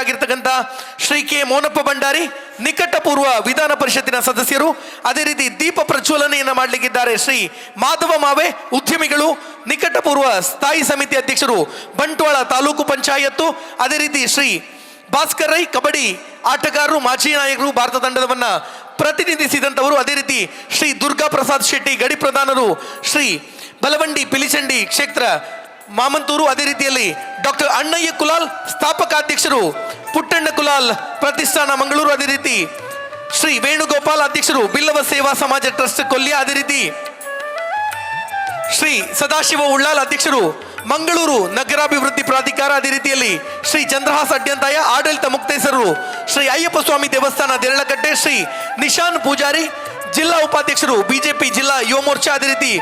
ಸದಸ್ಯರಾಗಿರ್ತಕ್ಕಂಥ Shri K Monappa Bhandari, ನಿಕಟಪೂರ್ವ ವಿಧಾನ ಪರಿಷತ್ತಿನ ಸದಸ್ಯರು. ಅದೇ ರೀತಿ ದೀಪ ಪ್ರಜ್ವಲನೆಯನ್ನು ಮಾಡಲಿಕ್ಕಿದ್ದಾರೆ ಶ್ರೀ ಮಾಧವ ಮಾವೆ, ಉದ್ಯಮಿಗಳು, ನಿಕಟಪೂರ್ವ ಸ್ಥಾಯಿ ಸಮಿತಿ ಅಧ್ಯಕ್ಷರು, ಬಂಟ್ವಾಳ ತಾಲೂಕು ಪಂಚಾಯತ್ತು. ಅದೇ ರೀತಿ ಶ್ರೀ ಭಾಸ್ಕರ್ ರೈ, ಕಬಡ್ಡಿ ಆಟಗಾರರು, ಮಾಜಿ ನಾಯಕರು, ಭಾರತ ತಂಡವನ್ನ ಪ್ರತಿನಿಧಿಸಿದಂಥವರು. ಅದೇ ರೀತಿ ಶ್ರೀ ದುರ್ಗಾ ಪ್ರಸಾದ್ ಶೆಟ್ಟಿ, ಗಡಿ ಪ್ರಧಾನರು, ಶ್ರೀ ಬಲವಂಡಿ ಪಿಲಿಚಂಡಿ ಕ್ಷೇತ್ರ, ಮಾಮಂತೂರು. ಅದೇ ರೀತಿಯಲ್ಲಿ ಡಾಕ್ಟರ್ ಅಣ್ಣಯ್ಯ ಕುಲಾಲ್, ಸ್ಥಾಪಕಾಧ್ಯಕ್ಷರು, ಪುಟ್ಟಣ್ಣ ಕುಲಾಲ್ ಪ್ರತಿಷ್ಠಾನ, ಮಂಗಳೂರು. ಅದೇ ರೀತಿ ಶ್ರೀ ವೇಣುಗೋಪಾಲ್, ಅಧ್ಯಕ್ಷರು, ಬಿಲ್ಲವ ಸೇವಾ ಸಮಾಜ ಟ್ರಸ್ಟ್, ಕೊಲ್ಯ. ಅದೇ ರೀತಿ ಶ್ರೀ ಸದಾಶಿವ ಉಳ್ಳಾಲ್, ಅಧ್ಯಕ್ಷರು, ಮಂಗಳೂರು ನಗರಾಭಿವೃದ್ಧಿ ಪ್ರಾಧಿಕಾರ. ಅದೇ ರೀತಿಯಲ್ಲಿ ಶ್ರೀ ಚಂದ್ರಹಾಸ್ ಅಡ್ಯಂತಾಯ, ಆಡಳಿತ ಮುಕ್ತೇಸರರು, ಶ್ರೀ ಅಯ್ಯಪ್ಪ ಸ್ವಾಮಿ ದೇವಸ್ಥಾನ, ದೇರಳಕಟ್ಟೆ. ಶ್ರೀ ನಿಶಾನ್ ಪೂಜಾರಿ, ಜಿಲ್ಲಾ ಉಪಾಧ್ಯಕ್ಷರು, ಬಿಜೆಪಿ ಜಿಲ್ಲಾ ಯುವ ಮೋರ್ಚಾ. ಅದೇ ರೀತಿ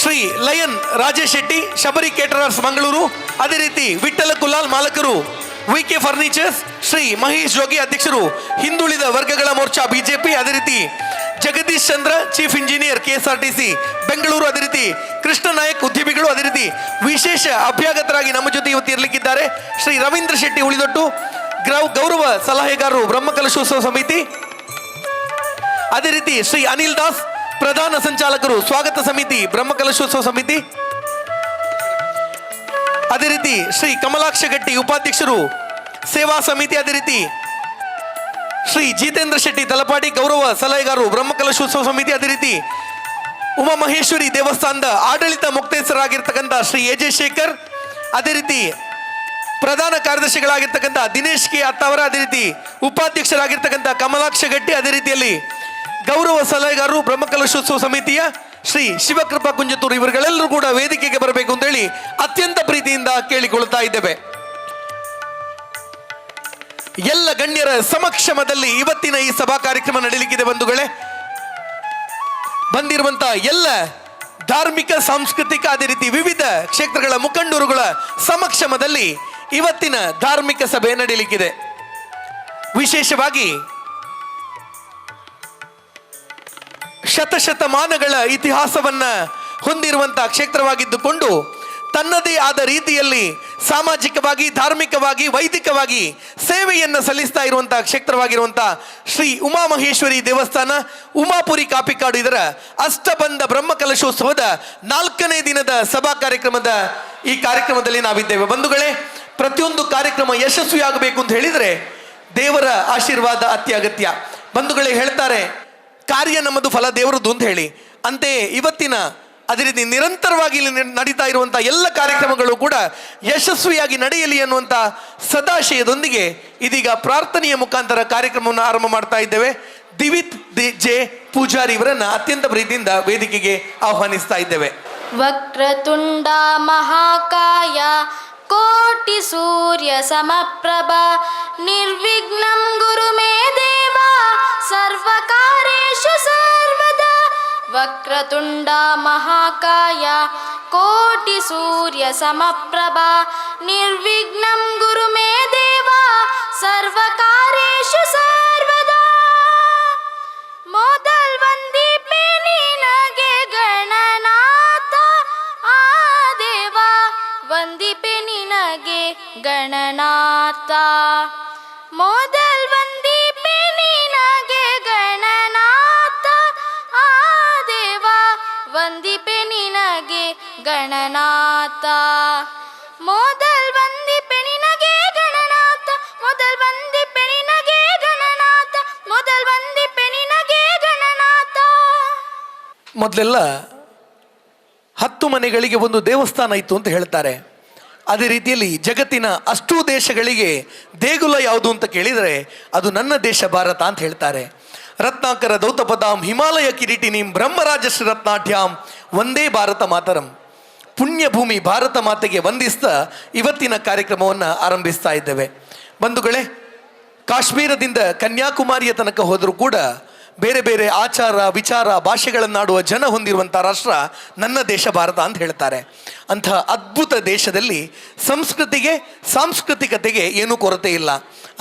ಶ್ರೀ ಲಯನ್ ರಾಜೇಶ್ ಶೆಟ್ಟಿ, ಶಬರಿ ಕೇಟರರ್ಸ್, ಮಂಗಳೂರು. ಅದೇ ರೀತಿ ವಿಠ್ಠಲ ಕುಲಾಲ್, ಮಾಲಕರು, ವಿಕೆ ಫರ್ನಿಚರ್ಸ್. ಶ್ರೀ ಮಹೇಶ್ ಜೋಗಿ, ಅಧ್ಯಕ್ಷರು, ಹಿಂದುಳಿದ ವರ್ಗಗಳ ಮೋರ್ಚಾ, ಬಿಜೆಪಿ. ಅದೇ ರೀತಿ Jagadish Chandra, chief engineer, KSRTC, Bengaluru. ಅದೇ ರೀತಿ ಕೃಷ್ಣ ನಾಯಕ್, ಉದ್ಯಮಿಗಳು. ಅದೇ ರೀತಿ ವಿಶೇಷ ಅಭ್ಯಾಗತರಾಗಿ ನಮ್ಮ ಜೊತೆ ಇವತ್ತು ಇರಲಿಕ್ಕಿದ್ದಾರೆ ಶ್ರೀ ರವೀಂದ್ರ ಶೆಟ್ಟಿ ಉಳಿದೊಟ್ಟು, ಗೌರವ ಸಲಹೆಗಾರರು, ಬ್ರಹ್ಮಕಲಶೋತ್ಸವ ಸಮಿತಿ. ಅದೇ ರೀತಿ ಶ್ರೀ ಅನಿಲ್ ದಾಸ್, ಪ್ರಧಾನ ಸಂಚಾಲಕರು, ಸ್ವಾಗತ ಸಮಿತಿ, ಬ್ರಹ್ಮಕಲಶೋತ್ಸವ ಸಮಿತಿ. ಅದೇ ರೀತಿ ಶ್ರೀ ಕಮಲಾಕ್ಷ ಗಟ್ಟಿ, ಉಪಾಧ್ಯಕ್ಷರು, ಸೇವಾ ಸಮಿತಿ. ಅದೇ ರೀತಿ ಶ್ರೀ ಜಿತೇಂದ್ರ ಶೆಟ್ಟಿ ತಲಪಾಡಿ, ಗೌರವ ಸಲಹೆಗಾರರು, ಬ್ರಹ್ಮಕಲಶೋತ್ಸವ ಸಮಿತಿ. ಅದೇ ರೀತಿ ಉಮಾ ಮಹೇಶ್ವರಿ ದೇವಸ್ಥಾನದ ಆಡಳಿತ ಮುಕ್ತೇಸರಾಗಿರ್ತಕ್ಕಂಥ ಶ್ರೀ ಎ ಜೆ ಶೇಖರ್, ಅದೇ ರೀತಿ ಪ್ರಧಾನ ಕಾರ್ಯದರ್ಶಿಗಳಾಗಿರ್ತಕ್ಕಂಥ ದಿನೇಶ್ ಕೆ ಅತ್ತಾವರ, ಅದೇ ರೀತಿ ಉಪಾಧ್ಯಕ್ಷರಾಗಿರ್ತಕ್ಕಂಥ ಕಮಲಾಕ್ಷ ಗಟ್ಟಿ, ಅದೇ ರೀತಿಯಲ್ಲಿ ಗೌರವ ಸಲಹೆಗಾರರು, ಬ್ರಹ್ಮಕಲಶೋತ್ಸವ ಸಮಿತಿಯ ಶ್ರೀ ಶಿವಕೃಪಾ ಕುಂಜತೂರು, ಇವರುಗಳೆಲ್ಲರೂ ಕೂಡ ವೇದಿಕೆಗೆ ಬರಬೇಕು ಅಂತೇಳಿ ಅತ್ಯಂತ ಪ್ರೀತಿಯಿಂದ ಕೇಳಿಕೊಳ್ತಾ ಇದ್ದೇವೆ. ಎಲ್ಲ ಗಣ್ಯರ ಸಮಕ್ಷಮದಲ್ಲಿ ಇವತ್ತಿನ ಈ ಸಭಾ ಕಾರ್ಯಕ್ರಮ ನಡೆಯಲಿಕ್ಕಿದೆ. ಬಂಧುಗಳೇ, ಬಂದಿರುವಂತಹ ಎಲ್ಲ ಧಾರ್ಮಿಕ, ಸಾಂಸ್ಕೃತಿಕ, ಅದೇ ರೀತಿ ವಿವಿಧ ಕ್ಷೇತ್ರಗಳ ಮುಖಂಡರುಗಳ ಸಮಕ್ಷಮದಲ್ಲಿ ಇವತ್ತಿನ ಧಾರ್ಮಿಕ ಸಭೆ ನಡೆಯಲಿಕ್ಕಿದೆ. ವಿಶೇಷವಾಗಿ ಶತಶತಮಾನಗಳ ಇತಿಹಾಸವನ್ನ ಹೊಂದಿರುವಂತಹ ಕ್ಷೇತ್ರವಾಗಿದ್ದುಕೊಂಡು ತನ್ನದೇ ಆದ ರೀತಿಯಲ್ಲಿ ಸಾಮಾಜಿಕವಾಗಿ, ಧಾರ್ಮಿಕವಾಗಿ, ವೈದಿಕವಾಗಿ ಸೇವೆಯನ್ನು ಸಲ್ಲಿಸ್ತಾ ಇರುವಂತಹ ಕ್ಷೇತ್ರವಾಗಿರುವಂತಹ ಶ್ರೀ ಉಮಾಮಹೇಶ್ವರಿ ದೇವಸ್ಥಾನ, ಉಮಾಪುರಿ ಕಾಪಿಕಾಡು, ಇದರ ಅಷ್ಟಬಂಧ ಬ್ರಹ್ಮಕಲಶೋತ್ಸವದ 4ನೇ ದಿನದ ಸಭಾ ಕಾರ್ಯಕ್ರಮದ ಈ ಕಾರ್ಯಕ್ರಮದಲ್ಲಿ ನಾವಿದ್ದೇವೆ. ಬಂಧುಗಳೇ, ಪ್ರತಿಯೊಂದು ಕಾರ್ಯಕ್ರಮ ಯಶಸ್ವಿಯಾಗಬೇಕು ಅಂತ ಹೇಳಿದ್ರೆ ದೇವರ ಆಶೀರ್ವಾದ ಅತ್ಯಗತ್ಯ. ಬಂಧುಗಳೇ, ಹೇಳ್ತಾರೆ ಕಾರ್ಯ ನಮ್ಮದು, ಫಲ ದೇವರದ್ದು ಅಂತ ಹೇಳಿ. ಅಂತೆಯೇ ಇವತ್ತಿನ ಅದೇ ರೀತಿ ನಿರಂತರವಾಗಿ ಇಲ್ಲಿ ನಡೀತಾ ಇರುವಂತಹ ಎಲ್ಲ ಕಾರ್ಯಕ್ರಮಗಳು ಕೂಡ ಯಶಸ್ವಿಯಾಗಿ ನಡೆಯಲಿ ಅನ್ನುವಂಥ ಸದಾಶಯದೊಂದಿಗೆ ಇದೀಗ ಪ್ರಾರ್ಥನೆಯ ಮುಖಾಂತರ ಕಾರ್ಯಕ್ರಮವನ್ನು ಆರಂಭ ಮಾಡ್ತಾ ಇದ್ದೇವೆ. ದಿವಿತ್ the J Poojary ಇವರನ್ನ ಅತ್ಯಂತ ಪ್ರೀತಿಯಿಂದ ವೇದಿಕೆಗೆ ಆಹ್ವಾನಿಸ್ತಾ ಇದ್ದೇವೆ. ವಕ್ರತುಂಡ ಮಹಾಕಾಯ ಕೋಟಿ ಸೂರ್ಯ ಸಮಪ್ರಭಾ ನಿರ್ವಿಘ್ನಂ ಗುರು ಮೇ ದೇವ ಸರ್ವಕಾರ್ಯೇಷು ಸರ್ವದಾ. ವಕ್ರತುಂಡ ಮಹಾಕಾಯ ಕೋಟಿ ಸೂರ್ಯ ಸಮಪ್ರಭಾ ನಿರ್ವಿಘ್ನಂ ಗುರು ಮೇ ದೇವ ಸರ್ವಕಾರ್ಯೇಷು ಸರ್ವದಾ. ಮೊದಲ್ ವಂದಿಪೆ ನಿನಗೆ ಗಣನಾಥ, ಆ ದೇವ ವಂದಿಪೆ ನಿನಗೆ ಗಣನಾಥ. ಮೊದಲ್ ವಂದಿಪೆ ನಿನಗೆ ಗಣನಾಥ, ಆ ದೇವ ವಂದಿಪೆ ನಿನಗೆ ಗಣನಾಥ. ಮೊದಲ್ ವಂದಿಪೆ ನಿನಗೆ ಗಣನಾಥ, ಮೊದಲ್ ವಂದಿಪೆ ನಿನಗೆ ಗಣನಾಥ, ಮೊದಲ್ ವಂದಿಪೆ ನಿನಗೆ ಗಣನಾಥ. ಮೊದಲೆಲ್ಲ 10 ಮನೆಗಳಿಗೆ ಒಂದು ದೇವಸ್ಥಾನ ಇತ್ತು ಅಂತ ಹೇಳ್ತಾರೆ. ಅದೇ ರೀತಿಯಲ್ಲಿ ಜಗತ್ತಿನ ಅಷ್ಟೂ ದೇಶಗಳಿಗೆ ದೇಗುಲ ಯಾವುದು ಅಂತ ಕೇಳಿದರೆ ಅದು ನನ್ನ ದೇಶ ಭಾರತ ಅಂತ ಹೇಳ್ತಾರೆ. ರತ್ನಾಕರ ದೌತಪದಾಂ ಹಿಮಾಲಯ ಕಿರೀಟಿನಿಂ ಬ್ರಹ್ಮರಾಜ ಶ್ರೀ ರತ್ನಾಢ್ಯಾಂ ವಂದೇ ಭಾರತ ಮಾತರಂ. ಪುಣ್ಯಭೂಮಿ ಭಾರತ ಮಾತೆಗೆ ವಂದಿಸ್ತಾ ಇವತ್ತಿನ ಕಾರ್ಯಕ್ರಮವನ್ನು ಆರಂಭಿಸ್ತಾ ಇದ್ದೇವೆ. ಬಂಧುಗಳೇ, ಕಾಶ್ಮೀರದಿಂದ ಕನ್ಯಾಕುಮಾರಿಯ ತನಕ ಹೋದರೂ ಕೂಡ ಬೇರೆ ಬೇರೆ ಆಚಾರ ವಿಚಾರ ಭಾಷೆಗಳನ್ನಾಡುವ ಜನ ಹೊಂದಿರುವಂಥ ರಾಷ್ಟ್ರ ನನ್ನ ದೇಶ ಭಾರತ ಅಂತ ಹೇಳ್ತಾರೆ. ಅಂಥ ಅದ್ಭುತ ದೇಶದಲ್ಲಿ ಸಂಸ್ಕೃತಿಗೆ, ಸಾಂಸ್ಕೃತಿಕತೆಗೆ ಏನೂ ಕೊರತೆ ಇಲ್ಲ.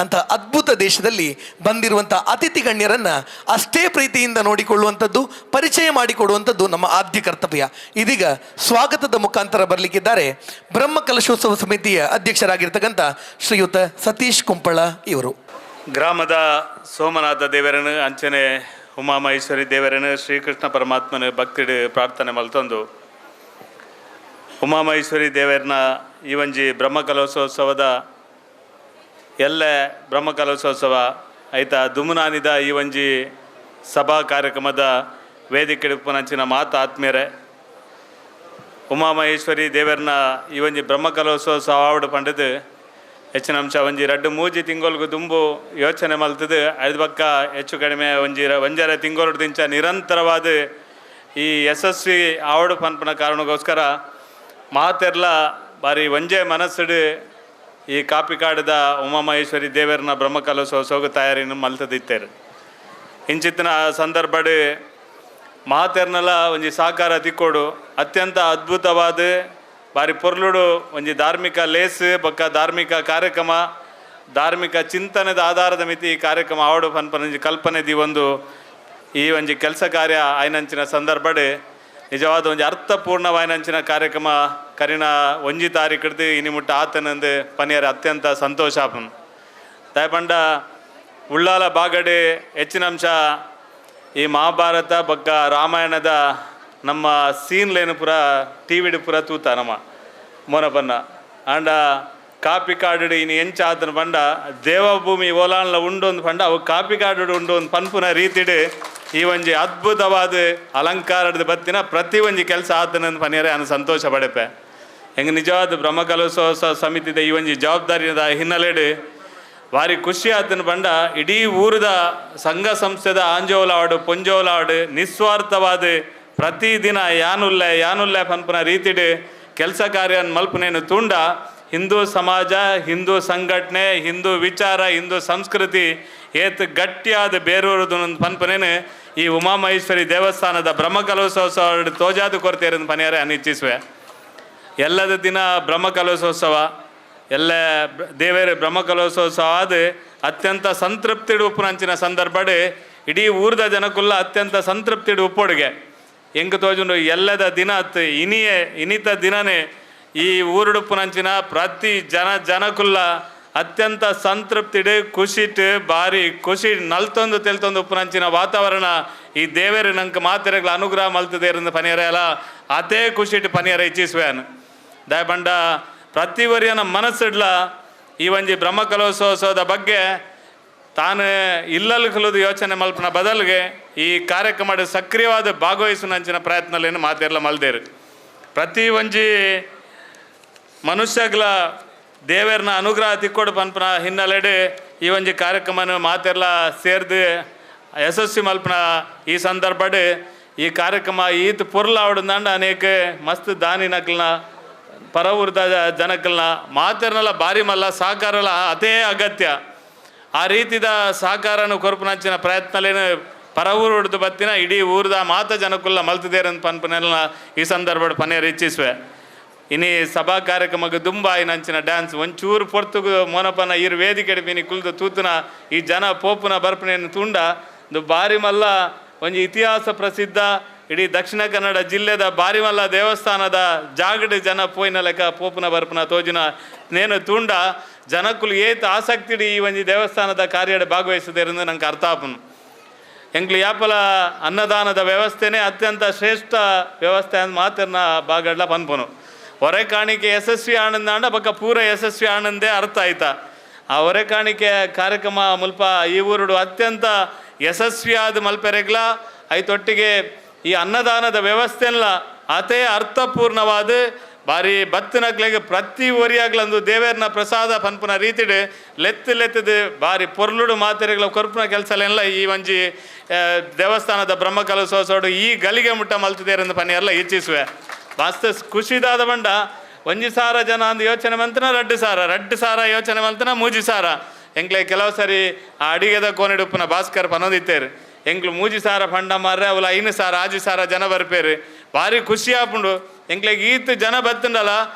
ಅಂಥ ಅದ್ಭುತ ದೇಶದಲ್ಲಿ ಬಂದಿರುವಂಥ ಅತಿಥಿ ಗಣ್ಯರನ್ನು ಅಷ್ಟೇ ಪ್ರೀತಿಯಿಂದ ನೋಡಿಕೊಳ್ಳುವಂಥದ್ದು, ಪರಿಚಯ ಮಾಡಿಕೊಡುವಂಥದ್ದು ನಮ್ಮ ಆದ್ಯ ಕರ್ತವ್ಯ. ಇದೀಗ ಸ್ವಾಗತದ ಮುಖಾಂತರ ಬರಲಿಕ್ಕಿದ್ದಾರೆ ಬ್ರಹ್ಮ ಕಲಶೋತ್ಸವ ಸಮಿತಿಯ ಅಧ್ಯಕ್ಷರಾಗಿರ್ತಕ್ಕಂಥ ಶ್ರೀಯುತ ಸತೀಶ್ ಕುಂಪಳ ಇವರು. ಗ್ರಾಮದ ಸೋಮನಾಥ ದೇವರನು, ಅಂಚನೆ ಉಮಾಮಹೇಶ್ವರಿ ದೇವರನು, ಶ್ರೀಕೃಷ್ಣ ಪರಮಾತ್ಮನ ಭಕ್ತಿಡು ಪ್ರಾರ್ಥನೆ ಮಲ್ತೊಂದು ಉಮಾಮಹೇಶ್ವರಿ ದೇವರನ ಈ ಒಂಜಿ ಬ್ರಹ್ಮಕಲಶೋತ್ಸವದ ಎಲ್ಲ ಬ್ರಹ್ಮಕಲಶೋತ್ಸವ ಐತ ದುಮುನಾನಿದ ಈ ಒಂಜಿ ಸಭಾ ಕಾರ್ಯಕ್ರಮದ ವೇದಿಕೆ ಉಪ್ಪುನಂಚಿನ ಮಾತು ಆತ್ಮೀಯರೇ, ಉಮಾಮಹೇಶ್ವರಿ ದೇವರನ ಈ ಒಂಜಿ ಬ್ರಹ್ಮಕಲಶೋತ್ಸವ ಆವಡು ಪಂಡದು ಹೆಚ್ಚಿನ ಅಂಶ ಒಂಜಿ ರಡ್ಡು ಮೂಜಿ ತಿಂಗೊಲ್ಗು ದುಂಬು ಯೋಚನೆ ಮಲ್ತದು. ಐದು ಪಕ್ಕ ಹೆಚ್ಚು ಕಡಿಮೆ ಒಂಜಿ ಒಂಜರೆ ತಿಂಗೊಲು ದಿಂಚ ನಿರಂತರವಾದ ಈ ಯಶಸ್ವಿ ಆವಡು ಪನ್ಪನ ಕಾರಣಕ್ಕೋಸ್ಕರ ಮಾತೆರ್ಲ ಬಾರಿ ಒಂಜೆ ಮನಸ್ಸುಡು ಈ ಕಾಪಿಕಾಡದ ಉಮಾಮಹೇಶ್ವರಿ ದೇವರನ ಬ್ರಹ್ಮಕಲಶೋತ್ಸವಕ್ಕೆ ತಯಾರಿನ ಮಲ್ತದಿತ್ತೇರು. ಇಂಚಿತ್ತಿನ ಸಂದರ್ಭಡ್ ಮಾತೆರ್ನಲ ಒಂಜಿ ಸಹಕಾರ ತಿಕ್ಕೋಡು. ಅತ್ಯಂತ ಅದ್ಭುತವಾದ ಬಾರಿ ಪೊರ್ಲುಡು ಒಂಜಿ ಧಾರ್ಮಿಕ ಲೇಸ್ ಬೊಕ್ಕ ಧಾರ್ಮಿಕ ಕಾರ್ಯಕ್ರಮ, ಧಾರ್ಮಿಕ ಚಿಂತನೆದ ಆಧಾರದ ಮಿತಿ ಈ ಕಾರ್ಯಕ್ರಮ ಆವಡು ಪನ್ಪನ ಒಂಜಿ ಕಲ್ಪನೆ the ಒಂದು ಈ ಒಂಜಿ ಕೆಲಸ ಕಾರ್ಯ ಆಯ್ನಂಚಿನ ಸಂದರ್ಭಡ್ ನಿಜವಾದ ಒಂಜಿ ಅರ್ಥಪೂರ್ಣವಾಯ್ನಂಚಿನ ಕಾರ್ಯಕ್ರಮ ಕರಿನ ಒಂಜಿ ತಾರೀಕಿಡ್ದು ಇನಿ ಮುಟ್ಟ ಆತನಂದು ಪನಿಯರ್ ಅತ್ಯಂತ ಸಂತೋಷ ಆಪನ್. ದಾಯಪಂಡ ಉಳ್ಳಾಲ ಬಾಗಡೆ ಹೆಚ್ಚಿನ ಅಂಶ ಈ ಮಹಾಭಾರತ ಬೊಕ್ಕ ರಾಮಾಯಣದ ನಮ್ಮ ಸೀನ್ಲೇನು ಪೂರ ಟಿ ವಿಡ್ ಪೂರ ತೂತ ನಮ್ಮ ಮೋನಪನ್ನ ಆಂಡ ಕಾಪಿ ಕಾಡು ಇನ್ನು ಎಂಚ ಆತನ ಪಂಡ ದೇವಭೂಮಿ ಓಲಾನ್ಲ ಉಂಡು ಒಂದು ಪಂಡ ಅವು ಕಾಪಿ ಕಾಡು ಉಂಡು ಒಂದು ಪನ್ಪುನ ರೀತಿಡು ಈ ಒಂಜಿ ಅದ್ಭುತವಾದ ಅಲಂಕಾರದ ಬತ್ತಿನ ಪ್ರತಿ ಒಂಜಿ ಕೆಲಸ ಆತನ ಪನಿಯರೆ ಅನು ಸಂತೋಷ ಪಡೆಪೆ. ಹೆಂಗೆ ನಿಜವಾದ ಬ್ರಹ್ಮಕಲಶೋತ್ಸವ ಸಮಿತಿದ ಈ ಒಂಜಿ ಜವಾಬ್ದಾರಿಯದ ಹಿನ್ನೆಲೆಡು ಭಾರಿ ಖುಷಿ ಆತನ ಪಂಡ ಇಡೀ ಊರದ ಸಂಘ ಸಂಸ್ಥೆದ ಆಂಜೋಲಾಡು ಪೊಂಜೋಲಾಡು ನಿಸ್ವಾರ್ಥವಾದ ಪ್ರತಿದಿನ ಯಾನುಲ್ಲೆ ಯಾನುಲ್ಲೆ ಪನ್ಪುನ ರೀತಿಡು ಕೆಲಸ ಕಾರ್ಯ ಮಲ್ಪನೇನು ತುಂಡ ಹಿಂದೂ ಸಮಾಜ, ಹಿಂದೂ ಸಂಘಟನೆ, ಹಿಂದೂ ವಿಚಾರ, ಹಿಂದೂ ಸಂಸ್ಕೃತಿ ಏತ್ ಗಟ್ಟಿಯಾದ ಬೇರೂರದು ಪನ್ಪನೇನು ಈ ಉಮಾಮಹೇಶ್ವರಿ ದೇವಸ್ಥಾನದ ಬ್ರಹ್ಮಕಲಶೋತ್ಸವ ತೋಜಾದು ಕೊರತೆಯರನ್ನು ಪನಿಯಾರೆ ಅನಿಚ್ಛಿಸುವೆ. ಎಲ್ಲದ ದಿನ ಬ್ರಹ್ಮಕಲಶೋತ್ಸವ ಎಲ್ಲ ದೇವೇರ ಬ್ರಹ್ಮಕಲಶೋತ್ಸವ ಆದ ಅತ್ಯಂತ ಸಂತೃಪ್ತಿಡು ಉಪ್ಪುನಂಚಿನ ಸಂದರ್ಭಡ್ ಇಡೀ ಊರದ ಜನಕ್ಕುಲ್ಲ ಅತ್ಯಂತ ಸಂತೃಪ್ತಿಡು ಉಪ್ಪೊಡುಗೆ ಎಂಕ್ ತೋಜುಂಡು ಎಲ್ಲದ ದಿನ ಇನಿಯೇ ಇನಿತ ದಿನನೇ ಈ ಊರುಡುಪ್ಪುನಂಚಿನ ಪ್ರತಿ ಜನ ಜನಕುಲ್ಲ ಅತ್ಯಂತ ಸಂತೃಪ್ತಿಡು ಖುಷಿಟ್ ಭಾರಿ ಖುಷಿ ನಲ್ತೊಂದು ತೆಲ್ತೊಂದು ಉಪ್ಪುನಂಚಿನ ವಾತಾವರಣ ಈ ದೇವೇರು ನಂಗೆ ಮಾತೆರೆಗಳ ಅನುಗ್ರಹ ಮಲ್ತದೆ ಇರಂದು ಪನಿಯರ ಅಲ್ಲ ಅದೇ ಖುಷಿಟ್ ಪನಿಯರ ಇಚ್ಛಿಸುವೆನು. ದಯಪಂಡ ಪ್ರತಿ ವರಿಯನ ಮನಸ್ಸಿಡ್ಲ ಈ ಒಂಜಿ ಬ್ರಹ್ಮಕಲಶೋತ್ಸವದ ಬಗ್ಗೆ ತಾನು ಇಲ್ಲಲ್ಲಿ ಕಲುದು ಯೋಚನೆ ಮಲ್ಪನ ಬದಲಿಗೆ ಈ ಕಾರ್ಯಕ್ರಮ ಸಕ್ರಿಯವಾದ ಭಾಗವಹಿಸುವಂಚಿನ ಪ್ರಯತ್ನಲೇನು ಮಾತೆರ್ಲ ಮಲ್ದೇರು. ಪ್ರತಿ ಒಂಜಿ ಮನುಷ್ಯಗ್ಲ ದೇವೇರ್ನ ಅನುಗ್ರಹ ತಿಕ್ಕೋಡು ಪನ್ಪನ ಹಿನ್ನೆಲೆಡೆ ಈ ಒಂಜಿ ಕಾರ್ಯಕ್ರಮನ ಮಾತೆರ್ಲ ಸೇರ್ದು ಯಶಸ್ವಿ ಮಲ್ಪನ ಈ ಸಂದರ್ಭಡ್ ಈ ಕಾರ್ಯಕ್ರಮ ಈತ್ ಪೊರ್ಲ ಆವಡುಂದಾಂಡ ಅನೇಕ ಮಸ್ತ್ ದಾನಿ ನಕ್ಲ್ನ ಪರವೂರ್ದ ಜನಕ್ಕಲ್ನ ಮಾತೆರ್ನಲ್ಲ ಭಾರಿ ಮಲ್ಲ ಸಹಕಾರಲ ಅದೇ ಅಗತ್ಯ. ಆ ರೀತಿದ ಸಹಕಾರನು ಕೊರಪುನಂಚಿನ ಪ್ರಯತ್ನಲೇನು ಪರವೂರು ಹಿಡ್ದು ಬತ್ತಿನ ಇಡೀ ಊರ್ದ ಮಾತ ಜನಕ್ಕುಲ್ಲ ಮಲ್ತದೇರಂತ ಪನ್ಪನೆಲ್ಲ ಈ ಸಂದರ್ಭಡ್ ಪನೇರು ಇಚ್ಛಿಸುವೆ. ಇನಿ ಸಭಾ ಕಾರ್ಯಕ್ರಮಕ್ಕೆ ದುಂಬಾಯಿನಂಚಿನ ಡ್ಯಾನ್ಸ್ ಒಂಚೂರು ಪೊರ್ತುಗು ಮೋನಪನ ಇರು ವೇದಿಕೆ ಪಿನಿ ಕುಲ್ದು ತೂತುನ ಈ ಜನ ಪೋಪುನ ಬರ್ಪನೇನು ತುಂಡ ಇದು ಬಾರಿ ಮಲ್ಲ ಒಂಜಿ ಇತಿಹಾಸ ಪ್ರಸಿದ್ಧ ಇಡೀ ದಕ್ಷಿಣ ಕನ್ನಡ ಜಿಲ್ಲೆದ ಬಾರಿಮಲ್ಲ ದೇವಸ್ಥಾನದ ಜಾಗಡ್ ಜನ ಪೋಯಿನ ಲೆಕ್ಕ ಪೋಪುನ ಬರ್ಪುನ ತೋಜಿನ ನೇನು ತುಂಡ ಜನಕ್ಕುಲು ಏತ್ ಆಸಕ್ತಿ ಈ ಒಂಜಿ ದೇವಸ್ಥಾನದ ಕಾರ್ಯಡ್ ಭಾಗವಹಿಸದೇರೆಂದು ನಂಗೆ ಅರ್ಥ ಆಪುನು. ಎಂಕ್ಲು ಯಾಪಲ ಅನ್ನದಾನದ ವ್ಯವಸ್ಥೆನೇ ಅತ್ಯಂತ ಶ್ರೇಷ್ಠ ವ್ಯವಸ್ಥೆ ಅಂದ್ ಮಾತಿರ್ನ ಬಾಗಡ್ಲ ಪನ್ಪುನು. ಹೊರೆ ಕಾಣಿಕೆ ಯಶಸ್ವಿ ಆನಂದ ಬಕ್ಕ ಪೂರ ಯಶಸ್ವಿ ಆನಂದೇ ಅರ್ಥ ಆಯ್ತಾ. ಆ ಹೊರೆ ಕಾಣಿಕೆ ಕಾರ್ಯಕ್ರಮ ಮುಲ್ಪ ಈ ಊರುಡು ಅತ್ಯಂತ ಯಶಸ್ವಿಯಾದ ಮಲ್ಪೆರೆಗ್ಲ ಐತೊಟ್ಟಿಗೆ ಈ ಅನ್ನದಾನದ ವ್ಯವಸ್ಥೆಲ್ಲ ಅತೇ ಅರ್ಥಪೂರ್ಣವಾದ ಭಾರಿ ಬತ್ತಿನಕ್ಲೆಗ್ ಪ್ರತಿ ಒರಿಯಾಗ್ಲಂದು ದೇವೇರ್ನ ಪ್ರಸಾದ ಪನ್ಪುನ ರೀತಿಡ್ ಲೆತ್ತು ಲೆತ್ತದು ಭಾರಿ ಪೊರ್ಲುಡು ಮಾತೆರೆಗ್ಲ ಕೊರ್ಪುನ ಕೆಲಸಲೆಲ್ಲ ಈ ಒಂಜಿ ದೇವಸ್ಥಾನದ ಬ್ರಹ್ಮಕಲಶೋತ್ಸವಡು ಈ ಗಲಿಗೆ ಮುಟ್ಟ ಮಲ್ತದೇರೆಂದು ಪನಿಯೆಲ್ಲ ಇಚ್ಛಿಸುವೆ. ಮಸ್ತ್ ಖುಷಿದಾದ ಬಂಡ ಒಂಜಿ ಸಾರ ಜನ ಅಂದು ಯೋಚನೆ ಮಂತನ ರಡ್ಡು ಸಾರ, ರಡ್ಡು ಸಾರ ಯೋಚನೆ ಮಂತನ ಮೂಜಿ ಸಾರ ಎಂಕ್ಲೆ ಕೆಲವು ಸರಿ ಆ ಅಡಿಗೆದ ಕೋನೆಡುಪ್ಪುನ ಭಾಸ್ಕರ್ ಪನೊಂದಿತ್ತೇರು. ಎಂಕ್ಲು 3,000 ಫಂಡ ಮಾರ್ರೆ ಅವಲ 5,000 6,000 ಜನ ಬರ್ಪೇರು ಭಾರಿ ಖುಷಿ ಆಪುಂಡು. ಎಂಕ್ಲೆಗ್ ಈತ್ ಜನ ಬತ್ತುಂಡಲ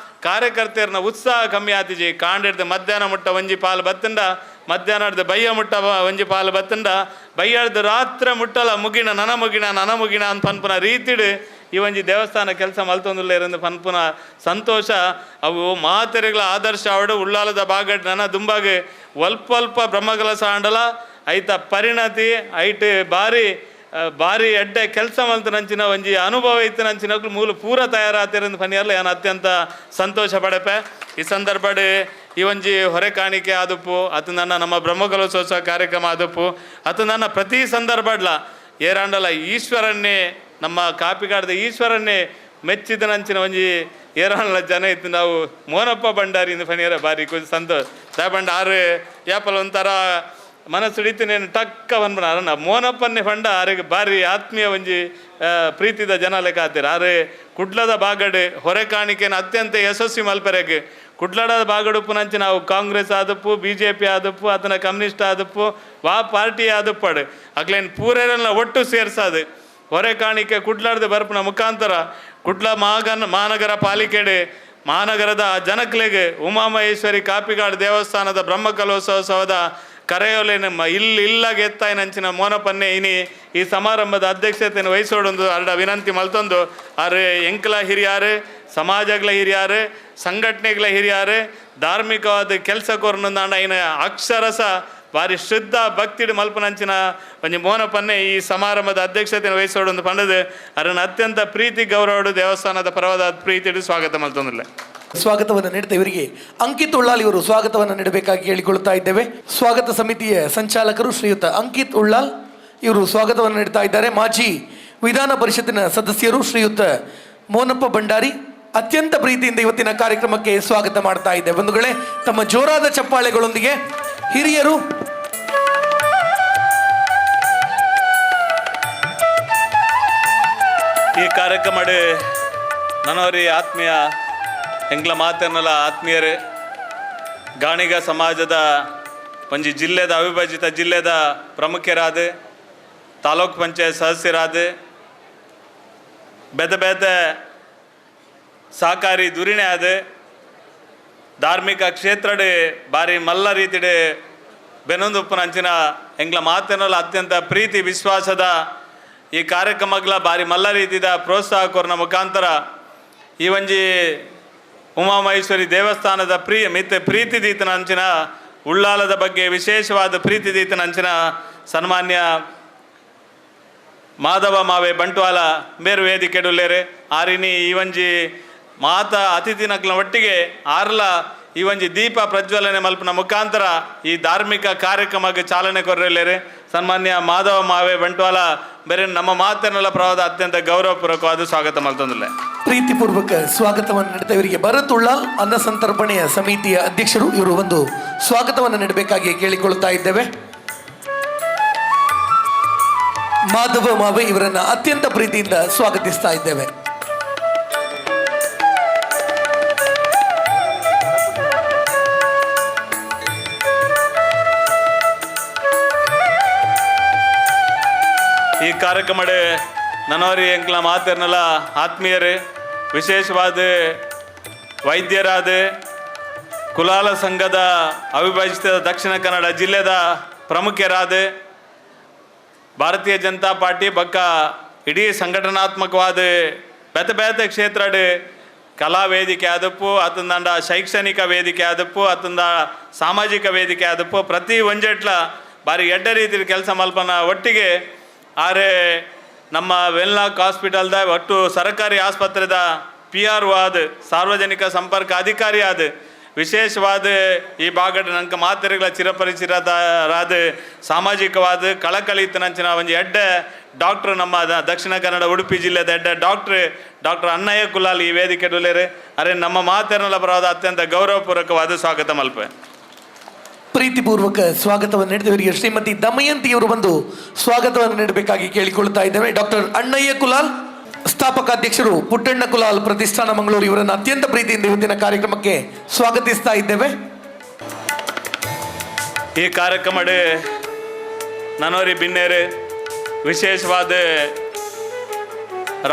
ಕಾರ್ಯಕರ್ತೆರ್ನ ಉತ್ಸಾಹ ಕಮ್ಮಿ ಆತಿಜಿ. ಕಾಂಡಿಡ್ದು ಮಧ್ಯಾಹ್ನ ಮುಟ್ಟ ಒಂಜಿ ಪಾಲು ಬತ್ತುಂಡ, ಮಧ್ಯಾಹ್ನದ ಬಯ್ಯ ಮುಟ್ಟ ಒಂಜಿ ಪಾಲು ಬತ್ತುಂಡ, ಬಯ್ಯಡ್ದು ರಾತ್ರಿ ಮುಟ್ಟಲ ಮುಗಿಣ ನನ ಮುಗಿಣ ನನ ಮುಗಿಣ ಅಂತ ಪನ್ಪುನ ರೀತಿಡ್ ಈ ಒಂಜಿ ದೇವಸ್ಥಾನ ಕೆಲಸ ಮಲ್ತೊಂದುಲ್ಲೇರಂದು ಪನ್ಪುನ ಸಂತೋಷ. ಅವು ಮಾತೆರೆಗಳ ಆದರ್ಶ ಆವಡು ಉಳ್ಳಾಲದ ಬಾಗಡ್ ನನ ದುಂಬಾಗ ಅಲ್ಪ ಅಲ್ಪ ಬ್ರಹ್ಮಕಲಶ ಆಂಡಲ ಐತ ಪರಿಣತಿ ಐಟ್ ಬಾರಿ ಬಾರಿ ಎಡ್ಡೆ ಕೆಲಸ ಮಲ್ತನಂಚಿನ ಒಂಜಿ ಅನುಭವ ಇತ್ತನಂಚಿನಕ್ಲು ಮೂಲ ಪೂರ ತಯಾರಾತಿರಂದು ಪನಿಯರ್ಲ ಯಾನ್ ಅತ್ಯಂತ ಸಂತೋಷ ಪಡೆಪೆ. ಈ ಸಂದರ್ಭಡ್ ಈ ಒಂಜಿ ಹೊರೆ ಕಾಣಿಕೆ ಆದುಪ್ಪು ಅತು ನನ್ನ ನಮ್ಮ ಬ್ರಹ್ಮಕಲಶೋತ್ಸವ ಕಾರ್ಯಕ್ರಮ ಆದುಪ್ಪು ಅತು ನನ್ನ ಪ್ರತಿ ಸಂದರ್ಭಡ್ಲ ಏರಾಂಡಲ ಈಶ್ವರನ್ನೇ ನಮ್ಮ ಕಾಪಿಕಾಡದ ಈಶ್ವರನ್ನೇ ಮೆಚ್ಚಿದನಂಚಿನ ಒಂಜಿ ಏರಾಂಡಲ ಜನ ಇತ್ತು ನಾವು ಮೋನಪ್ಪ ಭಂಡಾರಿ ಇಂದು ಫನಿಯರ ಬಾರಿ ಖುಷಿ ಸಂತೋಷ. ದಾಯಪಂಡ ಆರು ಯಾಪಲ ಒಂಥರ ಮನಸ್ಸು ಹಿಡಿತು ಟಕ್ಕ ಬಂದ್ಬಿಡ ಅರಣ ಮೋನಪ್ಪನ್ನೇ ಫಂಡ ಆರಿಗೆ ಬಾರಿ ಆತ್ಮೀಯ ಒಂಜಿ ಪ್ರೀತಿದ ಜನ ಲೆಕ್ಕ ಆತೀರ. ಆರೆ ಕುಡ್ಲದ ಬಾಗಡೆ ಹೊರೆ ಕಾಣಿಕೆನ ಅತ್ಯಂತ ಯಶಸ್ವಿ ಮಲ್ಪರೆಗೆ ಕುಡ್ಲದ ಬಾಗಡುಪ್ಪು ನಾವು ಕಾಂಗ್ರೆಸ್ ಆದಪ್ಪು BJP ಆದಪ್ಪು ಆತನ ಕಮ್ಯುನಿಸ್ಟ್ ಆದಪ್ಪು ವಾ ಪಾರ್ಟಿ ಆದಪ್ಪಾಡು ಅಗ್ಲೇನು ಪೂರೆಲ್ಲ ಒಟ್ಟು ಸೇರ್ಸಾದು ಹೊರೆ ಕಾಣಿಕೆ ಕುಡ್ಲಾರ್ದ ಬರ್ಪುನ ಮುಖಾಂತರ ಕುಡ್ಲ ಮಹಾನಗರ ಪಾಲಿಕೆಡೆ ಮಹಾನಗರದ ಜನಕ್ಲೆಗೆ ಉಮಾಮಹೇಶ್ವರಿ ಕಾಪಿಗಾಡು ದೇವಸ್ಥಾನದ ಬ್ರಹ್ಮಕಲಶೋತ್ಸವದ ಕರೆಯೋಲೆ ನಮ್ಮ ಇಲ್ಲಿ ಇಲ್ಲಾಗ ಎತ್ತಾಯಿನಂಚಿನ ಮೋನಪನ್ನೆ ಇನಿ ಈ ಸಮಾರಂಭದ ಅಧ್ಯಕ್ಷತೆಯನ್ನು ವಹಿಸೋಡೊಂದು ಅರಡ ವಿನಂತಿ ಮಲ್ತೊಂದು ಆರು ಎಂಕ್ಲ ಹಿರಿಯಾರು ಸಮಾಜಗಳ ಹಿರಿಯಾರು ಸಂಘಟನೆಗಳ ಹಿರಿಯಾರು ಧಾರ್ಮಿಕವಾದ ಕೆಲಸ ಕೋರ್ನೊಂದಾಂಡ ಇನ ಅಕ್ಷರಸ ಭಾರಿ ಶ್ರದ್ಧಾ ಭಕ್ತಿಡು ಮಲ್ಪನಂಚಿನ ಒಂಜಿ ಮೋನಪನ್ನೆ ಈ ಸಮಾರಂಭದ ಅಧ್ಯಕ್ಷತೆಯನ್ನು ವಹಿಸೋಡೊಂದು ಪಂಡದು ಅದನ್ನು ಅತ್ಯಂತ ಪ್ರೀತಿ ಗೌರವಡು ದೇವಸ್ಥಾನದ ಪರವಾದ ಪ್ರೀತಿಡು ಸ್ವಾಗತ ಮಲ್ತೊಂದಿಲ್ಲ. ಸ್ವಾಗತವನ್ನು ನೀಡುತ್ತಾ ಇವರಿಗೆ ಅಂಕಿತ್ ಉಳ್ಳಾಲ್ ಇವರು ಸ್ವಾಗತವನ್ನು ನೀಡಬೇಕಾಗಿ ಕೇಳಿಕೊಳ್ಳುತ್ತಾ ಇದ್ದೇವೆ. ಸ್ವಾಗತ ಸಮಿತಿಯ ಸಂಚಾಲಕರು ಶ್ರೀಯುತ ಅಂಕಿತ್ ಉಳ್ಳಾಲ್ ಇವರು ಸ್ವಾಗತವನ್ನು ನೀಡ್ತಾ ಇದ್ದಾರೆ. ಮಾಜಿ ವಿಧಾನ ಪರಿಷತ್ತಿನ ಸದಸ್ಯರು ಶ್ರೀಯುತ ಮೋನಪ್ಪ ಭಂಡಾರಿ ಅತ್ಯಂತ ಪ್ರೀತಿಯಿಂದ ಇವತ್ತಿನ ಕಾರ್ಯಕ್ರಮಕ್ಕೆ ಸ್ವಾಗತ ಮಾಡ್ತಾ ಇದ್ದೇವೆ. ಬಂಧುಗಳೇ, ತಮ್ಮ ಜೋರಾದ ಚಪ್ಪಾಳೆಗಳೊಂದಿಗೆ ಹಿರಿಯರು ಈ ಕಾರ್ಯಕ್ರಮ ನನ್ನವರಿ ಆತ್ಮೀಯ ಎಂಗ್ಲ ಮಾತನ್ನಲ್ಲ ಆತ್ಮೀಯರೇ, ಗಾಣಿಗ ಸಮಾಜದ ಒಂಜಿ ಜಿಲ್ಲೆದ ಅವಿಭಜಿತ ಜಿಲ್ಲೆದ ಪ್ರಮುಖರಾದ ತಾಲೂಕ್ ಪಂಚಾಯತ್ ಸದಸ್ಯರಾದ ಬೇತೆ ಬೇತೆ ಸಹಕಾರಿ ಧುರಿಣೆ ಆದ ಧಾರ್ಮಿಕ ಕ್ಷೇತ್ರಡ್ ಬಾರಿ ಮಲ್ಲ ರೀತಿಡ್ ಬೆನೊಂದುಪ್ಪುನಂಚಿನ ಎಂಗ್ಲ ಮಾತನ್ನಲ್ಲ ಅತ್ಯಂತ ಪ್ರೀತಿ ವಿಶ್ವಾಸದ ಈ ಕಾರ್ಯಕ್ರಮಗಳ ಬಾರಿ ಮಲ್ಲ ರೀತಿದ ಪ್ರೋತ್ಸಾಹ ಕೊರ್ನ ಮುಖಾಂತರ ಈ ಒಂಜಿ ಉಮಾಮಹೇಶ್ವರಿ ದೇವಸ್ಥಾನದ ಮಿತ್ತ ಪ್ರೀತಿ ದೀತನ ಅಂಚಿನ ಉಳ್ಳಾಲದ ಬಗ್ಗೆ ವಿಶೇಷವಾದ ಪ್ರೀತಿ ದೀತನ ಅಂಚಿನ ಸನ್ಮಾನ್ಯ ಮಾಧವ ಮಾವೆ ಬಂಟ್ವಾಲ ಮೇರು ವೇದಿಕೆಡುಲ್ಲೇರೆ ಆರಿನಿ ಈ ಒಂಜಿ ಮಾತ ಅತಿಥಿನಕ್ಲ ಒಟ್ಟಿಗೆ ಆರ್ಲ ಈ ಒಂಜಿ ದೀಪ ಪ್ರಜ್ವಲನೆ ಮಲ್ಪನ ಮುಖಾಂತರ ಈ ಧಾರ್ಮಿಕ ಕಾರ್ಯಕ್ರಮಕ್ಕೆ ಚಾಲನೆ ಕೊರಲೇರೆ ಸನ್ಮಾನ್ಯ ಮಾಧವ ಮಾವೆ ಬಂಟ್ವಾಲ ಬೇರೆ ನಮ್ಮ ಮಾತನ್ನೆಲ್ಲ ಪ್ರವಾದ ಅತ್ಯಂತ ಗೌರವಪೂರ್ವಕವಾದ ಸ್ವಾಗತ ಮಲ್ತೊಂದಿಲ್ಲ. ಪ್ರೀತಿಪೂರ್ವಕ ಸ್ವಾಗತವನ್ನು ನೀಡುತ್ತಾ ಇವರಿಗೆ ಭರತ್ ಉಳ್ಳಾಲ್ ಅನ್ನ ಸಂತರ್ಪಣೆಯ ಸಮಿತಿಯ ಅಧ್ಯಕ್ಷರು ಇವರು ಒಂದು ಸ್ವಾಗತವನ್ನು ನೀಡಬೇಕಾಗಿ ಕೇಳಿಕೊಳ್ಳುತ್ತಾ ಇದ್ದೇವೆ. ಮಾಧವ ಮಾವೆ ಇವರನ್ನು ಅತ್ಯಂತ ಪ್ರೀತಿಯಿಂದ ಸ್ವಾಗತಿಸ್ತಾ ಇದ್ದೇವೆ. ಈ ಕಾರ್ಯಕ್ರಮ ನನವರಿ ಎಂಕ್ಲ ಮಾತರ್ನಲ್ಲ ಆತ್ಮೀಯರೇ, ವಿಶೇಷವಾದ ವೈದ್ಯರಾದ ಕುಲಾಲ ಸಂಘದ ಅವಿಭಜಿತ ದಕ್ಷಿಣ ಕನ್ನಡ ಜಿಲ್ಲೆದ ಪ್ರಮುಖರಾದ ಭಾರತೀಯ ಜನತಾ ಪಾರ್ಟಿ ಬಕ್ಕ ಇಡೀ ಸಂಘಟನಾತ್ಮಕವಾದ ಬೇತೆ ಬೇತೆ ಕ್ಷೇತ್ರಡ್ ಕಲಾ ವೇದಿಕೆ ಆದಪ್ಪು ಅತಂದಾಂಡ ಶೈಕ್ಷಣಿಕ ವೇದಿಕೆ ಆದಪ್ಪು ಅತಂದ ಸಾಮಾಜಿಕ ವೇದಿಕೆ ಆದಪ್ಪು ಪ್ರತಿ ಒಂಜೆಟ್ಲ ಬಾರಿ ಎಡ್ಡ ರೀತಿಯ ಕೆಲಸ ಮಲ್ಪನ ಒಟ್ಟಿಗೆ ಆರೆ ನಮ್ಮ ವೆನ್ಲಾಕ್ ಹಾಸ್ಪಿಟಲ್ದ ಒಟ್ಟು ಸರಕಾರಿ ಆಸ್ಪತ್ರೆದ PRO ಆದ ಸಾರ್ವಜನಿಕ ಸಂಪರ್ಕ ಅಧಿಕಾರಿ ಆದ ವಿಶೇಷವಾದ ಈ ಭಾಗದ ನಂಕ ಮಾತೆರೆಗಳ ಚಿರಪರಿಚಿತರಾದ ಸಾಮಾಜಿಕವಾದ ಕಳಕಳಿತನಂಚಿನ ಒಂಜಿ ಎಡ್ಡೆ ಡಾಕ್ಟ್ರ್ ನಮ್ಮ ದಕ್ಷಿಣ ಕನ್ನಡ ಉಡುಪಿ ಜಿಲ್ಲೆದ ಎಡ್ಡೆ ಡಾಕ್ಟ್ರ್ ಡಾಕ್ಟರ್ ಅಣ್ಣಯ್ಯ ಕುಲಾಲ್ ಈ ವೇದಿಕೆ ಡುಲೇರು ಅರೆ ನಮ್ಮ ಮಾತೆರನೆಲ್ಲ ಬರೋದ ಅತ್ಯಂತ ಗೌರವಪೂರ್ವಕವಾದ ಸ್ವಾಗತ ಮಲ್ಪೆ. ಪ್ರೀತಿಪೂರ್ವಕ ಸ್ವಾಗತವನ್ನು ನೀಡಿದವರಿಗೆ ಶ್ರೀಮತಿ ದಮಯಂತಿಯವರು ಬಂದು ಸ್ವಾಗತವನ್ನು ನೀಡಬೇಕಾಗಿ ಕೇಳಿಕೊಳ್ಳುತ್ತಾ ಇದ್ದೇವೆ. ಡಾಕ್ಟರ್ ಅಣ್ಣಯ್ಯ ಕುಲಾಲ್, ಸ್ಥಾಪಕ ಅಧ್ಯಕ್ಷರು ಪುಟ್ಟಣ್ಣ ಕುಲಾಲ್ ಪ್ರತಿಷ್ಠಾನ ಮಂಗಳೂರು ಇವರನ್ನು ಅತ್ಯಂತ ಪ್ರೀತಿಯಿಂದ ಇವತ್ತಿನ ಕಾರ್ಯಕ್ರಮಕ್ಕೆ ಸ್ವಾಗತಿಸ್ತಾ ಇದ್ದೇವೆ. ಈ ಕಾರ್ಯಕ್ರಮ ನನೋರಿ ಬಿನ್ನೇರು ವಿಶೇಷವಾದ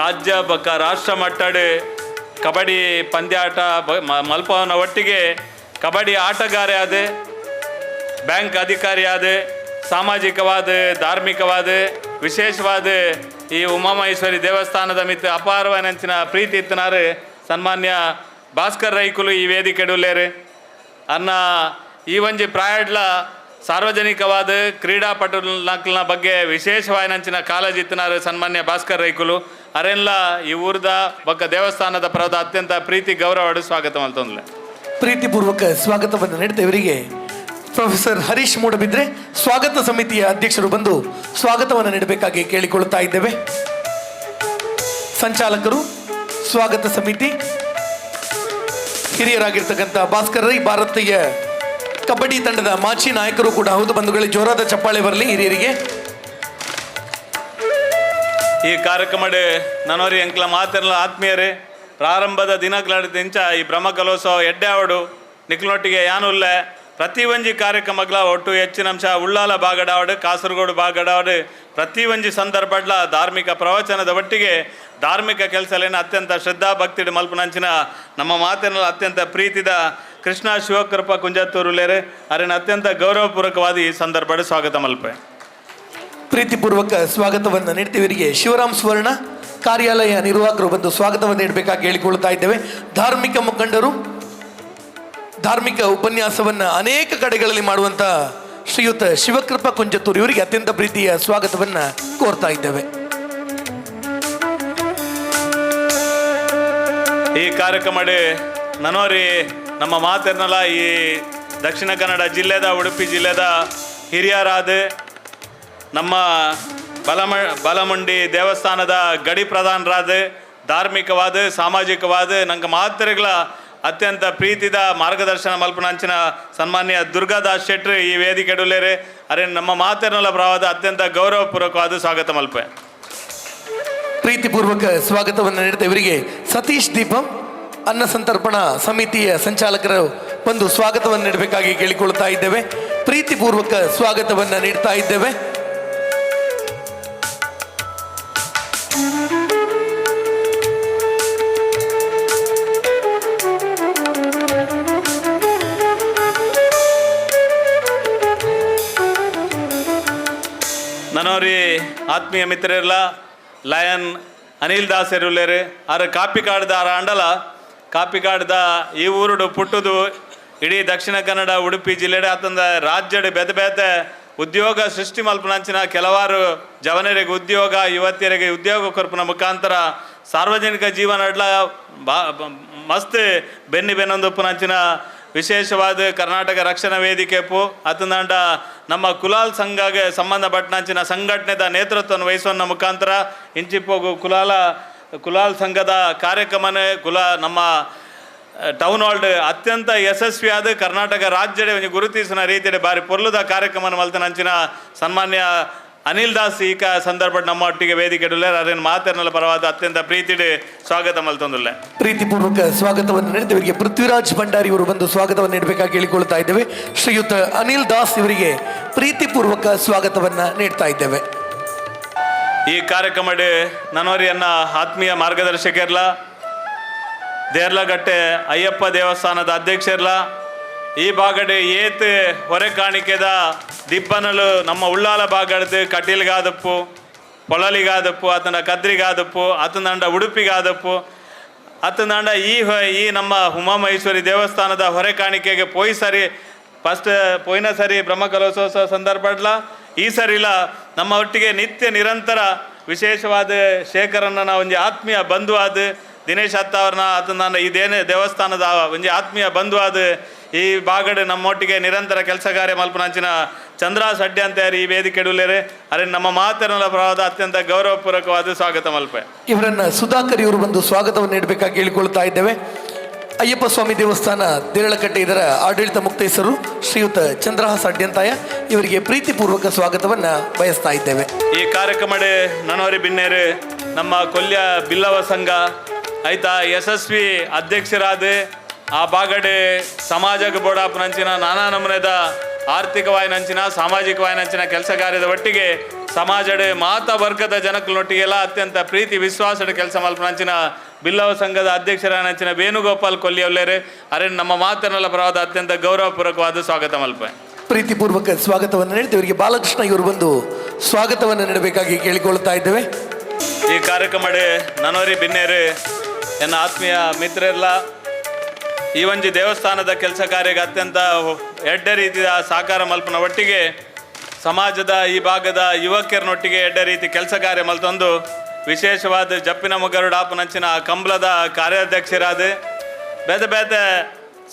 ರಾಜ್ಯ ಬೊಕ್ಕ ರಾಷ್ಟ್ರ ಮಟ್ಟಡ್ ಕಬಡ್ಡಿ ಪಂದ್ಯಾಟ ಮಲ್ಪವನ ಒಟ್ಟಿಗೆ ಕಬಡ್ಡಿ ಆಟಗಾರೆ ಆದ, ಬ್ಯಾಂಕ್ ಅಧಿಕಾರಿ ಆದ, ಸಾಮಾಜಿಕವಾದ, ಧಾರ್ಮಿಕವಾದ, ವಿಶೇಷವಾದ ಈ ಉಮಾಮಹೇಶ್ವರಿ ದೇವಸ್ಥಾನದ ಮಿತ್ತ ಅಪಾರವಾದ ಪ್ರೀತಿ ಇತ್ತನಾರು ಸನ್ಮಾನ್ಯ ಭಾಸ್ಕರ್ ರೈಕುಲು ಈ ವೇದಿಕೆ ಉಲ್ಲೇರು. ಅನ್ನ ಈ ಒಂಜಿ ಪ್ರಾಯಡ್ಲ ಸಾರ್ವಜನಿಕವಾದ ಕ್ರೀಡಾಪಟುನ ಬಗ್ಗೆ ವಿಶೇಷವಾದ ಕಾಳಜಿ ಇತ್ತನಾರು ಸನ್ಮಾನ್ಯ ಭಾಸ್ಕರ್ ರೈಕುಲು. ಅರೆಲ್ಲ ಈ ಊರ್ದ ಬೊಕ್ಕ ದೇವಸ್ಥಾನದ ಪರದ ಅತ್ಯಂತ ಪ್ರೀತಿ ಗೌರವ ಸ್ವಾಗತ ಮಲ್ತೊಂದ್ಲೆ. ಪ್ರೀತಿಪೂರ್ವಕ ಸ್ವಾಗತವನ್ನು ನೀಡುತ್ತ ಇವರಿಗೆ ಪ್ರೊಫೆಸರ್ ಹರೀಶ್ ಮೂಡಬಿದ್ರೆ ಸ್ವಾಗತ ಸಮಿತಿಯ ಅಧ್ಯಕ್ಷರು ಬಂದು ಸ್ವಾಗತವನ್ನು ನೀಡಬೇಕಾಗಿ ಕೇಳಿಕೊಳ್ಳುತ್ತಾ ಇದ್ದೇವೆ. ಸಂಚಾಲಕರು, ಸ್ವಾಗತ ಸಮಿತಿ ಹಿರಿಯರಾಗಿರ್ತಕ್ಕಂಥ ಭಾಸ್ಕರ್ ರೈ, ಭಾರತೀಯ ಕಬಡ್ಡಿ ತಂಡದ ಮಾಜಿ ನಾಯಕರು ಕೂಡ ಹೌದು. ಬಂಧುಗಳೇ, ಜೋರಾದ ಚಪ್ಪಾಳೆ ಬರಲಿ ಹಿರಿಯರಿಗೆ. ಈ ಕಾರ್ಯಕ್ರಮಡ್ ನನೋರಿ ಎಂಕ್ಲ ಮಾತೆಲ್ಲ ಆತ್ಮೀಯರೇ, ಪ್ರಾರಂಭದ ದಿನಗಳ ಇಂಚ ಈ ಬ್ರಹ್ಮಕಲೋತ್ಸವ ಎಡ್ಡೆ ಆವಡು ನಿಕ್ಲೊಟ್ಟಿಗೆ ಯಾನುಲ್ಲೆ ಪ್ರತಿ ಒಂಜಿ ಕಾರ್ಯಕ್ರಮಗಳ ಒಟ್ಟು ಹೆಚ್ಚಿನ ಅಂಶ ಉಳ್ಳಾಲ ಬಾಗಡಾವಡು, ಕಾಸರಗೋಡು ಬಾಗಡಾವಡು ಪ್ರತಿ ಒಂಜಿ ಸಂದರ್ಭಡ್ಲ ಧಾರ್ಮಿಕ ಪ್ರವಚನದ ಒಟ್ಟಿಗೆ ಧಾರ್ಮಿಕ ಕೆಲಸಲೇನ ಅತ್ಯಂತ ಶ್ರದ್ಧಾ ಭಕ್ತಿಡು ಮಲ್ಪನಂಚಿನ ನಮ್ಮ ಮಾತಿನಲ್ಲಿ ಅತ್ಯಂತ ಪ್ರೀತಿದ ಕೃಷ್ಣ ಶಿವಕೃಪ ಕುಂಜತ್ತೂರುಲೇರೆ ಅರಿನ ಅತ್ಯಂತ ಗೌರವಪೂರ್ವಕವಾದ ಈ ಸಂದರ್ಭ ಸ್ವಾಗತ ಮಲ್ಪೆ. ಪ್ರೀತಿಪೂರ್ವಕ ಸ್ವಾಗತವನ್ನು ನೀಡ್ತೀವಿ ಇವರಿಗೆ. ಶಿವರಾಮ್ ಸುವರ್ಣ ಕಾರ್ಯಾಲಯ ನಿರ್ವಾಹಕರು ಬಂದು ಸ್ವಾಗತವನ್ನು ನೀಡಬೇಕಾಗಿ ಹೇಳಿಕೊಳ್ಳುತ್ತಾ ಇದ್ದೇವೆ. ಧಾರ್ಮಿಕ ಮುಖಂಡರು, ಧಾರ್ಮಿಕ ಉಪನ್ಯಾಸವನ್ನು ಅನೇಕ ಕಡೆಗಳಲ್ಲಿ ಮಾಡುವಂಥ ಶ್ರೀಯುತ ಶಿವಕೃಪಾ ಕುಂಜತ್ತೂರು ಇವರಿಗೆ ಅತ್ಯಂತ ಪ್ರೀತಿಯ ಸ್ವಾಗತವನ್ನು ಕೋರ್ತಾ ಇದ್ದೇವೆ. ಈ ಕಾರ್ಯಕ್ರಮ ನನೋರಿ ನಮ್ಮ ಮಾತಿರ್ನಲ್ಲ ಈ ದಕ್ಷಿಣ ಕನ್ನಡ ಜಿಲ್ಲೆದ ಉಡುಪಿ ಜಿಲ್ಲೆದ ಹಿರಿಯರಾದ ನಮ್ಮ ಬಲಮುಂಡಿ ದೇವಸ್ಥಾನದ ಗಡಿ ಪ್ರಧಾನರಾದ ಧಾರ್ಮಿಕವಾದ ಸಾಮಾಜಿಕವಾದ ನಂಗೆ ಮಾತೃಗಳ ಅತ್ಯಂತ ಪ್ರೀತಿದ ಮಾರ್ಗದರ್ಶನ ಮಲ್ಪನಂಚಿನ ಸನ್ಮಾನ್ಯ ದುರ್ಗಾದಾಸ್ ಶೆಟ್ರು ಈ ವೇದಿಕೆ ಡುಲ್ಲೇರೆ ಅರೆ ನಮ್ಮ ಮಾತಿರ್ನಲ್ಲ ಪ್ರವಾದ ಅತ್ಯಂತ ಗೌರವಪೂರ್ವಕವಾದ ಸ್ವಾಗತ ಮಲ್ಪೆ. ಪ್ರೀತಿಪೂರ್ವಕ ಸ್ವಾಗತವನ್ನು ನೀಡುತ್ತ ಇವರಿಗೆ ಸತೀಶ್ ದೀಪಂ ಅನ್ನ ಸಂತರ್ಪಣಾ ಸಮಿತಿಯ ಸಂಚಾಲಕರು ಬಂದು ಸ್ವಾಗತವನ್ನು ನೀಡಬೇಕಾಗಿ ಕೇಳಿಕೊಳ್ತಾ ಇದ್ದೇವೆ. ಪ್ರೀತಿಪೂರ್ವಕ ಸ್ವಾಗತವನ್ನು ನೀಡ್ತಾ ಇದ್ದೇವೆ. ನನೋರಿ ಆತ್ಮೀಯ ಮಿತ್ರರೆಲ್ಲ ಲಯನ್ ಅನಿಲ್ ದಾಸ್ ಎರುಲೇರು ಆರು ಕಾಪಿಕಾಡ್ದ ಆರ ಅಂಡಲ ಕಾಪಿಕಾಡ್ದ ಈ ಊರುಡು ಪುಟ್ಟುದು ಇಡೀ ದಕ್ಷಿಣ ಕನ್ನಡ ಉಡುಪಿ ಜಿಲ್ಲೆಡೆ ಆತಂದ ರಾಜ್ಯಡ್ ಬೇತೆ ಬೇತೆ ಉದ್ಯೋಗ ಸೃಷ್ಟಿ ಮಲ್ಪನಂಚಿನ ಕೆಲವಾರು ಜವನರಿಗೆ ಉದ್ಯೋಗ ಯುವತಿಯರಿಗೆ ಉದ್ಯೋಗ ಕೊರ್ಪುನ ಮುಖಾಂತರ ಸಾರ್ವಜನಿಕ ಜೀವನ ಮಸ್ತ್ ಬೆನ್ನಿ ಬೆನ್ನೊಂದುಪ್ಪುನಂಚಿನ ವಿಶೇಷವಾದ ಕರ್ನಾಟಕ ರಕ್ಷಣಾ ವೇದಿಕೆಪು ಅತಂದಾಂಡ ನಮ್ಮ ಕುಲಾಲ್ ಸಂಘಗೆ ಸಂಬಂಧಪಟ್ಟಂಚಿನ ಸಂಘಟನೆದ ನೇತೃತ್ವವನ್ನು ವಹಿಸುವ ಮುಖಾಂತರ ಇಂಚಿಪೋಗು ಕುಲಾಲ್ ಸಂಘದ ಕಾರ್ಯಕ್ರಮನೇ ನಮ್ಮ ಟೌನ್ ಹಾಲ್ ಅತ್ಯಂತ ಯಶಸ್ವಿಯಾದ ಕರ್ನಾಟಕ ರಾಜ್ಯದ ಒಂದು ಗುರುತಿಸಿನ ರೀತಿಯಲ್ಲಿ ಬಾರಿ ಪೊರ್ಲುದ ಕಾರ್ಯಕ್ರಮ ಮಲ್ತನಂಚಿನ ಸನ್ಮಾನ್ಯ ಅನಿಲ್ ದಾಸ್ ಈ ಸಂದರ್ಭ ನಮ್ಮ ಒಟ್ಟಿಗೆ ವೇದಿಕೆ ಅದೇನು ಮಾತಿನಲ್ಲ ಪರವಾದ ಅತ್ಯಂತ ಪ್ರೀತಿಡೆ ಸ್ವಾಗತ ಮಲ್ತೊಂದುಲ್ಲೆ. ಪ್ರೀತಿಪೂರ್ವಕ ಸ್ವಾಗತವನ್ನು ನೀಡಿದ ಇವರಿಗೆ ಪೃಥ್ವಿರಾಜ್ ಭಂಡಾರಿ ಇವರು ಬಂದು ಸ್ವಾಗತವನ್ನು ನೀಡಬೇಕಾಗಿ ಕೇಳಿಕೊಳ್ತಾ ಇದ್ದೇವೆ. ಶ್ರೀಯುತ ಅನಿಲ್ ದಾಸ್ ಇವರಿಗೆ ಪ್ರೀತಿಪೂರ್ವಕ ಸ್ವಾಗತವನ್ನು ನೀಡ್ತಾ ಇದ್ದೇವೆ. ಈ ಕಾರ್ಯಕ್ರಮಡ್ ನನೋರಿಯನ್ನ ಆತ್ಮೀಯ ಮಾರ್ಗದರ್ಶಕರ್ಲ ದೇರ್ಲಗಟ್ಟೆ ಅಯ್ಯಪ್ಪ ದೇವಸ್ಥಾನದ ಅಧ್ಯಕ್ಷರ್ಲ ಈ ಭಾಗಡೆ ಏತ್ ಹೊರೆ ಕಾಣಿಕೆದ ದಿಬ್ಬನಲು ನಮ್ಮ ಉಳ್ಳಾಲ ಭಾಗಡ್ದು ಕಟೀಲ್ಗಾದಪ್ಪು ಪೊಳಲಿಗಾದಪ್ಪು ಆತನ ಕದ್ರಿಗಾದಪ್ಪು ಆತನಂಡ ಉಡುಪಿಗಾದಪ್ಪು ಆತನಂಡ ಈ ನಮ್ಮ ಉಮಾಮಹೇಶ್ವರಿ ದೇವಸ್ಥಾನದ ಹೊರೆ ಕಾಣಿಕೆಗೆ ಪೋಯಿ ಸರಿ ಫಸ್ಟ್ ಪೋಯಿನ ಸರಿ ಬ್ರಹ್ಮಕಲೋತ್ಸವ ಸಂದರ್ಭಡ್ಲ ಈ ಸರಿಲ ನಮ್ಮ ಒಟ್ಟಿಗೆ ನಿತ್ಯ ನಿರಂತರ ವಿಶೇಷವಾದ ಶೇಖರನ್ನ ಒಂದು ಆತ್ಮೀಯ ಬಂಧುವಾದ ದಿನೇಶ್ ಅತ್ತ ಅವ್ರನ್ನ ಆತನ ಇದೇನೇ ದೇವಸ್ಥಾನದ ಒಂಜಿ ಆತ್ಮೀಯ ಬಂಧುವಾದ ಈ ಬಾಗಡು ನಮ್ಮೊಟ್ಟಿಗೆ ನಿರಂತರ ಕೆಲಸ ಕಾರ್ಯ ಮಲ್ಪನಂಚಿನ ಚಂದ್ರ ಸಡ್ಡೆ ಅಂತ ಈ ವೇದಿಕೆ ಡುಲ್ಲೇರೆ ಅರೆ ನಮ್ಮ ಮಾತಿನ ಪ್ರವಾದ ಅತ್ಯಂತ ಗೌರವಪೂರ್ವಕವಾದ ಸ್ವಾಗತ ಮಲ್ಪೆ. ಇವರನ್ನ ಸುಧಾಕರ್ ಇವರು ಬಂದು ಸ್ವಾಗತವನ್ನು ನೀಡಬೇಕಾಗಿ ಕೇಳಿಕೊಳ್ತಾ ಇದ್ದೇವೆ. ಅಯ್ಯಪ್ಪ ಸ್ವಾಮಿ ದೇವಸ್ಥಾನ ದೇರಳಕಟ್ಟೆ ಇದರ ಆಡಳಿತ ಮುಕ್ತೇಸರು ಶ್ರೀಯುತ ಚಂದ್ರಹಾಸ ಅಡ್ಯಂತಾಯ ಇವರಿಗೆ ಪ್ರೀತಿಪೂರ್ವಕ ಸ್ವಾಗತವನ್ನು ಬಯಸ್ತಾ ಇದ್ದೇವೆ. ಈ ಕಾರ್ಯಕ್ರಮಡೆ ನನೋರಿ ಬಿನ್ನೇರು ನಮ್ಮ ಕೊಲ್ಯ ಬಿಲ್ಲವ ಸಂಘ ಆಯ್ತಾ ಯಶಸ್ವಿ ಅಧ್ಯಕ್ಷರಾದ ಆ ಬಾಗಡೆ ಸಮಾಜಕ್ಕೆ ಬೋಡಾಪನಂಚಿನ ನಾನಾ ನಮೂನೆದ ಆರ್ಥಿಕವಾಯಿನಂಚಿನ ಸಾಮಾಜಿಕವಾಯಿನಂಚಿನ ಕೆಲಸ ಕಾರ್ಯದ ಒಟ್ಟಿಗೆ ಸಮಾಜಡೆ ಮಾತಾ ವರ್ಗದ ಜನಕ್ಲೊಟ್ಟಿಗೆಲ್ಲ ಅತ್ಯಂತ ಪ್ರೀತಿ ವಿಶ್ವಾಸದ ಕೆಲಸ ಮಲ್ಪನಂಚಿನ ಬಿಲ್ಲವ ಸಂಘದ ಅಧ್ಯಕ್ಷರಾನಂಚಿನ ವೇಣುಗೋಪಾಲ್ ಕೊಲ್ಲಿಯವಲ್ಲೇರು ಅರೆ ನಮ್ಮ ಮಾತನ್ನೆಲ್ಲ ಪರವಾದ ಅತ್ಯಂತ ಗೌರವಪೂರ್ವಕವಾದ ಸ್ವಾಗತ ಮಲ್ಪ. ಪ್ರೀತಿಪೂರ್ವಕ ಸ್ವಾಗತವನ್ನು ನೀಡ್ತೇವೆ. ಇವರಿಗೆ ಬಾಲಕೃಷ್ಣ ಇವರು ಬಂದು ಸ್ವಾಗತವನ್ನು ನೀಡಬೇಕಾಗಿ ಕೇಳಿಕೊಳ್ಳುತ್ತಾ ಇದ್ದೇವೆ. ಈ ಕಾರ್ಯಕ್ರಮಡೆ ನನೋರಿ ಬಿನ್ನೇರು ಎನ್ನ ಆತ್ಮೀಯ ಮಿತ್ರರೆಲ್ಲ ಈ ಒಂಜಿ ದೇವಸ್ಥಾನದ ಕೆಲಸ ಕಾರ್ಯಕ್ಕೆ ಅತ್ಯಂತ ಎಡ್ಡೆ ರೀತಿಯ ಸಾಕಾರ ಮಲ್ಪನ ಒಟ್ಟಿಗೆ ಸಮಾಜದ ಈ ಭಾಗದ ಯುವಕರನ್ನೊಟ್ಟಿಗೆ ಎಡ್ಡೆ ರೀತಿ ಕೆಲಸ ಕಾರ್ಯ ಮಲ್ತೊಂದು ವಿಶೇಷವಾದ ಜಪ್ಪಿನ ಮೊಗರುಡಾಪನಂಚಿನ ಕಂಬಳದ ಕಾರ್ಯಾಧ್ಯಕ್ಷರಾದ ಬೇತೆ ಬೇತೆ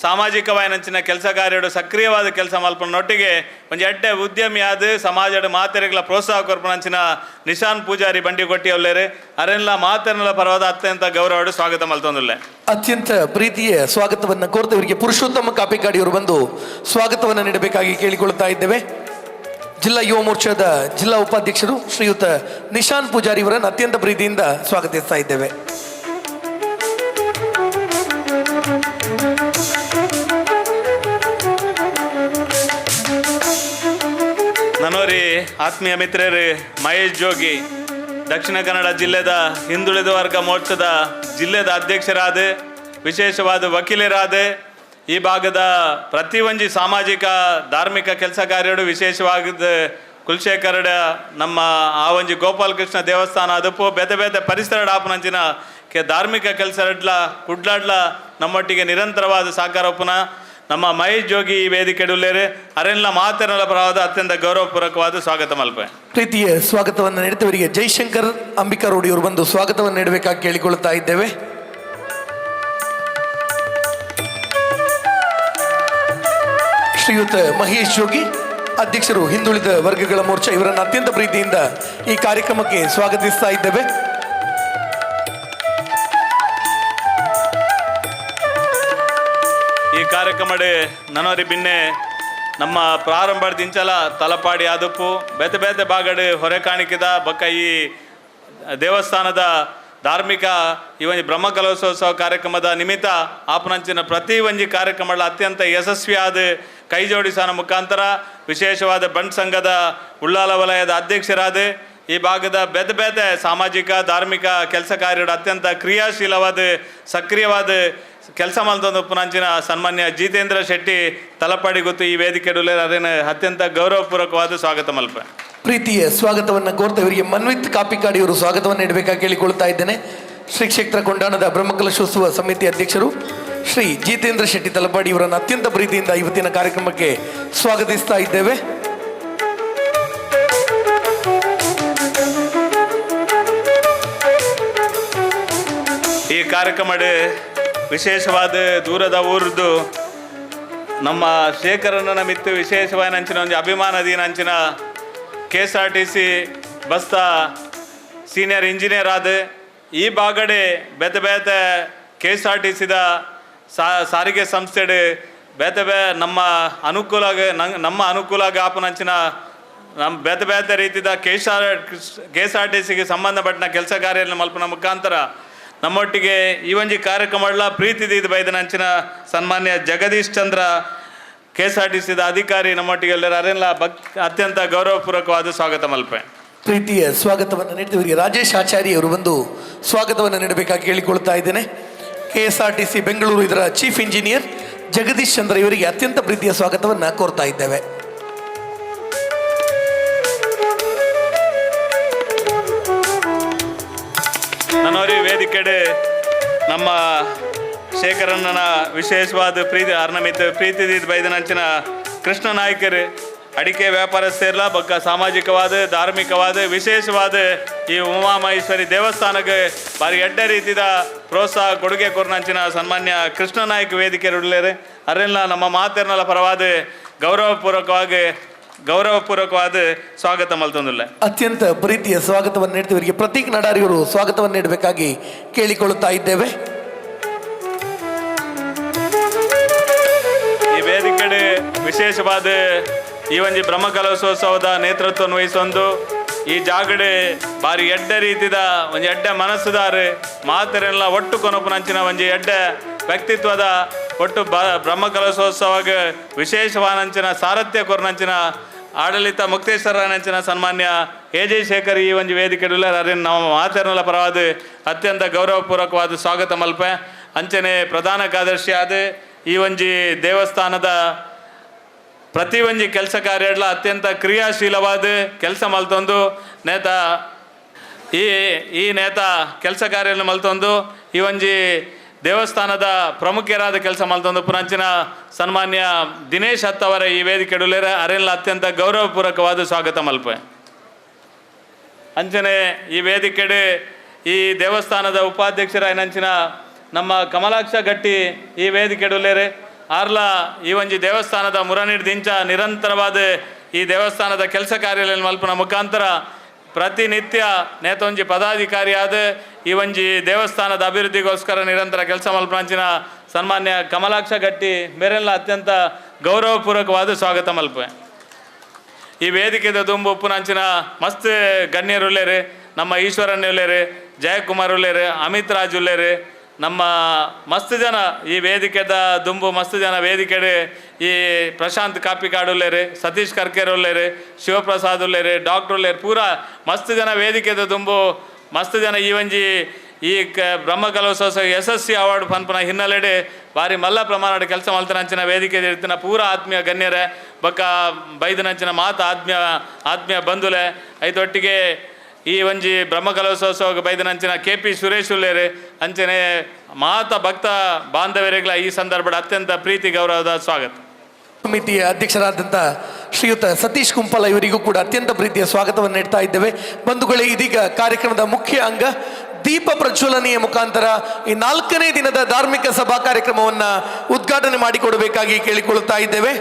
ಸಾಮಾಜಿಕವಾಯಿನಂಚಿನ ಕೆಲಸ ಕಾರ್ಯಡು ಸಕ್ರಿಯವಾದ ಕೆಲಸ ಮಲ್ಪನೊಟ್ಟಿಗೆ ಒಂಜಿ ಎಡ್ಡೆ ಉದ್ಯಮಿಯಾದ ಸಮಾಜದ ಮಾತೆರೆಗಳ ಪ್ರೋತ್ಸಾಹ ಕೊರ್ಪನಂಚಿನ ನಿಶಾನ್ ಪೂಜಾರಿ ಬಂಡಿ ಕೊಟ್ಟಿಯವಲ್ಲೇರು ಅರೆಲ್ಲ ಮಾತೆರೆಲ್ಲ ಪರವಾದ ಅತ್ಯಂತ ಗೌರವಡು ಸ್ವಾಗತ ಮಲ್ತೊಂದುಲ್ಲೆ. ಅತ್ಯಂತ ಪ್ರೀತಿಯ ಸ್ವಾಗತವನ್ನು ಕೋರ್ತ ಇವರಿಗೆ ಪುರುಷೋತ್ತಮ ಕಾಪಿಕಾಡಿಯವರು ಬಂದು ಸ್ವಾಗತವನ್ನು ನೀಡಬೇಕಾಗಿ ಕೇಳಿಕೊಳ್ಳುತ್ತಾ ಇದ್ದೇವೆ. ಜಿಲ್ಲಾ ಯುವ ಮೋರ್ಚಾದ ಜಿಲ್ಲಾ ಉಪಾಧ್ಯಕ್ಷರು ಶ್ರೀಯುತ ನಿಶಾನ್ ಪೂಜಾರಿ ಇವರನ್ನು ಅತ್ಯಂತ ಪ್ರೀತಿಯಿಂದ ಸ್ವಾಗತಿಸ್ತಾ ಇದ್ದೇವೆ. ನನೋರಿ ಆತ್ಮೀಯ ಮಿತ್ರರೇ ಮಹೇಶ್ ಜೋಗಿ ದಕ್ಷಿಣ ಕನ್ನಡ ಜಿಲ್ಲೆದ ಹಿಂದುಳಿದ ವರ್ಗ ಮೋರ್ಚಾದ ಜಿಲ್ಲೆದ ಅಧ್ಯಕ್ಷರಾದ ವಿಶೇಷವಾದ ವಕೀಲರಾದ ಈ ಭಾಗದ ಪ್ರತಿಯೊಂಜಿ ಸಾಮಾಜಿಕ ಧಾರ್ಮಿಕ ಕೆಲಸ ಕಾರ್ಯಡು ವಿಶೇಷವಾಗಿದ್ದ ಕುಲಶೇಖರಡ ನಮ್ಮ ಆ ಒಂಜಿ ಗೋಪಾಲಕೃಷ್ಣ ದೇವಸ್ಥಾನ ಅದಪ್ಪು ಬೇತೆ ಬೇತೆ ಪರಿಸರ ಡಾಪನಂಚಿನ ಕೆ ಧಾರ್ಮಿಕ ಕೆಲಸ ಕುಡ್ಲಾಡ್ಲ ನಮ್ಮೊಟ್ಟಿಗೆ ನಿರಂತರವಾದ ಸಹಕಾರ ಒಪ್ಪುನ ನಮ್ಮ ಮಹೇಶ್ ಜೋಗಿ ಈ ವೇದಿಕೆ ಉಲ್ಲೇರು ಅರೆಲ್ಲ ಮಾತನೆಲ್ಲ ಪರವಾದ ಅತ್ಯಂತ ಗೌರವಪೂರ್ವಕವಾದ ಸ್ವಾಗತ ಮಲ್ಪೆ. ಪ್ರೀತಿಯ ಸ್ವಾಗತವನ್ನು ನೀಡುತ್ತವರಿಗೆ ಜೈಶಂಕರ್ ಅಂಬಿಕಾ ರೋಡಿಯವರು ಬಂದು ಸ್ವಾಗತವನ್ನು ನೀಡಬೇಕಾಗಿ ಕೇಳಿಕೊಳ್ಳುತ್ತಾ ಇದ್ದೇವೆ. ಶ್ರೀಯುತ ಮಹೇಶ್ ಜೋಗಿ ಅಧ್ಯಕ್ಷರು ಹಿಂದುಳಿದ ವರ್ಗಗಳ ಮೋರ್ಚಾ ಇವರನ್ನು ಅತ್ಯಂತ ಪ್ರೀತಿಯಿಂದ ಈ ಕಾರ್ಯಕ್ರಮಕ್ಕೆ ಸ್ವಾಗತಿಸ್ತಾ ಇದ್ದೇವೆ. ಈ ಕಾರ್ಯಕ್ರಮಡೆ ನನೋರಿ ಬಿನ್ನೆ ನಮ್ಮ ಪ್ರಾರಂಭದಿಂಚಲ ತಲಪಾಡಿ ಆದಪ್ಪು ಬೇತೆ ಬೇತೆ ಬಾಗಡೆ ಹೊರೆ ಕಾಣಿಕೆದ ಬಕ್ಕ ಈ ದೇವಸ್ಥಾನದ ಧಾರ್ಮಿಕ ಈ ಒಂಜಿ ಬ್ರಹ್ಮಕಲಶೋತ್ಸವ ಕಾರ್ಯಕ್ರಮದ ನಿಮಿತ್ತ ಆಪನಂಚಿನ ಪ್ರತಿ ಒಂಜಿ ಕಾರ್ಯಕ್ರಮಗಳ ಅತ್ಯಂತ ಯಶಸ್ವಿಯಾದ ಕೈ ಜೋಡಿಸೋಣ ಮುಖಾಂತರ ವಿಶೇಷವಾದ ಬಂಟ್ ಸಂಘದ ಉಳ್ಳಾಲ ವಲಯದ ಅಧ್ಯಕ್ಷರಾದ ಈ ಭಾಗದ ಬೇತೆ ಬೇತೆ ಸಾಮಾಜಿಕ ಧಾರ್ಮಿಕ ಕೆಲಸ ಕಾರ್ಯಗಳು ಅತ್ಯಂತ ಕ್ರಿಯಾಶೀಲವಾದ ಸಕ್ರಿಯವಾದ ಕೆಲಸ ಮಲ್ತೊಂದು ಪುನಂಚಿನ ಸನ್ಮಾನ್ಯ ಜಿತೇಂದ್ರ ಶೆಟ್ಟಿ ತಲಪಾಡಿ ಗೊತ್ತು ಈ ವೇದಿಕೆ ಅದೇನು ಅತ್ಯಂತ ಗೌರವಪೂರ್ವಕವಾದ ಸ್ವಾಗತ ಮಲ್ಪೆ. ಪ್ರೀತಿಯ ಸ್ವಾಗತವನ್ನು ಕೋರ್ತಾ ಇವರಿಗೆ ಮನ್ವಿತ್ ಕಾಪಿಕಾಡಿ ಅವರು ಸ್ವಾಗತವನ್ನು ನೀಡಬೇಕಾಗಿ ಕೇಳಿಕೊಳ್ತಾ ಇದ್ದೇನೆ. ಶ್ರೀ ಕ್ಷೇತ್ರ ಕೊಂಡಾಣದ ಬ್ರಹ್ಮಕಲಶೋತ್ಸವ ಸಮಿತಿ ಅಧ್ಯಕ್ಷರು ಶ್ರೀ ಜಿತೇಂದ್ರ ಶೆಟ್ಟಿ ತಲಪಾಡಿ ಇವರನ್ನು ಅತ್ಯಂತ ಪ್ರೀತಿಯಿಂದ ಇವತ್ತಿನ ಕಾರ್ಯಕ್ರಮಕ್ಕೆ ಸ್ವಾಗತಿಸ್ತಾ ಇದ್ದೇವೆ. ಈ ಕಾರ್ಯಕ್ರಮ ವಿಶೇಷವಾದ ದೂರದ ಊರದ್ದು ನಮ್ಮ ಶೇಖರಣ್ಣನ ಮಿತ್ತು ವಿಶೇಷವಾದ ಅಂಚಿನ ಒಂದು ಅಭಿಮಾನದೀನ ಅಂಚಿನ K S R T C ಬಸ್ತ senior engineer ಆದ ಈ ಬಾಗಡೆ ಬೇತೆ ಬೇತೆ K S R T ಸಿದ ಸಾರಿಗೆ ಸಂಸ್ಥೆಡು ಬೇತೆ ಬೇ ನಮ್ಮ ಅನುಕೂಲ ನಮ್ಮ ಅನುಕೂಲ ಆಪನಂಚಿನ ನಮ್ಮ ಬೇತೆ ಬೇತೆ ರೀತಿದ K S R T ಸಿಗೆ ಸಂಬಂಧಪಟ್ಟ ಕೆಲಸ ಕಾರ್ಯ ಮಲ್ಪನ ಮುಖಾಂತರ ನಮ್ಮೊಟ್ಟಿಗೆ ಈ ಒಂಜಿ ಕಾರ್ಯಕ್ರಮ ಪ್ರೀತಿ ಇದು ಬೈದನಂಚಿನ ಸನ್ಮಾನ್ಯ Jagadish Chandra K S R T ಸಿದ ಅಧಿಕಾರಿ ನಮ್ಮೊಟ್ಟಿಗೆ ಎಲ್ಲರೂ ಅರೆಲ್ಲ ಅತ್ಯಂತ ಗೌರವಪೂರ್ವಕವಾದ ಸ್ವಾಗತ ಮಲ್ಪೆ. ಪ್ರೀತಿಯ ಸ್ವಾಗತವನ್ನು ನೀಡ್ತೀವಿ. ರಾಜೇಶ್ ಆಚಾರಿ ಅವರು ಬಂದು ಸ್ವಾಗತವನ್ನು ನೀಡಬೇಕಾಗಿ ಕೇಳಿಕೊಳ್ತಾ ಇದ್ದೇನೆ. K S R T C Bengaluru ಇದರ ಚೀಫ್ ಇಂಜಿನಿಯರ್ ಜಗದೀಶ್ ಚಂದ್ರ ಇವರಿಗೆ ಅತ್ಯಂತ ಪ್ರೀತಿಯ ಸ್ವಾಗತವನ್ನು ಕೋರ್ತಾ ಇದ್ದೇವೆ. ನನ್ನವರಿ ವೇದಿಕೆಡೆ ನಮ್ಮ ಶೇಖರಣ್ಣನ ವಿಶೇಷವಾದ ಪ್ರೀತಿ ಅರ್ನಮಿತ ಪ್ರೀತಿ ಬೈದನಂಚಿನ ಕೃಷ್ಣ ನಾಯಕರು ಅಡಿಕೆ ವ್ಯಾಪಾರಸ್ಥೆರ್ಲ ಬೊಕ್ಕ ಸಾಮಾಜಿಕವಾದ ಧಾರ್ಮಿಕವಾದ ವಿಶೇಷವಾದ ಈ ಉಮಾಮಹೇಶ್ವರಿ ದೇವಸ್ಥಾನಕ್ಕೆ ಬಾರಿ ಎಡ್ಡೆ ರೀತಿಯ ಪ್ರೋತ್ಸಾಹ ಕೊಡುಗೆ ಕೊರ್ನಂಚಿನ ಸನ್ಮಾನ್ಯ ಕೃಷ್ಣ ನಾಯಕ ವೇದಿಕೆ ಅರೆಲ್ಲ ನಮ್ಮ ಮಾತೆರ್ನಲ ಪರವಾದ ಗೌರವಪೂರ್ವಕವಾದ ಸ್ವಾಗತ ಮಲ್ತೊಂದುಲ್ಲೆ. ಅತ್ಯಂತ ಪ್ರೀತಿಯ ಸ್ವಾಗತವನ್ನು ನೀಡ್ತೀವಿ. ಇವರಿಗೆ ಪ್ರತೀಕ್ ನಡಾರಿಯವರು ಸ್ವಾಗತವನ್ನು ನೀಡಬೇಕಾಗಿ ಕೇಳಿಕೊಳ್ಳುತ್ತಾ ಇದ್ದೇವೆ. ಈ ವೇದಿಕೆಡೆ ವಿಶೇಷವಾದ ಈ ಒಂಜಿ ಬ್ರಹ್ಮಕಲಶೋತ್ಸವದ ನೇತೃತ್ವವನ್ನು ವಹಿಸೊಂದು ಈ ಜಾಗಡೆ ಬಾರಿ ಎಡ್ಡೆ ರೀತಿದ ಒಂಜಿ ಎಡ್ಡೆ ಮನಸ್ಸುದಾರು ಮಾತರೆಲ್ಲ ಒಟ್ಟು ಕೊನಪುನಂಚಿನ ಒಂಜಿ ಎಡ್ಡೆ ವ್ಯಕ್ತಿತ್ವದ ಒಟ್ಟು ಬ್ರಹ್ಮಕಲಶೋತ್ಸವಕ್ಕೆ ವಿಶೇಷವಾನಂಚಿನ ಸಾರಥ್ಯ ಕೊರ್ನಂಚಿನ ಆಡಳಿತ ಮುಕ್ತೇಶ್ವರ ಸನ್ಮಾನ್ಯ ಎ ಜೆ ಶೇಖರ್ ಈ ಒಂಜಿ ವೇದಿಕೆ ಅರಿನ್ ನಮ್ಮ ಮಾತರ್ನಲ ಪರವಾದ ಅತ್ಯಂತ ಗೌರವಪೂರ್ವಕವಾದ ಸ್ವಾಗತ ಮಲ್ಪೆ. ಅಂಚನೆ ಪ್ರಧಾನ ಕಾರ್ಯದರ್ಶಿ ಆದ ಈ ಒಂಜಿ ದೇವಸ್ಥಾನದ ಪ್ರತಿ ಒಂಜಿ ಕೆಲಸ ಕಾರ್ಯಗಳ ಅತ್ಯಂತ ಕ್ರಿಯಾಶೀಲವಾದ ಕೆಲಸ ಮಲ್ತೊಂದು ನೇತ ಈ ಈ ನೇತ ಕೆಲಸ ಕಾರ್ಯ ಮಲ್ತೊಂದು ಈ ಒಂಜಿ ದೇವಸ್ಥಾನದ ಪ್ರಮುಖರಾದ ಕೆಲಸ ಮಲ್ತೊಂದು ಪುನಂಚಿನ ಸನ್ಮಾನ್ಯ ದಿನೇಶ್ ಹತ್ತವರ ಈ ವೇದಿಕೆ ಅರೆಲ್ಲ ಅತ್ಯಂತ ಗೌರವಪೂರ್ವಕವಾದ ಸ್ವಾಗತ ಮಲ್ಪೆ. ಅಂಚನೆ ಈ ವೇದಿಕೆಡೆ ಈ ದೇವಸ್ಥಾನದ ಉಪಾಧ್ಯಕ್ಷರ ನಂಚಿನ ನಮ್ಮ ಕಮಲಾಕ್ಷ ಗಟ್ಟಿ ಈ ವೇದಿಕೆಡುಲ್ಲೇರೆ ಆರ್ಲ ಈ ಒಂಜಿ ದೇವಸ್ಥಾನದ ಮುರನಿಡ್ದಿಂಚ ನಿರಂತರವಾದ ಈ ದೇವಸ್ಥಾನದ ಕೆಲಸ ಕಾರ್ಯ ಮಲ್ಪನ ಮುಖಾಂತರ ಪ್ರತಿನಿತ್ಯ ನೇತೊಂಜಿ ಪದಾಧಿಕಾರಿಯಾದ ಈ ಒಂಜಿ ದೇವಸ್ಥಾನದ ಅಭಿವೃದ್ಧಿಗೋಸ್ಕರ ನಿರಂತರ ಕೆಲಸ ಮಲ್ಪನಂಚಿನ ಸನ್ಮಾನ್ಯ ಕಮಲಾಕ್ಷ ಗಟ್ಟಿ ಬೇರೆಲ್ಲ ಅತ್ಯಂತ ಗೌರವಪೂರ್ವಕವಾದ ಸ್ವಾಗತ ಮಲ್ಪೆ. ಈ ವೇದಿಕೆದ ದುಂಬು ಉಪ್ಪುನಂಚಿನ ಮಸ್ತ್ ಗಣ್ಯರುಲ್ಲೇರು, ನಮ್ಮ ಈಶ್ವರಣ್ಣ ಉಲ್ಲೇರು, ಜಯಕುಮಾರ್ ಉಲ್ಲೇರು, ಅಮಿತ್ ರಾಜ್ ಉಲ್ಲೇರು, ನಮ್ಮ ಮಸ್ತ್ ಜನ ಈ ವೇದಿಕೆದ ದುಂಬು ಮಸ್ತ್ ಜನ ವೇದಿಕೆಡೆ ಈ ಪ್ರಶಾಂತ್ ಕಾಪಿಕಾಡ್ ಉಲ್ಲೇರು, ಸತೀಶ್ ಕರ್ಕೇರ್ ಉಲ್ಲೇರು, ಶಿವಪ್ರಸಾದ್ ಉಲ್ಲೇರು, ಡಾಕ್ಟರ್ ಉಲ್ಲೇರು, ಪೂರಾ ಮಸ್ತ್ ಜನ ವೇದಿಕೆದ ದುಂಬು ಮಸ್ತ್ ಜನ ಈ ಒಂಜಿ ಈ ಬ್ರಹ್ಮಕಲೋತ್ಸವ ಯಶಸ್ವಿ ಅವಾರ್ಡ್ ಪನ್ಪುನ ಹಿನ್ನೆಲೆಡೆ ಭಾರಿ ಮಲ್ಲ ಪ್ರಮಾಣದ ಕೆಲಸ ಮಲ್ತನಂಚಿನ ವೇದಿಕೆ ಇರ್ತಿನ ಪೂರಾ ಆತ್ಮೀಯ ಗಣ್ಯರೇ ಬೊಕ್ಕ ಬೈದನಂಚಿನ ಮಾತ ಆತ್ಮೀಯ ಆತ್ಮೀಯ ಬಂಧುಲೆ ಐತೊಟ್ಟಿಗೆ ಈ ಒಂಜಿ ಬ್ರಹ್ಮಕಲೋತ್ಸವ ಬೈದನಂಚಿನ ಕೆ ಪಿ ಸುರೇಶ್ ಉಲ್ಲೇರು ಅಂಚನೆ ಮಾತ ಭಕ್ತ ಬಾಂಧವರಿಗಳ ಈ ಸಂದರ್ಭದ ಅತ್ಯಂತ ಪ್ರೀತಿ ಗೌರವದ ಸ್ವಾಗತ. ಸಮಿತಿಯ ಅಧ್ಯಕ್ಷರಾದಂಥ ಶ್ರೀಯುತ ಸತೀಶ್ ಕುಂಪಲ ಇವರಿಗೂ ಕೂಡ ಅತ್ಯಂತ ಪ್ರೀತಿಯ ಸ್ವಾಗತವನ್ನು ನೀಡ್ತಾ ಇದ್ದೇವೆ. ಬಂಧುಗಳೇ, ಇದೀಗ ಕಾರ್ಯಕ್ರಮದ ಮುಖ್ಯ ಅಂಗ ದೀಪ ಪ್ರಜ್ವಲನೆಯ ಮುಖಾಂತರ ಈ 4ನೇ ದಿನದ ಧಾರ್ಮಿಕ ಸಭಾ ಕಾರ್ಯಕ್ರಮವನ್ನು ಉದ್ಘಾಟನೆ ಮಾಡಿಕೊಡಬೇಕಾಗಿ ಕೇಳಿಕೊಳ್ಳುತ್ತಾ ಇದ್ದೇವೆ.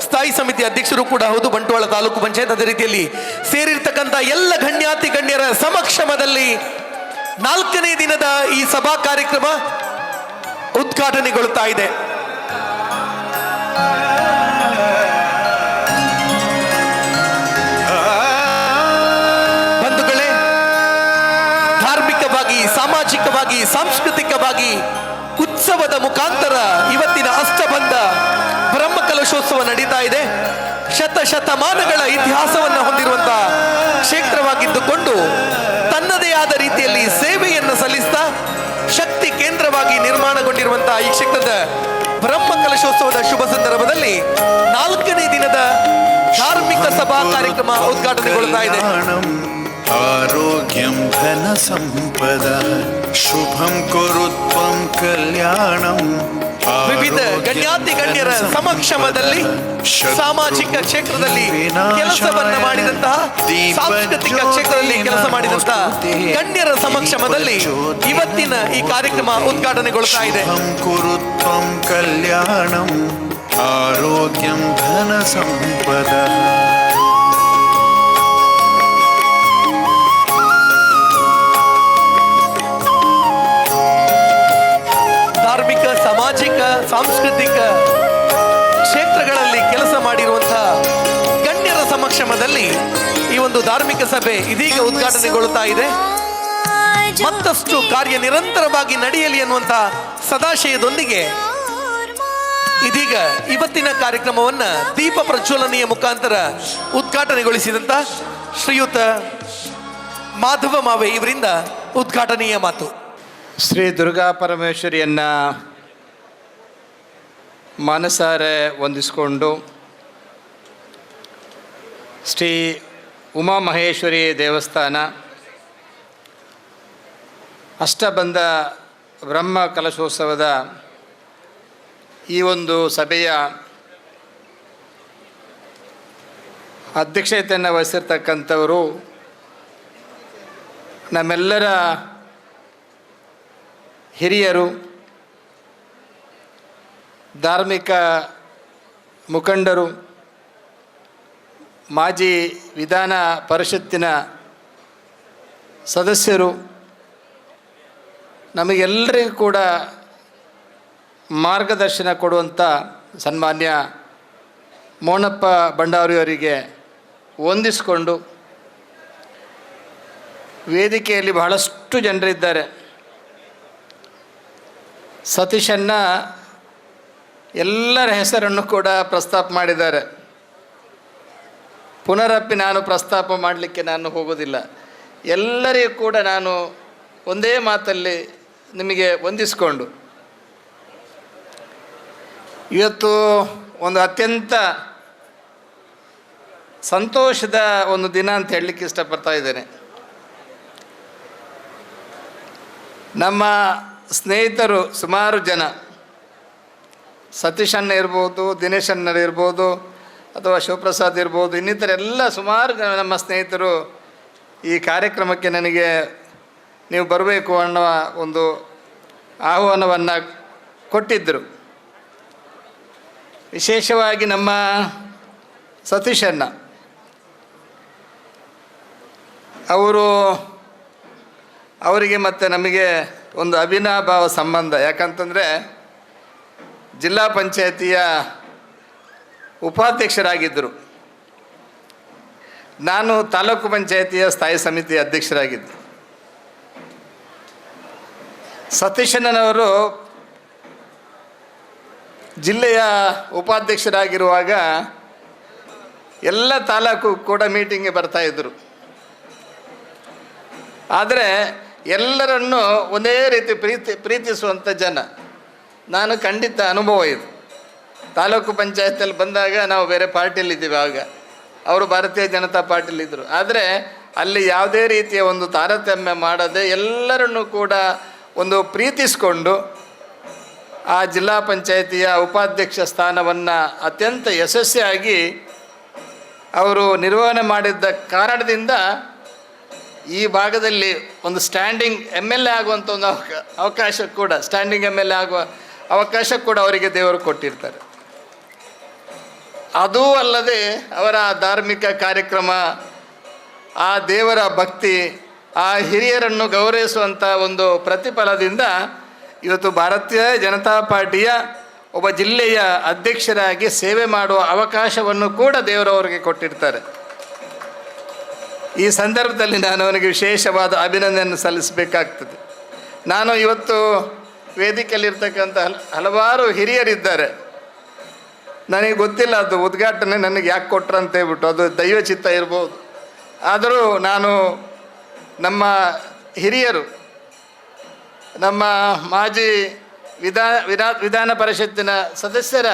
ಸ್ಥಾಯಿ ಸಮಿತಿ ಅಧ್ಯಕ್ಷರು ಕೂಡ ಹೌದು, ಬಂಟ್ವಾಳ ತಾಲೂಕು ಪಂಚಾಯತ್. ಅದೇ ರೀತಿಯಲ್ಲಿ ಸೇರಿರ್ತಕ್ಕಂಥ ಎಲ್ಲ ಗಣ್ಯಾತಿ ಗಣ್ಯರ ಸಮಕ್ಷಮದಲ್ಲಿ 4ನೇ ದಿನದ ಈ ಸಭಾ ಕಾರ್ಯಕ್ರಮ ಉದ್ಘಾಟನೆಗೊಳ್ಳುತ್ತಾ ಇದೆ. ಬಂಧುಗಳೇ, ಧಾರ್ಮಿಕವಾಗಿ, ಸಾಮಾಜಿಕವಾಗಿ, ಸಾಂಸ್ಕೃತಿಕವಾಗಿ ಉತ್ಸವದ ಮುಖಾಂತರ ಇವತ್ತಿನ ಅಷ್ಟಬಂಧ ಬ್ರಹ್ಮಕಲಶೋತ್ಸವ ನಡೀತಾ ಇದೆ. ಶತಶತಮಾನಗಳ ಇತಿಹಾಸವನ್ನು ಹೊಂದಿರುವಂತಹ ಕ್ಷೇತ್ರವಾಗಿದ್ದುಕೊಂಡು ತನ್ನದೇ ಆದ ರೀತಿಯಲ್ಲಿ ಸೇವೆಯನ್ನು ಸಲ್ಲಿಸ್ತಾ ಶಕ್ತಿ ಕೇಂದ್ರವಾಗಿ ನಿರ್ಮಾಣಗೊಂಡಿರುವಂತಹ ಈ ಕ್ಷೇತ್ರದ ಬ್ರಹ್ಮಕಲಶೋತ್ಸವದ ಶುಭ ಸಂದರ್ಭದಲ್ಲಿ 4ನೇ ದಿನದ ಧಾರ್ಮಿಕ ಸಭಾ ಕಾರ್ಯಕ್ರಮ ಉದ್ಘಾಟನೆಗೊಳ್ತಾ ಇದೆ. ಆರೋಗ್ಯಂ ಧನ ಸಂಪದ ಶುಭಂ ಕುರು ತ್ವಂ ಕಲ್ಯಾಣಂ. ವಿವಿಧ ಗಣ್ಯಾತಿ ಗಣ್ಯರ ಸಮಕ್ಷಮದಲ್ಲಿ ಸಾಮಾಜಿಕ ಕ್ಷೇತ್ರದಲ್ಲಿ ಕೆಲಸವನ್ನ ಮಾಡಿದಂತಹ, ಸಾಂಸ್ಕೃತಿಕ ಕ್ಷೇತ್ರದಲ್ಲಿ ಕೆಲಸ ಮಾಡಿದಂತಹ ಗಣ್ಯರ ಸಮಕ್ಷಮದಲ್ಲಿ ಇವತ್ತಿನ ಈ ಕಾರ್ಯಕ್ರಮ ಉದ್ಘಾಟನೆಗೊಳ್ತಾ ಇದೆ. ಕುರು ತ್ವಂ ಕಲ್ಯಾಣಂ ಆರೋಗ್ಯಂ ಧನ ಸಂಪದ. ಧಾರ್ಮಿಕ, ಸಾಮಾಜಿಕ, ಸಾಂಸ್ಕೃತಿಕ ಕ್ಷೇತ್ರಗಳಲ್ಲಿ ಕೆಲಸ ಮಾಡಿರುವಂತಹ ಗಣ್ಯರ ಸಮಕ್ಷಮದಲ್ಲಿ ಈ ಒಂದು ಧಾರ್ಮಿಕ ಸಭೆ ಇದೀಗ ಉದ್ಘಾಟನೆಗೊಳ್ಳುತ್ತಾ ಇದೆ. ಮತ್ತಷ್ಟು ಕಾರ್ಯ ನಿರಂತರವಾಗಿ ನಡೆಯಲಿ ಅನ್ನುವಂತಹ ಸದಾಶಯದೊಂದಿಗೆ ಇದೀಗ ಇವತ್ತಿನ ಕಾರ್ಯಕ್ರಮವನ್ನು ದೀಪ ಪ್ರಜ್ವಲನೆಯ ಮುಖಾಂತರ ಉದ್ಘಾಟನೆಗೊಳಿಸಿದಂತ ಶ್ರೀಯುತ ಮಾಧವ ಮಾವೆ ಇವರಿಂದ ಉದ್ಘಾಟನೆಯ ಮಾತು. ಶ್ರೀ ದುರ್ಗಾ ಪರಮೇಶ್ವರಿಯನ್ನು ಮನಸಾರೆ ವಂದಿಸಿಕೊಂಡು ಶ್ರೀ ಉಮಾಮಹೇಶ್ವರಿ ದೇವಸ್ಥಾನ ಅಷ್ಟಬಂಧ ಬ್ರಹ್ಮ ಕಲಶೋತ್ಸವದ ಈ ಒಂದು ಸಭೆಯ ಅಧ್ಯಕ್ಷತೆಯನ್ನು ವಹಿಸಿರ್ತಕ್ಕಂಥವರು ನಮ್ಮೆಲ್ಲರ ಹಿರಿಯರು, ಧಾರ್ಮಿಕ ಮುಖಂಡರು, ಮಾಜಿ ವಿಧಾನ ಪರಿಷತ್ತಿನ ಸದಸ್ಯರು, ನಮಗೆಲ್ಲರಿಗೂ ಕೂಡ ಮಾರ್ಗದರ್ಶನ ಕೊಡುವಂಥ ಸನ್ಮಾನ್ಯ ಮೋನಪ್ಪ ಭಂಡಾರಿಯವರಿಗೆ ವಂದಿಸಿಕೊಂಡು, ವೇದಿಕೆಯಲ್ಲಿ ಬಹಳಷ್ಟು ಜನರಿದ್ದಾರೆ. ಸತೀಶನ್ನ ಎಲ್ಲರ ಹೆಸರನ್ನು ಕೂಡ ಪ್ರಸ್ತಾಪ ಮಾಡಿದ್ದಾರೆ. ಪುನರಪ್ಪಿ ನಾನು ಪ್ರಸ್ತಾಪ ಮಾಡಲಿಕ್ಕೆ ನಾನು ಹೋಗೋದಿಲ್ಲ. ಎಲ್ಲರಿಗೂ ಕೂಡ ನಾನು ಒಂದೇ ಮಾತಲ್ಲಿ ನಿಮಗೆ ವಂದಿಸಿಕೊಂಡು, ಇವತ್ತು ಒಂದು ಅತ್ಯಂತ ಸಂತೋಷದ ಒಂದು ದಿನ ಅಂತ ಹೇಳಲಿಕ್ಕೆ ಇಷ್ಟಪಡ್ತಾ ಇದ್ದೇನೆ. ನಮ್ಮ ಸ್ನೇಹಿತರು ಸುಮಾರು ಜನ, ಸತೀಶಣ್ಣ ಇರ್ಬೋದು, ದಿನೇಶಣ್ಣರು ಇರ್ಬೋದು, ಅಥವಾ ಶಿವಪ್ರಸಾದ್ ಇರ್ಬೋದು, ಇನ್ನಿತರೆಲ್ಲ ಸುಮಾರು ಜನ ನಮ್ಮ ಸ್ನೇಹಿತರು ಈ ಕಾರ್ಯಕ್ರಮಕ್ಕೆ ನನಗೆ ನೀವು ಬರಬೇಕು ಅನ್ನುವ ಒಂದು ಆಹ್ವಾನವನ್ನು ಕೊಟ್ಟಿದ್ದರು. ವಿಶೇಷವಾಗಿ ನಮ್ಮ ಸತೀಶಣ್ಣ ಅವರು, ಅವರಿಗೆ ಮತ್ತು ನಮಗೆ ಒಂದು ಅವಿನಾಭಾವ ಸಂಬಂಧ. ಯಾಕಂತಂದರೆ ಜಿಲ್ಲಾ ಪಂಚಾಯತಿಯ ಉಪಾಧ್ಯಕ್ಷರಾಗಿದ್ದರು, ನಾನು ತಾಲೂಕು ಪಂಚಾಯತಿಯ ಸ್ಥಾಯಿ ಸಮಿತಿಯ ಅಧ್ಯಕ್ಷರಾಗಿದ್ದೆ. ಸತೀಶಣ್ಣನವರು ಜಿಲ್ಲೆಯ ಉಪಾಧ್ಯಕ್ಷರಾಗಿರುವಾಗ ಎಲ್ಲ ತಾಲೂಕು ಕೂಡ ಮೀಟಿಂಗ್ಗೆ ಬರ್ತಾಯಿದ್ದರು. ಆದರೆ ಎಲ್ಲರನ್ನೂ ಒಂದೇ ರೀತಿ ಪ್ರೀತಿಸುವಂಥ ಜನ. ನಾನು ಖಂಡಿತ ಅನುಭವ ಇದು. ತಾಲೂಕು ಪಂಚಾಯತಲ್ಲಿ ಬಂದಾಗ ನಾವು ಬೇರೆ ಪಾರ್ಟಿಯಲ್ಲಿದ್ದೀವಿ, ಆಗ ಅವರು ಭಾರತೀಯ ಜನತಾ ಪಾರ್ಟಿಯಲ್ಲಿದ್ದರು. ಆದರೆ ಅಲ್ಲಿ ಯಾವುದೇ ರೀತಿಯ ಒಂದು ತಾರತಮ್ಯ ಮಾಡದೆ ಎಲ್ಲರನ್ನೂ ಕೂಡ ಒಂದು ಪ್ರೀತಿಸಿಕೊಂಡು ಆ ಜಿಲ್ಲಾ ಪಂಚಾಯತಿಯ ಉಪಾಧ್ಯಕ್ಷ ಸ್ಥಾನವನ್ನು ಅತ್ಯಂತ ಯಶಸ್ವಿಯಾಗಿ ಅವರು ನಿರ್ವಹಣೆ ಮಾಡಿದ್ದ ಕಾರಣದಿಂದ ಈ ಭಾಗದಲ್ಲಿ ಒಂದು standing M L A ಆಗುವಂಥ ಒಂದು ಅವಕಾಶ ಕೂಡ, standing M L A ಆಗುವ ಅವಕಾಶ ಕೂಡ ಅವರಿಗೆ ದೇವರು ಕೊಟ್ಟಿರ್ತಾರೆ. ಅದೂ ಅಲ್ಲದೆ ಅವರ ಧಾರ್ಮಿಕ ಕಾರ್ಯಕ್ರಮ, ಆ ದೇವರ ಭಕ್ತಿ, ಆ ಹಿರಿಯರನ್ನು ಗೌರವಿಸುವಂಥ ಒಂದು ಪ್ರತಿಫಲದಿಂದ ಇವತ್ತು ಭಾರತೀಯ ಜನತಾ ಪಾರ್ಟಿಯ ಒಬ್ಬ ಜಿಲ್ಲೆಯ ಅಧ್ಯಕ್ಷರಾಗಿ ಸೇವೆ ಮಾಡುವ ಅವಕಾಶವನ್ನು ಕೂಡ ದೇವರವರಿಗೆ ಕೊಟ್ಟಿರ್ತಾರೆ. ಈ ಸಂದರ್ಭದಲ್ಲಿ ನಾನು ಅವನಿಗೆ ವಿಶೇಷವಾದ ಅಭಿನಂದನೆ ಸಲ್ಲಿಸಬೇಕಾಗ್ತದೆ. ನಾನು ಇವತ್ತು ವೇದಿಕೆಯಲ್ಲಿರ್ತಕ್ಕಂಥ ಹಲವಾರು ಹಿರಿಯರಿದ್ದಾರೆ. ನನಗೆ ಗೊತ್ತಿಲ್ಲ ಅದು ಉದ್ಘಾಟನೆ ನನಗೆ ಯಾಕೆ ಕೊಟ್ರು ಅಂತ ಹೇಳ್ಬಿಟ್ಟು, ಅದು ದೈವ ಚಿತ್ತ ಇರ್ಬೋದು. ಆದರೂ ನಾನು ನಮ್ಮ ಹಿರಿಯರು, ನಮ್ಮ ಮಾಜಿ ವಿಧಾನ ಪರಿಷತ್ತಿನ ಸದಸ್ಯರ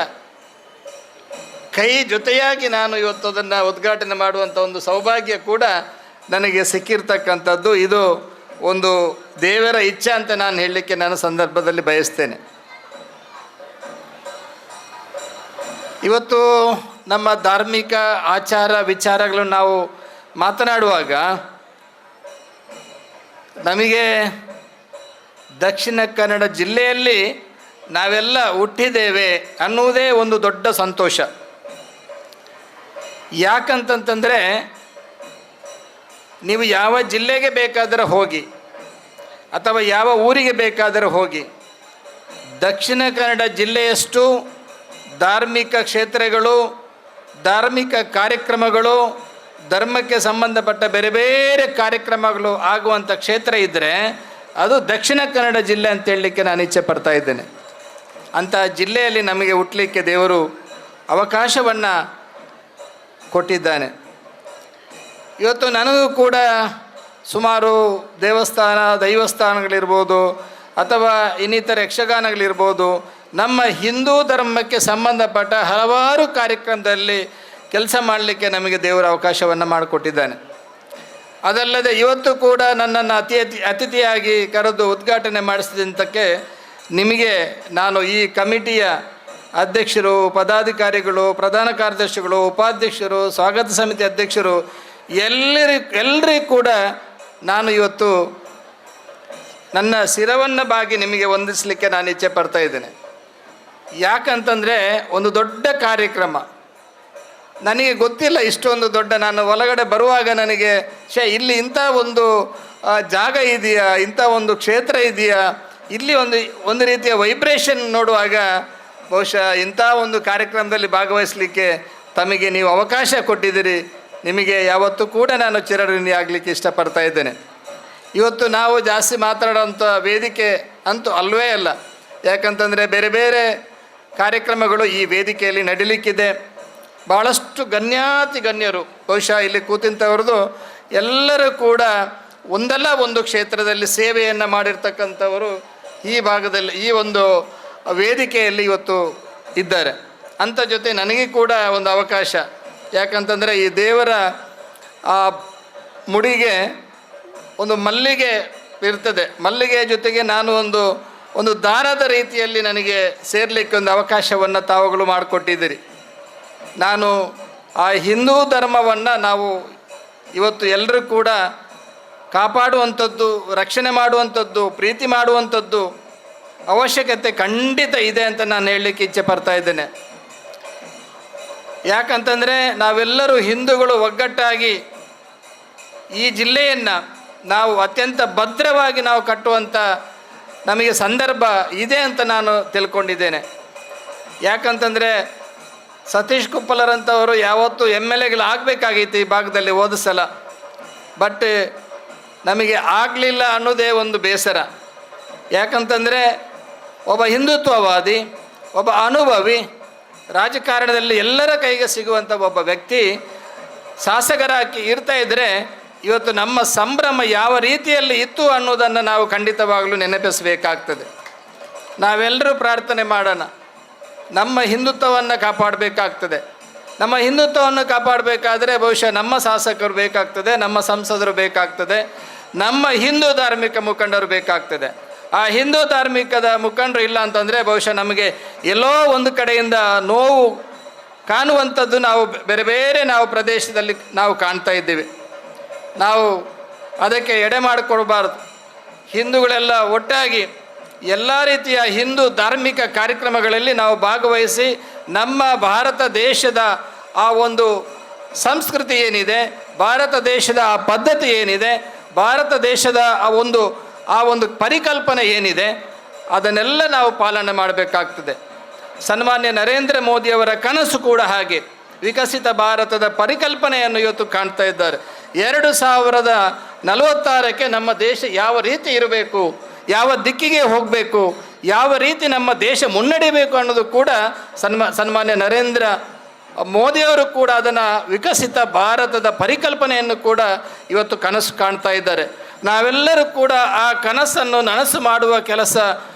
ಕೈ ಜೊತೆಯಾಗಿ ನಾನು ಇವತ್ತು ಅದನ್ನು ಉದ್ಘಾಟನೆ ಮಾಡುವಂಥ ಒಂದು ಸೌಭಾಗ್ಯ ಕೂಡ ನನಗೆ ಸಿಕ್ಕಿರ್ತಕ್ಕಂಥದ್ದು. ಇದು ಒಂದು ದೇವರ ಇಚ್ಛೆ ಅಂತ ನಾನು ಹೇಳಲಿಕ್ಕೆ ನಾನು ಸಂದರ್ಭದಲ್ಲಿ ಬಯಸ್ತೇನೆ. ಇವತ್ತು ನಮ್ಮ ಧಾರ್ಮಿಕ ಆಚಾರ ವಿಚಾರಗಳನ್ನು ನಾವು ಮಾತನಾಡುವಾಗ ನಮಗೆ ದಕ್ಷಿಣ ಕನ್ನಡ ಜಿಲ್ಲೆಯಲ್ಲಿ ನಾವೆಲ್ಲ ಹುಟ್ಟಿದ್ದೇವೆ ಅನ್ನುವುದೇ ಒಂದು ದೊಡ್ಡ ಸಂತೋಷ. ಯಾಕಂತಂತಂದರೆ ನೀವು ಯಾವ ಜಿಲ್ಲೆಗೆ ಬೇಕಾದರೆ ಹೋಗಿ ಅಥವಾ ಯಾವ ಊರಿಗೆ ಬೇಕಾದರೆ ಹೋಗಿ, ದಕ್ಷಿಣ ಕನ್ನಡ ಜಿಲ್ಲೆಯಷ್ಟು ಧಾರ್ಮಿಕ ಕ್ಷೇತ್ರಗಳು, ಧಾರ್ಮಿಕ ಕಾರ್ಯಕ್ರಮಗಳು, ಧರ್ಮಕ್ಕೆ ಸಂಬಂಧಪಟ್ಟ ಬೇರೆ ಬೇರೆ ಕಾರ್ಯಕ್ರಮಗಳು ಆಗುವಂಥ ಕ್ಷೇತ್ರ ಇದ್ದರೆ ಅದು ದಕ್ಷಿಣ ಕನ್ನಡ ಜಿಲ್ಲೆ ಅಂತ ಹೇಳಲಿಕ್ಕೆ ನಾನು ಇಚ್ಛೆ ಪಡ್ತಾ ಇದ್ದೇನೆ. ಅಂಥ ಜಿಲ್ಲೆಯಲ್ಲಿ ನಮಗೆ ಹುಟ್ಟಲಿಕ್ಕೆ ದೇವರು ಅವಕಾಶವನ್ನು ಕೊಟ್ಟಿದ್ದಾನೆ. ಇವತ್ತು ನನಗೂ ಕೂಡ ಸುಮಾರು ದೇವಸ್ಥಾನ, ದೈವಸ್ಥಾನಗಳಿರ್ಬೋದು ಅಥವಾ ಇನ್ನಿತರ ಯಕ್ಷಗಾನಗಳಿರ್ಬೋದು, ನಮ್ಮ ಹಿಂದೂ ಧರ್ಮಕ್ಕೆ ಸಂಬಂಧಪಟ್ಟ ಹಲವಾರು ಕಾರ್ಯಕ್ರಮದಲ್ಲಿ ಕೆಲಸ ಮಾಡಲಿಕ್ಕೆ ನಮಗೆ ದೇವರ ಅವಕಾಶವನ್ನು ಮಾಡಿಕೊಟ್ಟಿದ್ದಾನೆ. ಅದಲ್ಲದೆ ಇವತ್ತು ಕೂಡ ನನ್ನನ್ನು ಅತಿಥಿಯಾಗಿ ಕರೆದು ಉದ್ಘಾಟನೆ ಮಾಡಿಸಿದಂಥಕ್ಕೆ ನಿಮಗೆ ನಾನು ಈ ಕಮಿಟಿಯ ಅಧ್ಯಕ್ಷರು, ಪದಾಧಿಕಾರಿಗಳು, ಪ್ರಧಾನ ಕಾರ್ಯದರ್ಶಿಗಳು, ಉಪಾಧ್ಯಕ್ಷರು, ಸ್ವಾಗತ ಸಮಿತಿ ಅಧ್ಯಕ್ಷರು ಎಲ್ಲರಿಗೂ ಕೂಡ ನಾನು ಇವತ್ತು ನನ್ನ ಶಿರವನ್ನು ಬಾಗಿ ನಿಮಗೆ ವಂದಿಸಲಿಕ್ಕೆ ನಾನು ಇಚ್ಛೆ ಪಡ್ತಾ ಇದ್ದೇನೆ. ಯಾಕಂತಂದರೆ ಒಂದು ದೊಡ್ಡ ಕಾರ್ಯಕ್ರಮ, ನನಗೆ ಗೊತ್ತಿಲ್ಲ ಇಷ್ಟೊಂದು ದೊಡ್ಡ, ನಾನು ಒಳಗಡೆ ಬರುವಾಗ ನನಗೆ ಇಲ್ಲಿ ಇಂಥ ಒಂದು ಜಾಗ ಇದೆಯಾ, ಇಂಥ ಒಂದು ಕ್ಷೇತ್ರ ಇದೆಯಾ, ಇಲ್ಲಿ ಒಂದು ಒಂದು ರೀತಿಯ ವೈಬ್ರೇಷನ್ ನೋಡುವಾಗ ಬಹುಶಃ ಇಂಥ ಒಂದು ಕಾರ್ಯಕ್ರಮದಲ್ಲಿ ಭಾಗವಹಿಸಲಿಕ್ಕೆ ತಮಗೆ ನೀವು ಅವಕಾಶ ಕೊಟ್ಟಿದ್ದೀರಿ. ನಿಮಗೆ ಯಾವತ್ತೂ ಕೂಡ ನಾನು ಚಿರಋಣಿ ಆಗಲಿಕ್ಕೆ ಇಷ್ಟಪಡ್ತಾ ಇದ್ದೇನೆ. ಇವತ್ತು ನಾವು ಜಾಸ್ತಿ ಮಾತಾಡೋಂಥ ವೇದಿಕೆ ಅಂತೂ ಅಲ್ವೇ ಅಲ್ಲ. ಯಾಕಂತಂದರೆ ಬೇರೆ ಬೇರೆ ಕಾರ್ಯಕ್ರಮಗಳು ಈ ವೇದಿಕೆಯಲ್ಲಿ ನಡೀಲಿಕ್ಕಿದೆ. ಭಾಳಷ್ಟು ಗಣ್ಯಾತಿ ಗಣ್ಯರು ಬಹುಶಃ ಇಲ್ಲಿ ಕೂತಿಂಥವ್ರದ್ದು ಎಲ್ಲರೂ ಕೂಡ ಒಂದಲ್ಲ ಒಂದು ಕ್ಷೇತ್ರದಲ್ಲಿ ಸೇವೆಯನ್ನು ಮಾಡಿರ್ತಕ್ಕಂಥವರು ಈ ಭಾಗದಲ್ಲಿ ಈ ಒಂದು ವೇದಿಕೆಯಲ್ಲಿ ಇವತ್ತು ಇದ್ದಾರೆ. ಅಂಥ ಜೊತೆ ನನಗೆ ಕೂಡ ಒಂದು ಅವಕಾಶ, ಯಾಕಂತಂದರೆ ಈ ದೇವರ ಆ ಮುಡಿಗೆ ಒಂದು ಮಲ್ಲಿಗೆ ಇರ್ತದೆ, ಮಲ್ಲಿಗೆಯ ಜೊತೆಗೆ ನಾನು ಒಂದು ಒಂದು ದಾರದ ರೀತಿಯಲ್ಲಿ ನನಗೆ ಸೇರಲಿಕ್ಕೆ ಒಂದು ಅವಕಾಶವನ್ನು ತಾವುಗಳು ಮಾಡಿಕೊಟ್ಟಿದ್ದೀರಿ. ನಾನು ಆ ಹಿಂದೂ ಧರ್ಮವನ್ನು ನಾವು ಇವತ್ತು ಎಲ್ಲರೂ ಕೂಡ ಕಾಪಾಡುವಂಥದ್ದು, ರಕ್ಷಣೆ ಮಾಡುವಂಥದ್ದು, ಪ್ರೀತಿ ಮಾಡುವಂಥದ್ದು ಅವಶ್ಯಕತೆ ಖಂಡಿತ ಇದೆ ಅಂತ ನಾನು ಹೇಳಲಿಕ್ಕೆ ಇಚ್ಛೆ ಪಡ್ತಾ ಇದ್ದೇನೆ. ಯಾಕಂತಂದರೆ ನಾವೆಲ್ಲರೂ ಹಿಂದೂಗಳು ಒಗ್ಗಟ್ಟಾಗಿ ಈ ಜಿಲ್ಲೆಯನ್ನು ನಾವು ಅತ್ಯಂತ ಭದ್ರವಾಗಿ ನಾವು ಕಟ್ಟುವಂಥ ನಮಗೆ ಸಂದರ್ಭ ಇದೆ ಅಂತ ನಾನು ತಿಳ್ಕೊಂಡಿದ್ದೇನೆ. ಯಾಕಂತಂದರೆ ಸತೀಶ್ ಕುಪ್ಪಲರಂಥವರು ಯಾವತ್ತೂ ಎಮ್ ಎಲ್ ಎಗಳು ಆಗಬೇಕಾಗಿತ್ತು ಈ ಭಾಗದಲ್ಲಿ ಹೋದ ಸಲ, ಬಟ್ ನಮಗೆ ಆಗಲಿಲ್ಲ ಅನ್ನೋದೇ ಒಂದು ಬೇಸರ. ಯಾಕಂತಂದರೆ ಒಬ್ಬ ಹಿಂದುತ್ವವಾದಿ, ಒಬ್ಬ ಅನುಭವಿ, ರಾಜಕಾರಣದಲ್ಲಿ ಎಲ್ಲರ ಕೈಗೆ ಸಿಗುವಂಥ ಒಬ್ಬ ವ್ಯಕ್ತಿ ಶಾಸಕರಾಗಿ ಇರ್ತಾ ಇದ್ದರೆ ಇವತ್ತು ನಮ್ಮ ಸಂಭ್ರಮ ಯಾವ ರೀತಿಯಲ್ಲಿ ಇತ್ತು ಅನ್ನೋದನ್ನು ನಾವು ಖಂಡಿತವಾಗಲೂ ನೆನಪಿಸಬೇಕಾಗ್ತದೆ. ನಾವೆಲ್ಲರೂ ಪ್ರಾರ್ಥನೆ ಮಾಡೋಣ, ನಮ್ಮ ಹಿಂದುತ್ವವನ್ನು ಕಾಪಾಡಬೇಕಾಗ್ತದೆ. ನಮ್ಮ ಹಿಂದುತ್ವವನ್ನು ಕಾಪಾಡಬೇಕಾದ್ರೆ ಬಹುಶಃ ನಮ್ಮ ಶಾಸಕರು ಬೇಕಾಗ್ತದೆ, ನಮ್ಮ ಸಂಸದರು ಬೇಕಾಗ್ತದೆ, ನಮ್ಮ ಹಿಂದೂ ಧಾರ್ಮಿಕ ಮುಖಂಡರು ಬೇಕಾಗ್ತದೆ. ಆ ಹಿಂದೂ ಧಾರ್ಮಿಕದ ಮುಖಂಡರು ಇಲ್ಲ ಅಂತಂದರೆ ಬಹುಶಃ ನಮಗೆ ಎಲ್ಲೋ ಒಂದು ಕಡೆಯಿಂದ ನೋವು ಕಾಣುವಂಥದ್ದು ನಾವು ಬೇರೆ ಬೇರೆ ನಾವು ಪ್ರದೇಶದಲ್ಲಿ ನಾವು ಕಾಣ್ತಾ ಇದ್ದೀವಿ. ನಾವು ಅದಕ್ಕೆ ಎಡೆ ಮಾಡಿಕೊಡ್ಬಾರ್ದು. ಹಿಂದೂಗಳೆಲ್ಲ ಒಟ್ಟಾಗಿ ಎಲ್ಲ ರೀತಿಯ ಹಿಂದೂ ಧಾರ್ಮಿಕ ಕಾರ್ಯಕ್ರಮಗಳಲ್ಲಿ ನಾವು ಭಾಗವಹಿಸಿ ನಮ್ಮ ಭಾರತ ದೇಶದ ಆ ಒಂದು ಸಂಸ್ಕೃತಿ ಏನಿದೆ, ಭಾರತ ದೇಶದ ಆ ಪದ್ಧತಿ ಏನಿದೆ, ಭಾರತ ದೇಶದ ಆ ಒಂದು ಪರಿಕಲ್ಪನೆ ಏನಿದೆ ಅದನ್ನೆಲ್ಲ ನಾವು ಪಾಲನೆ ಮಾಡಬೇಕಾಗ್ತದೆ. ಸನ್ಮಾನ್ಯ ನರೇಂದ್ರ ಮೋದಿಯವರ ಕನಸು ಕೂಡ ಹಾಗೆ ವಿಕಸಿತ ಭಾರತದ ಪರಿಕಲ್ಪನೆಯನ್ನು ಇವತ್ತು ಕಾಣ್ತಾ ಇದ್ದಾರೆ. 2046ಕ್ಕೆ ನಮ್ಮ ದೇಶ ಯಾವ ರೀತಿ ಇರಬೇಕು, ಯಾವ ದಿಕ್ಕಿಗೆ ಹೋಗಬೇಕು, ಯಾವ ರೀತಿ ನಮ್ಮ ದೇಶ ಮುನ್ನಡೆಯಬೇಕು ಅನ್ನೋದು ಕೂಡ ಸನ್ಮಾನ್ಯ ನರೇಂದ್ರ ಮೋದಿಯವರು ಕೂಡ ಅದನ್ನು ವಿಕಸಿತ ಭಾರತದ ಪರಿಕಲ್ಪನೆಯನ್ನು ಕೂಡ ಇವತ್ತು ಕನಸು ಕಾಣ್ತಾ ಇದ್ದಾರೆ. ನಾವೆಲ್ಲರೂ ಕೂಡ ಆ ಕನಸನ್ನು ನನಸು ಮಾಡುವ ಕೆಲಸ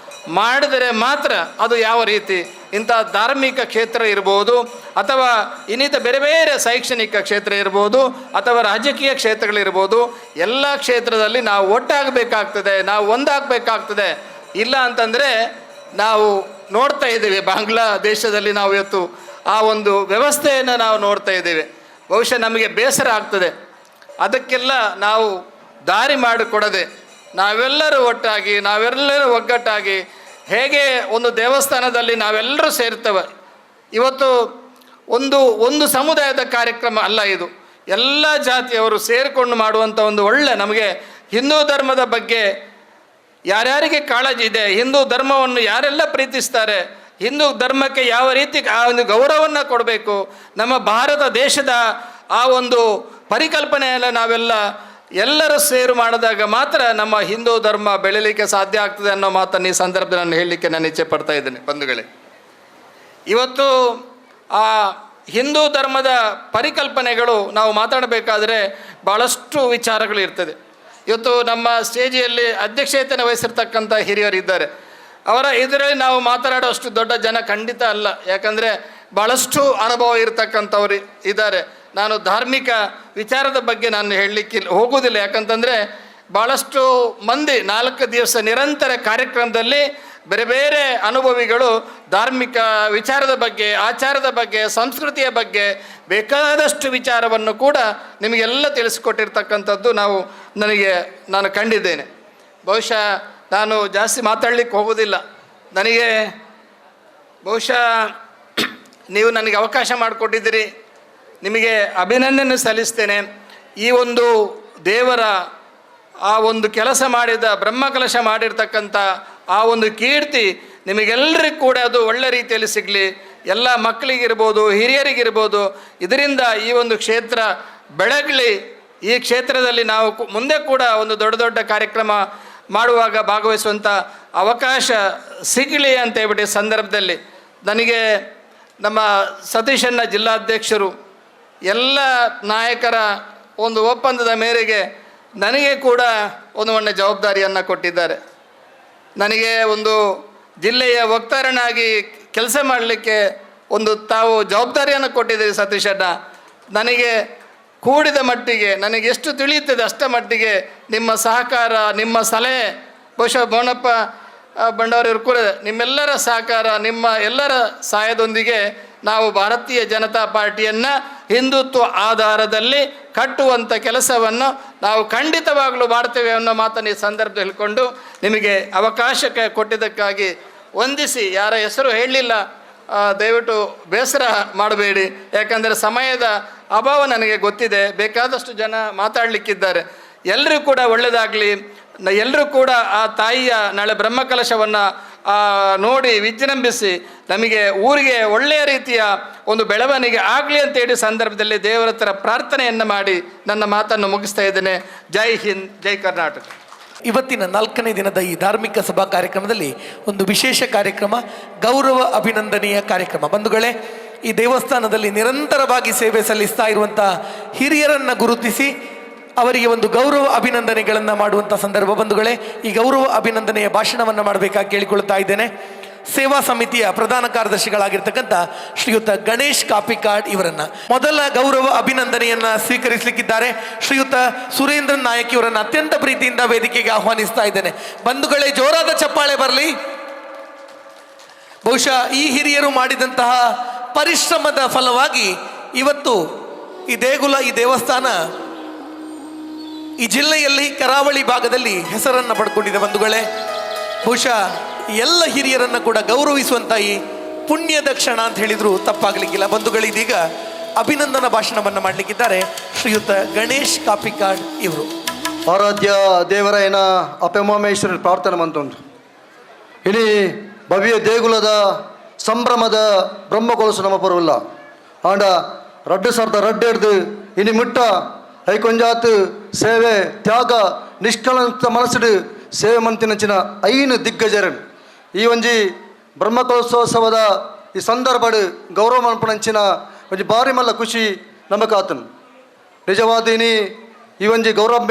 ಮಾಡಿದರೆ ಮಾತ್ರ ಅದು ಯಾವ ರೀತಿ ಇಂಥ ಧಾರ್ಮಿಕ ಕ್ಷೇತ್ರ ಇರ್ಬೋದು, ಅಥವಾ ಇನ್ನಿತ ಬೇರೆ ಬೇರೆ ಶೈಕ್ಷಣಿಕ ಕ್ಷೇತ್ರ ಇರ್ಬೋದು, ಅಥವಾ ರಾಜಕೀಯ ಕ್ಷೇತ್ರಗಳಿರ್ಬೋದು, ಎಲ್ಲ ಕ್ಷೇತ್ರದಲ್ಲಿ ನಾವು ಒಟ್ಟಾಗಬೇಕಾಗ್ತದೆ, ನಾವು ಒಂದಾಗಬೇಕಾಗ್ತದೆ. ಇಲ್ಲ ಅಂತಂದರೆ ನಾವು ನೋಡ್ತಾ ಇದ್ದೀವಿ ಬಾಂಗ್ಲಾದೇಶದಲ್ಲಿ ನಾವು ಇವತ್ತು ಆ ಒಂದು ವ್ಯವಸ್ಥೆಯನ್ನು ನಾವು ನೋಡ್ತಾ ಇದ್ದೀವಿ. ಬಹುಶಃ ನಮಗೆ ಬೇಸರ ಆಗ್ತದೆ. ಅದಕ್ಕೆಲ್ಲ ನಾವು ದಾರಿ ಮಾಡಿಕೊಡದೆ ನಾವೆಲ್ಲರೂ ಒಟ್ಟಾಗಿ, ನಾವೆಲ್ಲರೂ ಒಗ್ಗಟ್ಟಾಗಿ ಹೇಗೆ ಒಂದು ದೇವಸ್ಥಾನದಲ್ಲಿ ನಾವೆಲ್ಲರೂ ಸೇರ್ತೇವೆ. ಇವತ್ತು ಒಂದು ಒಂದು ಸಮುದಾಯದ ಕಾರ್ಯಕ್ರಮ ಅಲ್ಲ ಇದು, ಎಲ್ಲ ಜಾತಿಯವರು ಸೇರಿಕೊಂಡು ಮಾಡುವಂಥ ಒಂದು ಒಳ್ಳೆ ನಮಗೆ ಹಿಂದೂ ಧರ್ಮದ ಬಗ್ಗೆ ಯಾರ್ಯಾರಿಗೆ ಕಾಳಜಿ ಇದೆ, ಹಿಂದೂ ಧರ್ಮವನ್ನು ಯಾರೆಲ್ಲ ಪ್ರೀತಿಸ್ತಾರೆ, ಹಿಂದೂ ಧರ್ಮಕ್ಕೆ ಯಾವ ರೀತಿ ಆ ಒಂದು ಗೌರವವನ್ನು ಕೊಡಬೇಕು, ನಮ್ಮ ಭಾರತ ದೇಶದ ಆ ಒಂದು ಪರಿಕಲ್ಪನೆಯನ್ನು ನಾವೆಲ್ಲ ಎಲ್ಲರೂ ಸೇರು ಮಾಡಿದಾಗ ಮಾತ್ರ ನಮ್ಮ ಹಿಂದೂ ಧರ್ಮ ಬೆಳೀಲಿಕ್ಕೆ ಸಾಧ್ಯ ಆಗ್ತದೆ ಅನ್ನೋ ಮಾತನ್ನು ಈ ಸಂದರ್ಭದಲ್ಲಿ ನಾನು ಹೇಳಲಿಕ್ಕೆ ನಾನು ಇಚ್ಛೆ ಪಡ್ತಾ ಇದ್ದೇನೆ. ಬಂಧುಗಳೇ, ಇವತ್ತು ಆ ಹಿಂದೂ ಧರ್ಮದ ಪರಿಕಲ್ಪನೆಗಳು ನಾವು ಮಾತಾಡಬೇಕಾದ್ರೆ ಭಾಳಷ್ಟು ವಿಚಾರಗಳು ಇರ್ತದೆ. ಇವತ್ತು ನಮ್ಮ ಸ್ಟೇಜಿಯಲ್ಲಿ ಅಧ್ಯಕ್ಷತೆಯನ್ನು ವಹಿಸಿರ್ತಕ್ಕಂಥ ಹಿರಿಯರಿದ್ದಾರೆ. ಅವರ ಇದರಲ್ಲಿ ನಾವು ಮಾತನಾಡುವಷ್ಟು ದೊಡ್ಡ ಜನ ಖಂಡಿತ ಅಲ್ಲ, ಯಾಕಂದರೆ ಭಾಳಷ್ಟು ಅನುಭವ ಇರತಕ್ಕಂಥವ್ರು ಇದ್ದಾರೆ. ನಾನು ಧಾರ್ಮಿಕ ವಿಚಾರದ ಬಗ್ಗೆ ನಾನು ಹೇಳಲಿಕ್ಕೆ ಹೋಗುವುದಿಲ್ಲ, ಯಾಕಂತಂದರೆ ಭಾಳಷ್ಟು ಮಂದಿ 4 ದಿವಸ ನಿರಂತರ ಕಾರ್ಯಕ್ರಮದಲ್ಲಿ ಬೇರೆ ಬೇರೆ ಅನುಭವಿಗಳು ಧಾರ್ಮಿಕ ವಿಚಾರದ ಬಗ್ಗೆ, ಆಚಾರದ ಬಗ್ಗೆ, ಸಂಸ್ಕೃತಿಯ ಬಗ್ಗೆ ಬೇಕಾದಷ್ಟು ವಿಚಾರವನ್ನು ಕೂಡ ನಿಮಗೆಲ್ಲ ತಿಳಿಸಿಕೊಟ್ಟಿರ್ತಕ್ಕಂಥದ್ದು ನಾನು ಕಂಡಿದ್ದೇನೆ. ಬಹುಶಃ ನಾನು ಜಾಸ್ತಿ ಮಾತಾಡಲಿಕ್ಕೆ ಹೋಗೋದಿಲ್ಲ. ನನಗೆ ಬಹುಶಃ ನೀವು ನನಗೆ ಅವಕಾಶ ಮಾಡಿಕೊಟ್ಟಿದ್ದೀರಿ, ನಿಮಗೆ ಅಭಿನಂದನೆ ಸಲ್ಲಿಸ್ತೇನೆ. ಈ ಒಂದು ದೇವರ ಆ ಒಂದು ಕೆಲಸ ಮಾಡಿದ ಬ್ರಹ್ಮಕಲಶ ಮಾಡಿರ್ತಕ್ಕಂಥ ಆ ಒಂದು ಕೀರ್ತಿ ನಿಮಗೆಲ್ಲರಿಗೂ ಕೂಡ ಅದು ಒಳ್ಳೆ ರೀತಿಯಲ್ಲಿ ಸಿಗಲಿ. ಎಲ್ಲ ಮಕ್ಕಳಿಗಿರ್ಬೋದು, ಹಿರಿಯರಿಗಿರ್ಬೋದು, ಇದರಿಂದ ಈ ಒಂದು ಕ್ಷೇತ್ರ ಬೆಳಗಲಿ. ಈ ಕ್ಷೇತ್ರದಲ್ಲಿ ನಾವು ಮುಂದೆ ಕೂಡ ಒಂದು ದೊಡ್ಡ ದೊಡ್ಡ ಕಾರ್ಯಕ್ರಮ ಮಾಡುವಾಗ ಭಾಗವಹಿಸುವಂಥ ಅವಕಾಶ ಸಿಗಲಿ ಅಂತ ಹೇಳ್ಬಿಟ್ಟು ಸಂದರ್ಭದಲ್ಲಿ ನನಗೆ ನಮ್ಮ ಸತೀಶಣ್ಣ ಜಿಲ್ಲಾಧ್ಯಕ್ಷರು ಎಲ್ಲ ನಾಯಕರ ಒಂದು ಒಪ್ಪಂದದ ಮೇರೆಗೆ ನನಗೆ ಕೂಡ ಒಂದು ಒಳ್ಳೆಯ ಜವಾಬ್ದಾರಿಯನ್ನು ಕೊಟ್ಟಿದ್ದಾರೆ. ನನಗೆ ಒಂದು ಜಿಲ್ಲೆಯ ವಕ್ತಾರನಾಗಿ ಕೆಲಸ ಮಾಡಲಿಕ್ಕೆ ಒಂದು ತಾವು ಜವಾಬ್ದಾರಿಯನ್ನು ಕೊಟ್ಟಿದ್ದೀರಿ ಸತೀಶಣ್ಣ. ನನಗೆ ಕೂಡಿದ ಮಟ್ಟಿಗೆ, ನನಗೆ ಎಷ್ಟು ತಿಳಿಯುತ್ತದೆ ಅಷ್ಟ ಮಟ್ಟಿಗೆ ನಿಮ್ಮ ಸಹಕಾರ, ನಿಮ್ಮ ಸಲಹೆ, ಬಹುಶಃ ಮೋನಪ್ಪ ಬಂಡವರವರು ಕೂಡ ನಿಮ್ಮೆಲ್ಲರ ಸಹಕಾರ, ನಿಮ್ಮ ಎಲ್ಲರ ಸಹಾಯದೊಂದಿಗೆ ನಾವು ಭಾರತೀಯ ಜನತಾ ಪಾರ್ಟಿಯನ್ನು ಹಿಂದುತ್ವ ಆಧಾರದಲ್ಲಿ ಕಟ್ಟುವಂಥ ಕೆಲಸವನ್ನು ನಾವು ಖಂಡಿತವಾಗಲೂ ಮಾಡ್ತೇವೆ ಅನ್ನೋ ಮಾತನ್ನು ಈ ಸಂದರ್ಭದಲ್ಲಿ ಹೇಳಿಕೊಂಡು ನಿಮಗೆ ಅವಕಾಶಕ್ಕೆ ಕೊಟ್ಟಿದ್ದಕ್ಕಾಗಿ ವಂದಿಸಿ, ಯಾರ ಹೆಸರು ಹೇಳಲಿಲ್ಲ, ದಯವಿಟ್ಟು ಬೇಸರ ಮಾಡಬೇಡಿ. ಯಾಕಂದರೆ ಸಮಯದ ಅಭಾವ ನನಗೆ ಗೊತ್ತಿದೆ, ಬೇಕಾದಷ್ಟು ಜನ ಮಾತಾಡಲಿಕ್ಕಿದ್ದಾರೆ. ಎಲ್ಲರೂ ಕೂಡ ಒಳ್ಳೆಯದಾಗಲಿ. ಎಲ್ಲರೂ ಕೂಡ ಆ ತಾಯಿಯ ನಾಳೆ ಬ್ರಹ್ಮಕಲಶವನ್ನು ನೋಡಿ ವಿಜೃಂಭಿಸಿ ನಮಗೆ ಊರಿಗೆ ಒಳ್ಳೆಯ ರೀತಿಯ ಒಂದು ಬೆಳವಣಿಗೆ ಆಗಲಿ ಅಂತೇಳಿ ಸಂದರ್ಭದಲ್ಲಿ ದೇವರ ಹತ್ರ ಪ್ರಾರ್ಥನೆಯನ್ನು ಮಾಡಿ ನನ್ನ ಮಾತನ್ನು ಮುಗಿಸ್ತಾ ಇದ್ದೇನೆ. ಜೈ ಹಿಂದ್, ಜೈ ಕರ್ನಾಟಕ. ಇವತ್ತಿನ ನಾಲ್ಕನೇ ದಿನದ ಈ ಧಾರ್ಮಿಕ ಸಭಾ ಕಾರ್ಯಕ್ರಮದಲ್ಲಿ ಒಂದು ವಿಶೇಷ ಕಾರ್ಯಕ್ರಮ, ಗೌರವ ಅಭಿನಂದನೆಯ ಕಾರ್ಯಕ್ರಮ. ಬಂಧುಗಳೇ, ಈ ದೇವಸ್ಥಾನದಲ್ಲಿ ನಿರಂತರವಾಗಿ ಸೇವೆ ಸಲ್ಲಿಸ್ತಾ ಇರುವಂಥ ಹಿರಿಯರನ್ನು ಗುರುತಿಸಿ ಅವರಿಗೆ ಒಂದು ಗೌರವ ಅಭಿನಂದನೆಗಳನ್ನು ಮಾಡುವಂಥ ಸಂದರ್ಭ. ಬಂಧುಗಳೇ, ಈ ಗೌರವ ಅಭಿನಂದನೆಯ ಭಾಷಣವನ್ನು ಮಾಡಬೇಕಾಗಿ ಕೇಳಿಕೊಳ್ತಾ ಇದ್ದೇನೆ ಸೇವಾ ಸಮಿತಿಯ ಪ್ರಧಾನ ಕಾರ್ಯದರ್ಶಿಗಳಾಗಿರ್ತಕ್ಕಂಥ ಶ್ರೀಯುತ ಗಣೇಶ್ ಕಾಪಿಕಾಡ್ ಇವರನ್ನ. ಮೊದಲ ಗೌರವ ಅಭಿನಂದನೆಯನ್ನ ಸ್ವೀಕರಿಸಲಿಕ್ಕಿದ್ದಾರೆ ಶ್ರೀಯುತ ಸುರೇಂದ್ರ ನಾಯಕ್ ಇವರನ್ನ ಅತ್ಯಂತ ಪ್ರೀತಿಯಿಂದ ವೇದಿಕೆಗೆ ಆಹ್ವಾನಿಸ್ತಾ ಇದ್ದೇನೆ. ಬಂಧುಗಳೇ, ಜೋರಾದ ಚಪ್ಪಾಳೆ ಬರಲಿ. ಬಹುಶಃ ಈ ಹಿರಿಯರು ಮಾಡಿದಂತಹ ಪರಿಶ್ರಮದ ಫಲವಾಗಿ ಇವತ್ತು ಈ ದೇಗುಲ, ಈ ದೇವಸ್ಥಾನ ಈ ಜಿಲ್ಲೆಯಲ್ಲಿ ಕರಾವಳಿ ಭಾಗದಲ್ಲಿ ಹೆಸರನ್ನು ಪಡ್ಕೊಂಡಿದೆ. ಬಂಧುಗಳೇ, ಬಹುಶಃ ಎಲ್ಲ ಹಿರಿಯರನ್ನು ಕೂಡ ಗೌರವಿಸುವಂತ ಈ ಪುಣ್ಯದ ಕ್ಷಣ ಅಂತ ಹೇಳಿದ್ರು ತಪ್ಪಾಗಲಿಕ್ಕಿಲ್ಲ. ಬಂಧುಗಳು, ಇದೀಗ ಅಭಿನಂದನಾ ಭಾಷಣವನ್ನು ಮಾಡಲಿಕ್ಕಿದ್ದಾರೆ ಶ್ರೀಯುತ ಗಣೇಶ್ ಕಾಪಿಕಾಡ್ ಇವರು. ಆರಾಧ್ಯ ದೇವರಾಯನ ಅಪಮಾಮೇಶ್ವರ ಪ್ರಾರ್ಥನೆ ಮಂತುಂಡು. ಇನಿ ಭವ್ಯ ದೇಗುಲದ ಸಂಭ್ರಮದ ಬ್ರಹ್ಮಕೊಲಸು ನಮ್ಮ ಪರ್ವಲ್ಲ ಆಂಡ 2002 ಹಿಡ್ದು ಇನಿ ಮುಟ್ಟ ಐಕೊಂಜಾತ್ ಸೇವೆ, ತ್ಯಾಗ, ನಿಷ್ಕಳಂತ ಮನಸ್ಸುಡು ಸೇವೆ ಮಂತಿನಂಚಿನ ಐನು ದಿಗ್ಗಜರನ್ ಈ ಒಂಜಿ ಬ್ರಹ್ಮಕಲಶೋತ್ಸವದ ಈ ಸಂದರ್ಭಡ್ ಗೌರವ ಮನ್ಪುನಂಚಿನ ಒಂಜಿ ಬಾರಿ ಮಲ್ಲ ಖುಷಿ ನಮಕಾತನು. ನಿಜವಾದ ಇನಿ ಈ ಒಂಜಿ ಗೌರವ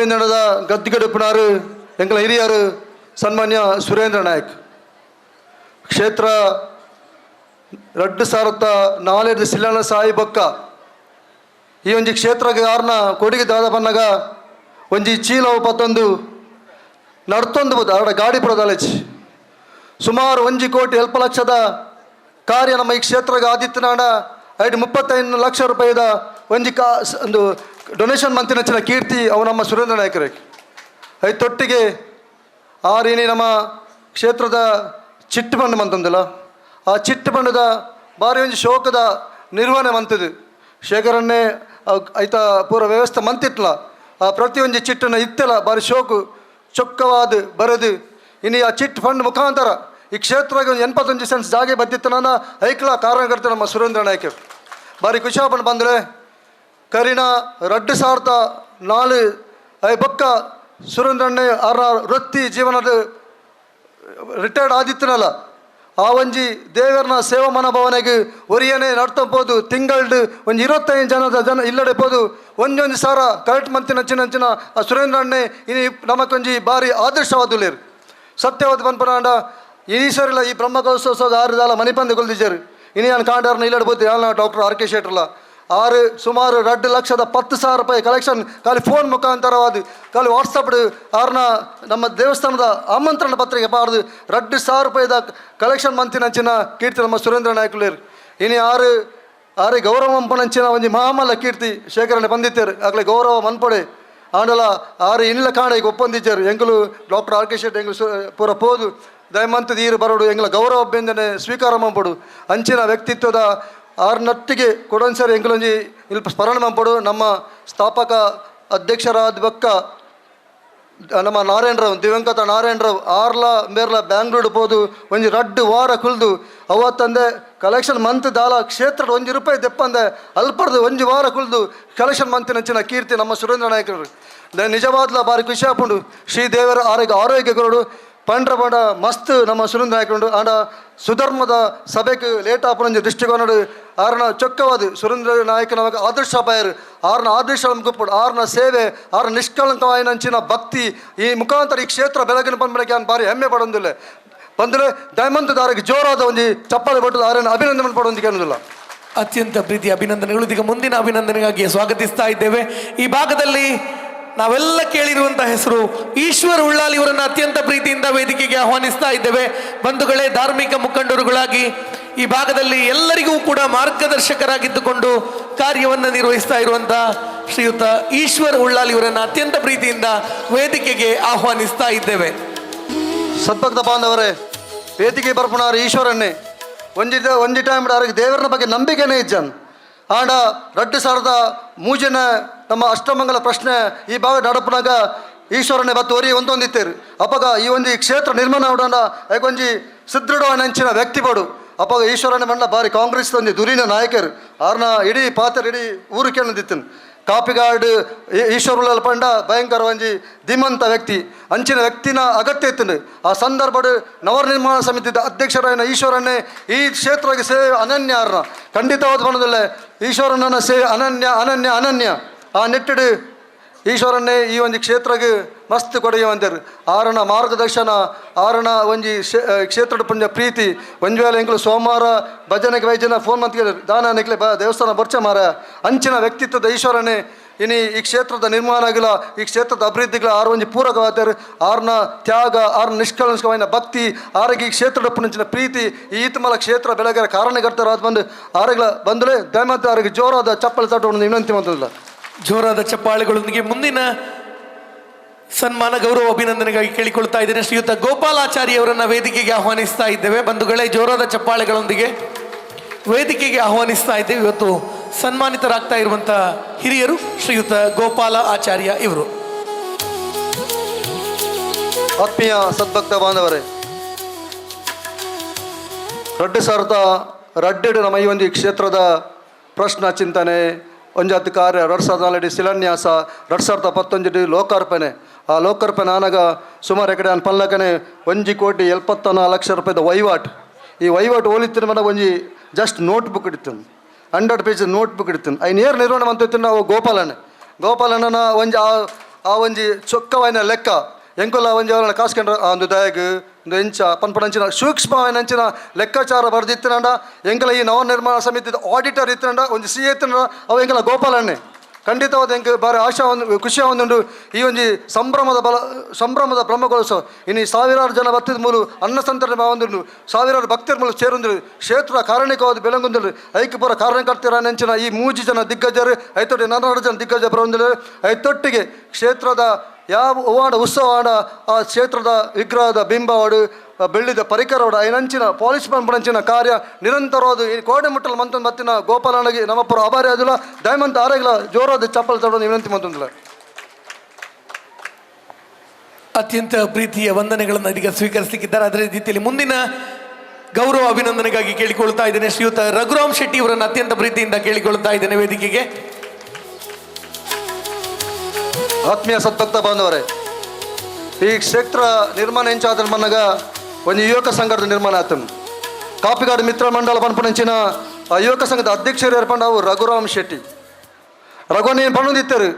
ಗದ್ದಿಗಡುಪುನಾರು ಎಂಕಲ ಹಿರಿಯರು ಸನ್ಮಾನ್ಯ ಸುರೇಂದ್ರ ನಾಯಕ್. ಕ್ಷೇತ್ರ 2004 ಸಿಲ್ಲಣ ಸಾಯಿ ಬೊಕ್ಕ ಈ ಒಂಜಿ ಕ್ಷೇತ್ರಗೆ ಆರ್ನ ಕೊಡುಗೆ ದಾದ ಬನ್ನಗ ಒಂಜಿ ಚೀಲವು ಪತ್ತೊಂದು ನಡ್ತೊಂದು ಬೋದು ಆಡ ಗಾಡಿ ಪುರದಾಲೇಜ್ ಸುಮಾರು 1 ಕೋಟಿ ಅಲ್ಪ ಲಕ್ಷದ ಕಾರ್ಯ ನಮ್ಮ ಈ ಕ್ಷೇತ್ರಗೆ ಆದಿತ್ಯನಾಡ ಐದು 35 ಲಕ್ಷ ರೂಪಾಯಿದ ಒಂಜಿ ಕಾ ಒಂದು ಡೊನೇಷನ್ ಮಂತಿನಂಚಿನ ಕೀರ್ತಿ ಅವು ನಮ್ಮ ಸುರೇಂದ್ರ ನಾಯಕರಿಗೆ. I ತೊಟ್ಟಿಗೆ ಆರಿನಿ ನಮ್ಮ ಕ್ಷೇತ್ರದ ಚಿಟ್ಟು ಬಂಡು ಮಂತಂದಿಲ್ಲ, ಆ ಚಿಟ್ಟು ಬಣ್ಣದ ಬಾರಿ ಒಂಜಿ ಶೋಕದ ನಿರ್ವಹಣೆ ಮಂತದು ಶೇಖರನ್ನೇ ಐತ ಪೂರ ವ್ಯವಸ್ಥೆ ಮಂತಿಟ್ಲ. ಆ ಪ್ರತಿಯೊಂಜಿ ಚಿಟ್ಟನ್ನು ಇತ್ತೆಲ್ಲ ಬಾರಿ ಶೋಕು ಚೊಕ್ಕವಾದ ಬರೆದು ಇನ್ನು ಆ ಚಿಟ್ ಫಂಡ್ ಮುಖಾಂತರ ಈ ಕ್ಷೇತ್ರಗೆ ಒಂದು 81 ಸೆಂಟ್ಸ್ ಜಾಗೆ ಬದ್ದಿತ್ತು. ನಾನು ಐಕ್ಲ ಕಾರಣಕರ್ತ ನಮ್ಮ ಸುರೇಂದ್ರ ನಾಯಕರು. ಬಾರಿ ಖುಷಿಯಾಪಣ ಬಂದರೆ ಕರಿನ 2004 I ಬೊಕ್ಕ ಸುರೇಂದ್ರಣ್ಣೆ ಆರ ವೃತ್ತಿ ಜೀವನದ ರಿಟೈರ್ಡ್ ಆದಿತ್ತನಲ್ಲ, ಆ ಒಂಜಿ ದೇವರನ ಸೇವಾ ಮನೋಭಾವನೆಗೆ ಒರಿಯನೆ ನಡ್ತಂಬೋದು ತಿಂಗಳ್ಡು ಒಂಜಿ 25 ಜನದ ಜನ ಇಲ್ಲಡೆ ಪೋದು ಒಂಜೊಂಜಿ ಸಾರ ಕರೆಕ್ಟ್ ಮಂತಿನ ಅಂಚಿನ ಆ ಸುರೇಂದ್ರಣ್ಣೆ ಇನಿ ನಮಕೊಂಜಿ ಬಾರಿ ಆದರ್ಶವಾದುಲೇರು. ಸತ್ಯವಾದ ಪನ್ಪನಾಂಡ ಈಶ್ವರಿಲ್ಲ ಈ ಬ್ರಹ್ಮಕಲಶೋತ್ಸವದ ಆರು ದಾಲ ಮನಿಪಂದೆ ಕೊಲ್ದಿಜರು. ಇನಿ ನಾನು ಕಾಂಡಾರ್ನ ಇಲ್ಲಡೆ ಬೋತಿ doctor R K ಶೆಟ್ರಲ್ಲ ಆರು ಸುಮಾರು 2,10,000 ರೂಪಾಯಿ ಕಲೆಕ್ಷನ್ ಖಾಲಿ ಫೋನ್ ಮುಖಾಂತರವಾದ, ಖಾಲಿ ವಾಟ್ಸಪ್ ಆರ್ನ ನಮ್ಮ ದೇವಸ್ಥಾನದ ಆಮಂತ್ರಣ ಪತ್ರಿಕೆ ಬಾರ್ದು 2,000 ರೂಪಾಯಿದ ಕಲೆಕ್ಷನ್ ಮಂತಿನಂಚಿನ ಕೀರ್ತಿ ನಮ್ಮ ಸುರೇಂದ್ರ ನಾಯಕುಲೇರು. ಇನಿ ಆರು ಆರೆ ಗೌರವ ಮಂಪನಂಚಿನ ಒಂಜಿ ಮಹಾಮಲ್ಲ ಕೀರ್ತಿ ಶೇಖರಣೆ ಬಂದಿತ್ತೇರು. ಆಗಲೇ ಗೌರವ ಮನ್ಪೊಡೆ ಆಂಡಲ ಆರು ಇನ್ಲ ಕಾಣ ಈಗ ಒಪ್ಪಂದಿచ్చాರು. ಎಂಕುಲು doctor R K Shetty ಎಂಕುಲು ಪೂರ ಪೋದು ದಯಮಂತ ನೀರು ಬರೋಡು ಎಂಗ್ಲ ಗೌರವ ಅಭ್ಯಂಜನೆ ಸ್ವೀಕಾರ ಮಂಪೊಡು ಅಂಚಿನ ವ್ಯಕ್ತಿತ್ವದ ಆರು ನಟ್ಟಿಗೆ ಕೊಡೊನ್ಸರಿ ಎಂಕುಲೊಂಜಿ ಇಲ್ಪ ಸ್ಮರಣೆ ಮಂಪೊಡು. ನಮ್ಮ ಸ್ಥಾಪಕ ಅಧ್ಯಕ್ಷರಾದ ಬೊಕ್ಕ ನಮ್ಮ ನಾರಾಯಣರಾವ್, ದಿವಂಗತ ನಾರಾಯಣರಾವ್ ಆರ್ಲ ಮೇರ್ಲ ಬ್ಯಾಂಗ್ಳೂರು ಪೋದು ಒಂಜಿ ರಡ್ಡು ವಾರ ಕುಲ್ದು ಅವತ್ತಂದೆ ಕಲೆಕ್ಷನ್ ಮಂತ್ ದಾಲ ಕ್ಷೇತ್ರದ 1 ರೂಪಾಯಿ ದೆಪ್ಪಂದೆ ಅಲ್ಪರ್ದು ಒಂಜಿ ವಾರ ಕುಲ್ದು ಕಲೆಕ್ಷನ್ ಮಂತಿನಂಚಿನ ಕೀರ್ತಿ ನಮ್ಮ ಸುರೇಂದ್ರ ನಾಯಕರು. ನಿಜವಾದ್ಲ ಬಾರಿ ಖುಷಿ ಆಪುಂಡು. ಶ್ರೀ ದೇವರ ಆರೋಗ್ಯ ಆರೋಗ್ಯ ಕೊರಡು ಪಂಡ್ರ ಪಂಡ ಮಸ್ತ್ ನಮ್ಮ ಸುರೇಂದ್ರ ನಾಯಕರುಂಡು. ಆಂಡ ಸುಧರ್ಮದ ಸಭೆಗೆ ಲೇಟ್ ಆಪುನಂಜಿ ದೃಷ್ಟಿಕೋನಡು ಆರನ ಚೊಕ್ಕವಾದ ಸುರೇಂದ್ರ ನಾಯಕನ ಆದರ್ಶ ಪಾಯರು ಆರನ ಆದರ್ಶ ನಮ್ಗೆ ಆರನ ಸೇವೆ ಆರ ನಿಷ್ಕಳಂಕವಾಯಿನಂಚಿನ ಭಕ್ತಿ ಈ ಮುಖಾಂತರ ಈ ಕ್ಷೇತ್ರ ಬೆಳಗಿನ ಪನ್ಪಣಕ್ಕೆ ನಾನು ಭಾರಿ ಹೆಮ್ಮೆ ಪಡೊಂದಿಲ್ಲ ಬಂದರೆ ದಯಮಂತದಾರಿಗೆ ಜೋರಾದ ಒಂಜಿ ಚಪ್ಪಾಳೆ ಪಟ್ಟು ಆರನ ಅಭಿನಂದನೆ ಪಡೊಂದಿಗೆ ಅನ್ನೋದಿಲ್ಲ. ಅತ್ಯಂತ ಪ್ರೀತಿಯ ಅಭಿನಂದನೆಗಳು. ಇದೀಗ ಮುಂದಿನ ಅಭಿನಂದನೆಗಾಗಿ ಸ್ವಾಗತಿಸ್ತಾ ಇದ್ದೇವೆ. ಈ ಭಾಗದಲ್ಲಿ ನಾವೆಲ್ಲ ಕೇಳಿರುವಂತಹ ಹೆಸರು ಈಶ್ವರ್ ಉಳ್ಳಾಲ್ ಇವರನ್ನು ಅತ್ಯಂತ ಪ್ರೀತಿಯಿಂದ ವೇದಿಕೆಗೆ ಆಹ್ವಾನಿಸ್ತಾ ಇದ್ದೇವೆ. ಬಂಧುಗಳೇ, ಧಾರ್ಮಿಕ ಮುಖಂಡರುಗಳಾಗಿ ಈ ಭಾಗದಲ್ಲಿ ಎಲ್ಲರಿಗೂ ಕೂಡ ಮಾರ್ಗದರ್ಶಕರಾಗಿದ್ದುಕೊಂಡು ಕಾರ್ಯವನ್ನು ನಿರ್ವಹಿಸ್ತಾ ಇರುವಂತಹ ಶ್ರೀಯುತ ಈಶ್ವರ್ ಉಳ್ಳಾಲ್ ಇವರನ್ನು ಅತ್ಯಂತ ಪ್ರೀತಿಯಿಂದ ವೇದಿಕೆಗೆ ಆಹ್ವಾನಿಸ್ತಾ ಇದ್ದೇವೆ. ಸದ್ಭಕ್ತ ಬಾಂಧವರೇ, ವೇದಿಕೆ ಬರ್ಪುಣಾರು ಈಶ್ವರನ್ನೇ ಒಂಜಿ ಒಂಜಿ ಟೈಮ್ ಅವ್ರಿಗೆ ದೇವರನ ಬಗ್ಗೆ ನಂಬಿಕೆನೇ ಇಜ್ಜನ್ ಆಂಡ 2003ನ ನಮ್ಮ ಅಷ್ಟಮಂಗಲ ಪ್ರಶ್ನೆ ಈ ಭಾಗ ನಡಪುನಾಗ ಈಶ್ವರನೇ ಬತ್ತು ಒರಿ ಒಂದೊಂದಿತ್ತೇರು. ಅಪಗ ಈ ಒಂಜಿ ಕ್ಷೇತ್ರ ನಿರ್ಮಾಣ ಉಡಾಂಡ ಒಂಜಿ ಸುದೃಢವಾದ ವ್ಯಕ್ತಿ ಬೋಡು. ಅಪಗ ಈಶ್ವರನೇ ಮಂಡ ಬಾರಿ ಕಾಂಗ್ರೆಸ್ ಒಂಜಿ ದುರಿನ ನಾಯಕರು ಆರ್ನ ಇಡೀ ಪಾತ್ರ ಇಡೀ ಊರು ಕೇಳದಿತ್ತನು. ಕಾಪಿಗಾಡ್ ಈಶ್ವರುಲ ಪಂಡ ಭಯಂಕರ ಒಂಜಿ ಧೀಮಂತ ವ್ಯಕ್ತಿ, ಅಂಚಿನ ವ್ಯಕ್ತಿನ ಅಗತ್ಯ ಇತ್ತು. ಆ ಸಂದರ್ಭಡ್ ನವನಿರ್ಮಾಣ ಸಮಿತಿದ ಅಧ್ಯಕ್ಷರಾದ ಈಶ್ವರನ್ನೇ ಈ ಕ್ಷೇತ್ರಕ್ಕೆ ಸೇವೆ ಅನನ್ಯ ಆರ್ನ ಖಂಡಿತವಾದ ಬಣ್ಣದಲ್ಲೇ ಈಶ್ವರನ ಸೇವೆ ಅನನ್ಯ ಅನನ್ಯ ಅನನ್ಯ. ಆ ನಿಟ್ಟಿಡು ಈಶ್ವರನ್ನೇ ಈ ಒಂದು ಕ್ಷೇತ್ರಕ್ಕೆ ಮಸ್ತ್ ಕೊಡುಗೆ ಅಂತಾರೆ. ಆರನ ಮಾರ್ಗದರ್ಶನ, ಆರನ ಒಂಜಿ ಕ್ಷೇತ್ರದ ಪುಣ್ಯ ಪ್ರೀತಿ. ಒಂಜಿ ವೇಳೆ ಎಂಕುಲು ಸೋಮವಾರ ಭಜನೆಗೆ ವೈಜನ ಫೋನ್ ಮಂತ್ ದಾನ ನಿಕ್ಲೆ ಬ ದೇವಸ್ಥಾನ ಬರ್ಚ ಮಾರ ಅಂಚಿನ ವ್ಯಕ್ತಿತ್ವದ ಈಶ್ವರನೇ ಇನಿ ಈ ಕ್ಷೇತ್ರದ ನಿರ್ಮಾಣ ಆಗಿಲ್ಲ, ಈ ಕ್ಷೇತ್ರದ ಅಭಿವೃದ್ಧಿಗಳ ಆರು ಒಂಜಿ ಪೂರಕವಾದರು. ಆರ್ನ ತ್ಯಾಗ, ಆರ್ನ ನಿಷ್ಕಳಂಕವಾದ ಭಕ್ತಿ, ಆರಿಗೆ ಈ ಕ್ಷೇತ್ರದ ಪುಣಂಚಿನ ಪ್ರೀತಿ ಈ ಈತಮಲ ಕ್ಷೇತ್ರ ಬೆಳಗರ ಕಾರಣಕರ್ತರಾದ ಬಂದು ಆರುಗಳ ಬಂದಲೇ ದಯಮಾಡಿ ಆರಿಗೆ ಜೋರಾದ ಚಪ್ಪಲಿ ತಟ್ಟುವನ್ನು ವಿನಂತಿ ಮಾಡ್ತಿಲ್ಲ. ಜೋರಾದ ಚಪ್ಪಾಳೆಗಳೊಂದಿಗೆ ಮುಂದಿನ ಸನ್ಮಾನ ಗೌರವ ಅಭಿನಂದನೆಗಾಗಿ ಕೇಳಿಕೊಳ್ತಾ ಇದ್ದೇನೆ. ಶ್ರೀಯುತ ಗೋಪಾಲಾಚಾರಿ ಅವರನ್ನ ವೇದಿಕೆಗೆ ಆಹ್ವಾನಿಸ್ತಾ ಇದ್ದೇವೆ. ಬಂಧುಗಳೇ, ಜೋರಾದ ಚಪ್ಪಾಳೆಗಳೊಂದಿಗೆ ವೇದಿಕೆಗೆ ಆಹ್ವಾನಿಸ್ತಾ ಇದ್ದೇವೆ. ಇವತ್ತು ಸನ್ಮಾನಿತರಾಗ್ತಾ ಇರುವಂತಹ ಹಿರಿಯರು ಶ್ರೀಯುತ ಗೋಪಾಲ ಆಚಾರ್ಯ ಇವರು. ಆತ್ಮೀಯ ಸದ್ಭಕ್ತ ಬಾಂಧವರೇ, 2002 ನಮ್ಮ ಈ ಒಂದು ಕ್ಷೇತ್ರದ ಪ್ರಶ್ನ ಚಿಂತನೆ ಒಂಜಾತ್ ಕಾರ್ಯ, 2004 ಶಿಲಾನ್ಯಾಸ, 2019 ಲೋಕಾರ್ಪಣೆ. ಆ ಲೋಕಾರ್ಪಣೆ ಆನಾಗ ಸುಮಾರು ಎಕಡೆ ಅನ್ ಪಲ್ಲಕನೆ 1 ಕೋಟಿ 74 ಲಕ್ಷ ರೂಪಾಯಿದ ವಹಿವಾಟು. ಈ ವಹಿವಾಟು ಹೋಲಿತ್ತಿನ ಮನ ಒಂಜಿ just note book ಇಡ್ತೀನಿ, 100 page note book ಇಡ್ತೀನಿ. ಐನ್ ಏರ್ ನಿರ್ವಹಣೆ ಮಂತಿತ್ತು ನಾವು ಗೋಪಾಲಣ್ಣ. ಗೋಪಾಲಣ್ಣನ ಒಂಜಿ ಆ ಆ ಒಂಜಿ ಚೊಕ್ಕವಾಯಿನ ಲೆಕ್ಕ ಎಂಕುಲ ಒಂಜಿ ಅವರ ಕಾಸ್ಕೊಂಡ್ರೆ ಆ ಒಂದು ದಯಗ್ ಒಂದು ಎಂಚ ಪನ್ಪಣಂಚಿನ ಸೂಕ್ಷ್ಮವಾಯಿನ ಅಂಚಿನ ಲೆಕ್ಕಾಚಾರ ಬರೆದಿತ್ತಿನಂಡ. ಎಂಕಲ ಈ ನವನಿರ್ಮಾಣ ಸಮಿತಿದ ಆಡಿಟರ್ ಇತ್ತಿನಂಡ, ಒಂಜಿ ಸಿ ಎತ್ತಿನಂಡ ಅವು ಎಂಕಲ ಗೋಪಾಲಣ್ಣೆ. ಖಂಡಿತವಾದ ಎಂಕ್ ಬಾರಿ ಆಶಾ ಒಂದು ಖುಷಿ ಒಂದುಂಡು. ಈ ಒಂಜಿ ಸಂಭ್ರಮದ ಬಲ ಸಂಭ್ರಮದ ಬ್ರಹ್ಮಕೋತ್ಸವ ಇನ್ನು ಸಾವಿರಾರು ಜನ ಬತ್ತಿದ ಮೂಲು ಅನ್ನ ಸಂತರಣೆ ಒಂದುಂಡು, ಸಾವಿರಾರು ಭಕ್ತರ ಮೂಲ ಸೇರೊಂದು ಕ್ಷೇತ್ರ ಕಾರಣಿಕವಾದ ಬೆಳಂಗೊಂದು ಐಕ್ ಪೂರ ಕಾರಣಕರ್ತರ ನೆಂಚಿನ ಈ ಮೂಜಿ ಜನ ದಿಗ್ಗಜರು ಐತೊಟ್ಟಿ ನನ್ನಾರು ಜನ ದಿಗ್ಗಜ ಬರೊಂದಿಲ್ಲ. ಐತೊಟ್ಟಿಗೆ ಕ್ಷೇತ್ರದ ಯಾವ ಹೂವಾಡ ಉತ್ಸವ ಆಡ ಆ ಕ್ಷೇತ್ರದ ವಿಗ್ರಹದ ಬಿಂಬವಾಡು ಬೆಳ್ಳಿದ ಪರಿಕರವಾಡು ಐನಂಚಿನ ಪಾಲಿಶ್ ಪಂಪಣಂಚಿನ ಕಾರ್ಯ ನಿರಂತರವಾದ ಈ ಕೋಡೆ ಮುಟ್ಟಲು ಮಂತೊಂದು ಮತ್ತಿನ ಗೋಪಾಲನಿಗೆ ನಮ್ಮಪ್ಪರ ಆಭಾರಿ ಆದಿಲ್ಲ. ದಯಮಂತ ಆರೋಗ್ಯ ಜೋರಾದ ಚಪ್ಪಲ್ ತಡೋದು ವಿನಂತಿ ಮಂತೊಂದಿಲ್ಲ. ಅತ್ಯಂತ ಪ್ರೀತಿಯ ವಂದನೆಗಳನ್ನು ಇದೀಗ ಸ್ವೀಕರಿಸಲಿಕ್ಕಿದ್ದಾರೆ. ಅದೇ ರೀತಿಯಲ್ಲಿ ಮುಂದಿನ ಗೌರವ ಅಭಿನಂದನೆಗಾಗಿ ಕೇಳಿಕೊಳ್ತಾ ಇದ್ದೇನೆ ಶ್ರೀಯುತ ರಘುರಾಮ್ ಶೆಟ್ಟಿ ಅವರನ್ನು ಅತ್ಯಂತ ಪ್ರೀತಿಯಿಂದ ಕೇಳಿಕೊಳ್ತಾ ಇದ್ದೇನೆ ವೇದಿಕೆಗೆ. ಆತ್ಮೀಯ ಸದ್ಭಕ್ತ ಬಾಂಧವರೇ, ಈ ಕ್ಷೇತ್ರ ನಿರ್ಮಾಣ ಎಂಚಾದ ಮನ್ನಗ ಒಂದು ಯುವಕ ಸಂಘದ ನಿರ್ಮಾಣ ಆತನು. ಕಾಪಿಗಾಡು ಮಿತ್ರ ಮಂಡಲ ಪನ್ಪಣಂಚಿನ ಆ ಯುವಕ ಸಂಘದ ಅಧ್ಯಕ್ಷರು ಏರ್ಪಂಡ ಅವು ರಘುರಾಮ್ ಶೆಟ್ಟಿ. ರಘುವನ್ ಏನು ಪಣ್ಣೊಂದಿತ್ತರು,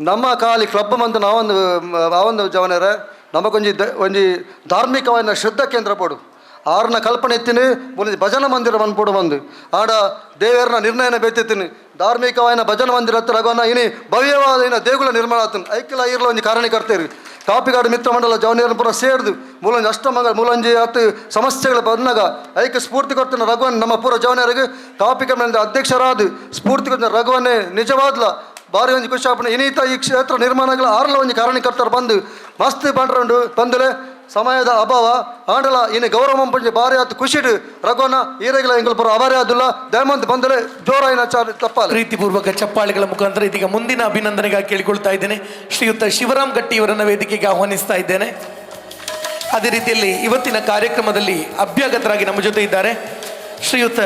ನಮ್ಮ ಖಾಲಿ ಕ್ಲಬ್ ಮಂತ್ ನಾವೊಂದು ಆವೊಂದು ಜವನರ ನಮಗೊಂಜಿ ಒಂಜಿ ಧಾರ್ಮಿಕವಾದ ಶ್ರದ್ಧಾ ಕೇಂದ್ರ ಪೋಡು ಆರ್ನ ಕಲ್ಪನೆ ಎತ್ತಿನಿ ಒಂಜಿ ಭಜನಾ ಮಂದಿರ ಮನ್ಪೋಡು ಬಂದು ಆಡ ದೇವರನ ನಿರ್ಣಯನ ಬೇತಿತ್ತೀನಿ ಧಾರ್ಮಿಕವಾದ ಭಜನಾ ಮಂದಿರ ಹತ್ರ ರಘುವನ್ನ ಇನಿ ಭವ್ಯವಾದ ಇನ್ನ ದೇಗುಲ ನಿರ್ಮಾಣ ಆತನು. ಐಕ್ಯಲ ಇರಲ ಒಂಜಿ ಕಾರಣಕರ್ತೇರಿ ಕಾಪಿಗಾಡು ಮಿತ್ರ ಮಂಡಲ ಜವನಿಯರನ್ನ ಪೂರ ಸೇರ್ದು ಮೂಲಂಜಿ ಅಷ್ಟಮಂಗಲ ಮೂಲಂಜಿ ಹತ್ತು ಸಮಸ್ಯೆಗಳು ಬಂದಾಗ ಐಕ್ಯ ಸ್ಫೂರ್ತಿ ಕೊಡ್ತಾನೆ ರಘುವನ್. ನಮ್ಮ ಪೂರ ಜವನಿಯರಿಗೆ ಕಾಪಿಗಾಡಿನ ಅಧ್ಯಕ್ಷರಾದ ಸ್ಫೂರ್ತಿ ಕೊಡ್ತಾನೆ ರಘುವನ್ನೇ. ನಿಜವಾದ್ಲ ಬಾರಿ ಒಂಜಿ ಖುಷಿ ಆಪುಂಡು. ಇನ್ನೀತ ಈ ಕ್ಷೇತ್ರ ನಿರ್ಮಾಣಗಳ ಆರ್ಲ ಒಂಜಿ ಕಾರಣಕರ್ತರು ಬಂದು ಮಸ್ತ್ ಬಂಡ್ರಂಡು ಬಂದಲೆ ಸಮಯದ ಅಭಾವ ಆಂಡಲ ಇನ್ನು ಗೌರವ ಪಂಜಿ ಬಾರಿ ಆತು ಖುಷಿಡು ರಘುವನ ಈರೆಗಳ ಎಂಕುಲು ಪೂರ ಅಭಾರಿ ಆದುಲ್ಲ. ದಯಮಂತ್ ಬಂದಲೆ ಜೋರಾಯಿನ ಚಾರ್ ತಪ್ಪಾಲೆ. ಪ್ರೀತಿಪೂರ್ವಕ ಚಪ್ಪಾಳೆಗಳ ಮುಖಾಂತರ ಇದೀಗ ಮುಂದಿನ ಅಭಿನಂದನೆಗಾಗಿ ಕೇಳಿಕೊಳ್ತಾ ಇದ್ದೇನೆ. ಶ್ರೀಯುತ ಶಿವರಾಮ್ ಗಟ್ಟಿ ಇವರನ್ನ ವೇದಿಕೆಗೆ ಆಹ್ವಾನಿಸ್ತಾ ಇದ್ದೇನೆ. ಅದೇ ರೀತಿಯಲ್ಲಿ ಇವತ್ತಿನ ಕಾರ್ಯಕ್ರಮದಲ್ಲಿ ಅಭ್ಯಾಗತರಾಗಿ ನಮ್ಮ ಜೊತೆ ಇದ್ದಾರೆ ಶ್ರೀಯುತ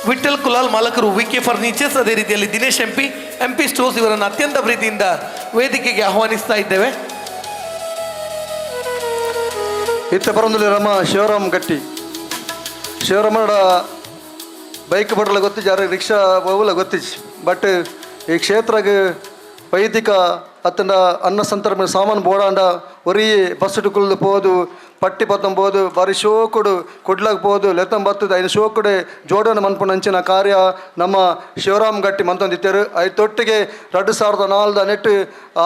Vittal Kulal ಮಾಲಕರು V K furnitures, ಅದೇ ರೀತಿಯಲ್ಲಿ ದಿನೇಶ್ MP MP stores ಇವರನ್ನು ಅತ್ಯಂತ ಪ್ರೀತಿಯಿಂದ ವೇದಿಕೆಗೆ ಆಹ್ವಾನಿಸ್ತಾ ಇದ್ದೇವೆ. ಇತ್ತೆ ಬರೊಂದುಲ್ಲೆರ್ ನಮ್ಮ ಶಿವರಾಮ್ ಗಟ್ಟಿ. ಶಿವರಾಮಡ ಬೈಕ್ ಬಡಲ ಗೊತ್ತಿಜ್ಜಿ, ಅರೆ ರಿಕ್ಷಾ ಬೋವುಲ ಗೊತ್ತಿಜ್ಜಿ. ಬಟ್ ಈ ಕ್ಷೇತ್ರಗ್ ವೈದಿಕ ಅತ್ತಂಡ ಅನ್ನ ಸಂತರ್ಪಣೆ ಸಾಮಾನು ಬೋಡಾಂಡ ಒರಿ ಬಸ್ ಕುಲ್ದು ಪೋದು ಪಟ್ಟಿ ಪತ್ತೊಂಬೋದು ಬಾರಿ ಶೋಕುಡು ಕುಡ್ಲಗ್ ಪೋದು ಲೆತ್ತಂ ಬತ್ತದ ಐನು ಶೋಕುಡೆ ಜೋಡಣೆ ಮನ್ಪುನಂಚಿನ ಕಾರ್ಯ ನಮ್ಮ ಶಿವರಾಮ್ ಗಟ್ಟಿ ಮಂತೊಂದಿತ್ತೆರ್. ಐತೊಟ್ಟಿಗೆ 2004 ನೆಟ್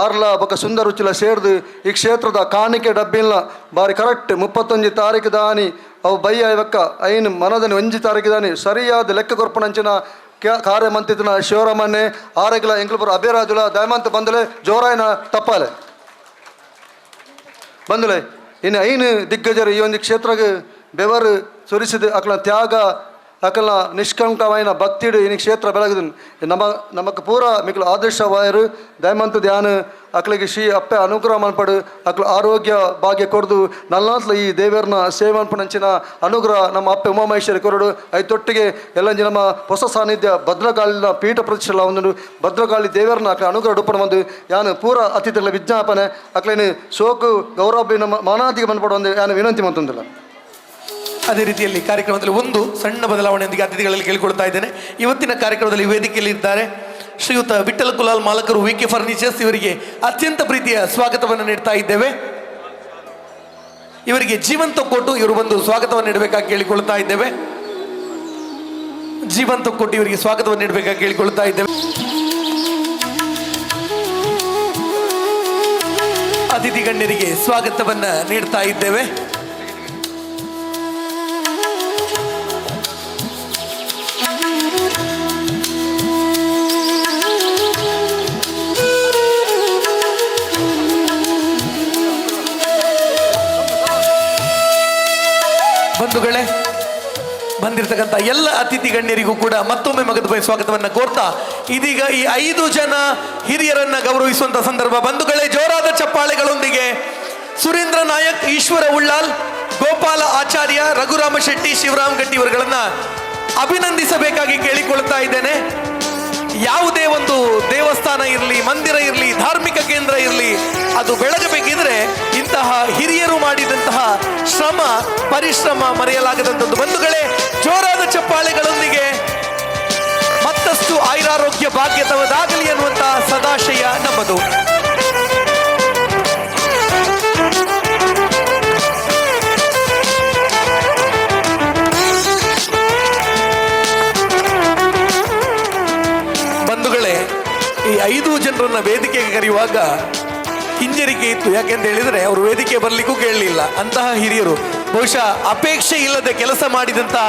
ಆರ್ಲ ಬೊಕ ಸುಂದರ ರುಚಿಲ ಸೇರ್ದು ಈ ಕ್ಷೇತ್ರದ ಕಾಣಿಕೆ ಡಬ್ಬಿಲ್ಲ ಬಾರಿ ಕರೆಕ್ಟ್ 31 ತಾರೀಕು ದಾನಿ ಅವು ಬಯ್ಯ ಇವಕ್ಕ ಐನು ಮನದನಿ 1 ತಾರೀಕು ದಾನಿ ಸರಿಯಾದ ಲೆಕ್ಕ ಕೊರ್ಪುನಂಚಿನ ಕಾರ್ಯ ಮಂತಿತ್ತಿನ ಶಿವರಾಮನ್ನೇ ಆರೋಗ್ಯ ಎಂಕ್ಲುಪುರ ಅಭಿರಾಜುಲ ದಯಮಂತ ಬಂದಲೆ ಜೋರಾಯನ ತಪ್ಪಾಲೆ ಬಂದಲೆ. ಇನ್ನು ಐನು ದಿಗ್ಗಜರು ಈ ಒಂದು ಕ್ಷೇತ್ರಕ್ಕೆ ಬೆವರು ಸುರಿಸಿದ ಅಕಲ ತ್ಯಾಗ ಅಕಲ ನಿಷ್ಕಂಕమైన ಭಕ್ತಿಡು ಇನ್ನು ಕ್ಷೇತ್ರ ಬೆಳಗದು ನಮ್ಮ ನಮಕ್ ಪೂರ ಮಿಕ್ಲು ಆದರ್ಶವಾಯರು. ದಯಮಂತ ಧ್ಯಾನ ಅಕ್ಲಿಗೆ ಶ್ರೀ ಅಪ್ಪೆ ಅನುಗ್ರಹ ಮನ್ಪಡು ಅಕ್ಲು ಆರೋಗ್ಯ ಭಾಗ್ಯ ಕೊಡ್ದು ನಲ್ನಾತ್ಲ ಈ ದೇವರನ್ನ ಸೇವೆ ಮನ್ಪುನಂಚಿನ ಅನುಗ್ರಹ ನಮ್ಮ ಅಪ್ಪೆ ಉಮಾಮಹೇಶ್ವರಿ ಕೊರಡು. ಐತೊಟ್ಟಿಗೆ ಎಲ್ಲಂಜಿ ನಮ್ಮ ಹೊಸ ಸಾನ್ನಿಧ್ಯ ಭದ್ರಕಾಳಿನ ಪೀಠ ಪ್ರತಿಷ್ಠೆ ಒಂದು ಭದ್ರಕಾಳಿ ದೇವರನ್ನ ಅಕ್ಲ ಅನುಗ್ರಹ ರೂಪಣ ಬಂದು ಯಾನು ಪೂರ ಅತಿಥಿಗಳ ವಿಜ್ಞಾಪನೆ ಅಕ್ಲೇನು ಶೋಕು ಗೌರವ ನಮ್ಮ ಮಾನಾದಿಗೆ ಮನ್ಪಡು ಒಂದು ಯಾನು ವಿನಂತಿ ಮಂತಂದಿಲ್ಲ. ಅದೇ ರೀತಿಯಲ್ಲಿ ಕಾರ್ಯಕ್ರಮದಲ್ಲಿ ಒಂದು ಸಣ್ಣ ಬದಲಾವಣೆಯೊಂದಿಗೆ ಅತಿಥಿಗಳಲ್ಲಿ ಕೇಳಿಕೊಳ್ತಾ ಇದ್ದೇನೆ. ಇವತ್ತಿನ ಕಾರ್ಯಕ್ರಮದಲ್ಲಿ ವೇದಿಕೆಯಲ್ಲಿ ಇದ್ದಾರೆ ಶ್ರೀಯುತ ವಿಠಲ ಕುಲಾಲ್ ಮಾಲಕರು ವಿ ಕೆ ಫರ್ನಿಚರ್ಸ್. ಇವರಿಗೆ ಅತ್ಯಂತ ಪ್ರೀತಿಯ ಸ್ವಾಗತವನ್ನು ನೀಡ್ತಾ ಇದ್ದೇವೆ. ಇವರಿಗೆ ಜೀವಂತ ಕೊಟ್ಟು ಇವರು ಬಂದು ಸ್ವಾಗತವನ್ನು ನೀಡಬೇಕಾಗಿ ಕೇಳಿಕೊಳ್ತಾ ಇದ್ದೇವೆ. ಜೀವಂತ ಕೊಟ್ಟು ಇವರಿಗೆ ಸ್ವಾಗತವನ್ನು ನೀಡಬೇಕಾಗಿ ಕೇಳಿಕೊಳ್ತಾ ಇದ್ದೇವೆ. ಅತಿಥಿ ಗಣ್ಯರಿಗೆ ಸ್ವಾಗತವನ್ನ ನೀಡ್ತಾ ಇದ್ದೇವೆ. ಬಂಧುಗಳೇ, ಬಂದಿರತಕ್ಕಂಥ ಎಲ್ಲ ಅತಿಥಿ ಗಣ್ಯರಿಗೂ ಕೂಡ ಮತ್ತೊಮ್ಮೆ ಮಗದ ಸ್ವಾಗತವನ್ನು ಕೋರ್ತಾ ಇದೀಗ ಈ 5 ಜನ ಹಿರಿಯರನ್ನ ಗೌರವಿಸುವಂತ ಸಂದರ್ಭ. ಬಂಧುಗಳೇ, ಜೋರಾದ ಚಪ್ಪಾಳೆಗಳೊಂದಿಗೆ ಸುರೇಂದ್ರ ನಾಯಕ್, ಈಶ್ವರ ಉಳ್ಳಾಲ್, ಗೋಪಾಲ ಆಚಾರ್ಯ, ರಘುರಾಮ ಶೆಟ್ಟಿ, ಶಿವರಾಮ್ ಗಟ್ಟಿ ಇವರುಗಳನ್ನ ಅಭಿನಂದಿಸಬೇಕಾಗಿ ಕೇಳಿಕೊಳ್ತಾ ಇದ್ದೇನೆ. ಯಾವುದೇ ಒಂದು ದೇವಸ್ಥಾನ ಇರಲಿ, ಮಂದಿರ ಇರಲಿ, ಧಾರ್ಮಿಕ ಕೇಂದ್ರ ಇರಲಿ, ಅದು ಬೆಳಗಬೇಕಿದ್ರೆ ಇಂತಹ ಹಿರಿಯರು ಮಾಡಿದಂತಹ ಶ್ರಮ ಪರಿಶ್ರಮ ಮರೆಯಲಾಗದಂಥದ್ದು. ಬಂಧುಗಳೇ, ಜೋರಾದ ಚಪ್ಪಾಳೆಗಳೊಂದಿಗೆ ಮತ್ತಷ್ಟು ಆಯುರಾರೋಗ್ಯ ಭಾಗ್ಯ ತಮ್ಮದಾಗಲಿ ಅನ್ನುವಂತಹ ಸದಾಶಯ ನಮ್ಮದು. ಬಂಧುಗಳೇ, ಈ 5 ಜನರನ್ನ ವೇದಿಕೆಗೆ ಕರೆಯುವಾಗ ಹಿಂಜರಿಕೆ ಇತ್ತು. ಯಾಕೆಂತ ಹೇಳಿದ್ರೆ ಅವರು ವೇದಿಕೆ ಬರಲಿಕ್ಕೂ ಕೇಳಲಿಲ್ಲ. ಅಂತಹ ಹಿರಿಯರು ಬಹುಶಃ ಅಪೇಕ್ಷೆ ಇಲ್ಲದೆ ಕೆಲಸ ಮಾಡಿದಂತಹ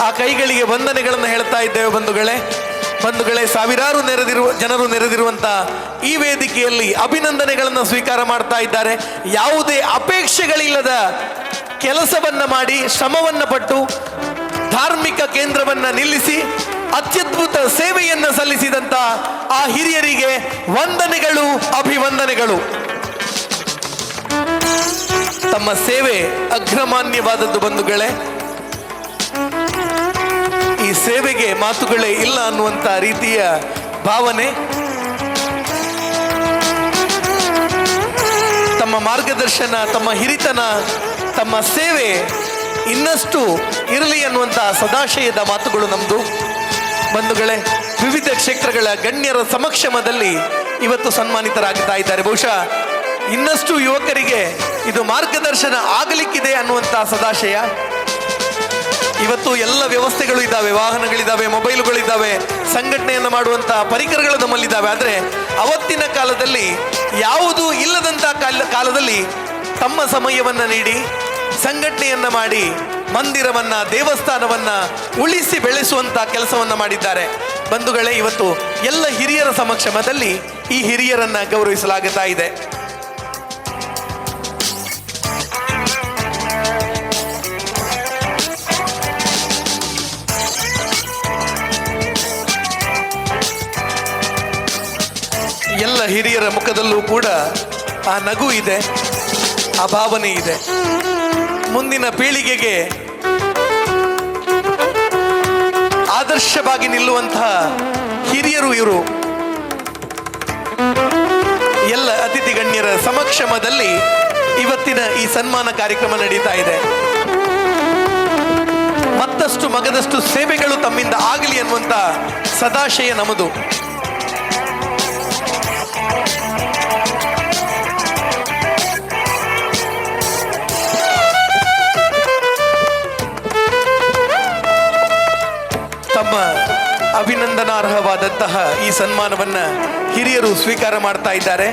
ಆ ಕೈಗಳಿಗೆ ವಂದನೆಗಳನ್ನು ಹೇಳ್ತಾ ಇದ್ದೇವೆ. ಬಂಧುಗಳೇ, ಬಂಧುಗಳೇ, ಸಾವಿರಾರು ಜನರು ನೆರೆದಿರುವಂತಹ ಈ ವೇದಿಕೆಯಲ್ಲಿ ಅಭಿನಂದನೆಗಳನ್ನು ಸ್ವೀಕಾರ ಮಾಡ್ತಾ ಇದ್ದಾರೆ. ಯಾವುದೇ ಅಪೇಕ್ಷೆಗಳಿಲ್ಲದ ಕೆಲಸವನ್ನ ಮಾಡಿ, ಶ್ರಮವನ್ನ ಪಟ್ಟು, ಧಾರ್ಮಿಕ ಕೇಂದ್ರವನ್ನ ನಿಲ್ಲಿಸಿ ಅತ್ಯದ್ಭುತ ಸೇವೆಯನ್ನ ಸಲ್ಲಿಸಿದಂತ ಆ ಹಿರಿಯರಿಗೆ ವಂದನೆಗಳು, ಅಭಿವಂದನೆಗಳು. ತಮ್ಮ ಸೇವೆ ಅಗ್ರಮಾನ್ಯವಾದದ್ದು ಬಂಧುಗಳೇ. ಈ ಸೇವೆಗೆ ಮಾತುಗಳೇ ಇಲ್ಲ ಅನ್ನುವಂಥ ರೀತಿಯ ಭಾವನೆ. ತಮ್ಮ ಮಾರ್ಗದರ್ಶನ, ತಮ್ಮ ಹಿರಿತನ, ತಮ್ಮ ಸೇವೆ ಇನ್ನಷ್ಟು ಇರಲಿ ಅನ್ನುವಂಥ ಸದಾಶಯದ ಮಾತುಗಳು ನಮ್ಮದು. ಬಂಧುಗಳೇ, ವಿವಿಧ ಕ್ಷೇತ್ರಗಳ ಗಣ್ಯರ ಸಮಕ್ಷಮದಲ್ಲಿ ಇವತ್ತು ಸನ್ಮಾನಿತರಾಗ್ತಾ ಇದ್ದಾರೆ. ಬಹುಶಃ ಇನ್ನಷ್ಟು ಯುವಕರಿಗೆ ಇದು ಮಾರ್ಗದರ್ಶನ ಆಗಲಿಕ್ಕಿದೆ ಅನ್ನುವಂಥ ಸದಾಶಯ. ಇವತ್ತು ಎಲ್ಲ ವ್ಯವಸ್ಥೆಗಳು ಇದ್ದಾವೆ, ವಾಹನಗಳಿದ್ದಾವೆ, ಮೊಬೈಲುಗಳಿದ್ದಾವೆ, ಸಂಘಟನೆಯನ್ನು ಮಾಡುವಂಥ ಪರಿಕರಗಳು ನಮ್ಮಲ್ಲಿದ್ದಾವೆ. ಆದರೆ ಅವತ್ತಿನ ಕಾಲದಲ್ಲಿ ಯಾವುದೂ ಇಲ್ಲದಂಥ ಕಾಲದಲ್ಲಿ ತಮ್ಮ ಸಮಯವನ್ನು ನೀಡಿ ಸಂಘಟನೆಯನ್ನ ಮಾಡಿ ಮಂದಿರವನ್ನ, ದೇವಸ್ಥಾನವನ್ನ ಉಳಿಸಿ ಬೆಳೆಸುವಂಥ ಕೆಲಸವನ್ನ ಮಾಡಿದ್ದಾರೆ. ಬಂಧುಗಳೇ, ಇವತ್ತು ಎಲ್ಲ ಹಿರಿಯರ ಸಮಕ್ಷಮದಲ್ಲಿ ಈ ಹಿರಿಯರನ್ನ ಗೌರವಿಸಲಾಗುತ್ತಾ ಇದೆ. ಎಲ್ಲ ಹಿರಿಯರ ಮುಖದಲ್ಲೂ ಕೂಡ ಆ ನಗು ಇದೆ, ಆ ಭಾವನೆ ಇದೆ. ಮುಂದಿನ ಪೀಳಿಗೆಗೆ ಆದರ್ಶವಾಗಿ ನಿಲ್ಲುವಂತಹ ಹಿರಿಯರು ಇವರು. ಎಲ್ಲ ಅತಿಥಿ ಗಣ್ಯರ ಸಮಕ್ಷಮದಲ್ಲಿ ಇವತ್ತಿನ ಇವತ್ತಿನ ಈ ಸನ್ಮಾನ ಕಾರ್ಯಕ್ರಮ ನಡೀತಾ ಇದೆ. ಮತ್ತಷ್ಟು ಮಗದಷ್ಟು ಸೇವೆಗಳು ತಮ್ಮಿಂದ ಆಗಲಿ ಅನ್ನುವಂತ ಸದಾಶಯ ನಮ್ಮದು. ತಮ್ಮ ಅಭಿನಂದನಾರ್ಹವಾದಂತಹ ಈ ಸನ್ಮಾನವನ್ನ ಹಿರಿಯರು ಸ್ವೀಕಾರ ಮಾಡ್ತಾ ಇದ್ದಾರೆ.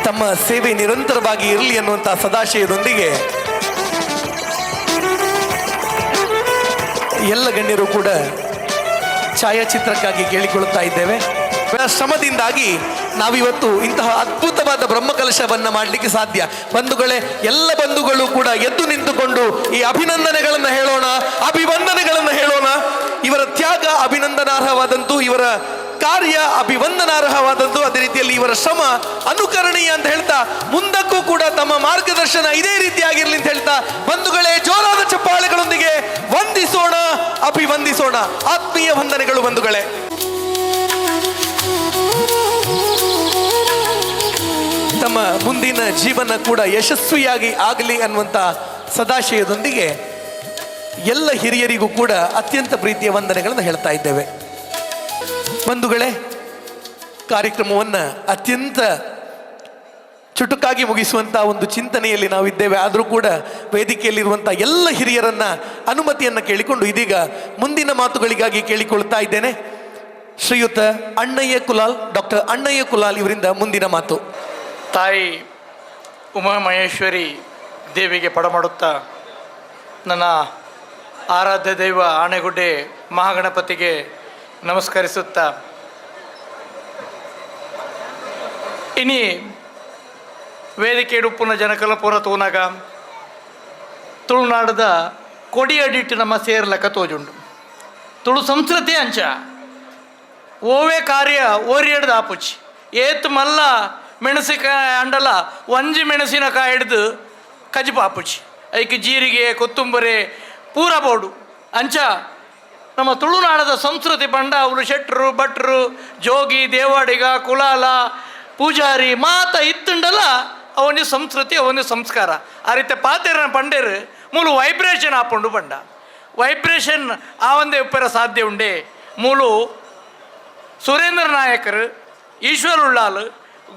ತಮ್ಮ ಸೇವೆ ನಿರಂತರವಾಗಿ ಇರಲಿ ಅನ್ನುವಂತಹ ಸದಾಶಯದೊಂದಿಗೆ ಎಲ್ಲ ಗಣ್ಯರು ಕೂಡ ಛಾಯಾಚಿತ್ರಕ್ಕಾಗಿ ಕೇಳಿಕೊಳ್ಳುತ್ತಾ ಇದ್ದೇವೆ. ಶ್ರಮದಿಂದಾಗಿ ನಾವಿವತ್ತು ಇಂತಹ ಅದ್ಭುತವಾದ ಬ್ರಹ್ಮಕಲಶವನ್ನು ಮಾಡಲಿಕ್ಕೆ ಸಾಧ್ಯ. ಬಂಧುಗಳೇ, ಎಲ್ಲ ಬಂಧುಗಳು ಕೂಡ ಎದ್ದು ನಿಂತುಕೊಂಡು ಈ ಅಭಿನಂದನೆಗಳನ್ನು ಹೇಳೋಣ, ಅಭಿವಂದನೆಗಳನ್ನು ಹೇಳೋಣ. ಇವರ ತ್ಯಾಗ ಅಭಿನಂದನಾರ್ಹವಾದಂತು, ಇವರ ಕಾರ್ಯ ಅಭಿವಂದನಾರ್ಹವಾದಂತು, ಅದೇ ರೀತಿಯಲ್ಲಿ ಇವರ ಶ್ರಮ ಅನುಕರಣೀಯ ಅಂತ ಹೇಳ್ತಾ ಮುಂದಕ್ಕೂ ಕೂಡ ತಮ್ಮ ಮಾರ್ಗದರ್ಶನ ಇದೇ ರೀತಿಯಾಗಿರ್ಲಿ ಅಂತ ಹೇಳ್ತಾ ಬಂಧುಗಳೇ, ಜೋರಾದ ಚಪ್ಪಾಳೆಗಳೊಂದಿಗೆ ವಂದಿಸೋಣ, ಅಭಿವಂದಿಸೋಣ. ಆತ್ಮೀಯ ವಂದನೆಗಳು ಬಂಧುಗಳೇ. ತಮ್ಮ ಮುಂದಿನ ಜೀವನ ಕೂಡ ಯಶಸ್ವಿಯಾಗಿ ಆಗಲಿ ಅನ್ನುವಂಥ ಸದಾಶಯದೊಂದಿಗೆ ಎಲ್ಲ ಹಿರಿಯರಿಗೂ ಕೂಡ ಅತ್ಯಂತ ಪ್ರೀತಿಯ ವಂದನೆಗಳನ್ನು ಹೇಳ್ತಾ ಇದ್ದೇವೆ. ಬಂಧುಗಳೇ, ಕಾರ್ಯಕ್ರಮವನ್ನು ಅತ್ಯಂತ ಚುಟುಕಾಗಿ ಮುಗಿಸುವಂಥ ಒಂದು ಚಿಂತನೆಯಲ್ಲಿ ನಾವಿದ್ದೇವೆ. ಆದರೂ ಕೂಡ ವೇದಿಕೆಯಲ್ಲಿರುವಂಥ ಎಲ್ಲ ಹಿರಿಯರನ್ನ ಅನುಮತಿಯನ್ನು ಕೇಳಿಕೊಂಡು ಇದೀಗ ಮುಂದಿನ ಮಾತುಗಳಿಗಾಗಿ ಕೇಳಿಕೊಳ್ತಾ ಇದ್ದೇನೆ. ಶ್ರೀಯುತ ಅಣ್ಣಯ್ಯ ಕುಲಾಲ್, ಡಾಕ್ಟರ್ ಅಣ್ಣಯ್ಯ ಕುಲಾಲ್ ಇವರಿಂದ ಮುಂದಿನ ಮಾತು. ತಾಯಿ ಉಮಾಮಹೇಶ್ವರಿ ದೇವಿಗೆ ಪಡಮಾಡುತ್ತಾ ನನ್ನ ಆರಾಧ್ಯ ದೈವ ಆನೆಗುಡ್ಡೆ ಮಹಾಗಣಪತಿಗೆ ನಮಸ್ಕರಿಸುತ್ತಾ, ಇನಿ ವೇದಿಕೆ ಉಪ್ಪುನ ಜನಕಲಪುರ ತೂನಗ ತುಳುನಾಡದ ಕೊಡಿಯಡಿಟ್ಟು ನಮ್ಮ ಸೇರ್ಲಕ್ಕ ತೋಜುಂಡು. ತುಳು ಸಂಸ್ಕೃತಿ ಅಂಚ ಓವೇ ಕಾರ್ಯ ಓರಿಯಡ್ದು ಆಪುಚಿ ಏತ್ ಮಲ್ಲ ಮೆಣಸಿಕಾಯಿ ಅಂಡಲ ಒಂಜಿ ಮೆಣಸಿನಕಾಯಿ ಹಿಡ್ದು ಕಜಿಪು ಆಪುಚಿ, ಐಕ್ ಜೀರಿಗೆ ಕೊತ್ತಂಬರಿ ಪೂರ ಬೋಡು. ಅಂಚ ನಮ್ಮ ತುಳುನಾಡದ ಸಂಸ್ಕೃತಿ ಪಂಡ ಅವರು ಶೆಟ್ರು ಭಟ್ರು ಜೋಗಿ ದೇವಾಡಿಗ ಕುಲಾಲ ಪೂಜಾರಿ ಮಾತ ಇತ್ತುಂಡಲ್ಲ ಅವನ ಸಂಸ್ಕೃತಿ ಅವನ ಸಂಸ್ಕಾರ. ಆ ರೀತಿ ಪಾತೆರನ ಪಂಡೇರು ಮೂಲು ವೈಬ್ರೇಷನ್ ಆಪುಂಡು ಪಂಡ ವೈಬ್ರೇಷನ್ ಆ ಒಂದೇ ಉಪ್ಪರ ಸಾಧ್ಯ ಉಂಡೆ. ಮೂಲು ಸುರೇಂದ್ರ ನಾಯಕರು, ಈಶ್ವರ್ ಉಳ್ಳಾಲ್,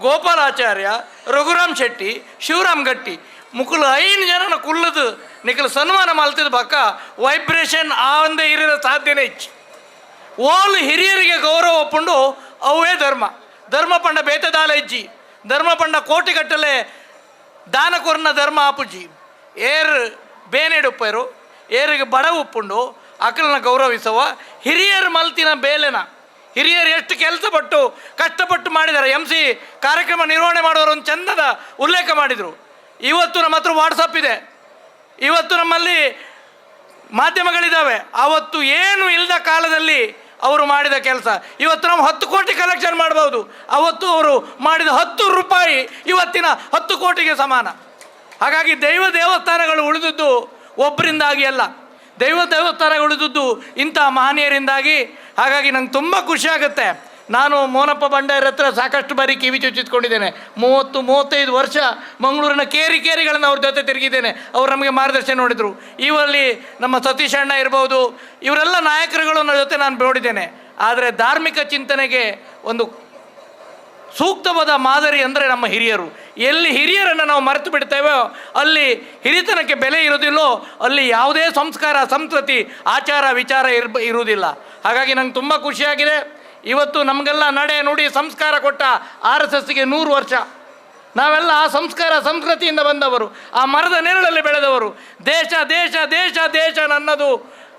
ಗೋಪಾಲಾಚಾರ್ಯ, ರಘುರಾಮ್ ಶೆಟ್ಟಿ, ಶಿವರಾಮ್ ಗಟ್ಟಿ ಮುಕುಲು 5 ಜನನ ಕುಲ್ಲದು ನಿಖಲು ಸನ್ಮಾನ ಮಲ್ತಿದ ಬಕ್ಕ ವೈಬ್ರೇಷನ್ ಆ ಒಂದೇ ಇರಿದ ಸಾಧ್ಯನೇ ಇಚ್ಚು. ಓಲ್ ಹಿರಿಯರಿಗೆ ಗೌರವ ಒಪ್ಪುಂಡು ಅವೇ ಧರ್ಮ. ಧರ್ಮ ಪಂಡ ಬೇತದಾಲ ಇಜ್ಜಿ, ಧರ್ಮ ಪಂಡ ಕೋಟಿಗಟ್ಟಲೆ ದಾನ ಕೊರ್ನ ಧರ್ಮ ಆಪುಜಿ. ಏರ್ ಬೇನೆಡುಪ್ಪರು ಏರಿಗೆ ಬಡ ಉಪ್ಪುಂಡು ಅಕಲನ ಗೌರವಿಸುವ ಹಿರಿಯರು ಮಲ್ತಿನ ಬೇಲೆನ ಹಿರಿಯರು ಎಷ್ಟು ಕೆಲಸ ಪಟ್ಟು ಕಷ್ಟಪಟ್ಟು ಮಾಡಿದ್ದಾರೆ. ಎಂ ಸಿ ಕಾರ್ಯಕ್ರಮ ನಿರ್ವಹಣೆ ಮಾಡೋರು ಒಂದು ಚಂದದ ಉಲ್ಲೇಖ ಮಾಡಿದರು. ಇವತ್ತು ನಮ್ಮ ಹತ್ರ ವಾಟ್ಸಪ್ ಇದೆ, ಇವತ್ತು ನಮ್ಮಲ್ಲಿ ಮಾಧ್ಯಮಗಳಿದ್ದಾವೆ. ಆವತ್ತು ಏನು ಇಲ್ಲದ ಕಾಲದಲ್ಲಿ ಅವರು ಮಾಡಿದ ಕೆಲಸ ಇವತ್ತು ನಾವು 10 ಕೋಟಿ ಕಲೆಕ್ಷನ್ ಮಾಡ್ಬೋದು. ಅವತ್ತು ಅವರು ಮಾಡಿದ 10 ರೂಪಾಯಿ ಇವತ್ತಿನ 10 ಕೋಟಿಗೆ ಸಮಾನ. ಹಾಗಾಗಿ ದೈವ ದೇವಸ್ಥಾನಗಳು ಉಳಿದದ್ದು ಒಬ್ಬರಿಂದಾಗಿ ಅಲ್ಲ, ದೈವ ದೇವಸ್ಥಾನಗಳು ಉಳಿದದ್ದು ಇಂಥ ಮಹನೀಯರಿಂದಾಗಿ. ಹಾಗಾಗಿ ನಂಗೆ ತುಂಬ ಖುಷಿಯಾಗುತ್ತೆ. ನಾನು ಮೋನಪ್ಪ ಬಂಡಾರ ಹತ್ರ ಸಾಕಷ್ಟು ಬಾರಿ ಕಿವಿ ಚುಚ್ಚಿಟ್ಕೊಂಡಿದ್ದೇನೆ. 30-35 ವರ್ಷ ಮಂಗಳೂರಿನ ಕೇರಿ ಕೇರಿಗಳನ್ನು ಅವ್ರ ಜೊತೆ ತಿರುಗಿದ್ದೇನೆ. ಅವ್ರು ನಮಗೆ ಮಾರ್ಗದರ್ಶನ ನೋಡಿದರು. ಇವರಲ್ಲಿ ನಮ್ಮ ಸತೀಶ್ ಅಣ್ಣ ಇರ್ಬೋದು, ಇವರೆಲ್ಲ ನಾಯಕರುಗಳು ನನ್ನ ಜೊತೆ ನಾನು ನೋಡಿದ್ದೇನೆ. ಆದರೆ ಧಾರ್ಮಿಕ ಚಿಂತನೆಗೆ ಒಂದು ಸೂಕ್ತವಾದ ಮಾದರಿ ಅಂದರೆ ನಮ್ಮ ಹಿರಿಯರು. ಎಲ್ಲಿ ಹಿರಿಯರನ್ನು ನಾವು ಮರೆತು ಬಿಡ್ತೇವೋ ಅಲ್ಲಿ ಹಿರಿತನಕ್ಕೆ ಬೆಲೆ ಇರೋದಿಲ್ಲೋ ಅಲ್ಲಿ ಯಾವುದೇ ಸಂಸ್ಕಾರ ಸಂಸ್ಕೃತಿ ಆಚಾರ ವಿಚಾರ ಇರುವುದಿಲ್ಲ. ಹಾಗಾಗಿ ನಂಗೆ ತುಂಬ ಖುಷಿಯಾಗಿದೆ. ಇವತ್ತು ನಮಗೆಲ್ಲ ನಡೆ ನುಡಿ ಸಂಸ್ಕಾರ ಕೊಟ್ಟ RSSಗೆ 100 ವರ್ಷ. ನಾವೆಲ್ಲ ಆ ಸಂಸ್ಕಾರ ಸಂಸ್ಕೃತಿಯಿಂದ ಬಂದವರು, ಆ ಮರದ ನೆರಳಲ್ಲಿ ಬೆಳೆದವರು. ದೇಶ ದೇಶ ದೇಶ ದೇಶ ನನ್ನದು,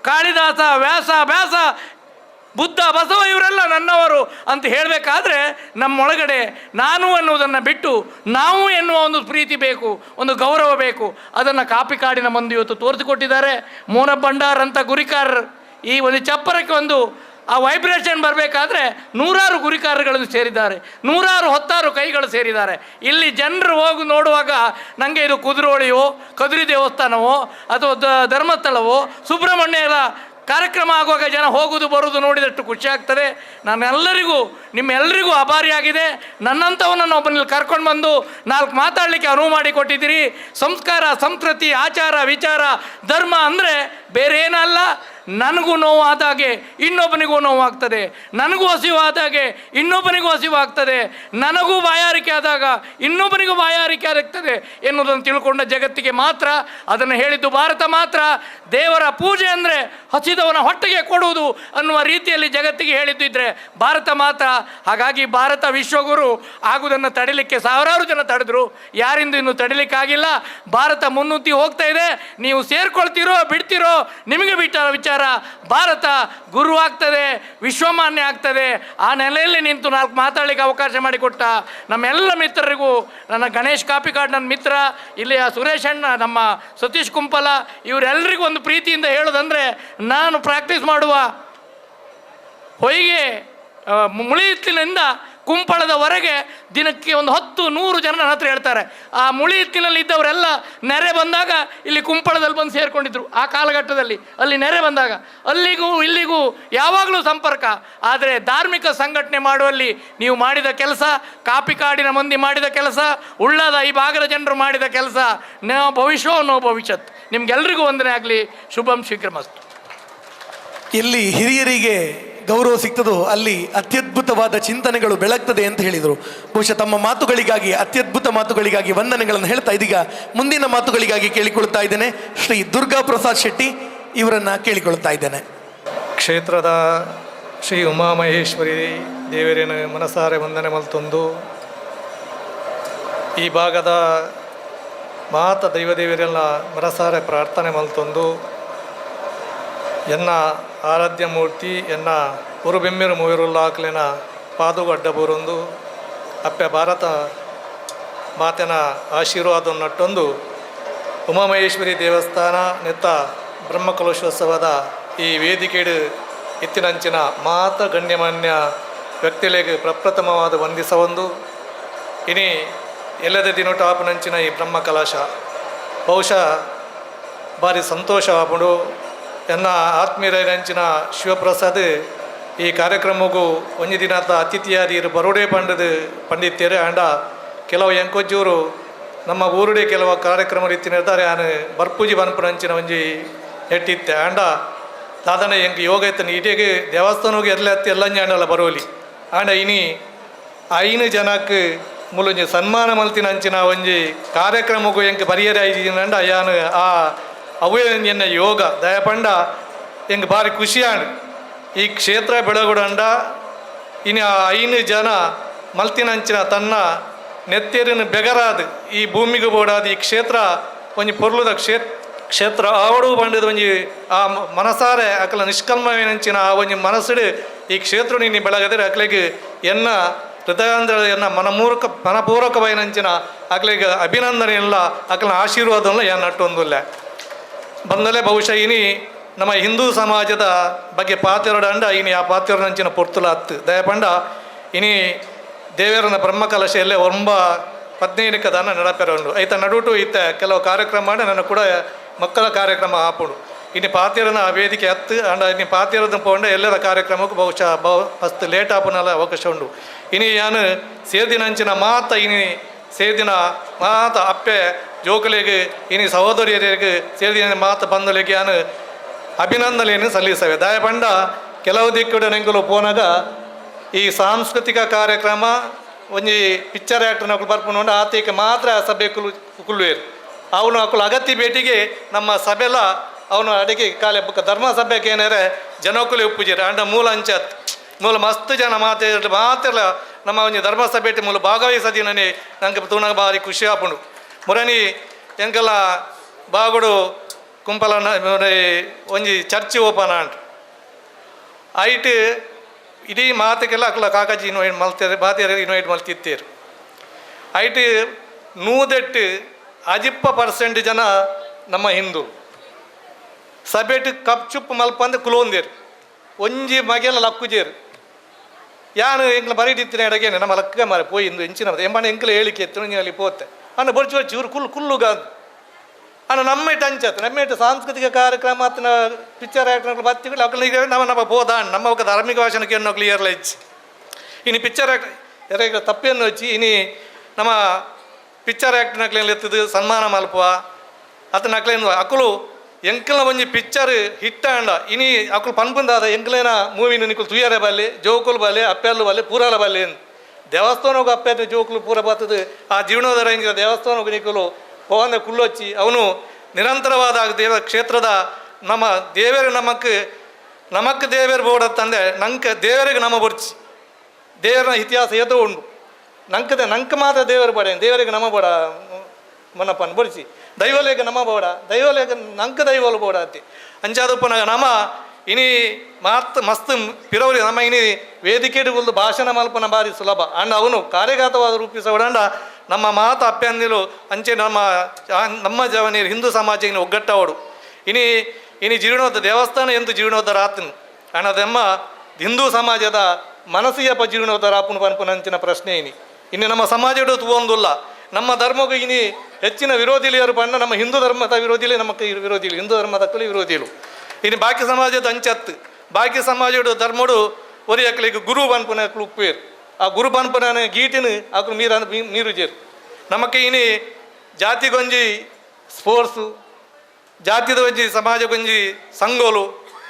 ಕಾಳಿದಾಸ ವ್ಯಾಸ ವ್ಯಾಸ ಬುದ್ಧ ಬಸವ ಇವರೆಲ್ಲ ನನ್ನವರು ಅಂತ ಹೇಳಬೇಕಾದ್ರೆ ನಮ್ಮೊಳಗಡೆ ನಾನು ಅನ್ನುವುದನ್ನು ಬಿಟ್ಟು ನಾವು ಎನ್ನುವ ಒಂದು ಪ್ರೀತಿ ಬೇಕು, ಒಂದು ಗೌರವ ಬೇಕು. ಅದನ್ನು ಕಾಪಿಕಾಡಿನ ಮಂದಿ ಇವತ್ತು ತೋರಿಸಿಕೊಟ್ಟಿದ್ದಾರೆ. ಮೋನ ಭಂಡಾರ್ ಅಂತ ಗುರಿಕಾರರು ಈ ಒಂದು ಚಪ್ಪರಕ್ಕೆ ಒಂದು ಆ ವೈಬ್ರೇಷನ್ ಬರಬೇಕಾದ್ರೆ 100 ಗುರಿಕಾರರುಗಳನ್ನು ಸೇರಿದ್ದಾರೆ, 100 ಕೈಗಳು ಸೇರಿದ್ದಾರೆ. ಇಲ್ಲಿ ಜನರು ಹೋಗಿ ನೋಡುವಾಗ ನನಗೆ ಇದು ಕುದುರೋಳಿಯೋ ಕದುರಿ ದೇವಸ್ಥಾನವೋ ಅಥವಾ ಧರ್ಮಸ್ಥಳವೋ ಸುಬ್ರಹ್ಮಣ್ಯರ ಕಾರ್ಯಕ್ರಮ ಆಗುವಾಗ ಜನ ಹೋಗುವುದು ಬರುವುದು ನೋಡಿದಷ್ಟು ಖುಷಿ ಆಗ್ತದೆ. ನಾನೆಲ್ಲರಿಗೂ ನಿಮ್ಮೆಲ್ಲರಿಗೂ ಆಭಾರಿಯಾಗಿದೆ. ನನ್ನಂಥವನನ್ನು ಒಬ್ಬನಲ್ಲಿ ಕರ್ಕೊಂಡು ಬಂದು ನಾಲ್ಕು ಮಾತಾಡಲಿಕ್ಕೆ ಅನುವು ಮಾಡಿ ಕೊಟ್ಟಿದ್ದೀರಿ. ಸಂಸ್ಕಾರ, ಸಂಸ್ಕೃತಿ, ಆಚಾರ ವಿಚಾರ, ಧರ್ಮ ಅಂದರೆ ಬೇರೆ ಏನಲ್ಲ. ನನಗೂ ನೋವಾದಾಗೆ ಇನ್ನೊಬ್ಬನಿಗೂ ನೋವಾಗ್ತದೆ, ನನಗೂ ಹಸಿವಾದಾಗೆ ಇನ್ನೊಬ್ಬನಿಗೂ ಹಸಿವಾಗ್ತದೆ, ನನಗೂ ಬಾಯಾರಿಕೆ ಆದಾಗ ಇನ್ನೊಬ್ಬನಿಗೂ ಬಾಯಾರಿಕೆ ಆಗ್ತದೆ ಎನ್ನುವುದನ್ನು ತಿಳ್ಕೊಂಡ ಜಗತ್ತಿಗೆ ಮಾತ್ರ ಅದನ್ನು ಹೇಳಿದ್ದು ಭಾರತ ಮಾತ್ರ. ದೇವರ ಪೂಜೆ ಅಂದರೆ ಹಸಿದವನ ಹೊಟ್ಟೆಗೆ ಕೊಡುವುದು ಅನ್ನುವ ರೀತಿಯಲ್ಲಿ ಜಗತ್ತಿಗೆ ಹೇಳಿದ್ದು ಇದ್ದರೆ ಭಾರತ ಮಾತ್ರ. ಹಾಗಾಗಿ ಭಾರತ ವಿಶ್ವಗುರು ಆಗುವುದನ್ನು ತಡಿಲಿಕ್ಕೆ ಸಾವಿರಾರು ಜನ ತಡೆದರು, ಯಾರಿಂದ ಇನ್ನೂ ತಡಿಲಿಕ್ಕಾಗಿಲ್ಲ. ಭಾರತ ಮುನ್ನುಗ್ಗಿ ಹೋಗ್ತಾ ಇದೆ. ನೀವು ಸೇರ್ಕೊಳ್ತೀರೋ ಬಿಡ್ತೀರೋ ನಿಮಗೆ ಬಿಟ್ಟ ವಿಚಾರ. ಭಾರತ ಗುರು ಆಗ್ತದೆ, ವಿಶ್ವಮಾನ್ಯ ಆಗ್ತದೆ. ಆ ನೆಲೆಯಲ್ಲಿ ನಿಂತು ನಾಲ್ಕು ಮಾತಾಡಲಿಕ್ಕೆ ಅವಕಾಶ ಮಾಡಿಕೊಟ್ಟ ನಮ್ಮೆಲ್ಲ ಮಿತ್ರರಿಗೂ, ನನ್ನ ಗಣೇಶ್ ಕಾಪಿಕಾಡ್ ನನ್ನ ಮಿತ್ರ, ಇಲ್ಲಿಯ ಸುರೇಶ್ ಅಣ್ಣ, ನಮ್ಮ ಸತೀಶ್ ಕುಂಪಲ, ಇವರೆಲ್ಲರಿಗೂ ಒಂದು ಪ್ರೀತಿಯಿಂದ ಹೇಳೋದಂದರೆ, ನಾನು ಪ್ರಾಕ್ಟೀಸ್ ಮಾಡುವ ಹೊಯ್ಗೆ ಮುಳಿಹಿತ್ಲಿನಿಂದ ಕುಂಪಳದವರೆಗೆ ದಿನಕ್ಕೆ ಒಂದು 10-100 ಜನ ನನ್ನ ಹತ್ರ ಹೇಳ್ತಾರೆ. ಆ ಮುಳಿಹಿತ್ಲಿನಲ್ಲಿ ಇದ್ದವರೆಲ್ಲ ನೆರೆ ಬಂದಾಗ ಇಲ್ಲಿ ಕುಂಪಳದಲ್ಲಿ ಬಂದು ಸೇರಿಕೊಂಡಿದ್ರು ಆ ಕಾಲಘಟ್ಟದಲ್ಲಿ. ಅಲ್ಲಿ ನೆರೆ ಬಂದಾಗ ಅಲ್ಲಿಗೂ ಇಲ್ಲಿಗೂ ಯಾವಾಗಲೂ ಸಂಪರ್ಕ. ಆದರೆ ಧಾರ್ಮಿಕ ಸಂಘಟನೆ ಮಾಡುವಲ್ಲಿ ನೀವು ಮಾಡಿದ ಕೆಲಸ, ಕಾಪಿಕಾಡಿನ ಮಂದಿ ಮಾಡಿದ ಕೆಲಸ, ಉಳ್ಳಾದ ಈ ಭಾಗದ ಜನರು ಮಾಡಿದ ಕೆಲಸ, ನೋ ಭವಿಷ್ಯ ನೋ ಭವಿಷ್ಯತ್. ನಿಮ್ಗೆಲ್ರಿಗೂ ವಂದನೆ ಆಗಲಿ. ಶುಭಂ ಶೀಘ್ರಮಸ್ತು. ಎಲ್ಲಿ ಹಿರಿಯರಿಗೆ ಗೌರವ ಸಿಗ್ತದೋ ಅಲ್ಲಿ ಅತ್ಯದ್ಭುತವಾದ ಚಿಂತನೆಗಳು ಬೆಳಗ್ತದೆ ಅಂತ ಹೇಳಿದರು. ಬಹುಶಃ ತಮ್ಮ ಮಾತುಗಳಿಗಾಗಿ, ಅತ್ಯದ್ಭುತ ಮಾತುಗಳಿಗಾಗಿ ವಂದನೆಗಳನ್ನು ಹೇಳ್ತಾ ಇದೀಗ ಮುಂದಿನ ಮಾತುಗಳಿಗಾಗಿ ಕೇಳಿಕೊಳ್ತಾ ಇದ್ದೇನೆ ಶ್ರೀ ದುರ್ಗಾ ಪ್ರಸಾದ್ ಶೆಟ್ಟಿ ಇವರನ್ನು ಕೇಳಿಕೊಳ್ತಾ ಇದ್ದೇನೆ. ಕ್ಷೇತ್ರದ ಶ್ರೀ ಉಮಾಮಹೇಶ್ವರಿ ದೇವರಿನ ಮನಸಾರೆ ವಂದನೆ ಮಲ್ತೊಂದು ಈ ಭಾಗದ ಮಾತ ದೈವದೇವರೆಲ್ಲ ಮನಸಾರೆ ಪ್ರಾರ್ಥನೆ ಮಲ್ತೊಂದು ಎನ್ನ ಆರಾಧ್ಯ ಮೂರ್ತಿ ಎನ್ನ ಉರುಬೆಮ್ಮಿರು ಮೂವಿರುಲ್ಲಾಕ್ಲಿನ ಪಾದುಗಡ್ಡ ಬೂರೊಂದು ಅಪ್ಪೆ ಭಾರತ ಮಾತೆನ ಆಶೀರ್ವಾದ ನಟ್ಟೊಂದು ಉಮಾಮಹೇಶ್ವರಿ ದೇವಸ್ಥಾನ ನೆತ್ತ ಬ್ರಹ್ಮಕಲಶೋತ್ಸವದ ಈ ವೇದಿಕೆಡು ಇತ್ತಿನಂಚಿನ ಮಾತ ಗಣ್ಯಮಾನ್ಯ ವ್ಯಕ್ತಿಗಳಿಗೆ ಪ್ರಪ್ರಥಮವಾದ ವಂದಿಸವೊಂದು ಇನಿ ಎಲ್ಲದ ದಿನ ಟಾಪ್ನಂಚಿನ ಈ ಬ್ರಹ್ಮಕಲಶ ಬಹುಶಃ ಭಾರಿ ಸಂತೋಷ ಆಪುಂಡು. ಎನ್ನ ಆತ್ಮೀಯರಂಚಿನ ಶಿವಪ್ರಸಾದ್ ಈ ಕಾರ್ಯಕ್ರಮಕ್ಕೂ ಒಂಜಿ ದಿನದ ಅತಿಥಿಯಾದಿ ಬರೋಡೆ ಪಂಡದು ಪಂಡಿತ್ಯರು ಆಂಡ ಕೆಲವು ಎಂಕೊಜ್ಜೂರು ನಮ್ಮ ಊರುಡೆ ಕೆಲವು ಕಾರ್ಯಕ್ರಮ ರೀತಿ ನಿರ್ಧಾರ ಆನು ಬರ್ಪೂಜಿ ಬನ್ಪುನಂಚಿನ ಒಂಜಿ ನೆಟ್ಟಿತ್ತೆ ಆಂಡ ದಾದನ ಎಂಕ್ ಯೋಗ ಇತ್ತನ ಇಡೀ ದೇವಸ್ಥಾನಕ್ಕೆ ಎಲ್ಲ ಹತ್ತಿ ಎಲ್ಲ ಅಂಡಲ್ಲ ಬರೋಲಿ ಆಂಡ ಇನಿ 5 ಜನಕ್ಕೆ ಮುಲುಂಜಿ ಸನ್ಮಾನ ಮಲ್ತಿನ ಅಂಚಿನ ಒಂಜಿ ಕಾರ್ಯಕ್ರಮಕ್ಕೂ ಎಂಕ್ ಬರಿಯರೆ ಆಯ್ಜಿನಂಡ ಯಾನು ಆ ಅವೇ ಎನ್ನ ಯೋಗ ದಯಪಂಡ ಎಂಗ್ ಭಾರಿ ಖುಷಿಯಾಣ ಈ ಕ್ಷೇತ್ರ ಬೆಳಗುಡಂಡ ಇನ್ನು ಆ 5 ಜನ ಮಲ್ತಿನಂಚಿನ ತನ್ನ ನೆತ್ತೇರಿನ ಬೆಗರಾದ ಈ ಭೂಮಿಗೆ ಬೋಡಾದ ಈ ಕ್ಷೇತ್ರ ಒಂಜಿ ಪೊರ್ಲುದ ಕ್ಷೇತ್ರ ಆವಡು ಬಂಡದ ಒಂಜಿ ಆ ಮನಸಾರೆ ಅಕಲ ನಿಷ್ಕಲ್ಮವೇನಂಚಿನ ಆ ಒಂಜಿ ಮನಸ್ಸುಡು ಈ ಕ್ಷೇತ್ರ ನೀನು ಬೆಳಗದರೆ ಅಕ್ಲೆಗೆ ಎನ್ನ ಹೃದಯಾಂದ್ರ ಎನ್ನ ಮನಪೂರ್ವಕವೈನಂಚಿನ ಅಕ್ಲೆಗೆ ಅಭಿನಂದನೆ ಇಲ್ಲ ಅಕಲ ಆಶೀರ್ವಾದವನ್ನ ಏನ್ ನಟ್ಟೊಂದುಲ್ಲ ಬಂದಲೇ ಬಹುಶಃ ಇನಿ ನಮ್ಮ ಹಿಂದೂ ಸಮಾಜದ ಬಗ್ಗೆ ಪಾತಿರಡಂಡ ಇನಿ ಆ ಪಾತಿರನಂಚಿನ ಪೊರ್ತುಲ ಹತ್ತು ದಯಪಂಡ ಇನಿ ದೇವರನ ಬ್ರಹ್ಮಕಲಶೆಯಲ್ಲೇ 9 15 ದಾನ ನಡಪೆರೊಂಡು ಐತ ನಡುಟು ಇತ್ತ ಕೆಲವು ಕಾರ್ಯಕ್ರಮ ನನ್ನ ಕೂಡ ಮಕ್ಕಳ ಕಾರ್ಯಕ್ರಮ ಆಪುಂಡು ಇನ್ನು ಪಾತಿರನ ವೇದಿಕೆ ಹತ್ತು ಅಂಡ ಇನ್ನು ಪಾತಿರದ ಪೋಂಡ ಎಲ್ಲರ ಕಾರ್ಯಕ್ರಮಕ್ಕೂ ಬಹುಶಃ ಬಹು ಮಸ್ತ್ ಲೇಟ್ ಆಪುನಲ್ಲ ಅವಕಾಶ ಉಂಡು. ಇನಿ ಯಾನು ಸೇದಿನಂಚಿನ ಮಾತ ಇನಿ ಸೇದಿನ ಮಾತ ಅಪ್ಪೆ ಜೋಕುಲೆಗ್ ಇನಿ ಸಹೋದರಿಯರಿಗೆ ಸೇದಿನ ಮಾತ ಬಂದಲೆಗೆ ಯಾನು ಅಭಿನಂದನೆಯನ್ನು ಸಲ್ಲಿಸವೆ. ದಯಪಂಡ ಕೆಲವು ದಿಕ್ಕುಡು ನೆಂಕುಲು ಪೋನಾಗ ಈ ಸಾಂಸ್ಕೃತಿಕ ಕಾರ್ಯಕ್ರಮ ಒಂಜಿ ಪಿಕ್ಚರ್ ಆ್ಯಕ್ಟರ್ನಕುಲು ಬರ್ಪುಂಡು ಆತೇಕೆ ಮಾತ್ರ ಸಭೆ ಕುಲ್ವೇರು ಅವನು ಅಕುಲು ಅಗತ್ಯ ಭೇಟಿಗೆ ನಮ್ಮ ಸಭೆಲ ಅವನು ಅಡಿಗೆ ಕಾಲೆ ಬುಕ್ಕ ಧರ್ಮ ಸಭೆಗೆ ಏನಾರೆ ಜನಕುಲು ಉಪ್ಪುಜಿರ ಅಂಡ ಮೂಲ ಅಂಚತ್ ಮೂಲ ಮಸ್ತ್ ಜನ ಮಾತೆ ಮಾತೆಲ್ಲ ನಮ್ಮ ಒಂಜಿ ಧರ್ಮ ಸಭೆಟಿ ಮೂಲ ಭಾಗವಹಿಸದಿನನೆ ನಂಗೆ ತೂನಾಗ ಭಾರಿ ಖುಷಿ ಆಪುಂಡು. ಮುರಣಿ ಎಂಕೆಲ್ಲ ಬಾಗುಡು ಕುಂಪಲ ಒಂಜಿ ಚರ್ಚ್ ಓಪನ್ ಆಂಡ್ ಐಟ್ ಇಡೀ ಮಾತಕ್ಕೆಲ್ಲ ಅಕ್ಲ ಕಾಕಾಜಿ ಇನ್ವೈಟ್ ಮಲ್ತೇರು ಬಾತಿಯರು ಇನ್ವೈಟ್ ಮಲ್ತಿತ್ತೇರು ಐಟ್ 108 50% ಜನ ನಮ್ಮ ಹಿಂದೂ ಸಭೆಟ್ ಕಪ್ ಚುಪ್ಪು ಮಲ್ಪಂದು ಕುಲೋಂದೇರು ಒಂಜಿ ಮಗೆಲ್ಲ ಲಕ್ಕುಜೇರು ಯಾನು ಎಂಕ್ಲ ಬರೀಟಿತ್ತಿನ ಎಡಗೇನೆ ನಮ್ಮ ಲಕ್ಕ ಮಾರೆ ಪೋಯಿ ಇಂದು ಎಂಚಿನ ಎಂಬಾಣ ಎಂಕ್ಲ ಹೇಳಿಕೆ ಎತ್ತು ಅಲ್ಲಿ ಪೋತೆ ಅನ್ನ ಬೊರ್ಚು ಬೊರ್ಚು ಇವರು ಕುಲ್ಲು ಕುಲ್ಲುಗ ಅಣ್ಣ ನಮ್ಮ ಅಂಚತ್ ನಮ್ಮ ಸಾಂಸ್ಕೃತಿಕ ಕಾರ್ಯಕ್ರಮ ಅತ್ತನ ಪಿಕ್ಚರ್ ಆ್ಯಕ್ಟರ್ ಬತ್ತಿಗಳು ಅಕ್ಲ ಈಗ ನಮ್ಮ ನಮ್ಮ ಬೋಧ ನಮ್ಮ ఒక ಧಾರ್ಮಿಕ ಭಾಷಣಕ್ಕೆ ಎನ್ನೋ ಕ್ಲಿಯರ್ ಲೈಚ್. ಇನಿ ಪಿಕ್ಚರ್ ಆ್ಯಕ್ಟ್ ಎರ ತಪ್ಪೇನು ಹಚ್ಚಿ ಇನಿ ನಮ್ಮ ಪಿಕ್ಚರ್ ಆ್ಯಕ್ಟರ್ನಕ್ಲೇನು ಎತ್ತದು ಸನ್ಮಾನ ಮಲ್ಪುವ ಅತನ ಅಕ್ಲೇನು ಅಕುಲು ಎಂಕಲ್ನ ಒಂಜಿ ಪಿಕ್ಚರ್ ಹಿಟ್ ಆಂಡ ಇನಿ ಅಕುಲು ಪನ್ಪುಂದಾದ ಎಂಕಲೇನ ಮೂವಿನ ನಿಕುಲು ತುಯ್ಯರೆ ಬಲ್ಲೆ ಜೋಕುಲು ಬಲ್ಲೆ ಅಪ್ಪೆಲ್ಲು ಬಲ್ಲೆ ಪೂರಾಲ ಬಲ್ಲೆ ದೇವಸ್ಥಾನಕ್ಕೆ ಅಪ್ಪೆ ಜೋಕುಲು ಪೂರ ಬರ್ತದೆ. ಆ ಜೀವನೋದರ ಇಂಜಿನ ದೇವಸ್ಥಾನಕ್ಕೆ ನಿಕುಲು ಪೋವಂದ ಕುಲ್ಲೊಚ್ಚಿ ಅವನು ನಿರಂತರವಾದ ದೇವ ಕ್ಷೇತ್ರದ ನಮ್ಮ ದೇವರು ನಮಕ್ ನಮಕ್ ದೇವರು ಬೋಡತ್ತಂದೆ ನಂಗೆ ದೇವರಿಗೆ ನಮ್ಮ ಬೊರ್ಚಿ ದೇವರ ಇತಿಹಾಸ ಏತೋ ಉಂಡು ನಂಕದೆ ನಂಗೆ ಮಾತ್ರ ದೇವರು ಬಡ ದೇವರಿಗೆ ನಮ್ಮ ಬೋಡ ಮನಪ್ಪನ ಬೊರ್ಚಿ ದೈವಲೇಖ ನಮ್ಮ ಬೋಡ ದೈವಲೇಖ ನಂಗೆ ದೈವಲು ಬೋಡ ಅತ್ತಿ ಅಂಚಾದಪ್ಪನಾಗ ನಮ್ಮ ಇನಿ ಮಾತ್ ಮಸ್ತ್ ಪಿರವರಿ ನಮ್ಮ ಇನಿ ವೇದಿಕೆಡು ಕುಲ್ದು ಭಾಷಣ ಮಲ್ಪನ ಬಾರಿ ಸುಲಭ ಅಂಡ್ ಅವನು ಕಾರ್ಯಗತವಾದ ರೂಪಿಸೋಡಂಡ ನಮ್ಮ ಮಾತ ಅಪ್ಪ್ಯಂದಿಲು ಅಂಚೆ ನಮ್ಮ ನಮ್ಮ ಜವನೀರು ಹಿಂದೂ ಸಮಾಜ ಒಗ್ಗಟ್ಟವಡು ಇನಿ ಇನಿ ಜೀರ್ಣೋದ್ಧ ದೇವಸ್ಥಾನ ಎಂದು ಜೀರ್ಣೋದ್ಧಾರ ಆತನು ಅಣ್ಣದೆಮ್ಮ ಹಿಂದೂ ಸಮಾಜದ ಮನಸ್ಸಿಯಪ್ಪ ಜೀರ್ಣೋದ್ಧಾರ ಆಪುನು ಪನ್ಪುನಂಚಿನ ಪ್ರಶ್ನೆ ಇನಿ ಇನ್ನು ನಮ್ಮ ಸಮಾಜಡು ತೂವೊಂದುಲ್ಲ ನಮ್ಮ ಧರ್ಮಗೂ ಇನಿ ಹೆಚ್ಚಿನ ವಿರೋಧಿಲಿಯರು ಪಂಡ ನಮ್ಮ ಹಿಂದೂ ಧರ್ಮದ ವಿರೋಧಿಲೇ ನಮ್ಮ ವಿರೋಧಿಲು ಹಿಂದೂ ಧರ್ಮದ ವಿರೋಧಿಲು ಇನ್ನು ಬಾಕಿ ಸಮಾಜದ ಅಂಚತ್ತು ಬಾಕಿ ಸಮಾಜಡು ಧರ್ಮಡು ಒರಿ ಅಕ್ಲಿಗೆ ಗುರು ಪನ್ಪುನ ಅಕ್ಲು ಉಪ್ಪೇರು ಆ ಗುರು ಪನ್ಪುನ ಗೀಟಿನ ಅಕ್ಲು ಮೀರ ನೀರು ಜೇರು ನಮಕ್ಕೆ ಇನಿ ಜಾತಿಗೊಂಜಿ ಸ್ಪೋರ್ಟ್ಸು ಜಾತಿದ ಒಂಜಿ ಸಮಾಜಕ್ಕೊಂಜಿ ಸಂಗೋಲು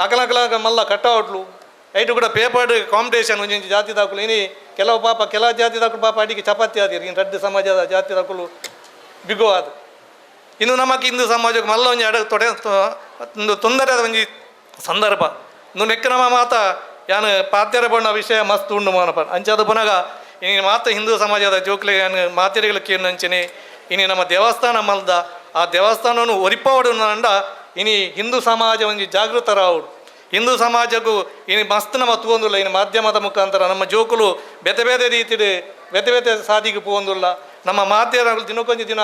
ಅಕಲಕಲ ಮಲ್ಲ ಕಟ್ಔಟ್ಲು ಐಟು ಕೂಡ ಪೇಪರ್ಡ್ ಕಾಂಪಿಟೇಷನ್ ಒಂಜಿ ಜಾತಿ ದಾಕುಲು ಇನಿ ಕೆಲವು ಪಾಪ ಕೆಲವು ಜಾತಿ ದಾಕುಲು ಪಾಪ ಅಡಿಗೆ ಚಪಾತಿ ಆದಿರು ಇನ್ನು ರಡ್ಡು ಸಮಾಜದ ಜಾತಿ ದಾಕುಲು ಬಿಗೋ ಅದು ಇನ್ನು ನಮಕ್ ಹಿಂದೂ ಸಮಾಜಕ್ಕೆ ಮಲ್ಲ ಒಂಜಿ ಅಡ ತೊಡೆ ಒಂದು ತೊಂದರೆ ಆದ ಒಂಜಿ ಸಂದರ್ಭ ಇನ್ನು ನೆಕ್ಕ ನಮ್ಮ ಮಾತ ಯಾನು ಪಾತ್ಯರ ಬಣ್ಣ ವಿಷಯ ಮಸ್ತ್ ಉಂಡು ಮಾನಪ ಅಂಚಾದ ಪುನಗ ಇನ್ನು ಮಾತ ಹಿಂದೂ ಸಮಾಜದ ಜೋಕ್ಲೆ ಯಾನು ಮಾತೆರಿಗಳ ಅಂಚನೆ ಇನಿ ನಮ್ಮ ದೇವಸ್ಥಾನ ಮಲ್ದ ಆ ದೇವಸ್ಥಾನವನ್ನು ಒರಿಪವಡು ಅಂಡ ಇನಿ ಹಿಂದೂ ಸಮಾಜ ಒಂಜಿ ಜಾಗೃತರಾవుಡು ಹಿಂದೂ ಸಮಾಜಕ್ಕೂ ಇನಿ ಮಸ್ತ್ ನಮ್ಮ ತೂವೊಂದುಲ್ಲ ಇನ್ನು ಮಾಧ್ಯಮದ ಮುಖಾಂತರ ನಮ್ಮ ಜೋಕುಲು ಬೇತೆ ಬೇತೆ ರೀತಿಡು ಬೇತೆ ಬೇತೆ ಸಾದಿಗೆ ಪೋವೊಂದುಲ್ಲ ನಮ್ಮ ಮಾತೆಯರ ದಿನಕ್ಕೊಂಜಿ ದಿನ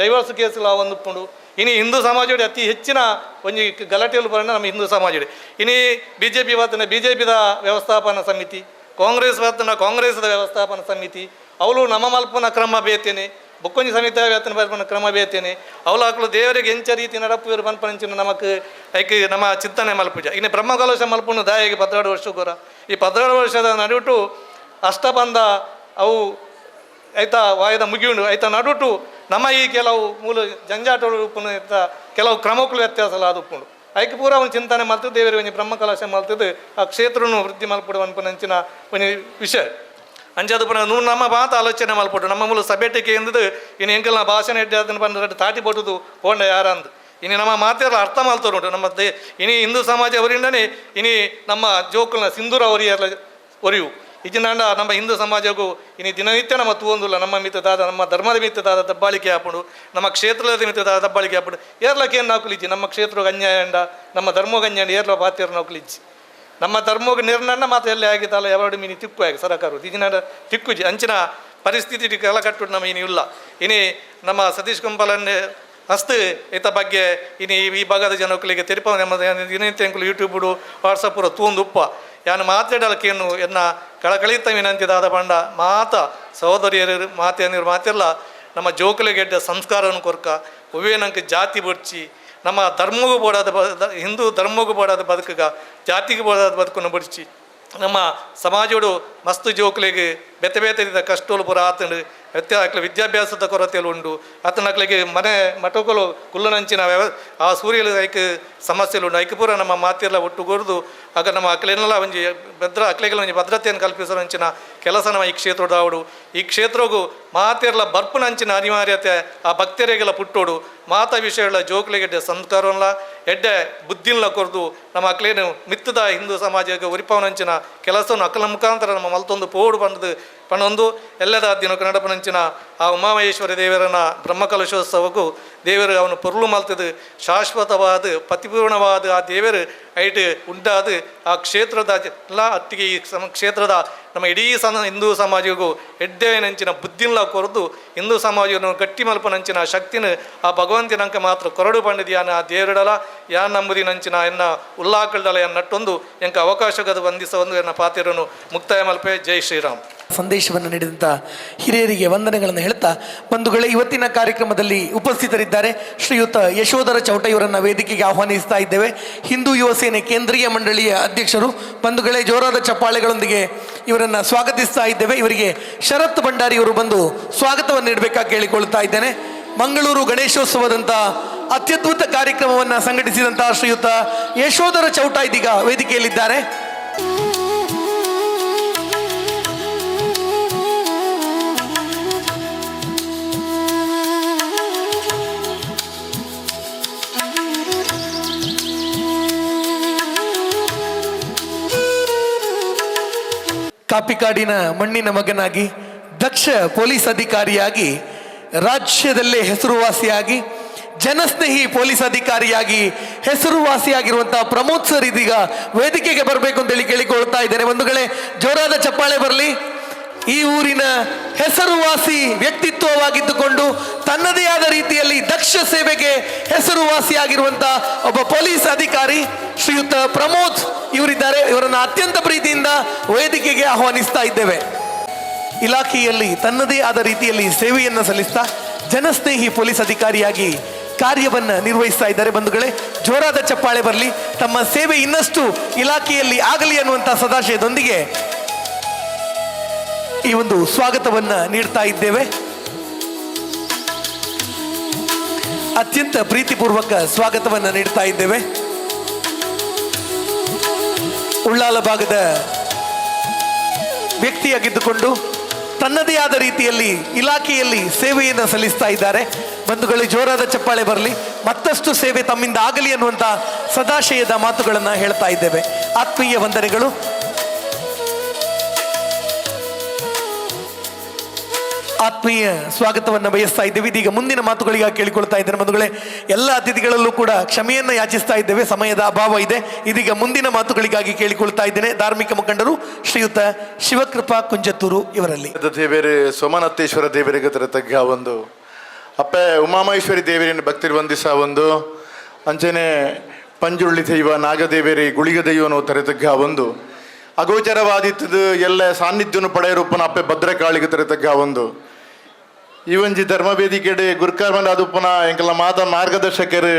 ಡೈವರ್ಸ್ ಕೇಸುಲ ಒಂದುಪ್ಪುಂಡು ಇನಿ ಹಿಂದೂ ಸಮಾಜಡು ಅತಿ ಹೆಚ್ಚಿನ ಒಂಜಿ ಗಲಾಟೆಲು ಬರೋಣ ನಮ್ಮ ಹಿಂದೂ ಸಮಾಜಡು ಇನಿ B J P ವಾತನ B J ಪಿದ ವ್ಯವಸ್ಥಾಪನಾ ಸಮಿತಿ ಕಾಂಗ್ರೆಸ್ ವಾತನ ಕಾಂಗ್ರೆಸ್ದ ವ್ಯವಸ್ಥಾಪನಾ ಸಮಿತಿ ಅವಳು ನಮ್ಮ ಮಲ್ಪನ ಕ್ರಮ ಬೇತೇನೆ ಬೊಕ್ಕೊಂಜಿ ಸಮಿತಿ ವೇತನ ಬರ್ಪನ ಕ್ರಮ ಬೇತೇನೆ ಅವಳು ಹಾಕಲು ದೇವರಿಗೆ ಎಂಚ ರೀತಿ ನಡಪು ಪನ್ಪಂಚಿನ ನಮಕ್ ಐಕ್ ನಮ್ಮ ಚಿಂತನೆ ಮಲ್ಪುಜ ಇನ್ನು ಬ್ರಹ್ಮಕಲಶ ಮಲ್ಪುನು ದಾಯಿಗೆ 12 ವರ್ಷಕ್ಕೋರ ಈ 12 ವರ್ಷದ ನಡುಟು ಅಷ್ಟಬಂಧ ಅವು ಐತಾ ವಾಯದ ಮುಗಿಯುಂಡು ಐತ ನಡುಟು ನಮ್ಮ ಈ ಕೆಲವು ಮೂಲ ಜಂಜಾಟಗಳು ಉಪ್ಪುನು ಕೆಲವು ಕ್ರಮಕ್ಕಳು ವ್ಯತ್ಯಾಸ ಅದು ಉಪ್ಪುಂಡು ಐಕ್ ಪೂರ ಒಂದು ಚಿಂತನೆ ಮಲ್ತದೆ ದೇವರಿಗೆ ಒಂಜಿ ಬ್ರಹ್ಮಕಲಶ ಮಲ್ತದೆ ಆ ಕ್ಷೇತ್ರನು ವೃದ್ಧಿ ಮಲ್ಪುಡು ಅನ್ಪನಂಚಿನ ಒಂಜಿ ವಿಷಯ ಅಂಚಾದ ಪುನಃ ನೂ ನಮ್ಮ ಮಾತ ಆಲೋಚನೆ ಮಲ್ಪಟ್ಟು ನಮ್ಮ ಮೂಲ ಸಭೆಟಿಕೆ ಎಂದದು ಇನ್ನು ಎಂಕಲ್ನ ಭಾಷಣ ಎಡ್ಡೆ ಬಂದ್ರೆ ತಾಟಿ ಪಟ್ಟುದು ಪೋಂಡ ಯಾರಂದು ಇನ್ನು ನಮ್ಮ ಮಾತೆಲ್ಲ ಅರ್ಥ ಮಲ್ತೋರುಂಟು ನಮ್ಮ they ಇನಿ ಹಿಂದೂ ಸಮಾಜ ಅವರಿಂದನೇ ಇನಿ ನಮ್ಮ ಜೋಕುಲ್ನ ಸಿಂಧೂರ ಅವರಿಯಲ್ಲ ಒರಿಯು ಇಜಿನಾಂಡ ನಮ್ಮ ಹಿಂದೂ ಸಮಾಜಕ್ಕೂ ಇನಿ ದಿನನಿತ್ಯ ನಮ್ಮ ತೂವೊಂದುಲ್ಲ ನಮ್ಮ ಮಿತ್ತದಾದ ನಮ್ಮ ಧರ್ಮದ ಮಿತ್ತದಾದ ದಬ್ಬಾಳಿಕೆ ಆಪುಂಡು ನಮ್ಮ ಕ್ಷೇತ್ರದ ಮಿತ್ತದಾದ ದಬ್ಬಾಳಿಕೆ ಆಪುಂಡು ಏರ್ಲಕ್ಕೆ ಏನು ನಾಕುಲಿಜ್ಜಿ ನಮ್ಮ ಕ್ಷೇತ್ರಕ್ಕೆ ಅನ್ಯಾಯ ಅಂಡ ನಮ್ಮ ಧರ್ಮಕ್ಕೆ ಅನ್ಯಾಯ ಏರ್ಲ ಪಾತಿಯರ್ ನಾಕುಲಿಜ್ಜಿ ನಮ್ಮ ಧರ್ಮಕ್ಕೆ ನಿರ್ಣಯ ಮಾತ್ರ ಎಲ್ಲಿ ಆಗಿತ್ತಲ್ಲ ಯಾವಾಡು ಮೀನಿ ತಿಕ್ಕು ಆಗಿ ಸರಕಾರು ಇಜಿನಾಡ ತಿಕ್ಕುಜಿ ಅಂಚಿನ ಪರಿಸ್ಥಿತಿ ಕೆಲ ಕಟ್ಟು ನಮ್ಮ ಇನಿ ಇಲ್ಲ ಇನಿ ನಮ್ಮ ಸತೀಶ್ ಕುಂಬಾಲನ್ನೇ ಅಸ್ತು ಈತ ಬಗ್ಗೆ ಇನಿ ಈ ಭಾಗದ ಜನಕ್ಕಳಿಗೆ ತೆರಿಪ ನಮ್ಮ ದಿನನಿತ್ಯ ಯೂಟ್ಯೂಬುಡು ವಾಟ್ಸಪ್ಪು ತೂಂದು ಉಪ್ಪ ಯಾನು ಮಾತಾಡಲಕ್ಕೇನು ಎನ್ನ ಕಳಕಳಿತ ವಿನಂತಿದಾದ ಬಂಡ ಮಾತ ಸಹೋದರಿಯರು ಮಾತೆಯರು ಮಾತೆಲ್ಲ ನಮ್ಮ ಜೋಕುಲಿಗೆಡ್ಡ ಸಂಸ್ಕಾರವನ್ನು ಕೊರ್ಕ ಒವ್ವೇ ನಂಗೆ ಜಾತಿ ಬಡ್ಚಿ ನಮ್ಮ ಧರ್ಮಗೂ ಬೋಡಾದ ಹಿಂದೂ ಧರ್ಮಗೂ ಬೋಡಾದ ಬದುಕುಗ ಜಾತಿಗೆ ಬೋಡಾದ ಬದುಕನ್ನು ಬಡ್ಚಿ ನಮ್ಮ ಸಮಾಜೋಡು ಮಸ್ತು ಜೋಕುಲಿಗೆ ಬೆತೆ ಬೇತೆ ಕಷ್ಟೋಲು ಪೂರ ಆತಂಡು ಅಕ್ಲೆ ವಿದ್ಯಾಭ್ಯಾಸದ ಕೊರತೆಲು ಉಂಡು ಆತನ ಅಕ್ಲಿಗೆ ಮನೆ ಮಟಕಲು ಕುಲ್ಲನಂಚಿನ ಆ ಸೂರ್ಯಲು ಐಕ್ ಸಮಸ್ಯೆಲು ಉಂಡು ಐಕ್ ಪೂರ ನಮ್ಮ ಮಾತೆಲ್ಲ ಒಟ್ಟುಗೂರ್ದು ಆಗ ನಮ್ಮ ಅಕ್ಲೆನೆಲ್ಲ ಒಂಜಿ ಭದ್ರ ಅಕ್ಲೆಗೆಲ್ಲ ಒಂಜಿ ಭದ್ರತೆಯನ್ನು ಕಲ್ಪಿಸೋ ಅಂಚಿನ ಕೆಲಸ ನಮ್ಮ ಈ ಕ್ಷೇತ್ರದಾವಡು ಈ ಕ್ಷೇತ್ರಗೂ ಮಾತೆರ್ಲ ಬರ್ಪುನಂಚಿನ ಅನಿವಾರ್ಯತೆ ಆ ಭಕ್ತರಿಗೆಲ್ಲ ಪುಟ್ಟೋಡು ಮಾತಾ ವಿಷಯಗಳ ಜೋಕ್ಲಿಗೆ ಸಂಸ್ಕಾರವನ್ನ ಎಡ್ಡೆ ಬುದ್ಧಿನ ಕೊರ್ದು ನಮ್ಮ ಅಕ್ಲೇನು ಮಿತ್ತದ ಹಿಂದೂ ಸಮಾಜಕ್ಕೆ ಉರಿಪವನಂಚಿನ ಕೆಲಸವನ್ನು ಅಕ್ಕಲ ಮುಖಾಂತರ ನಮ್ಮ ಮಲ್ತೊಂದು ಪೋಡು ಬಂದದು ಪಣೊಂದು ಎಲ್ಲದ ದಿನ ಕನ್ನಡಪನಂಚಿನ ಆ ಉಮಾಮಹೇಶ್ವರ ದೇವರನ ಬ್ರಹ್ಮಕಲಶೋತ್ಸವಕ್ಕೂ ದೇವರು ಅವನು ಪೊರ್ಲು ಮಲ್ತದು ಶಾಶ್ವತವಾದ ಪತಿಪೂರ್ಣವಾದ ಆ ದೇವರು ಐಟ್ ಉಂಟಾದ ಆ ಕ್ಷೇತ್ರದ ಎಲ್ಲ ಅತ್ತಿಗೆ ಈ ಕ್ಷೇತ್ರದ ನಮ್ಮ ಇಡೀ ಹಿಂದೂ ಸಮಾಜಕ್ಕೂ ಎಡ್ಡೆನಂಚಿನ ಬುದ್ಧಿನ ಕೊರದು ಹಿಂದೂ ಸಮಾಜವನ್ನು ಗಟ್ಟಿ ಮಲ್ಪನಂಚಿನ ಶಕ್ತಿನ ಆ ಭಗವಂತನಂಕ ಮಾತ್ರ ಕೊರಡು ಪಂಡಿದ್ಯಾನ ಆ ದೇವರಡಲ ಯಾ ನಂಬುದಿನಂಚಿನ ಎನ್ನ ಉಲ್ಲಾಕಲ್ಡಲ ಎನ್ನ ನಟ್ಟೊಂದು ಎಂಕ ಅವಕಾಶಗದ ವಂದಿಸ ಒಂದು ಎನ್ನ ಪಾತಿರನು ಮುಕ್ತಾಯ ಮಲ್ಪೆ. ಜೈ ಶ್ರೀರಾಮ್. ಸಂದೇಶವನ್ನು ನೀಡಿದಂಥ ಹಿರಿಯರಿಗೆ ವಂದನೆಗಳನ್ನು ಹೇಳ್ತಾ, ಬಂಧುಗಳೇ, ಇವತ್ತಿನ ಕಾರ್ಯಕ್ರಮದಲ್ಲಿ ಉಪಸ್ಥಿತರಿದ್ದಾರೆ ಶ್ರೀಯುತ ಯಶೋಧರ ಚೌಟ ಇವರನ್ನು ವೇದಿಕೆಗೆ ಆಹ್ವಾನಿಸ್ತಾ ಇದ್ದೇವೆ. ಹಿಂದೂ ಯುವ ಸೇನೆ ಕೇಂದ್ರೀಯ ಮಂಡಳಿಯ ಅಧ್ಯಕ್ಷರು. ಬಂಧುಗಳೇ, ಜೋರಾದ ಚಪ್ಪಾಳೆಗಳೊಂದಿಗೆ ಇವರನ್ನು ಸ್ವಾಗತಿಸ್ತಾ ಇದ್ದೇವೆ. ಇವರಿಗೆ ಶರತ್ ಭಂಡಾರಿ ಇವರು ಬಂದು ಸ್ವಾಗತವನ್ನು ನೀಡಬೇಕಾಗಿ ಕೇಳಿಕೊಳ್ತಾ ಇದ್ದೇನೆ. ಮಂಗಳೂರು ಗಣೇಶೋತ್ಸವದಂಥ ಅತ್ಯದ್ಭುತ ಕಾರ್ಯಕ್ರಮವನ್ನು ಸಂಘಟಿಸಿದಂತಹ ಶ್ರೀಯುತ ಯಶೋಧರ ಚೌಟ ಇದೀಗ ವೇದಿಕೆಯಲ್ಲಿದ್ದಾರೆ. ಕಾಪಿಕಾಡಿನ ಮಣ್ಣಿನ ಮಗನಾಗಿ, ದಕ್ಷ ಪೊಲೀಸ್ ಅಧಿಕಾರಿಯಾಗಿ, ರಾಜ್ಯದಲ್ಲೇ ಹೆಸರುವಾಸಿಯಾಗಿ, ಜನಸ್ನೇಹಿ ಪೊಲೀಸ್ ಅಧಿಕಾರಿಯಾಗಿ ಹೆಸರುವಾಸಿಯಾಗಿರುವಂತಹ ಪ್ರಮೋದ್ ಸರ್ ಇದೀಗ ವೇದಿಕೆಗೆ ಬರಬೇಕು ಅಂತೇಳಿ ಕೇಳಿಕೊಳ್ತಾ ಇದ್ದೇನೆ. ಬಂಧುಗಳೇ, ಜೋರಾದ ಚಪ್ಪಾಳೆ ಬರಲಿ. ಈ ಊರಿನ ಹೆಸರುವಾಸಿ ವ್ಯಕ್ತಿತ್ವವಾಗಿದ್ದುಕೊಂಡು ತನ್ನದೇ ಆದ ರೀತಿಯಲ್ಲಿ ದಕ್ಷ ಸೇವೆಗೆ ಹೆಸರುವಾಸಿಯಾಗಿರುವಂತಹ ಒಬ್ಬ ಪೊಲೀಸ್ ಅಧಿಕಾರಿ ಶ್ರೀಯುತ ಪ್ರಮೋದ್ ಇವರಿದ್ದಾರೆ. ಇವರನ್ನು ಅತ್ಯಂತ ಪ್ರೀತಿಯಿಂದ ವೇದಿಕೆಗೆ ಆಹ್ವಾನಿಸ್ತಾ ಇದ್ದೇವೆ. ಇಲಾಖೆಯಲ್ಲಿ ತನ್ನದೇ ಆದ ರೀತಿಯಲ್ಲಿ ಸೇವೆಯನ್ನು ಸಲ್ಲಿಸ್ತಾ ಜನಸ್ನೇಹಿ ಪೊಲೀಸ್ ಅಧಿಕಾರಿಯಾಗಿ ಕಾರ್ಯವನ್ನು ನಿರ್ವಹಿಸ್ತಾ ಇದ್ದಾರೆ. ಬಂಧುಗಳೇ, ಜೋರಾದ ಚಪ್ಪಾಳೆ ಬರಲಿ. ತಮ್ಮ ಸೇವೆ ಇನ್ನಷ್ಟು ಇಲಾಖೆಯಲ್ಲಿ ಆಗಲಿ ಅನ್ನುವಂಥ ಸದಾಶಯದೊಂದಿಗೆ ಈ ಒಂದು ಸ್ವಾಗತವನ್ನ ನೀಡ್ತಾ ಇದ್ದೇವೆ. ಅತ್ಯಂತ ಪ್ರೀತಿಪೂರ್ವಕ ಸ್ವಾಗತವನ್ನ ನೀಡ್ತಾ ಇದ್ದೇವೆ. ಉಳ್ಳಾಲ ಭಾಗದ ವ್ಯಕ್ತಿಯಾಗಿದ್ದುಕೊಂಡು ತನ್ನದೇ ಆದ ರೀತಿಯಲ್ಲಿ ಇಲಾಖೆಯಲ್ಲಿ ಸೇವೆಯನ್ನು ಸಲ್ಲಿಸ್ತಾ ಇದ್ದಾರೆ. ಬಂಧುಗಳು, ಜೋರಾದ ಚಪ್ಪಾಳೆ ಬರಲಿ. ಮತ್ತಷ್ಟು ಸೇವೆ ತಮ್ಮಿಂದ ಆಗಲಿ ಅನ್ನುವಂಥ ಸದಾಶಯದ ಮಾತುಗಳನ್ನು ಹೇಳ್ತಾ ಇದ್ದೇವೆ. ಆತ್ಮೀಯ ವಂದನೆಗಳು. ಆತ್ಮೀಯ ಸ್ವಾಗತವನ್ನು ಬಯಸ್ತಾ ಇದ್ದೇವೆ. ಇದೀಗ ಮುಂದಿನ ಮಾತುಗಳಿಗಾಗಿ ಕೇಳಿಕೊಳ್ತಾ ಇದ್ದೇನೆ. ಬಂಧುಗಳೇ, ಎಲ್ಲ ಅತಿಥಿಗಳಲ್ಲೂ ಕೂಡ ಕ್ಷಮೆಯನ್ನು ಯಾಚಿಸ್ತಾ ಇದ್ದೇವೆ, ಸಮಯದ ಅಭಾವ ಇದೆ. ಇದೀಗ ಮುಂದಿನ ಮಾತುಗಳಿಗಾಗಿ ಕೇಳಿಕೊಳ್ತಾ ಇದ್ದೇನೆ ಧಾರ್ಮಿಕ ಮುಖಂಡರು ಶ್ರೀಯುತ ಶಿವಕೃಪಾ ಕುಂಜತ್ತೂರು ಇವರಲ್ಲಿ. ದೇವರು ಸೋಮನಾಥೇಶ್ವರ ದೇವರಿಗೆ ತಗ್ಗ ಒಂದು ಅಪ್ಪೆ ಉಮಾಮಹೇಶ್ವರಿ ದೇವರಿನ ಭಕ್ತಿರು ವಂದಿಸ ಒಂದು ಅಂಚನೆ ಪಂಜುಳ್ಳಿ ದೈವ ನಾಗದೇವರಿ ಗುಳಿಗ ದೈವನು ತರೆತಗ್ಗ ಒಂದು ಅಗೋಚರವಾದಿತ್ತದು ಎಲ್ಲ ಸಾನ್ನಿಧ್ಯನು ಪಡೆಯರೂಪನ ಅಪ್ಪೆ ಭದ್ರಕಾಳಿಗೆ ತರೆತಗ್ಗ ಒಂದು ಈ ಒಂಜಿ ಧರ್ಮವೇದಿಕೆಡೆ ಗುರ್ಕರ್ಮನ ಅದುಪ್ಪನ ಎಂಕಲ್ನ ಮಾತ ಮಾರ್ಗದರ್ಶಕರು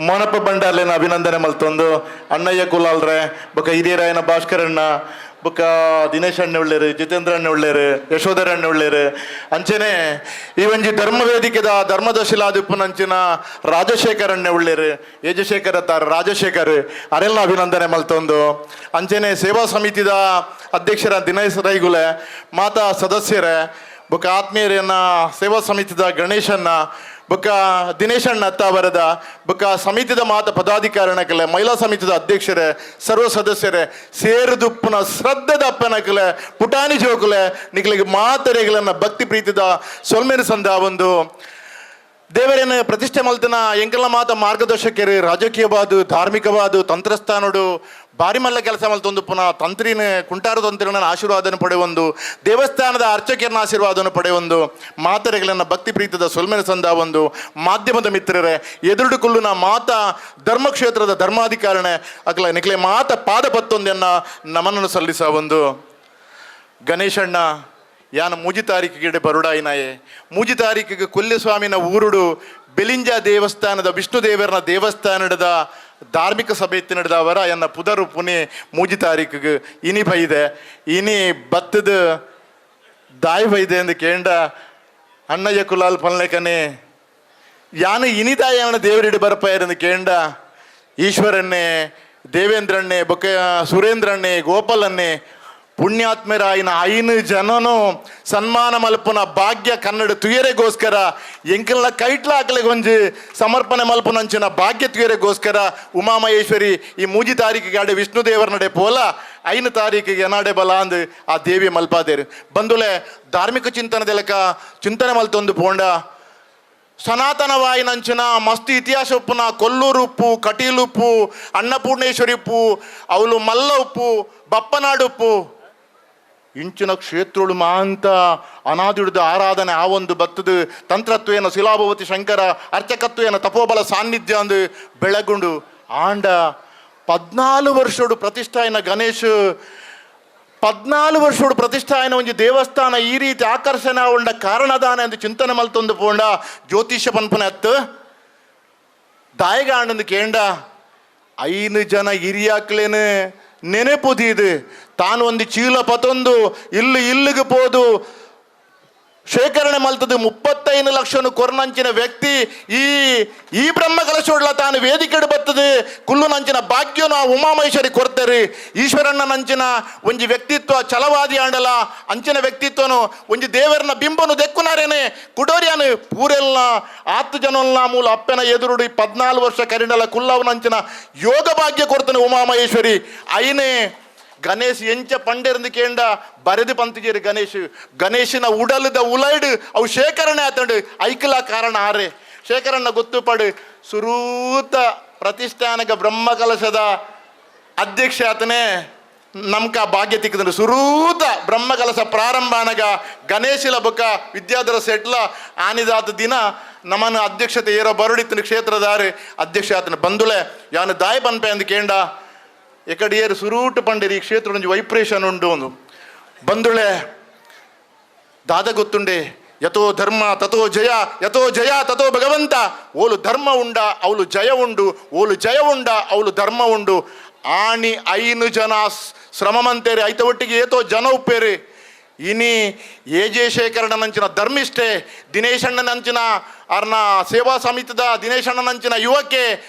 ಮೋನಪ್ಪ ಬಂಡಾರ್ಲೇನ ಅಭಿನಂದನೆ ಮಲ್ತೊಂದು ಅಣ್ಣಯ್ಯ ಕುಲಾಲ್ರೆ ಬೊಕ ಹಿರಿಯರಾಯನ ಭಾಸ್ಕರಣ್ಣ ಬೊಕ ದಿನೇಶ್ ಅಣ್ಣ ಉಳ್ಳೇರು ಜಿತೇಂದ್ರ ಅಣ್ಣ ಉಳ್ಳೇರು ಯಶೋಧರ ಅಣ್ಣ ಉಳ್ಳೇರು ಅಂಚನೆ ಈ ಒಂಜಿ ಧರ್ಮ ವೇದಿಕೆದ ಧರ್ಮದಶಿಲಾದಿಪ್ಪನಂಚಿನ ರಾಜಶೇಖರ್ ಅಣ್ಣ ಉಳ್ಳೇರು ಯಜಶೇಖರ ತಾರ ರಾಜಶೇಖರ್ ಅರೆಲ್ಲ ಅಭಿನಂದನೆ ಮಲ್ತೊಂದು ಅಂಚನೆ ಸೇವಾ ಸಮಿತಿದ ಅಧ್ಯಕ್ಷರ ದಿನೇಶ್ ರೈಗುಲೆ ಮಾತಾ ಸದಸ್ಯರೇ ಬೊಕ ಆತ್ಮೀಯರನ್ನ ಸೇವಾ ಸಮಿತಿದ ಗಣೇಶನ್ನ ಬೊಕ ದಿನೇಶಣ್ಣ ಅತ್ತಾವರದ ಬೊಕ ಸಮಿತಿದ ಮಾತ ಪದಾಧಿಕಾರಿನಕಲೆ ಮಹಿಳಾ ಸಮಿತಿದ ಅಧ್ಯಕ್ಷರೇ ಸರ್ವ ಸದಸ್ಯರೇ ಸೇರುದುಪ್ಪುನ ಶ್ರದ್ಧೆದ ಅಪ್ಪನಕಲೆ ಪುಟಾಣಿ ಜೋಕುಲೆ ನಿಕಲಿಗೆ ಮಾತರೆಗಳನ್ನ ಭಕ್ತಿ ಪ್ರೀತಿದ ಸೊಲ್ಮೇರು ಸಂದ ಒಂದು ದೇವರೇನ ಪ್ರತಿಷ್ಠೆ ಮಲ್ತನ ಎಂಕಲ್ನ ಮಾತ ಮಾರ್ಗದರ್ಶಕರು ರಾಜಕೀಯವಾದು ಧಾರ್ಮಿಕವಾದು ತಂತ್ರಸ್ಥಾನಡು ಬಾರಿ ಮಲ್ಲ ಕೆಲಸ ಮಲ್ತೊಂದು ಪುನಃ ತಂತ್ರಿನ ಕುಂಟಾರು ತಂತ್ರಿನ ಆಶೀರ್ವಾದನ ಪಡೆಯೊಂದು ದೇವಸ್ಥಾನದ ಅರ್ಚಕರನ್ನ ಆಶೀರ್ವಾದನ ಪಡೆಯೊಂದು ಮಾತರೆಗಳನ್ನ ಭಕ್ತಿ ಪ್ರೀತದ ಸೊಲ್ಮೆನ ಸಂದ ಒಂದು ಮಾಧ್ಯಮದ ಮಿತ್ರರೇ ಎದುರುಡುಕೊಳ್ಳುನ ಮಾತ ಧರ್ಮಕ್ಷೇತ್ರದ ಧರ್ಮಾಧಿಕಾರಣೆ ಅಕ್ಲ ನಿಕ್ಲೆ ಮಾತ ಪಾದ ಪತ್ತೊಂದನ್ನ ನಮನನ್ನು ಸಲ್ಲಿಸ ಒಂದು ಗಣೇಶಣ್ಣ ಯಾನ ಮೂಜಿ ತಾರೀಕಿಗೆ ಬರುಡಾಯಿನಾಯೆ ಮೂಜಿ ತಾರೀಕಿಗೆ ಕೊಲ್ಯಸ್ವಾಮಿನ ಊರುಡು ಬೆಲಿಂಜ ದೇವಸ್ಥಾನದ ವಿಷ್ಣು ದೇವರನ ದೇವಸ್ಥಾನದ ಧಾರ್ಮಿಕ ಸಭೆ ನಡೆದವರ ಎನ್ನ ಪುದರು ಪುಣೆ ಮೂಜಿ ತಾರೀಕಿಗೆ ಇನಿ ಬೈದೆ ಇನಿ ಬತ್ತದ ದಾಯಿ ಬೈದೆ ಎಂದು ಕೇಂಡ ಅಣ್ಣಯ್ಯ ಕುಲಾಲ್ ಪನ್ಲೆಕನೆ ಯಾನು ಇನಿದಾಯನ ದೇವರಿಡಿ ಬರಪಾಯರೆಂದು ಕೇಂಡ ಈಶ್ವರನ್ನೇ ದೇವೇಂದ್ರಣ್ಣೆ ಬೊಕ್ಕ ಸುರೇಂದ್ರಣ್ಣೆ ಗೋಪಾಲನ್ನೇ ಪುಣ್ಯಾತ್ಮರಾಯಿನ ಐನು ಜನನು ಸನ್ಮಾನ ಮಲ್ಪುನ ಭಾಗ್ಯ ಕನ್ನಡ ತುಯರೆಗೋಸ್ಕರ ಎಂಕಲ್ನ ಕೈಟ್ಲ ಒಂಜಿ ಸಮರ್ಪಣೆ ಮಲ್ಪುನಂಚಿನ ಭಾಗ್ಯ ತುಯರೆಗೋಸ್ಕರ ಉಮಾಮಹೇಶ್ವರಿ ಈ ಮೂಜಿ ತಾರೀಕಿಗೆ ಆಡೆ ವಿಷ್ಣು ದೇವರ ನಡೆ ಪೋಲ ಐನು ತಾರೀಕಿಗೆ ಎನಾಡೆ ಬಲ ಅಂದು ಆ ದೇವಿ ಮಲ್ಪಾದೇರು ಬಂದುಲೆ ಧಾರ್ಮಿಕ ಚಿಂತನದೆಲಕ ಚಿಂತನೆ ಮಲ್ತೊಂದು ಪೋಂಡ ಸನಾತನವಾಯಿನಂಚಿನ ಮಸ್ತ್ ಇತಿಹಾಸ ಉಪ್ಪುನ ಕೊಲ್ಲೂರು ಉಪ್ಪು ಕಟೀಲು ಉಪ್ಪು ಅನ್ನಪೂರ್ಣೇಶ್ವರಿ ಉಪ್ಪು ಅವಳು ಮಲ್ಲ ಉಪ್ಪು ಬಪ್ಪನಾಡು ಉಪ್ಪು ಇಂಚಿನ ಕ್ಷೇತ್ರಳು ಮಾಂತ ಅನಾದಿಡುದ ಆರಾಧನೆ ಆ ಒಂದು ಬತ್ತದು ತಂತ್ರತ್ವೇನ ಶಿಲಾಭವತಿ ಶಂಕರ ಅರ್ಚಕತ್ವೇನ ತಪೋಬಲ ಸಾನ್ನಿಧ್ಯ ಅಂದು ಬೆಳಗುಂಡು ಆಂಡ 14 ವರ್ಷಡು ಪ್ರತಿಷ್ಠಾಯನ ಗಣೇಶ್ 14 ವರ್ಷಡು ಪ್ರತಿಷ್ಠಾಯನ ಒಂಜಿ ದೇವಸ್ಥಾನ ಈ ರೀತಿ ಆಕರ್ಷಣೆ ಉಂಡ ಕಾರಣದಾನ ಎಂದು ಚಿಂತನೆ ಮಲ್ತೊಂದು ಪೋಂಡ ಜ್ಯೋತಿಷ್ಯ ಪನ್ಪುನ ಅತ್ತು ದಾಯಗಾಂಡಂದು ಕೇಂಡ 5 ಜನ ಹಿರಿಯಾಕ್ಲೇನು ನೆನೆಪುದೀದು ತಾನು ಒಂದು ಚೀಲ ಪತೊಂದು ಇಲ್ಲು ಇಲ್ಲಿಗೆ ಪೋದು ಶೇಖರಣೆ ಮಲ್ತದು 35 ಲಕ್ಷನು ಕೊರ್ನಂಚಿನ ವ್ಯಕ್ತಿ ಈ ಈ ಬ್ರಹ್ಮ ಕಲಶೋಡ್ಲ ತಾನು ವೇದಿಕೆಡು ಬರ್ತದೆ ಕುಲ್ಲು ನಂಚಿನ ಭಾಗ್ಯನು ಆ ಉಮಾಮಹೇಶ್ವರಿ ಕೊರ್ತಾರೆ. ಈಶ್ವರಣ್ಣನಂಚಿನ ಒಂಜಿ ವ್ಯಕ್ತಿತ್ವ ಛಲವಾದಿ ಆಂಡಲ ಅಂಚಿನ ವ್ಯಕ್ತಿತ್ವನು ಒಂಜಿ ದೇವರನ ಬಿಂಬನು ದೆಕ್ಕುನಾರೇನೆ ಕುಡೋರಿಯಾನು ಪೂರೆಲ್ಲ ಆತ್ತು ಜನಲ್ಲ ಮೂಲ ಅಪ್ಪನ ಎದುರುಡಿ 14 ವರ್ಷ ಕರಿಂಡಲ ಕುಲ್ಲವನಂಚಿನ ಯೋಗ ಭಾಗ್ಯ ಕೊಡ್ತಾನೆ ಉಮಾಮಹೇಶ್ವರಿ. ಐನೇ ಗಣೇಶ್ ಎಂಚ ಪಂಡೆರಂದು ಕೇಂಡ ಬರೆದು ಪಂತಿಜೇರಿ ಗಣೇಶ್ ಗಣೇಶನ ಉಡಲದ ಉಲೈಡು ಅವು ಶೇಖರಣೆ ಆತಂಡು ಐಕಲ ಕಾರಣ ಆರೆ ಶೇಖರಣ್ಣ ಗೊತ್ತುಪಡು ಸುರೂತ ಪ್ರತಿಷ್ಠಾನಕ ಬ್ರಹ್ಮಕಲಶದ ಅಧ್ಯಕ್ಷ ಆತನೇ ನಮ್ಕ ಭಾಗ್ಯ ತಿಕ್ಕದಂಡು ಸುರೂತ ಬ್ರಹ್ಮಕಲಶ ಪ್ರಾರಂಭಾನಗ ಗಣೇಶಿಲ ಬೊಕ್ಕ ವಿದ್ಯಾಧರ ಸೆಟ್ಲ ಆನಿದಾತ ದಿನ ನಮ್ಮನ್ನು ಅಧ್ಯಕ್ಷತೆ ಏರೋ ಬರುಡಿತ್ತನ ಕ್ಷೇತ್ರದಾರು ಅಧ್ಯಕ್ಷ ಆತನ ಬಂದುಳೆ ಯಾನು ದಾಯ ಪನ್ಪೆ ಅಂದು ಕೇಂಡ ಎಕಡಿಯೇರು ಸುರೂಟು ಪಂಡಿರಿ ಈ ಕ್ಷೇತ್ರ ಒಂಜಿ ವೈಬ್ರೇಷನ್ ಉಂಡು ಒಂದು ಬಂದುಳೆ ದಾದ ಗೊತ್ತುಂಡೆ ಯಥೋ ಧರ್ಮ ತಥೋ ಜಯ ಯಥೋ ಜಯ ತಥೋ ಭಗವಂತ. ಓಲು ಧರ್ಮ ಉಂಡ ಅವಳು ಜಯ ಉಂಡು, ಓಲು ಜಯ ಉಂಡ ಅವಳು ಧರ್ಮ ಉಂಡು. ಆಣಿ 5 ಜನ ಶ್ರಮಮಂತೇರಿ ಐತ ಒಟ್ಟಿಗೆ ಏತೋ ಜನ ಉಪ್ಪೇರಿ. ಇನಿ ಎ ಜೆ ಶೇಖರಣನಂಚಿನ ಧರ್ಮಿಷ್ಠೆ ದಿನೇಶಣ್ಣನಂಚಿನ ಅರ್ನ ಸೇವಾ ಸಮಿತಿದ ದಿನೇಶಣ್ಣನಂಚಿನ ಯುವಕೆ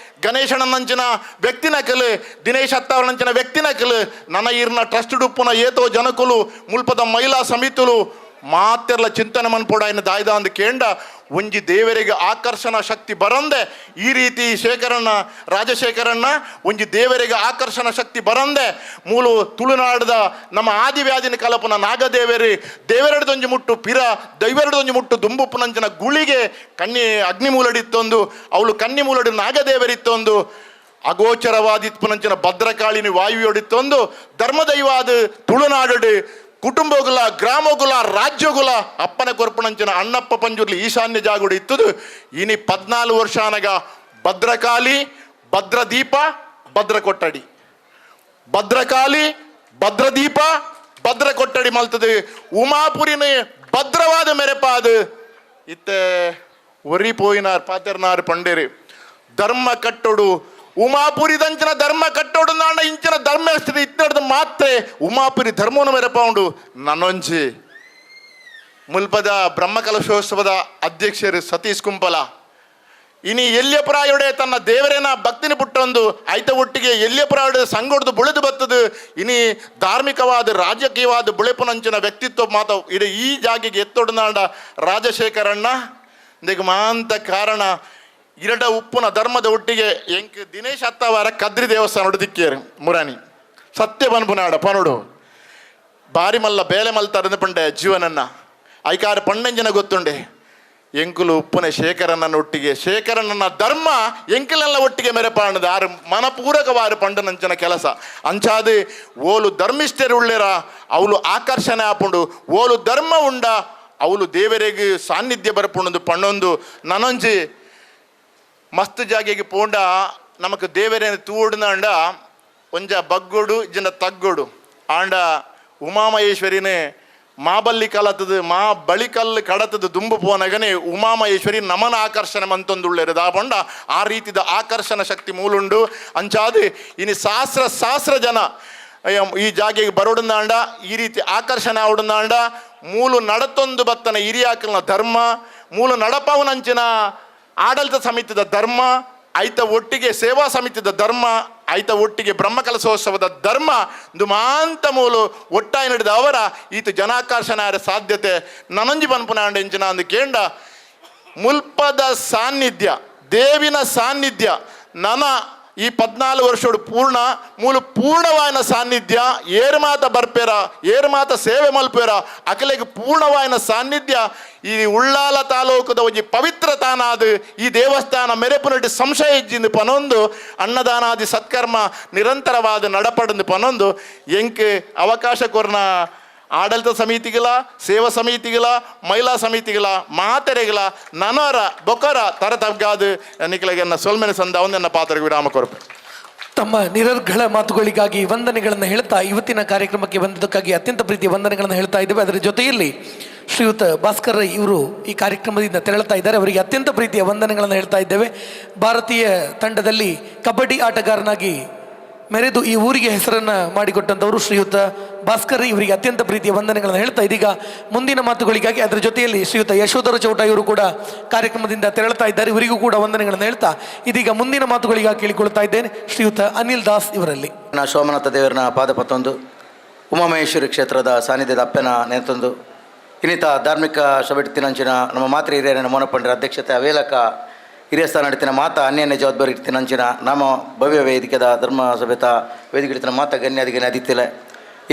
ಗಣೇಶಣ್ಣನಂಚಿನ ವ್ಯಕ್ತಿನ ಕಲು ದಿನೇಶ್ ಅತ್ತವರಂಚಿನ ವ್ಯಕ್ತಿನ ಕಲು ನನ್ನ ಈರ್ನ ಟ್ರಸ್ಟ್ ಡುಪ್ಪುನ ಏತೋ ಜನಕುಲು ಮುಲ್ಪದ ಮಹಿಳಾ ಸಮಿತಿಲು ಮಾತೆರ್ಲ ಚಿಂತನೆ ಮನ್ಪೋಡ ಇನ್ನು ದಾಯ್ದ ಅಂದು ಕೇಂಡ ಒಂಜಿ ದೇವರಿಗೆ ಆಕರ್ಷಣ ಶಕ್ತಿ ಬರಂದೆ ಈ ರೀತಿ ಶೇಖರಣ್ಣ ರಾಜಶೇಖರಣ್ಣ ಒಂಜಿ ದೇವರಿಗೆ ಆಕರ್ಷಣ ಶಕ್ತಿ ಬರಂದೆ ಮೂಲು ತುಳುನಾಡದ ನಮ್ಮ ಆದಿವ್ಯಾಧಿನ ಕಲಪನ ನಾಗದೇವರಿ ದೇವರಡ್ದೊಂಜಿ ಮುಟ್ಟು ಪಿರ ದೈವರಡ್ದೊಂಜಿ ಮುಟ್ಟು ದುಂಬುಪ್ಪುನಂಚಿನ ಗುಳಿಗೆ ಕಣ್ಣಿ ಅಗ್ನಿ ಮೂಲಡಿತ್ತೊಂದು ಅವಳು ಕನ್ನಿ ಮೂಲಡಿ ನಾಗದೇವರಿತ್ತೊಂದು ಅಗೋಚರವಾದಿತ್ಪುನಂಚಿನ ಭದ್ರಕಾಳಿನಿ ವಾಯುವಿಯೊಡಿತ್ತೊಂದು ಧರ್ಮದೈವಾದ ತುಳುನಾಡು ಕುಟುಂಬಗುಲ ಗ್ರಾಮಗುಲ ರಾಜ್ಯಗುಲ ಅಪ್ಪನ ಕೊರ್ಪಣಂಚಿನ ಅಣ್ಣಪ್ಪ ಪಂಜುರ್ಲಿ ಈಶಾನ್ಯ ಜಾಗುಡು ಇತ್ತದು. ಇನಿ 14 ವರ್ಷ ಅನಗ ಭದ್ರಕಾಳಿ ಭದ್ರದೀಪ ಭದ್ರಕೊಟ್ಟಡಿ ಭದ್ರಕಾಳಿ ಭದ್ರದೀಪ ಭದ್ರಕೊಟ್ಟಡಿ ಮಲ್ತದೆ ಉಮಾಪುರಿನ ಭದ್ರವಾದ ಮೆರೆಪಾದ ಇತ್ತೆ ಒರಿ ಪೋಯಿನಾರ್ ಪಾತೆರ್ನಾರ್ ಪಂಡೇರಿ ಧರ್ಮ ಕಟ್ಟೋಡು ಉಮಾಪುರಿ ದಂಚಿನ ಧರ್ಮ ಕಟ್ಟೋಡು ನಾಡ ಇಂಚಿನ ಧರ್ಮ ಇತ್ತಡ್ದು ಮಾತ್ರೆ ಉಮಾಪುರಿ ಧರ್ಮವನ್ನು ಮೆರಪೌಂಡು. ನನೊಂಜಿ ಮುಲ್ಪದ ಬ್ರಹ್ಮಕಲಶೋತ್ಸವದ ಅಧ್ಯಕ್ಷರು ಸತೀಶ್ ಕುಂಪಲ ಇನಿ ಎಲ್ಯಪುರಾಯೋಡೆ ತನ್ನ ದೇವರೇನ ಭಕ್ತಿನ ಪುಟ್ಟೊಂದು ಐತ ಒಟ್ಟಿಗೆ ಎಲ್ಯಪುರಾಯೋಡೆ ಸಂಗೊಡ್ದು ಬುಳೆದು ಬತ್ತದು ಇನಿ ಧಾರ್ಮಿಕವಾದ ರಾಜಕೀಯವಾದ ಬುಳೆಪುನಂಚಿನ ವ್ಯಕ್ತಿತ್ವ ಮಾತ ಇಡೀ ಈ ಜಾಗೆಗೆ ಎತ್ತೊಡನಾಡ ರಾಜಶೇಖರಣ್ಣ ಇಂದಕ್ಕೆ ಮಾಂತ ಕಾರಣ ಇರಡ ಉಪ್ಪುನ ಧರ್ಮದ ಒಟ್ಟಿಗೆ ಎಂಕ್ ದಿನೇಶ್ ಅತ್ತವಾರ ಕದ್ರಿ ದೇವಸ್ಥಾನ ದಿಕ್ಕೇರು ಮುರಾನಿ ಸತ್ಯ ಬನ್ಪುನಾಡ ಪನುಡು ಬಾರಿ ಮಲ್ಲ ಬೇಲೆ ಮಲ್ತಾರಂದು ಪಂಡೆ ಜೀವನನ್ನ ಐಕಾರ ಪಣ್ಣಂಜನ ಗೊತ್ತುಂಡೆ ಎಂಕುಲು ಉಪ್ಪುನ ಶೇಖರಣ್ಣನ ಒಟ್ಟಿಗೆ ಶೇಖರಣ್ಣನ ಧರ್ಮ ಎಂಕಲೆಲ್ಲ ಒಟ್ಟಿಗೆ ಮೆರೆಪಾಣದ ಆರು ಮನಪೂರಕವಾರು ಪಂಡನಂಚನ ಕೆಲಸ ಅಂಚಾದು ಓಲು ಧರ್ಮಿಷ್ಠರು ಉಳ್ಳೇರ ಅವಳು ಆಕರ್ಷಣೆ ಆಪುಂಡು ಓಲು ಧರ್ಮ ಉಂಡ ಅವಳು ದೇವರಿಗೆ ಸಾನ್ನಿಧ್ಯ ಬರಪುಂಡು ಪಣ್ಣೊಂದು ನನೊಂಜಿ ಮಸ್ತ್ ಜಾಗೆಗೆ ಪೋಂಡ ನಮಕ್ ದೇವರೇನ ತೂಡ್ನಾಂಡ ಒಂಜ ಬಗ್ಗೋಡು ಜನ ತಗ್ಗೋಡು ಆಂಡ ಉಮಾಮಹೇಶ್ವರಿನೇ ಮಾಬಲ್ಲಿ ಕಲತದು ಮಾ ಬಳಿ ಕಲ್ಲು ಕಡತದು ದುಂಬು ಪೋನಗನೆ ಉಮಾಮಹೇಶ್ವರಿ ನಮನ ಆಕರ್ಷಣೆ ಮಂತೊಂದುಳ್ಳೇರು ದಾಪಂಡ ಆ ರೀತಿದ ಆಕರ್ಷಣ ಶಕ್ತಿ ಮೂಲುಂಡು. ಅಂಚಾದು ಇನಿ ಸಹಸ್ರ ಸಹಸ್ರ ಜನ ಈ ಜಾಗೆಗೆ ಬರೋಡುಂದಾಂಡ ಈ ರೀತಿ ಆಕರ್ಷಣೆ ಆವಡುಂದಾಂಡ ಮೂಲು ನಡತೊಂದು ಬತ್ತನ ಹಿರಿಯಾಕಲ್ನ ಧರ್ಮ ಮೂಲು ನಡಪವನಂಚಿನ ಆಡಳಿತ ಸಮಿತಿದ ಧರ್ಮ ಐತ ಒಟ್ಟಿಗೆ ಸೇವಾ ಸಮಿತಿದ ಧರ್ಮ ಐತ ಒಟ್ಟಿಗೆ ಬ್ರಹ್ಮಕಲಶೋತ್ಸವದ ಧರ್ಮ ದುಮಾಂತ ಮೂಲು ಒಟ್ಟಾಯಿ ನಡೆದ ಅವರ ಈತ ಜನಾಕರ್ಷಣ ಸಾಧ್ಯತೆ ನನಂಜಿ ಪನ್ಪುನಾಂಡ ಎಂಚಿನ ಅಂದು ಕೇಂಡ ಮುಲ್ಪದ ಸಾನ್ನಿಧ್ಯ ದೇವಿನ ಸಾನ್ನಿಧ್ಯ ನನ ಈ 14 ವರ್ಷೋಡು ಪೂರ್ಣ ಮೂಲು ಪೂರ್ಣವಾಯನ ಸಾನ್ನಿಧ್ಯ ಏರುಮಾತ ಬರ್ಪೇರ ಏರುಮಾತ ಸೇವೆ ಮಲ್ಪೇರ ಅಕಲೆಗೆ ಪೂರ್ಣವಾಯನ ಸಾನ್ನಿಧ್ಯ ಈ ಉಳ್ಳಾಲ ತಾಲೂಕದ ಒಂಜಿ ಪವಿತ್ರ ತಾನಾದ ಈ ದೇವಸ್ಥಾನ ಮೆರೆಪುನಟಿ ಸಂಶಯ ಇಜ್ಜಿಂದು ಪನೊಂದು ಅನ್ನದಾನಾದಿ ಸತ್ಕರ್ಮ ನಿರಂತರವಾದ ನಡಪಡಂದು ಪನೊಂದು ಎಂಕ್ ಅವಕಾಶ ಕೊರ್ನ ಆಡಳಿತ ಸಮಿತಿಗಳ ಸೇವಾ ಸಮಿತಿಗಳ ಮಹಿಳಾ ಸಮಿತಿಗಳ ಮಾತೆರೆಗಳ ನನರ ಬೊಕರ ತರ ತಗ್ಗಾದು ನಿಕ್ಲೆಗೆ ಸೊಲ್ಮೆನೆ ಸಂದ ಒಂದನ್ನ ಪಾತ್ರಕ್ಕೆ ವಿರಾಮ ಕೊರಪೆ. ತಮ್ಮ ನಿರರ್ಗಳ ಮಾತುಗಳಿಗಾಗಿ ವಂದನೆಗಳನ್ನು ಹೇಳ್ತಾ ಇವತ್ತಿನ ಕಾರ್ಯಕ್ರಮಕ್ಕೆ ಬಂದದಕ್ಕಾಗಿ ಅತ್ಯಂತ ಪ್ರೀತಿಯ ವಂದನೆಗಳನ್ನು ಹೇಳ್ತಾ ಇದ್ದೇವೆ. ಅದರ ಜೊತೆಯಲ್ಲಿ ಶ್ರೀಯುತ ಭಾಸ್ಕರ್ ರೈ ಇವರು ಈ ಕಾರ್ಯಕ್ರಮದಿಂದ ತೆರಳುತ್ತಾ ಇದ್ದಾರೆ. ಅವರಿಗೆ ಅತ್ಯಂತ ಪ್ರೀತಿಯ ವಂದನೆಗಳನ್ನು ಹೇಳ್ತಾ ಇದ್ದೇವೆ. ಭಾರತೀಯ ತಂಡದಲ್ಲಿ ಕಬಡ್ಡಿ ಆಟಗಾರನಾಗಿ ಮೆರೆದು ಈ ಊರಿಗೆ ಹೆಸರನ್ನು ಮಾಡಿಕೊಟ್ಟಂಥವರು ಶ್ರೀಯುತ ಭಾಸ್ಕರ್ ರೈ ಇವರಿಗೆ ಅತ್ಯಂತ ಪ್ರೀತಿಯ ವಂದನೆಗಳನ್ನು ಹೇಳ್ತಾ ಇದೀಗ ಮುಂದಿನ ಮಾತುಗಳಿಗಾಗಿ ಅದರ ಜೊತೆಯಲ್ಲಿ ಶ್ರೀಯುತ ಯಶೋಧರ ಚೌಟ ಇವರು ಕೂಡ ಕಾರ್ಯಕ್ರಮದಿಂದ ತೆರಳುತ್ತಾ ಇದ್ದಾರೆ. ಇವರಿಗೂ ಕೂಡ ವಂದನೆಗಳನ್ನು ಹೇಳ್ತಾ ಇದೀಗ ಮುಂದಿನ ಮಾತುಗಳಿಗಾಗಿ ಕೇಳಿಕೊಳ್ತಾ ಇದ್ದೇನೆ ಶ್ರೀಯುತ ಅನಿಲ್ ದಾಸ್ ಇವರಲ್ಲಿ. ಸೋಮನಾಥ ದೇವರನ ಪಾದಪತ್ತೊಂದು, ಉಮಾಮಹೇಶ್ವರಿ ಕ್ಷೇತ್ರದ ಸಾನ್ನಿಧ್ಯದ ಅಪ್ಪನ ನೆನೆತೊಂದು, ಇನ್ನಿತ ಧಾರ್ಮಿಕ ಸಭೆ ತಿನಂಚಿನ ನಮ್ಮ ಮಾತೃ ಹಿರಿಯರನ್ನ ಮೋನಪಂಡ್ರ ಅಧ್ಯಕ್ಷತೆ ಅವೇಲಕ ಹಿರಿಯ ಸ್ಥಾನ ನಡತಿನ ಮಾತಾ ಅನ್ಯನ್ಯ ಜವಾಬ್ದಾರಿ ತಿನಂಚಿನ ನಮ್ಮ ಭವ್ಯ ವೇದಿಕೆದ ಧರ್ಮ ಸಭೆತ ವೇದಿಕೆ ಇಡ್ತಿನ ಮಾತಾ ಗಣ್ಯಾದಿ ಗಣ್ಯ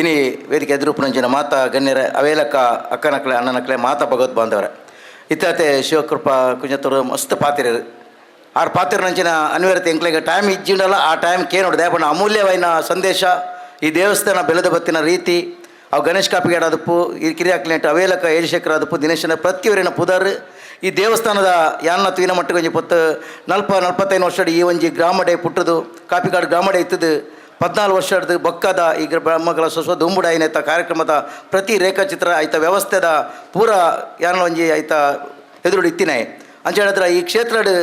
ಇನಿ ವೇದಿಕೆ ಎದುರುಪನಂಚಿನ ಮಾತಾ ಗಣ್ಯರ ಅವೇಲಕ ಅಕ್ಕನಕ್ಲೆ ಅಣ್ಣನಕ್ಲೆ ಮಾತಾ ಭಗವತ್ ಬಾಂಧವರೇ. ಇತ್ತಾತೆ ಶಿವಕೃಪಾ ಕುಂಜತರು ಮಸ್ತ್ ಪಾತಿರರು ಆರು ಪಾತಿರನಂಚಿನ ಅನ್ವರತೆ ಎಂಕ್ಲೆಗೆ ಟೈಮ್ ಇಜ್ಜಿಂಡಲ್ಲ ಆ ಟೈಮ್ ಕೇನೋಡು ದೇಪಣ್ಣ ಅಮೂಲ್ಯವಾಯಿನ ಸಂದೇಶ. ಈ ದೇವಸ್ಥಾನ ಬೆಳೆದ ಬತ್ತಿನ ರೀತಿ ಅವು ಗಣೇಶ್ ಕಾಪಿಗಾಡದಪ್ಪು ಈ ಕಿರಿಯಾಕ್ಲೆಂಟ್ ಅವೇಲಕ ಏಜಶೇಖರ ಅದಪ್ಪು ದಿನೇಶನ ಪ್ರತಿಯೊರಿನ ಪುದರ್ ಈ ದೇವಸ್ಥಾನದ ಯಾನ್ನ ತೂಯಿನ ಮಟ್ಟಿಗೆ ಒಂಜಿ ಪೊತ್ತು 40-45 ವರ್ಷ ಈ ಒಂಜಿ ಗ್ರಾಮಡೆ ಪುಟ್ಟದು ಕಾಪಿಕಾಡು ಗ್ರಾಮಡೆ ಇತ್ತದು 14 ವರ್ಷದ ಬೊಕ್ಕದ ಈ ಬ್ರಹ್ಮಕಲ ಸ್ವಸ್ವ ದುಂಬುಡಾಯಿನೆತ್ತ ಕಾರ್ಯಕ್ರಮದ ಪ್ರತಿ ರೇಖಾಚಿತ್ರ ಆಯ್ತ ವ್ಯವಸ್ಥೆದ ಪೂರ ಯಾನ ಒಂಜಿ ಆಯ್ತ ಎದುರುಡು ಇತ್ತಿನಾಯಿ ಅಂಚ ಹೇಳಿದ್ರೆ ಈ ಕ್ಷೇತ್ರಡ್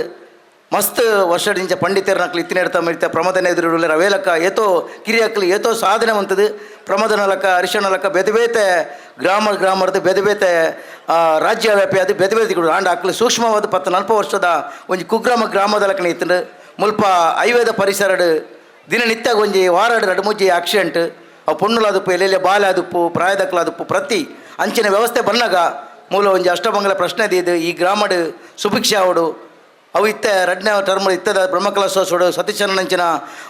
ಮಸ್ತ್ ವರ್ಷದಿಂಚ ಪಂಡಿತರನಕ್ಲು ಇತ್ತಿನ ಇಡ್ತಾ ಮಿಡ್ತ ಪ್ರಮದನ ಎದುರು ಅವೇಲಕ್ಕ ಏತೋ ಕಿರಿಯಕ್ಲು ಏತೋ ಸಾಧನೆ ಮಂತದು ಪ್ರಮದನ ಲಕ್ಕ ಹರಿಶನ ಲಕ್ಕ ಬೇತೆ ಬೇತೆ ಗ್ರಾಮ ಗ್ರಾಮರ್ದು ಬೇತೆ ಬೇತೆ ರಾಜ್ಯ ವ್ಯಾಪಿ ಅದು ಬೇತೆ ಬೇತೆ ಕೂಡ ಆಂಡ ಅಕ್ಲು ಸೂಕ್ಷ್ಮವಾದ 10-40 ವರ್ಷದ ಒಂಜಿ ಕುಗ್ರಾಮ ಗ್ರಾಮದ ಲಕ್ಕನ ಇತ್ತಂಡು ಮುಲ್ಪ ಐವೇದ ಪರಿಸರಡು ದಿನನಿತ್ಯ ಒಂಜಿ ವಾರಾಡು ರಡು ಮುಜ್ಜಿ ಆಕ್ಸಿಡೆಂಟ್ ಅವು ಪೊಣ್ಣುಲಾದುಪ್ಪು ಎಲ್ಲೆಲ್ಲಿ ಬಾಲಾದುಪ್ಪು ಪ್ರಾಯದಕ್ಲಾದುಪ್ಪು ಪ್ರತಿ ಅಂಚಿನ ವ್ಯವಸ್ಥೆ ಬನ್ನಾಗ ಮೂಲ ಒಂಜಿ ಅಷ್ಟಮಂಗಲ ಪ್ರಶ್ನೆ ಇದು ಈ ಗ್ರಾಮಡು ಸುಭಿಕ್ಷೆ ಅವಡು ಅವು ಇತ್ತೆ ರಡ್ನೇ ಟರ್ಮ್ ಇತ್ತದ ಬ್ರಹ್ಮಕಲಶೋತ್ಸವಡು ಸತೀಶನಂಚಿನ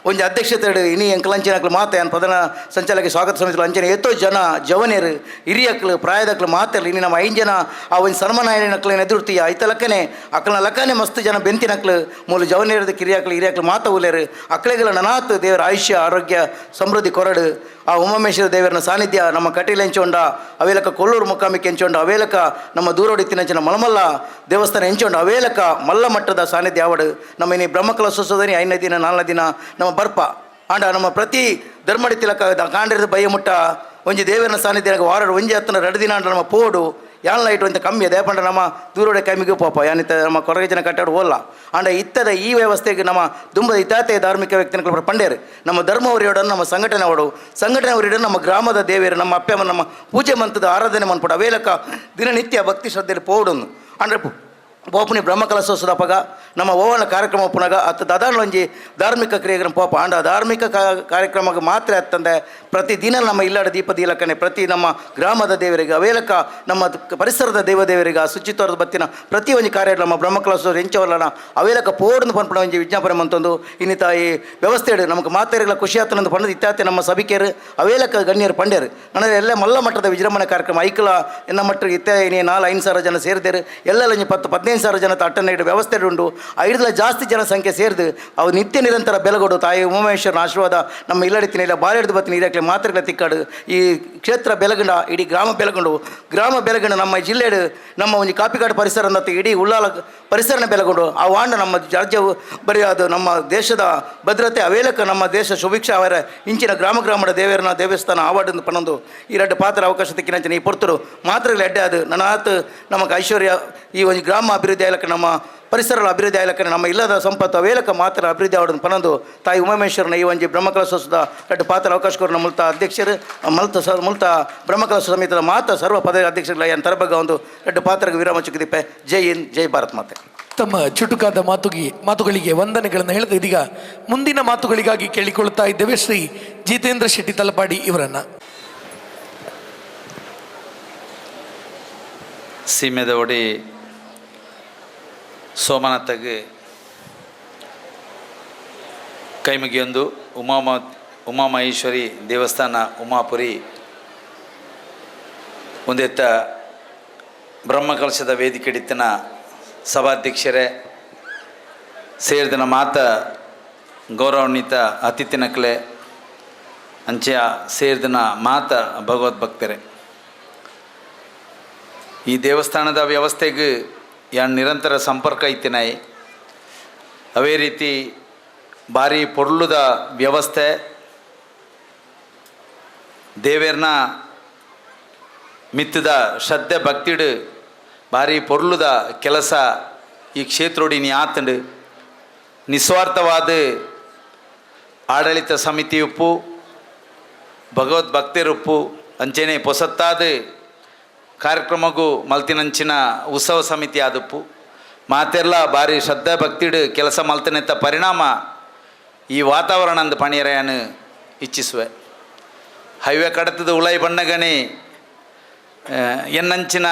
ಒಂಜಿ ಅಧ್ಯಕ್ಷತೆ ಇನಿ ಎಂಕಲಂಚಿನ ಅಕ್ಲು ಮಾತೆ ಪ್ರಧಾನ ಸಂಚಾಲಕ ಸ್ವಾಗತ ಸಮಿತಿ ಅಂಚಿನ ಏತೋ ಜನ ಜವನಿಯರು ಹಿರಿಯಕ್ಲು ಪ್ರಾಯದಕ್ಲು ಮಾತೆರ್ಲು ಇನಿ ನಮ್ಮ 5 ಜನ ಆ ಒಂಜಿ ಸನ್ಮಾನ ನಕ್ಲು ಎದುರ್ತೀಯ ಐತ ಲಕ್ಕನೆ ಅಕ್ಲನ ಲಕ್ಕನೆ ಮಸ್ತ್ ಜನ ಬೆಂತಿನಕ್ಲು ಮೂಲ ಜವನಿಯರದ ಕಿರಿಯಕ್ಲು ಹಿರಿಯಕ್ಲು ಮಾತ ಉಲೇರು ಅಕ್ಲೆಗಳ ನನಾತ್ ದೇವರ ಆಯುಷ್ಯ ಆರೋಗ್ಯ ಸಮೃದ್ಧಿ ಕೊರಡು ಆ ಉಮಾಮೇಶ್ವರ ದೇವರನ ಸಾನ್ನಿಧ್ಯ ನಮ್ಮ ಕಟೀಲ್ ಎಂಚೊಂಡ ಅವೇಲಕ ಕೊಲ್ಲೂರು ಮುಕ್ಕಾಮಿಕೆ ಎಂಚೊಂಡ ಅವೇಲಕ ನಮ್ಮ ದೂರೋಡಿ ತಿನ್ನಂಚಿನ ಮಲಮಲ್ಲ ದೇವಸ್ಥಾನ ಎಂಚೊಂಡ ಅವೇಲಕ ಮಲ್ಲ ಮಟ್ಟದ ಸಾನ್ನಿಧ್ಯ ಆವಡು ನಮ್ಮ ಇನಿ ಬ್ರಹ್ಮಕಲಶೋತ್ಸವದಲ್ಲಿ 5ನೇ ದಿನ 4ನೇ ದಿನ ನಮ್ಮ ಬರ್ಪ ಆಂಡ ನಮ್ಮ ಪ್ರತಿ ಧರ್ಮಡಿ ತಿಲಕ ಕಾಂಡಿರದ ಬಯ್ಯ ಮುಟ್ಟ ಒಂಜಿ ದೇವರನ ಸಾನ್ನಿಧ್ಯ ವಾರ ಒಂಜಿ ಹತ್ತನ 2 ದಿನ ಆಂಡ ನಮ್ಮ ಪೋಡು ಯಾನ್ ಲೈಟ್ ಅಂತ ಕಮ್ಮಿ ಅದೇ ಪಂಡ ನಮ್ಮ ದೂರೋಡೆ ಕಮ್ಮಿಗೆ ಪಾಪ ಯಾನಿತ ನಮ್ಮ ಕೊರಗೆ ಜನ ಕಟ್ಟಾಡು ಹೋಲ್ಲ ಆಂಡ ಇತ್ತದ ಈ ವ್ಯವಸ್ಥೆಗೆ ನಮ್ಮ ದುಂಬದ ಇತಾತೆ ಧಾರ್ಮಿಕ ವ್ಯಕ್ತಿನ ಪಂಡೇರು ನಮ್ಮ ಧರ್ಮ ಅವರಿಯೋಡನ್ನು ನಮ್ಮ ಸಂಘಟನೆ ಅವಡು ಸಂಘಟನೆ ಅವರಿಡೋ ನಮ್ಮ ಗ್ರಾಮದ ದೇವಿಯರು ನಮ್ಮ ಅಪ್ಪಮ್ಮ ನಮ್ಮ ಪೂಜೆ ಮಂತದ ಆರಾಧನೆ ಮನ್ಪಡ ಅವೇಲಕ ದಿನನಿತ್ಯ ಭಕ್ತಿ ಶ್ರದ್ಧೆಯಲ್ಲಿ ಪೋಡೊಂದು ಅಂದರೆ ಪೋಪುನಿ ಬ್ರಹ್ಮಕಲಶೋತ್ಸವದ ಅಪಗ ನಮ್ಮ ಓವನ ಕಾರ್ಯಕ್ರಮ ಪುನಗ ಅತ್ತ ದಾದಾನೊಂಜಿ ಧಾರ್ಮಿಕ ಕ್ರಿಯೆಗಳ ಪೋಪ ಆಂಡ ಧಾರ್ಮಿಕ ಕಾರ್ಯಕ್ರಮಕ್ಕೆ ಮಾತ್ರ ಅತ್ತಂದೆ ಪ್ರತಿದಿನ ನಮ್ಮ ಇಲ್ಲಾಡ ದೀಪದ ಇಲಕ್ಕನೆ ಪ್ರತಿ ನಮ್ಮ ಗ್ರಾಮದ ದೇವರಿಗೆ ಅವೇಲಕ ನಮ್ಮ ಪರಿಸರದ ದೇವದೇವರಿಗೆ ಆ ಶುಚಿತ್ವದ ಬತ್ತಿನ ಪ್ರತಿ ಒಂಜಿ ಕಾರ್ಯ ನಮ್ಮ ಬ್ರಹ್ಮಕಲಶೋತ್ಸವ ಎಂಚವಲ್ಲನ ಅವೇಲಕ ಪೋಡ್ದು ಪನ್ಪುನ ಒಂಜಿ ವಿಜ್ಞಾಪನೆ ಮಂತೊಂದು ಇನ್ನಿತ ಈ ವ್ಯವಸ್ಥೆ ನಮಗೆ ಮಾತೆರೆಗಳ ಖುಷಿ ಆತನಂದು ಪಂಡದು ಇತ್ಯಾತೆ ನಮ್ಮ ಸಭಿಕೆಯರು ಅವೇಲಕ ಗಣ್ಯರು ಪಂಡ್ಯರು ನನ್ನ ಎಲ್ಲ ಮಲ್ಲ ಮಟ್ಟದ ವಿಜೃಂಭಣೆ ಕಾರ್ಯಕ್ರಮ ಐಕಲ ಎನ್ನ ಮಟ್ಟ ಇತ್ತೆ ಇನಿ 4-5 ಸಾವಿರ ಜನ ಸೇರಿದರು ಎಲ್ಲೆಲ್ಲ ಒಂಜಿ 10-15 ಸಾವಿರ ಜನ ಅಟ್ಟನೆ ಇಡು ವ್ಯವಸ್ಥೆ ಉಂಟು ಐದಲ ಜಾಸ್ತಿ ಜನಸಂಖ್ಯೆ ಸೇರಿದು ಅವು ನಿತ್ಯ ನಿರಂತರ ಬೆಲಗೊಡು ತಾಯಿ ಉಮಾಮಹೇಶ್ವರನ ಆಶೀರ್ವಾದ ನಮ್ಮ ಇಲ್ಲಡಿತಿನ ಇಲ್ಲ ಬಾಳೆಡ್ದು ಬತ್ತಿನ ಇರಕ್ಲೆ ಮಾತ್ರೆಗಳ ತಿಕ್ಕಾಡು ಈ ಕ್ಷೇತ್ರ ಬೆಲಗಂಡ ಇಡೀ ಗ್ರಾಮ ಬೆಲಗೊಂಡು ಗ್ರಾಮ ಬೆಲಗಂಡ ನಮ್ಮ ಜಿಲ್ಲೆಡು ನಮ್ಮ ಒಂದು ಕಾಪಿಕಾಡು ಪರಿಸರ ಅಂತ ಇಡೀ ಉಳ್ಳಾಲ ಪರಿಸರನ ಬೆಲಗೊಂಡು ಆ ವಾಂಡ ನಮ್ಮ ರಾಜ್ಯವು ಬರೀ ಅದು ನಮ್ಮ ದೇಶದ ಭದ್ರತೆ ಅವೇಲಕ ನಮ್ಮ ದೇಶ ಸುಭಿಕ್ಷ ಅವರ ಇಂಚಿನ ಗ್ರಾಮ ಗ್ರಾಮದ ದೇವರನ ದೇವಸ್ಥಾನ ಆವಾಡಂದು ಪನ್ನೊಂದು ಈ ಎರಡು ಪಾತ್ರ ಅವಕಾಶ ತಿಕ್ಕಿನಂಚಿನ ಈ ಪೊರ್ತರು ಮಾತ್ರೆಗಳ ಎಡ್ಡೆ ಅದು ನನ್ನ ಆತು ನಮಗೆ ಐಶ್ವರ್ಯ ಈ ಒಂದು ಗ್ರಾಮ ಅಭಿವೃದ್ಧಿ ಆಯ್ಲಕ್ಕ ನಮ್ಮ ಪರಿಸರ ಅಭಿವೃದ್ಧಿ ಆಯ್ಲಕ್ಕ ನಮ್ಮ ಇಲ್ಲದ ಸಂಪತ್ತು ಅವೇಲಕ ಮಾತ್ರ ಅಭಿವೃದ್ಧಿ ಆವಡನ್ನು ಪನ್ನೊಂದು ತಾಯಿ ಉಮಾಮೇಶ್ವರನ ಈ ಒಂಜಿ ಬ್ರಹ್ಮಕಲಶೋತ್ಸವದ ಎರಡು ಪಾತ್ರ ಅವಕಾಶ ಕೊರು ನಮ್ಮ ಮುಲ್ತ ಅಧ್ಯಕ್ಷರು ಮುಲ್ತ ಬ್ರಹ್ಮಕಲಶ ಸಮಿತಿಯ ಮಾತ ಸರ್ವ ಪದವಿ ಅಧ್ಯಕ್ಷರುಗಳ ಏನ್ ತರಬಗ್ಗ ಒಂದು ಎರಡು ಪಾತ್ರಕ್ಕೆ ವಿರಾಮ ಚುಕ್ಕಿದಿಪ್ಪೆ. ಜೈ ಹಿಂದ್, ಜೈ ಭಾರತ್ ಮಾತೆ. ತಮ್ಮ ಚುಟುಕಾದ ಮಾತುಗಳಿಗೆ ವಂದನೆಗಳನ್ನು ಹೇಳ್ತಾ ಇದೀಗ ಮುಂದಿನ ಮಾತುಗಳಿಗಾಗಿ ಕೇಳಿಕೊಳ್ಳುತ್ತಾ ಇದ್ದೇವೆ ಶ್ರೀ ಜಿತೇಂದ್ರ ಶೆಟ್ಟಿ ತಲಪಾಡಿ ಇವರನ್ನ. ಸೀಮೆದ ಒಡಿ ಸೋಮನಾಥಗೆ ಕೈಮುಗಿಯೊಂದು ಉಮಾಮಹೇಶ್ವರಿ ದೇವಸ್ಥಾನ ಉಮಾಪುರಿ ಒಂದೆತ್ತ ಬ್ರಹ್ಮಕಲಶದ ವೇದಿಕೆ ಹಿಡಿತನ ಸಭಾಧ್ಯಕ್ಷರೇ ಸೇರಿದನ ಮಾತ ಗೌರವಾನ್ವಿತ ಅತಿಥಿನಕ್ಲೆ ಅಂಚೆಯ ಸೇರಿದನ ಮಾತ ಭಗವದ್ ಭಕ್ತರೇ, ಈ ದೇವಸ್ಥಾನದ ವ್ಯವಸ್ಥೆಗೆ ಯಾನ್ ನಿರಂತರ ಸಂಪರ್ಕ ಇತ್ತಿನಾಯಿ. ಅವೇ ರೀತಿ ಭಾರಿ ಪೊರ್ಲುದ ವ್ಯವಸ್ಥೆ ದೇವೇರ್ನ ಮಿತ್ತದ ಶ್ರದ್ಧೆ ಭಕ್ತಿಡು ಭಾರಿ ಪೊರ್ಲುದ ಕೆಲಸ ಈ ಕ್ಷೇತ್ರೋಡಿನಿ ಆತಂಡು. ನಿಸ್ವಾರ್ಥವಾದ ಆಡಳಿತ ಸಮಿತಿ ಉಪ್ಪು, ಭಗವದ್ ಭಕ್ತಿರುಪ್ಪು, ಅಂಚೆನೆ ಪೊಸತ್ತಾದ ಕಾರ್ಯಕ್ರಮಗೂ ಮಲ್ತಿನಂಚಿನ ಉತ್ಸವ ಸಮಿತಿ ಆದುಪ್ಪು. ಮಾತೆಲ್ಲ ಭಾರಿ ಶ್ರದ್ಧಾ ಭಕ್ತಿಡು ಕೆಲಸ ಮಲ್ತಿನೆತ್ತ ಪರಿಣಾಮ ಈ ವಾತಾವರಣ ಅಂದು ಪಣಿಯರೆಯನ್ನು ಇಚ್ಛಿಸುವೆ. ಹೈವೇ ಕಡತದ ಉಳೈ ಬಣ್ಣಗಣಿ ಎನ್ನಂಚಿನ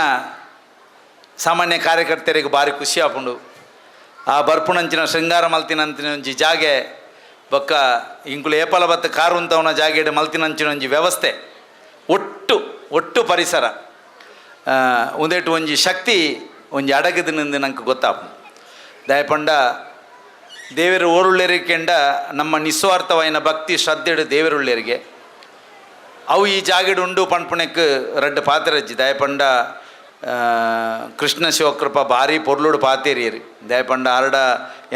ಸಾಮಾನ್ಯ ಕಾರ್ಯಕರ್ತರಿಗೆ ಭಾರಿ ಖುಷಿ ಆಪುಂಡು. ಆ ಬರ್ಪುಣಂಚಿನ ಶೃಂಗಾರ ಮಲ್ತಿನಂಚಿನ ಒಂಜಿ ಜಾಗೆ ಬೊಕ್ಕ ಇಂಕುಲು ಏಪಲ ಬತ್ತ ಕಾರು ಅಂತವನ ಜಾಗೆಡ್ ಮಲ್ತಿನಂಚಿನ ಒಂಜಿ ವ್ಯವಸ್ಥೆ ಒಟ್ಟು ಒಟ್ಟು ಪರಿಸರ ಉಂದೆಟು ಒಂಜಿ ಶಕ್ತಿ ಒಂಜಿ ಅಡಗದ ನಿಂದು ನಂಗೆ ಗೊತ್ತಾಪು. ದಯಪಂಡ ದೇವರು ಓರುಳ್ಳೇರಿಕೆಂಡ ನಮ್ಮ ನಿಸ್ವಾರ್ಥವಾಯಿನ ಭಕ್ತಿ ಶ್ರದ್ಧೆಡು ದೇವರುಳ್ಳೇರಿಗೆ ಅವು ಈ ಜಾಗೆಡ್ ಉಂಡು ಪಣ್ಪುಣೆಕ್ ರಡ್ಡು ಪಾತ್ರಜ್ಜಿ. ದಯಪಂಡ ಕೃಷ್ಣ ಶಿವಕೃಪ ಭಾರಿ ಪೊರ್ಲುಡು ಪಾತೇರಿಯರು. ದಯಪಂಡ ಆರಡ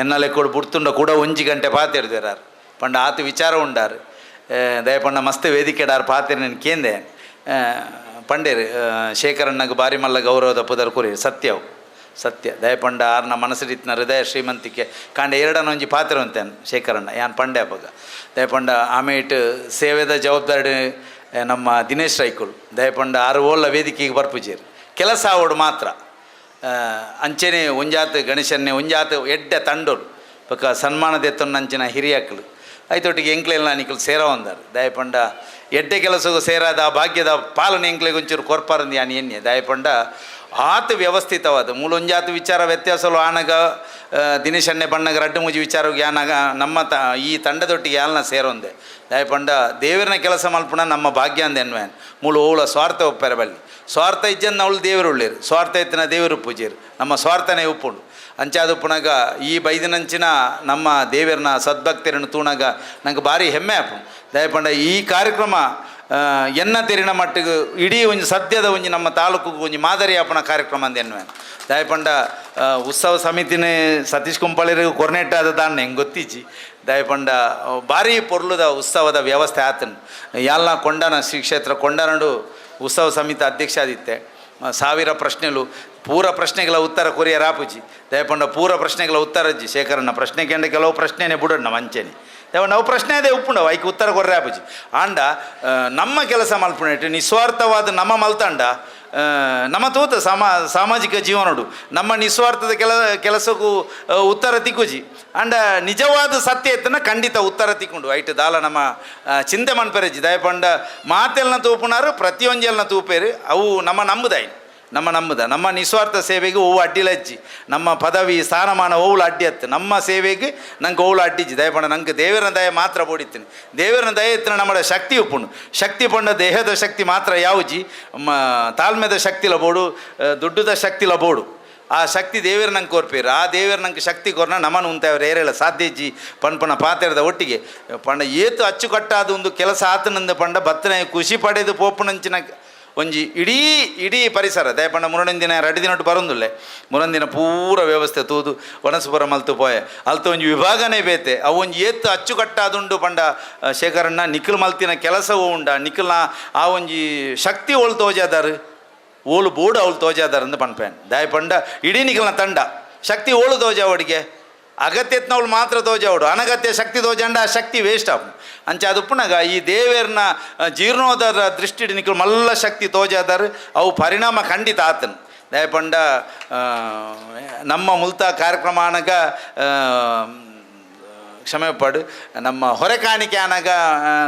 ಎನ್ನಲೆ ಕೂಡ ಬುಡ್ತುಂಡ ಕೂಡ ಒಂಜಿ ಗಂಟೆ ಪಾತೇರಿದಾರು ಪಂಡ ಆತ ವಿಚಾರ ಉಂಡಾರು. ದಯಪಂಡ ಮಸ್ತ್ ವೇದಿಕೆಡಾರು ಪಾತೇರಿ ನಾನು ಕೇಂದೆ ಪಂಡೇರು ಶೇಖರಣ್ಣಗೆ ಭಾರಿ ಮಲ್ಲ ಗೌರವದ ಪುದರ್ ಕುರಿ ಸತ್ಯವು ಸತ್ಯ. ದಯಪಂಡ ಆರ್ನ ಮನಸ್ಸಿನ ಹೃದಯ ಶ್ರೀಮಂತಿಕೆ ಕಾಂಡ ಎರಡನ ಒಂಜಿ ಪಾತ್ರ ಅಂತೇನು ಶೇಖರಣ್ಣ ಯಾನ್ ಪಂಡೆ ಅಪ್ಪಗ. ದಯಪಂಡ ಆಮೇಟ್ ಸೇವೆದ ಜವಾಬ್ದಾರಿ ನಮ್ಮ ದಿನೇಶ್ ರೈಕುಲು. ದಯಪಂಡ ಆರು ಓಲ್ಲ ವೇದಿಕೆಗೆ ಬರ್ಪುಜೇರು ಕೆಲಸ ಆವಡು ಮಾತ್ರ. ಅಂಚೆನೆ ಒಂಜಾತ್ ಗಣೇಶನ್ನೇ ಒಂಜಾತ್ ಎಡ್ಡೆ ತಂಡೋರು ಬೊಕ್ಕ ಸನ್ಮಾನದೆತ್ತೊನ್ನಂಚಿನ ಹಿರಿಯಾಕ್ಲು ಐತೊಟ್ಟಿಗೆ ಎಂಕ್ಲೆಲ್ಲ ನಿಕಲ್ ಸೇರ ಒಂದಾರು. ದಯಪಂಡ ಎಡ್ಡೆ ಕೆಲಸಗೂ ಸೇರಾದ ಆ ಭಾಗ್ಯದ ಪಾಲನೆ ಎಂಕ್ಲೆಗೆ ಒಂಚೂರು ಕೊರ್ಪಾರಂದು ಯಾನ್ ಎನ್ನೆ. ದಯಪಂಡ ಆತ ವ್ಯವಸ್ಥಿತವಾದ ಮೂಲೊಂಜಾತ ವಿಚಾರ ವ್ಯತ್ಯಾಸಲು ಆನಗ ದಿನೇಶನ್ನೆ ಬಣ್ಣಗ ರಡ್ಡು ಮುಜಿ ವಿಚಾರ ಯಾನಾಗ ನಮ್ಮ ಈ ತಂಡದೊಟ್ಟಿಗೆ ಯಾಲ್ನ ಸೇರೊಂದೆ. ದಯಪಂಡ ದೇವರನ ಕೆಲಸ ಮಲ್ಪುಣ ನಮ್ಮ ಭಾಗ್ಯ ಅಂದ ಎನ್ವೇನ್ ಮೂಲ ಓಳ ಸ್ವಾರ್ಥ ಒಪ್ಪೆರ ಬಲ್ಲಿ ಸ್ವಾರ್ಥ ಇಜ್ಜನ್ ಅವಳು ದೇವರು ಉಳ್ಳೇರು ಸ್ವಾರ್ಥ ಇತ್ತಿನ ದೇವರು ಪೂಜೇರು ನಮ್ಮ ಸ್ವಾರ್ಥನೇ ಉಪ್ಪುಂಡು. ಅಂಚಾದ ಉಪ್ಪುನಗ ಈ ಬೈದಿನಂಚಿನ ನಮ್ಮ ದೇವರನ ಸದ್ಭಕ್ತರನ್ನು ತೂಣಗ ನಂಗೆ ಭಾರಿ ಹೆಮ್ಮೆ ಆಪು. ದಯಪಂಡ ಈ ಕಾರ್ಯಕ್ರಮ ಎನ್ನ ತೆರಿನ ಮಟ್ಟಿಗೆ ಇಡೀ ಒಂಜಿ ಸದ್ಯದ ಒಂಜಿ ನಮ್ಮ ತಾಲೂಕಿಗೆ ಒಂಜಿ ಮಾದರಿ ಆಪಣ ಕಾರ್ಯಕ್ರಮ ಅಂದ ಎನ್ನುವೆ. ದಯಪಂಡ ಉತ್ಸವ ಸಮಿತಿನೇ ಸತೀಶ್ ಕುಂಪಾಳಿರಿಗೆ ಕೊರ್ನೆಟ್ ಆದ ದಾನ್ನ ಹೆಂಗೆ ಗೊತ್ತಿಜ್ಜಿ. ದಯಪಂಡ ಭಾರಿ ಪೊರ್ಲುದ ಉತ್ಸವದ ವ್ಯವಸ್ಥೆ ಆತನು. ಎಲ್ಲ ಕೊಂಡನ ಶ್ರೀ ಕ್ಷೇತ್ರ ಕೊಂಡನಡು ಉತ್ಸವ ಸಮಿತಿ ಅಧ್ಯಕ್ಷ ಆದಿತ್ತೆ. 1000 ಪ್ರಶ್ನೆಗಳು ಪೂರ ಪ್ರಶ್ನೆಗಳ ಉತ್ತರ ಕೊರಿಯರ್ ಆಪುಜಿ. ದಯಪಂಡ ಪೂರ ಪ್ರಶ್ನೆಗಳ ಉತ್ತರ ಅಜ್ಜಿ ಶೇಖರಣ್ಣ ಪ್ರಶ್ನೆ ಕೇಂದ್ರ ಕೆಲವು ಪ್ರಶ್ನೆನೇ ಬಿಡೋಣ ಮಂಚೇನೆ. ನಾವು ಪ್ರಶ್ನೆ ಅದೇ ಉಪ್ಪುಂಡವು ಐಕೆ ಉತ್ತರ ಕೊರ್ರೆ ಆಪುಜಿ. ಆಂಡ ನಮ್ಮ ಕೆಲಸ ಮಲ್ಪುಣೆಟ್ ನಿಸ್ವಾರ್ಥವಾದ ನಮ್ಮ ಮಲ್ತಂಡ ನಮ್ಮ ತೂತ ಸಾಮಾಜಿಕ ಜೀವನೋಡು ನಮ್ಮ ನಿಸ್ವಾರ್ಥದ ಕೆಲಸಕ್ಕೂ ಉತ್ತರ ತಿಕ್ಕುಜಿ. ಅಂಡ ನಿಜವಾದ ಸತ್ಯ ಎತ್ತನ ಖಂಡಿತ ಉತ್ತರ ತಿಕ್ಕೊಂಡು ಐಟ್ ದಾಲ ನಮ್ಮ ಚಿಂತೆ ಮನ್ಪೆರಜಿ. ದಯಪಂಡ ಮಾತೆಲ್ನ ತೂಪುನಾರು ಪ್ರತಿಯೊಂಜೆಲ್ನ ತೂಪೇರು ಅವು ನಮ್ಮ ನಂಬುದಾಯಿ ನಮ್ಮ ನಂಬುದ ನಮ್ಮ ನಿಸ್ವಾರ್ಥ ಸೇವೆಗೆ ಹೂವು ಅಡ್ಡಿಲಜ್ಜಿ ನಮ್ಮ ಪದವಿ ಸ್ಥಾನಮಾನ ಓವುಳು ಅಡ್ಡಿ ಅತ್ತು ನಮ್ಮ ಸೇವೆಗೆ ನಂಗೆ ಓವುಳು ಅಡ್ಡಿಜ್ಜಿ. ದಯಪಂಡ ನಂಗೆ ದೇವರ ದಯ ಮಾತ್ರ ಬೋಡಿತ್ತೀನಿ. ದೇವರ ದಯ ಇತ್ತಿನ ನಮ್ಮ ಶಕ್ತಿ ಉಪ್ಪುಂಡು. ಶಕ್ತಿ ಪಂಡ ದೇಹದ ಶಕ್ತಿ ಮಾತ್ರ ಯಾವುಜಿ ತಾಳ್ಮೆದ ಶಕ್ತಿಲ ಬೋಡು ದುಡ್ಡುದ ಶಕ್ತಿಲ ಬೋಡು. ಆ ಶಕ್ತಿ ದೇವರು ನಂಗೆ ಕೋರ್ಪೇರು. ಆ ದೇವರು ನಂಗೆ ಶಕ್ತಿ ಕೊರ್ನ ನಮ್ಮನ್ನು ಉಂತಾವ್ರು ಏರೇಳ ಸಾಧ್ಯಜ್ಜಿ ಪಣ್ಪಣ ಪಾತೆರದ ಒಟ್ಟಿಗೆ ಪಂಡ ಏತು ಅಚ್ಚುಕಟ್ಟಾದ ಒಂದು ಕೆಲಸ ಆತನಂದ ಪಂಡ ಬತ್ತನೆ ಖುಷಿ ಪಡೆದು ಪೋಪುನಂಚಿನ ಒಂಜಿ ಇಡೀ ಇಡೀ ಪರಿಸರ. ದಯಪಂಡ ಮುರಣಿನ ದಿನ 2 ದಿನ ಬರೋದಿಲ್ಲ ಮುರಂದಿನ ಪೂರ ವ್ಯವಸ್ಥೆ ತೂದು ವನಸುಪುರ ಮಲ್ತು ಪೋಯೆ ಅಲ್ತ ಒಂಜಿ ವಿಭಾಗನೇ ಬೇತೆ ಅವು ಒಂಜಿ ಏತು ಅಚ್ಚುಕಟ್ಟಾದುಂಡು ಪಂಡ ಶೇಖರಣ್ಣ ನಿಖಿಲ್ ಮಲ್ತಿನ ಕೆಲಸವೂ ಉಂಡ ನಿಖಿಲ್ನ ಆ ಒಂಜಿ ಶಕ್ತಿ ಓಳು ತೋಜಾದಾರು ಓಳು ಬೋಡು ಅವಳು ತೋಜಾದಾರ ಅಂದ್ ಪನ್ಪೇನ್. ದಯಪಂಡ ಇಡೀ ನಿಖಿಲ್ನ ತಂಡ ಶಕ್ತಿ ಓಳು ತೋಜಾವಡಿಗೆ ಅಗತ್ಯತ್ನವಳು ಮಾತ್ರ ತೋಜಾವಡು ಅನಗತ್ಯ ಶಕ್ತಿ ತೋಜಂಡ ಆ ಶಕ್ತಿ ವೇಸ್ಟ್ ಆಪು. ಅಂಚೆ ಅದು ಪುನಗ ಈ ದೇವೇರ್ನ ಜೀರ್ಣೋದರ ದೃಷ್ಟಿ ನಿಖಿಲ್ ಮಲ್ಲ ಶಕ್ತಿ ತೋಜಾದಾರು ಅವು ಪರಿಣಾಮ ಖಂಡಿತ ಆತನು. ದಯಪಂಡ ನಮ್ಮ ಮುಲ್ತ ಕಾರ್ಯಕ್ರಮ ಅನಗ ಕ್ಷಮೆ ಪಡು ನಮ್ಮ ಹೊರೆ ಕಾಣಿಕೆ ಅನಗ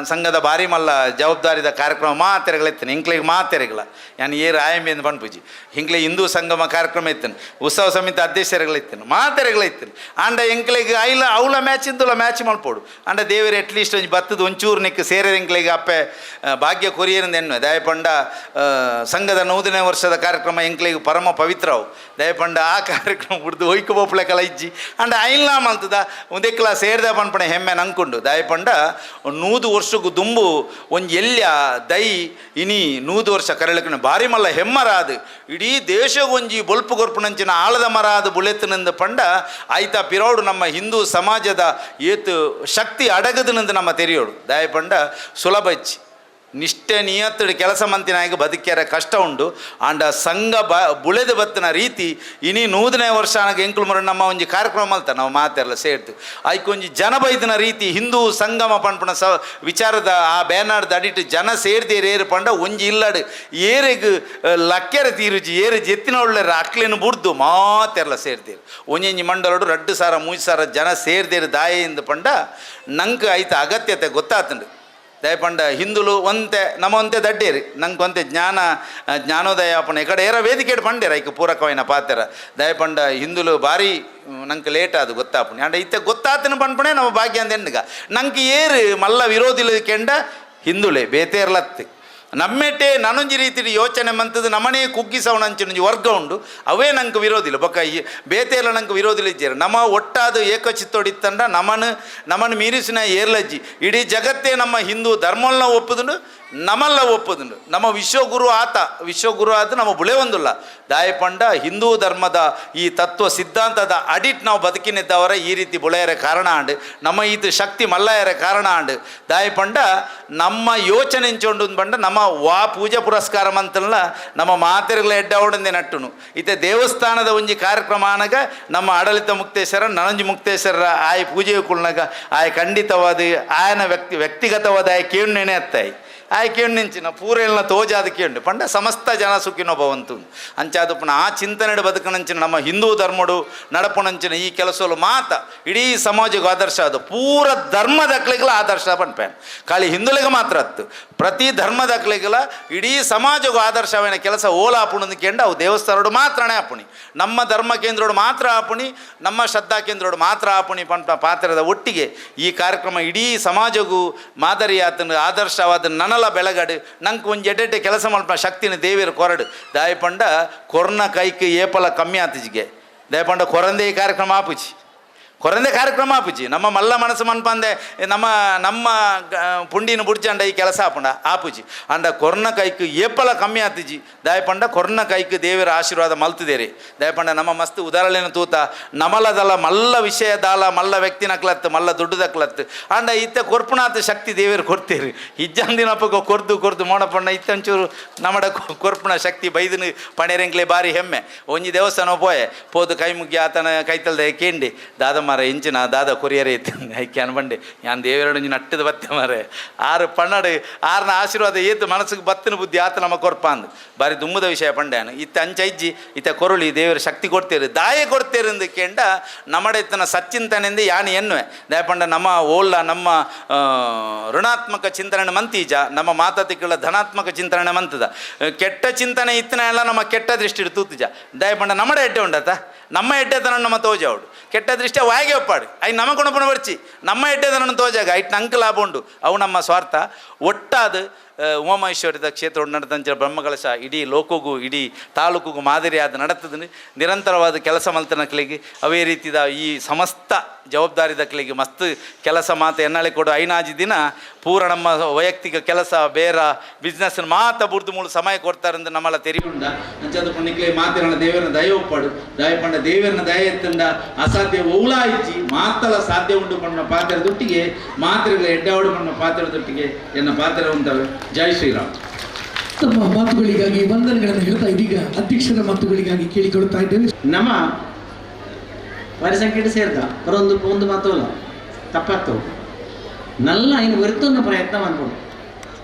ಸಂಘದ ಭಾರಿ ಮಲ್ಲ ಜವಾಬ್ದಾರಿದ ಕಾರ್ಯಕ್ರಮ ಮಾತೆರಗಳಿತ್ತೇನೆ ಇಂಕ್ಲಿಗೆ ಮಾತೆರಗಳ ಯಾನ್ ಏರು ಆಯಂಬಿ ಅಂತ ಪನ್ಪುಜಿ ಹಿಂಗ್ಲೆ ಹಿಂದೂ ಸಂಗಮ ಕಾರ್ಯಕ್ರಮ ಇತ್ತೇನೆ ಉತ್ಸವ ಸಮಿತಿ ಅಧ್ಯಕ್ಷರುಗಳಿತ್ತೇನೆ ಮಾತೆರಗಳಿತ್ತೇನೆ. ಆಂಡ ಎಂಕ್ಲೆಗ್ ಐಲ ಅವಳ ಮ್ಯಾಚ್ ಇಂದುಲ ಮ್ಯಾಚ್ ಮಲ್ಪೋಡು. ಆಂಡ ದೇವರು ಅಟ್ಲೀಸ್ಟ್ ಒಂಜಿ ಬತ್ತದ ಒಂಚೂರು ನಿಕ್ ಸೇರೆ ಎಂಕ್ಲೆಗ್ ಅಪ್ಪೆ ಭಾಗ್ಯ ಕೊರಿಯರಿಂದ ಎನ್ನುವೆ. ದಯಪಂಡ ಸಂಘದ 100ನೇ ವರ್ಷದ ಕಾರ್ಯಕ್ರಮ ಎಂಕ್ಲೆಗ್ ಪರಮ ಪವಿತ್ರವು. ದಯಪಂಡ ಆ ಕಾರ್ಯಕ್ರಮ ಬಿಡ್ದು ಒಯ್ಕು ಬೋಪ್ಲೆಕಲ ಇಜ್ಜಿ. ಆಂಡ ಐನ್ಲಾ ಮಲ್ತದ ಒಂದೆಕ್ಲ ಸೇರ್ದ ಪನ್ಪಣ ಹೆಮ್ಮೆ ನಂಕುಂಡು. ದಾಯಪಂಡ 100 ವರ್ಷಕ್ಕೂ ದುಂಬು ಒಂಜಿ ಎಲ್ಯ ದೈ ಇನಿ 100 ವರ್ಷ ಕರಳಕನ ಭಾರಿ ಮಲ್ಲ ಹೆಮ್ಮರಾದು ಇಡೀ ದೇಶಗೊಂಜಿ ಬೊಲ್ಪು ಕೊರ್ಪುನಂಚಿನ ಆಳದ ಮರಾದು ಬುಲೆತ್ತನಿಂದ ಪಂಡ ಆಯ್ತಾ ಪಿರೋಡು ನಮ್ಮ ಹಿಂದೂ ಸಮಾಜದ ಏತು ಶಕ್ತಿ ಅಡಗದನಿಂದ ನಮ್ಮ ತೆರಿಯೋಡು. ದಾಯಪಂಡ ಸುಲಭ ಇಚ್ಚಿ ನಿಷ್ಠೆ ನಿಯತ್ತಡು ಕೆಲಸ ಮಂತಿನಾಗ ಬದುಕ್ಯಾರ ಕಷ್ಟ ಉಂಡು. ಆಂಡ ಸಂಘ ಬುಳೆದು ಬತ್ತಿನ ರೀತಿ ಇನಿ 100ನೇ ವರ್ಷ ಆನಗ ಎಂಕುಲು ಮರ ನಮ್ಮ ಒಂಜಿ ಕಾರ್ಯಕ್ರಮ ಮಲ್ತ ನಾವು ಮಾತೆಲ್ಲ ಸೇರ್ತು ಐಕೊಂಜಿ ಜನ ಬೈದಿನ ರೀತಿ ಹಿಂದೂ ಸಂಗಮ ಪನ್ಪುನ ಸ ವಿಚಾರದ ಆ ಬ್ಯಾನರ್ದ ಅಡಿಟ್ಟು ಜನ ಸೇರ್ದೇರು ಏರು ಪಂಡ ಒಂಜಿ ಇಲ್ಲಡು ಏರೆಗ್ ಲಕ್ಕೆರ ತೀರುಜಿ ಏರು ಜೆತ್ತಿನ ಒಳ್ಳೆರ ಅಕ್ಲೇನು ಬುಡ್ದು ಮಾತೆಲ್ಲ ಸೇರ್ದೇರು ಒಂಜೊಂಜಿ ಮಂಡಲಡು 2,000 3,000 ಜನ ಸೇರ್ದೇರು ದಾಯೆಯಿಂದ ಪಂಡ ನಂಗೆ ಐತ ಅಗತ್ಯತೆ ಗೊತ್ತಾತಂಡು. ದಯಪಂಡ ಹಿಂದುಲು ಒಂತೆ ನಮ್ಮ ಒಂತೆ ದಡ್ಡೇರಿ ನಂಗೆ ಒಂತೆ ಜ್ಞಾನ ಜ್ಞಾನೋದಯ ಅಪ್ಪಣ ಈ ಕಡೆ ಏರ ವೇದಿಕೆ ಪಂಡೇರ ಐಕ ಪೂರಕವೈನ ಪಾತೆರ. ದಯಪಂಡ ಹಿಂದುಲು ಭಾರಿ ನಂಗೆ ಲೇಟ್ ಅದು ಗೊತ್ತಾಪುಣಿ ಅಂಡ ಇತ್ತೆ ಗೊತ್ತಾತನ ಪನ್ಪಣೆ ನಮ್ಮ ಭಾಗ್ಯ ಅಂದ ಎಣ್ಣಗ ನಂಗೆ ಏರು ಮಲ್ಲ ವಿರೋಧಿಲು ಕೆಂಡ ಹಿಂದುಲೆ ಬೇತೇರ್ಲತ್ತಿ ನಮ್ಮೆಟೆ ನನೊಂಜಿ ರೀತಿ ಯೋಚನೆ ಮಂತದ್ದು ನಮ್ಮನೇ ಕುಗ್ಗಿಸವನಂಚಿನ ವರ್ಗ ಉಂಡು ಅವೇ ನಂಗೆ ವಿರೋಧಿಲ್ಲ ಬೊಕ್ಕ ಬೇತೆಲ್ಲ ನಂಗೆ ವಿರೋಧಿಲ್ಲ ಇದ್ದೀರ ನಮ್ಮ ಒಟ್ಟಾದ ಏಕಚಿತ್ತೋಡಿತ್ತಂಡ ನಮನು ನಮ್ಮನ್ನು ಮೀರಿಸಿನ ಏರ್ಲಜ್ಜಿ ಇಡೀ ಜಗತ್ತೇ ನಮ್ಮ ಹಿಂದೂ ಧರ್ಮಲ್ನ ಒಪ್ಪುದುಂಡು ನಮಲ್ಲ ಒಪ್ಪುದುಂಡು. ನಮ್ಮ ವಿಶ್ವಗುರು ಆತ ವಿಶ್ವಗುರು ಆದ ನಮ್ಮ ಬುಳೆ ಒಂದುಲ್ಲ. ದಾಯಪಂಡ ಹಿಂದೂ ಧರ್ಮದ ಈ ತತ್ವ ಸಿದ್ಧಾಂತದ ಅಡಿಟ್ ನಾವು ಬದುಕಿನಿದ್ದವರ ಈ ರೀತಿ ಬುಳೆಯರ ಕಾರಣ ಆಂಡು ನಮ್ಮ ಈತ ಶಕ್ತಿ ಮಲ್ಲಯರ ಕಾರಣ ಆಂಡು. ದಾಯಪಂಡ ನಮ್ಮ ಯೋಚನೆ ಇಂಚೊಂಡು ಪಂಡ ನಮ್ಮ ವಾ ಪೂಜೆ ಪುರಸ್ಕಾರ ಮಂತಲ್ಲ ನಮ್ಮ ಮಾತೆರುಗಳ ಎಡ್ಡವಡಂದೆ ನಟ್ಟುನು. ಇತ್ತೆ ದೇವಸ್ಥಾನದ ಒಂಜಿ ಕಾರ್ಯಕ್ರಮ ಆನಗ ನಮ್ಮ ಆಡಳಿತ ಮುಕ್ತೇಶ್ವರ ನನಂಜಿ ಮುಕ್ತೇಶ್ವರರ ಆಯ್ ಪೂಜೆ ಕುಳ್ನಾಗ ಆಯ್ ಖಂಡಿತವಾದ ಆಯನ ವ್ಯಕ್ತಿಗತವಾದ ಆಯ್ ಕೇಣ್ಣೇನೆ ಅತ್ತಾಯಿ ಆಯ್ ಕೇಣ್ಣೆಂಚಿನ ಪೂರೆಲ್ನ ತೋಜಾದ ಕೇಂಡು ಪಂಡ ಸಮಸ್ತ ಜನ ಸುಖಿನೋ ಭವಂತು ಅಂಚಾದಪ್ಪನ ಆ ಚಿಂತನೆ ಬದುಕನಂಚಿನ ನಮ್ಮ ಹಿಂದೂ ಧರ್ಮಡು ನಡಪುನಂಚಿನ ಈ ಕೆಲಸಲು ಮಾತ ಇಡೀ ಸಮಾಜಕ್ಕೆ ಆದರ್ಶ ಅದು ಪೂರ ಧರ್ಮದಕ್ಲಿಗೆಲ್ಲ ಆದರ್ಶ ಪನ್ಪೇನ್ ಖಾಲಿ ಹಿಂದುಲಿಗೆ ಮಾತ್ರ ಅತ್ತು ಪ್ರತಿ ಧರ್ಮದಕ್ಲಿಗೆಲ್ಲ ಇಡೀ ಸಮಾಜಕ್ಕೂ ಆದರ್ಶವೇನ ಕೆಲಸ ಓಲ ಆಪುಣಂದು ಕೇಂಡ ಅವು ದೇವಸ್ಥಾನಡು ಮಾತ್ರನೇ ಆಪುಣಿ ನಮ್ಮ ಧರ್ಮ ಕೇಂದ್ರೋಡು ಮಾತ್ರ ಆಪುಣಿ ನಮ್ಮ ಶ್ರದ್ಧಾ ಕೇಂದ್ರೋಡು ಮಾತ್ರ ಆಪುಣಿ ಪಂಪ ಪಾತ್ರದ ಒಟ್ಟಿಗೆ ಈ ಕಾರ್ಯಕ್ರಮ ಇಡೀ ಸಮಾಜಕ್ಕೂ ಮಾದರಿಯಾತನ ಆದರ್ಶವಾದ ನನಲ ಬೆಳಗಡು ನಂಗೆ ಒಂಜಿ ಎಡ್ಡೆಡ್ಡೆ ಕೆಲಸ ಮಲ್ಪ ಶಕ್ತಿನ ದೇವಿಯರು ಕೊರಡು. ದಾಯಪಂಡ ಕೊರ್ನ ಕೈಕ್ ಏಪಲ ಕಮ್ಮಿ ಆತಿಜಿಗೆ ದಯಪಂಡ ಕೊರಂದೆ ಈ ಕಾರ್ಯಕ್ರಮ ಆಪುಜಿ ಕೊರಂದೆ ಕಾರ್ಯಕ್ರಮ ಆಪುಜಿ ನಮ್ಮ ಮಲ್ಲ ಮನಸ್ಸು ಮನ್ಪಂದೆ ನಮ್ಮ ನಮ್ಮ ಪುಂಡಿನ ಬುಡ್ಜಂಡ ಈ ಕೆಲಸ ಆಪುಂಡ ಆಪುಜಿ ಅಂಡ ಕೊರ್ನ ಕೈಕ್ ಏಪಲ ಕಮ್ಮಿ ಆತಿಜಿ. ದಯಪಂಡ ಕೊರ್ನ ಕೈಕ್ ದೇವಿಯರ ಆಶೀರ್ವಾದ ಮಲ್ತದೇರಿ. ದಯಪಂಡ ನಮ್ಮ ಮಸ್ತ್ ಉದಾಹರಣೆನ ತೂತ ನಮಲದಲ್ಲ ಮಲ್ಲ ವಿಷಯದಾಲ ಮಲ್ಲ ವ್ಯಕ್ತಿನಕ್ಲತ್ತು ಮಲ್ಲ ದುಡ್ಡುದಕ್ಲತ್ತು ಅಂಡ ಇತ್ತ ಕೊರ್ಪುಣಾತ ಶಕ್ತಿ ದೇವಿಯರು ಕೊಡ್ತೀರಿ ಇಜ್ಜಂದಿನಪ್ಪಗ ಕೊರ್ದು ಕೊರ್ದು ಮೋಡಪಣ್ಣ ಇತ್ತಂಚೂರು ನಮ್ಮಡ ಕೊರ್ಪುಣ ಶಕ್ತಿ ಬೈದನು ಪಣೆರೆಂಕ್ಲೆ ಭಾರಿ ಹೆಮ್ಮೆ. ಒಂಜಿ ದೇವಸ್ಥಾನ ಪೋಯೆ ಪೋದು ಕೈ ಮುಗ್ಗಿ ಆತನ ಕೈತಲ್ದೆ ಕೇಂಡಿ ದಾದ ಮಾರ ಇಂಚಿನ ದಾದ ಕೊರಿಯರೇ ಇತ್ತು ಐಕೆ ಅನ್ಬಂಡೆ ಯಾನ್ ದೇವರಡು ನಟ್ಟದ ಬತ್ತೆ ಮಾರೆ ಆರು ಪಣ್ಣಡು ಆರನ ಆಶೀರ್ವಾದ ಏತು ಮನಸ್ಸಿಗೆ ಬತ್ತಿನ ಬುದ್ಧಿ ಆತ ನಮ್ಮ ಕೊರ್ಪ ಅಂದು ಬಾರಿ ದುಮ್ಮದ ವಿಷಯ ಪಂಡ್ಯಾನು. ಇತ್ತ ಅಂಚ ಇಜ್ಜಿ ಇತ್ತ ಕೊರುಳಿ ದೇವರ ಶಕ್ತಿ ಕೊಡ್ತೇರು ದಾಯ ಕೊಡ್ತೇರೆಂದು ಕೇಂಡ ನಮ್ಮಡೆತ್ತನ ಸಚ್ಚಿಂತನೆಂದು ಯಾನ್ ಎನ್ನುವೆ. ದಯಪಂಡ ನಮ್ಮ ಓಲ್ಲ ನಮ್ಮ ಋಣಾತ್ಮಕ ಚಿಂತನೆ ಮಂತೀಜ ನಮ್ಮ ಮಾತಾತಿಗಳ ಧನಾತ್ಮಕ ಚಿಂತನೆ ಮಂತದ ಕೆಟ್ಟ ಚಿಂತನೆ ಇತ್ತನ ಎಲ್ಲ ನಮ್ಮ ಕೆಟ್ಟ ದೃಷ್ಟಿ ತೂತುಜ. ದಯಪಂಡ ನಮ್ಮಡೆ ಎಡ್ಡೆ ಉಂಡತ ನಮ್ಮ ಎಡ್ಡೆತನ ನಮ್ಮ ತೋಜಾವುಡು ಕೆಟ್ಟ ದೃಷ್ಟಿ ವಾಯಿಗೆ ಒಪ್ಪಾಡು I ನಮ್ಮ ಗುಣಪಣ ಬರ್ಚಿ ನಮ್ಮ ಎಡ್ಡೆತನ ತೋಜಾಗ ಐಟ್ ನಂಗೆ ಲಾಭ ಉಂಡು ಅವು ನಮ್ಮ ಸ್ವಾರ್ಥ. ಒಟ್ಟಾದ ಉಮಾಮಹೇಶ್ವರದ ಕ್ಷೇತ್ರ ನಡೆದಂಚ ಬ್ರಹ್ಮಕಲಶ ಇಡೀ ಲೋಕಗೂ ಇಡೀ ತಾಲೂಕಿಗೂ ಮಾದರಿಯಾದ ನಡತದ ನಿರಂತರವಾದ ಕೆಲಸ ಮಲ್ತನಕ್ಲಿಗೆ ಅವೇ ರೀತಿದ ಈ ಸಮಸ್ತ ಜವಾಬ್ದಾರಿ ದಕ್ಲಿಗೆ ಮಸ್ತ್ ಕೆಲಸ ಮಾತು ಎನ್ನಾಳೆ ಕೊಡು ಐನಾಜಿ ದಿನ ಪೂರ ನಮ್ಮ ವೈಯಕ್ತಿಕ ಕೆಲಸ ಬೇರ ಬಿಸ್ನೆಸ್ ಮಾತ ಬುರ್ದು ಮೂಳು ಸಮಯ ಕೊಡ್ತಾರಂತ ನಮ್ಮಲ್ಲ ತೆರಿಯುಂಡ ಅಂಚಾದ ಪುಣ್ಯಕ್ಲೆ ಮಾತಿನ ದೇವರನ ದಯ ಒಪ್ಪಾಡು ದಯಪಂಡ ದೇವರನ ದಯ ಎತ್ತಂಡ ಅಸಾಧ್ಯ ಓಲಾ ಇಜ್ಜಿ ಮಾತಲ ಸಾಧ್ಯ ಉಂಟು ಪಣ್ಣ ಪಾತ್ರ ದುಟ್ಟಿಗೆ ಮಾತ್ರೆಗಳ ಎಡ್ಡಾವಡು ಪಣ್ಣ ಪಾತ್ರ ದುಟ್ಟಿಗೆ ಎನ್ನ ಪಾತ್ರ ಉಂಟವೆ. ಜೈ ಶ್ರೀರಾಮ್. ತಮ್ಮ ಮಾತುಗಳಿಗಾಗಿ ವಂದನೆಗಳನ್ನು ಹೇಳ್ತಾ ಇದೀಗ ಅಧ್ಯಕ್ಷರ ಮಾತುಗಳಿಗಾಗಿ ಕೇಳಿಕೊಳ್ಳುತ್ತಾ ಇದ್ದೇವೆ. ನಮ್ಮ ಪರಿಸಂಖ್ಯೆ ಸೇರ್ದ ಬರೊಂದು ಒಂದು ಮಾತಲ್ಲ ತಪ್ಪಾಗ್ತವೆ ನಲ್ಲ ಇನ್ನು ಹೊರತನ್ನ ಪ್ರಯತ್ನ ಮಾಡ್ಬೋದು.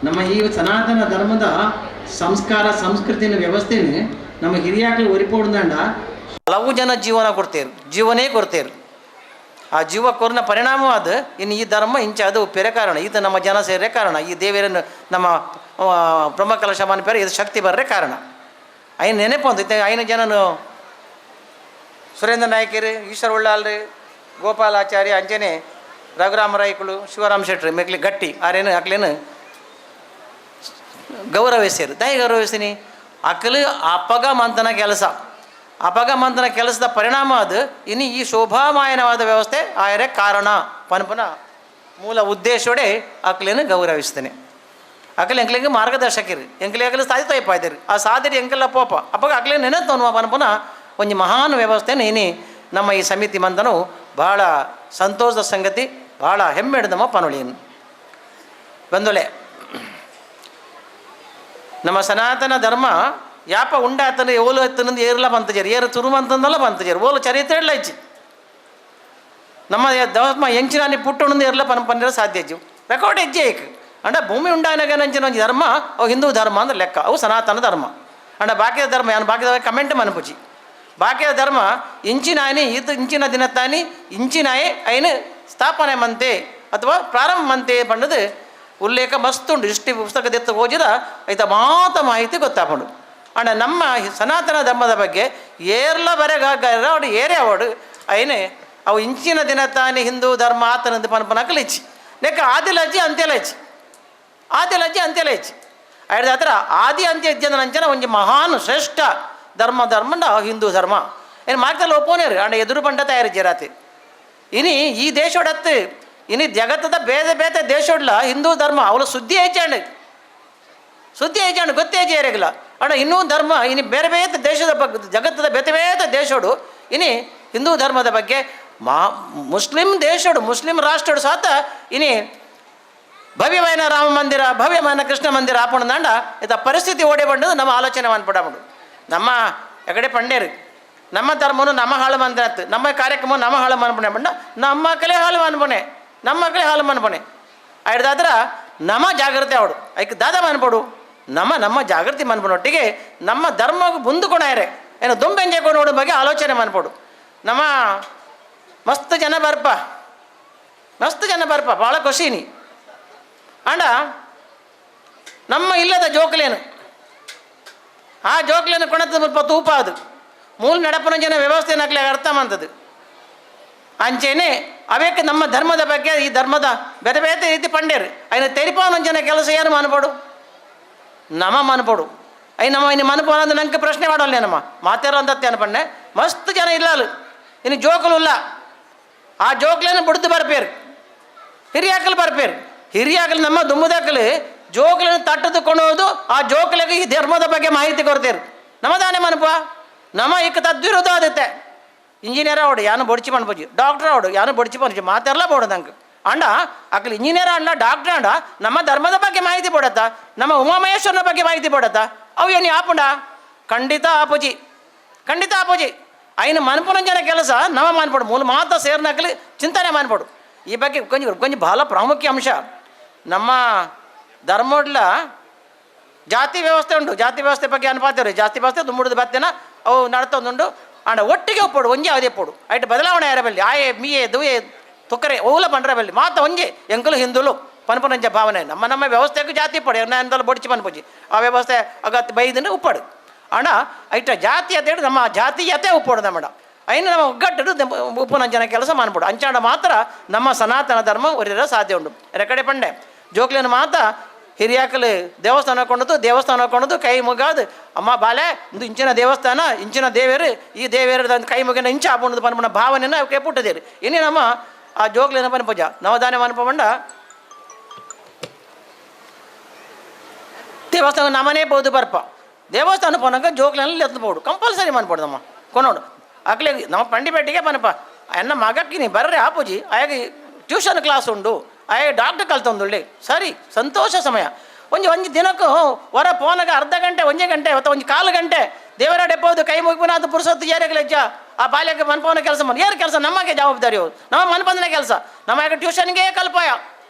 ನಮ್ಮ ಈ ಸನಾತನ ಧರ್ಮದ ಸಂಸ್ಕಾರ ಸಂಸ್ಕೃತಿಯ ವ್ಯವಸ್ಥೆನೇ ನಮ್ಮ ಹಿರಿಯಾಕಲು ಒರಿಪೋಡ್ದಂಡ ಹಲವು ಜನ ಜೀವನ ಕೊಡ್ತೇರು, ಜೀವನೇ ಕೊಡ್ತೇರು. ಆ ಜೀವ ಕೊರ್ನ ಪರಿಣಾಮವಾದ ಇನ್ನು ಈ ಧರ್ಮ ಇಂಚ ಅದು ಪೆರೆ ಕಾರಣ, ಈತ ನಮ್ಮ ಜನ ಸೇರೆ ಕಾರಣ, ಈ ದೇವರನ್ನು ನಮ್ಮ ಬ್ರಹ್ಮಕಲಶ ಪೇರೆ ಇದು ಶಕ್ತಿ ಬರ್ರೆ ಕಾರಣ. ಐನ ನೆನಪು ಅಂತ ಐನ ಜನನು ಸುರೇಂದ್ರ ನಾಯಕರು, ಈಶ್ವರ ಉಳ್ಳಾಲ್ರಿ, ಗೋಪಾಲಾಚಾರ್ಯ, ಅಂಜನೆ ರಘುರಾಮ ರಾಯ್ಕುಳು, ಶಿವರಾಮ ಶೆಟ್ರು ಮೆಕ್ಲಿ ಗಟ್ಟಿ ಆರೇನು ಅಕ್ಲೇನು ಗೌರವಿಸ್ಯಾರು. ದಯ ಗೌರವಿಸ್ತೀನಿ ಅಕಲು ಅಪ್ಪಗ ಮಂತನ ಕೆಲಸ ಅಪಗಮಂತನ ಕೆಲಸದ ಪರಿಣಾಮ ಅದು ಇನ್ನು ಈ ಶೋಭಾಮಾಯನವಾದ ವ್ಯವಸ್ಥೆ ಆಯರೆ ಕಾರಣ ಪನ್ಪನ ಮೂಲ ಉದ್ದೇಶೋಡೆ ಅಕ್ಲೇನು ಗೌರವಿಸ್ತೇನೆ. ಅಕಲೆ ಎಂಕ್ಲಿಗೆ ಮಾರ್ಗದರ್ಶಕರು ಎಂಕ್ಲೆ ಅಕಲೆ ಸಾಧಿ ತೋಯ್ಪಾಯ್ದಿರಿ ಆ ಸಾಧಿರಿ ಎಂಕೆಲ್ಲ ಪೋಪ ಅಪ್ಪಾಗ ಅಕ್ಲೆ ನೆನತವನು ಪನ್ಪನ ಒಂಜಿ ಮಹಾನ್ ವ್ಯವಸ್ಥೆನ ಇನಿ ನಮ್ಮ ಈ ಸಮಿತಿ ಮಂದನು ಭಾಳ ಸಂತೋಷದ ಸಂಗತಿ, ಭಾಳ ಹೆಮ್ಮೆ ಹಿಡಿದಮ್ಮ ಪನುಳಿಯನ್ನು ಬಂದೊಲೆ. ನಮ್ಮ ಸನಾತನ ಧರ್ಮ ಯಾಪ ಉಂಡಾತನ ಓಲು ಎತ್ತನಂದು ಏರ್ಲ ಬಂತಜೇರು ಏರು ತುರುಮಂತಂದಲ್ಲ ಬಂತಜೇರು ಓಲು ಚರಿತ್ರೆ ಇಲ್ಲ ಇಚ್ಚಿ ನಮ್ಮ ಧರ್ಮ ಎಂಚಿನಾನಿ ಪುಟ್ಟಣಂದು ಏರ್ಲ ಪನ್ ಪನ್ನಿರ ಸಾಧ್ಯ ಇಜ್ಜು ರೆಕಾರ್ಡ್ ಹೆಜ್ಜೆ ಏಕ್ ಅಂಡ ಭೂಮಿ ಉಂಡಾನಗನಂಚಿನ ಒಂಜಿ ಧರ್ಮ ಅವು ಹಿಂದೂ ಧರ್ಮ ಅಂದ್ರೆ ಲೆಕ್ಕ, ಅವು ಸನಾತನ ಧರ್ಮ. ಅಂಡ ಬಾಕಿದ ಧರ್ಮ ಯಾನು ಬಾಕಿದ ಕಮೆಂಟ್ ಮನಪುಜಿ. ಬಾಕಿದ ಧರ್ಮ ಇಂಚಿನಾನಿ ಇದು ಇಂಚಿನ ದಿನತ್ತಾನಿ ಇಂಚಿನಾಯೇ ಐನು ಸ್ಥಾಪನೆ ಮಂತೆ ಅಥವಾ ಪ್ರಾರಂಭ ಮಂತೆ ಪಂಡದು ಉಲ್ಲೇಖ ಮಸ್ತ್ ಉಂಟು. ಇಷ್ಟು ಪುಸ್ತಕದೆತ್ತ ಓದಿದ ಐತ ಮಾತ ಮಾಹಿತಿ ಗೊತ್ತಾಪಂಡು. ಅಂಡ ನಮ್ಮ ಸನಾತನ ಧರ್ಮದ ಬಗ್ಗೆ ಏರ್ಲ ಬರೆಗಾರ ಅವಡು ಏರೇ ಅವಡು ಐನೆ ಅವು ಇಂಚಿನ ದಿನತ್ತಾನಿ ಹಿಂದೂ ಧರ್ಮ ಆತನಂದು ಪನ್ಪನಕಲು ಇಚ್ಚಿ ಲೆಕ್ಕ ಆದಿಲಜ್ಜಿ ಅಂತ್ಯಲಜ್ಜಿ ಆದಿಲಜ್ಜಿ ಅಂತ್ಯಲಜ್ಜಿ ಐದು ಹತ್ರ ಆದಿ ಅಂತ್ಯ ಇದ್ದಂಚನ ಒಂಜಿ ಮಹಾನ್ ಶ್ರೇಷ್ಠ ಧರ್ಮ ಧರ್ಮಂಡ ಹಿಂದೂ ಧರ್ಮ ಏನು ಮಾರ್ಗದಲ್ಲಿ ಒಪ್ಪೋನೇರು ಅಂಡ ಎದುರು ಬಂಡ ತಯಾರಿ ಜರಾತಿ. ಇನಿ ಈ ದೇಶೋಡತ್ತು ಇನಿ ಜಗತ್ತದ ಬೇರೆ ಬೇರೆ ದೇಶೋಡ್ಲ ಹಿಂದೂ ಧರ್ಮ ಅವಳ ಸುದ್ದಿ ಹೆಚ್ಚಾಂಡು ಸುದ್ದಿ ಹೆಚ್ಚಾಂಡು ಗೊತ್ತೇ ಜೇರಿಗಿಲ್ಲ. ಅಂಡ ಇನ್ನೂ ಧರ್ಮ ಇನಿ ಬೇರೆ ಬೇರೆ ದೇಶದ ಬಗ್ಗೆ ಜಗತ್ತದ ಬೇರೆ ಬೇರೆ ದೇಶೋಡು ಇನಿ ಹಿಂದೂ ಧರ್ಮದ ಬಗ್ಗೆ ಮಾ ಮುಸ್ಲಿಂ ದೇಶೋಡು ಮುಸ್ಲಿಂ ರಾಷ್ಟ್ರೋಡು ಸಾತ ಇನಿ ಭವ್ಯమైన ರಾಮ ಮಂದಿರ ಭವ್ಯమైన ಕೃಷ್ಣ ಮಂದಿರ ಆಪಣದಂಡ ಇತ ಪರಿಸ್ಥಿತಿ ಓಡಿ ಬಂಡದು ನಮ್ಮ ಆಲೋಚನೆ ಅನ್ಪಡಬಂಡು. ನಮ್ಮ ಎಕಡೆ ಪಂಡೇರು ನಮ್ಮ ಧರ್ಮನು ನಮ್ಮ ಹಾಳು ಮಂದಿರ ನಮ್ಮ ಕಾರ್ಯಕ್ರಮ ನಮ್ಮ ಹಾಳು ಮನ್ಪಣೆ ಬಂಡ ನಮ್ಮ ಕಲೆ ಹಾಳು ಮನ್ಪಣೆ ನಮ್ಮ ಕಲೆ ಹಾಳು ಮನ್ಪಣೆ ಐದಾದ್ರ ನಮ್ಮ ಜಾಗೃತಿ ಅವಡು ಐಕ್ ದಾದ ಮನ್ಪಡು ನಮ್ಮ ನಮ್ಮ ಜಾಗೃತಿ ಮನ್ಪನೊಟ್ಟಿಗೆ ನಮ್ಮ ಧರ್ಮ ಮುಂದುಕೊಣಾಯರೆ ಏನು ದುಂಬೆಂಜೆ ನೋಡೋ ಬಗ್ಗೆ ಆಲೋಚನೆ ಮನ್ಪಡು. ನಮ್ಮ ಮಸ್ತ್ ಜನ ಬರ್ಪ ಮಸ್ತ್ ಜನ ಬರ್ಪ ಭಾಳ ಖುಷಿನಿ. ಅಂಡ ನಮ್ಮ ಇಲ್ಲದ ಜೋಕ್ಲೇನು ಆ ಜೋಕ್ಲೇನು ಕೊಣತ ಸ್ವಲ್ಪ ತೂಪ ಅದು ಮೂಲ ನಡಪನ ಜನ ವ್ಯವಸ್ಥೆ ನಕ್ಲೆ ಅರ್ಥ ಮಂತದ್ದು. ಅಂಚೆನೆ ಅವೇಕೆ ನಮ್ಮ ಧರ್ಮದ ಬಗ್ಗೆ ಈ ಧರ್ಮದ ಬೇರೆ ಬೇರೆ ರೀತಿ ಪಂಡೇರು అయిన ತೆರಿಪಾನಂಚನ ಕೆಲಸ ಏನು ಮನ್ಪಡು ನಮ್ಮ ಮನ್ಪಡು ಅಯ್ಯ ನಮ್ಮ ಇನ್ನು ಮನಪು ಅನ್ನೋದು ನಂಗೆ ಪ್ರಶ್ನೆ ಮಾಡೋಲ್ಲ ನಮ್ಮ ಮಾತಾರೋ ಅಂತತ್ತೆ ಅನ್ಪಂಡೆ ಮಸ್ತ್ ಜನ ಇಲ್ಲ ಅಲ್ಲಿ ಇನ್ನು ಜೋಕಲು ಇಲ್ಲ ಆ ಜೋಕ್ಲೇನು ಬಿಡ್ದು ಬರ್ಪೇರು ಹಿರಿಯಾಕಲು ಬರ್ಪೇರು ಹಿರಿಯಾಕಲು ನಮ್ಮ ದುಮ್ಮದಾಕಲು ಜೋಕ್ಲನ್ನು ತಟ್ಟದುಕೊಂಡೋದು ಆ ಜೋಕ್ಲಿಗೆ ಈ ಧರ್ಮದ ಬಗ್ಗೆ ಮಾಹಿತಿ ಕೊಡ್ತೇರು. ನಮ್ಮದಾನೆ ಮನಪ ನಮ್ಮ ಈಗ ತದ್ವಿರುದ್ಧ ಆದತ್ತೆ. ಇಂಜಿನಿಯರ್ ಅವಡು ಯಾನು ಬೊಡಿಚಿ ಮನ್ಪುಜಿ ಡಾಕ್ಟರ್ ಅವಡು ಯಾನು ಬೊಡಿಚಿ ಪನ್ಪುಜಿ ಮಾತಾರಲ್ಲ ಬೋಡದಂಗೆ ಅಂಡ ಅಕ್ಕಲು ಇಂಜಿನಿಯರ್ ಅಂಡ ಡಾಕ್ಟರ್ ಅಂಡ ನಮ್ಮ ಧರ್ಮದ ಬಗ್ಗೆ ಮಾಹಿತಿ ಕೊಡತ್ತ ನಮ್ಮ ಉಮಾಮಹೇಶ್ವರನ ಬಗ್ಗೆ ಮಾಹಿತಿ ಕೊಡತ್ತ ಅವು ಏನು ಆಪುಂಡ ಖಂಡಿತ ಆಪುಜಿ ಖಂಡಿತ ಆಪುಜಿ. అయిన ಮನ್ಪುನಂಜನ ಕೆಲಸ ನಮ್ಮ ಮನ್ಪಡು ಮೂಲ ಮಾತ ಸೇರ್ನಾಕಲಿ ಚಿಂತನೆ ಮನ್ಪಡು. ಈ ಬಗ್ಗೆ ಕೊಂಚ ಕೊಂಚ ಬಹಳ ಪ್ರಾಮುಖ್ಯ ಅಂಶ ನಮ್ಮ ಧರ್ಮಡ್ಲ ಜಾತಿ ವ್ಯವಸ್ಥೆ ಉಂಟು. ಜಾತಿ ವ್ಯವಸ್ಥೆ ಬಗ್ಗೆ ಅನ್ಪಾತೇವ್ರಿ ಜಾತಿ ವ್ಯವಸ್ಥೆ ದುಮ್ಮುಡ್ದು ಬತ್ತೇನ ಅವು ನಡ್ತೊಂದುಂಡು ಅಂಡ ಒಟ್ಟಿಗೆ ಒಪ್ಪಡು ಒಂಜೆ ಅದೇ ಪೋಡು ಐಟ್ ಬದಲಾವಣೆ ಯಾರಬಲ್ಲಿ ಆಯೆ ಮೀಯೆ ದುಯೆ ತುಕ್ಕರೆ ಓಲ ಪಂಡ್ರಬಲ್ಲಿ ಮಾತ ಒಂಜೆ ಎಂಕಲು ಹಿಂದುಲು ಪನ್ಪನಂಜ ಭಾವನೆ ನಮ್ಮ ನಮ್ಮ ವ್ಯವಸ್ಥೆಗೂ ಜಾತಿ ಪಡೆ ಎಂದಲ್ಲ ಬೊಡಿಚಿ ಪನ್ಪುಜಿ ಆ ವ್ಯವಸ್ಥೆ ಅಗತ್ಯ ಬೈದನ್ನು ಉಪ್ಪಡು ಅಣ್ಣ ಐಟ ಜಾತೀಯತೆ ನಮ್ಮ ಜಾತೀಯತೆ ಉಪ್ಪಡು ನಮ್ಮ ಐನು ನಮ್ಮ ಒಗ್ಗಟ್ಟು ಉಪ್ಪುನಂಜನ ಕೆಲಸ ಮಾಡ್ಬಿಡು ಅಂಚಾಂಡ ಮಾತ್ರ ನಮ್ಮ ಸನಾತನ ಧರ್ಮ ಒರಿರ ಸಾಧ್ಯ ಉಂಟು. ಎಕಡೆ ಪಂಡೆ ಜೋಕ್ಲಿನ ಮಾತ ಹಿರಿಯಾಕಲು ದೇವಸ್ಥಾನ ಕೊಂಡದ್ದು ದೇವಸ್ಥಾನ ಕೊಂಡದ್ದು ಕೈ ಮುಗಾದು ಅಮ್ಮ ಬಾಲೆ ಇಂದು ಇಂಚಿನ ದೇವಸ್ಥಾನ ಇಂಚಿನ ದೇವೇರು ಈ ದೇವೇರು ಕೈ ಮುಗಿನ ಇಂಚ ಆಪುಂಡದು ಪನ್ಪುನ ಭಾವನೆಯನ್ನು ಅವಕ್ಕೆ ಪುಟ್ಟದೇರು. ಇನ್ನೇ ನಮ್ಮ ಆ ಜೋಕ್ಲಿನ ಪನ್ಪುಜ ನವಧಾನ್ಯ ಮನ್ಪಂಡ ದೇವಸ್ಥಾನ ನಮ್ಮನೇ ಬೋದು ಬರ್ಪ ದೇವಸ್ಥಾನ ಪೋನಾಗ ಜೋಕ್ಲಲ್ಲಿ ಎತ್ತು ಬೋಡು ಕಂಪಲ್ಸರಿ ಮನ್ಪಡ್ದಮ್ಮ ಕೊನೋಡು ಅಕ್ಲೆ ನಮ್ಮ ಪಂಡಿಪೇಟೆಗೆ ಪನಪ ಎನ್ನ ಮಗಕ್ಕಿನಿ ಬರ್ರಿ ಆಪುಜಿ ಆಯಾಗ ಟ್ಯೂಷನ್ ಕ್ಲಾಸ್ ಉಂಡು ಆಯಾಗ ಡಾಕ್ಟರ್ ಕಲ್ತೊಂದುಳ್ಳಿ ಸರಿ ಸಂತೋಷ ಸಮಯ ಒಂಜಿ ಒಂಜಿ ದಿನಕ್ಕೂ ಹೊರ ಪೋನಾಗ ಅರ್ಧ ಗಂಟೆ ಒಂಜೆ ಗಂಟೆ ಅಥವಾ ಒಂಜಿ ಕಾಲು ಗಂಟೆ ದೇವರ ಡೆಪ್ಪೋದು ಕೈ ಮುಗಿಪುನ ಅದು ಪುರುಷತ್ತು ಯಾರಿಗಲಜ್ಜ ಆ ಬಾಲ್ಯಕ್ಕೆ ಮನ್ಪವನ ಕೆಲಸ ಮನ್ ಯಾರು ಕೆಲಸ ನಮಗೆ ಜವಾಬ್ದಾರಿ ಹೋದು ನಮ್ಮ ಮನ್ಪಂದನೆ ಕೆಲಸ ನಮ್ಮ ಯಾಕೆ ಟ್ಯೂಷನ್ಗೆ ಕಲ್ಪಾಯ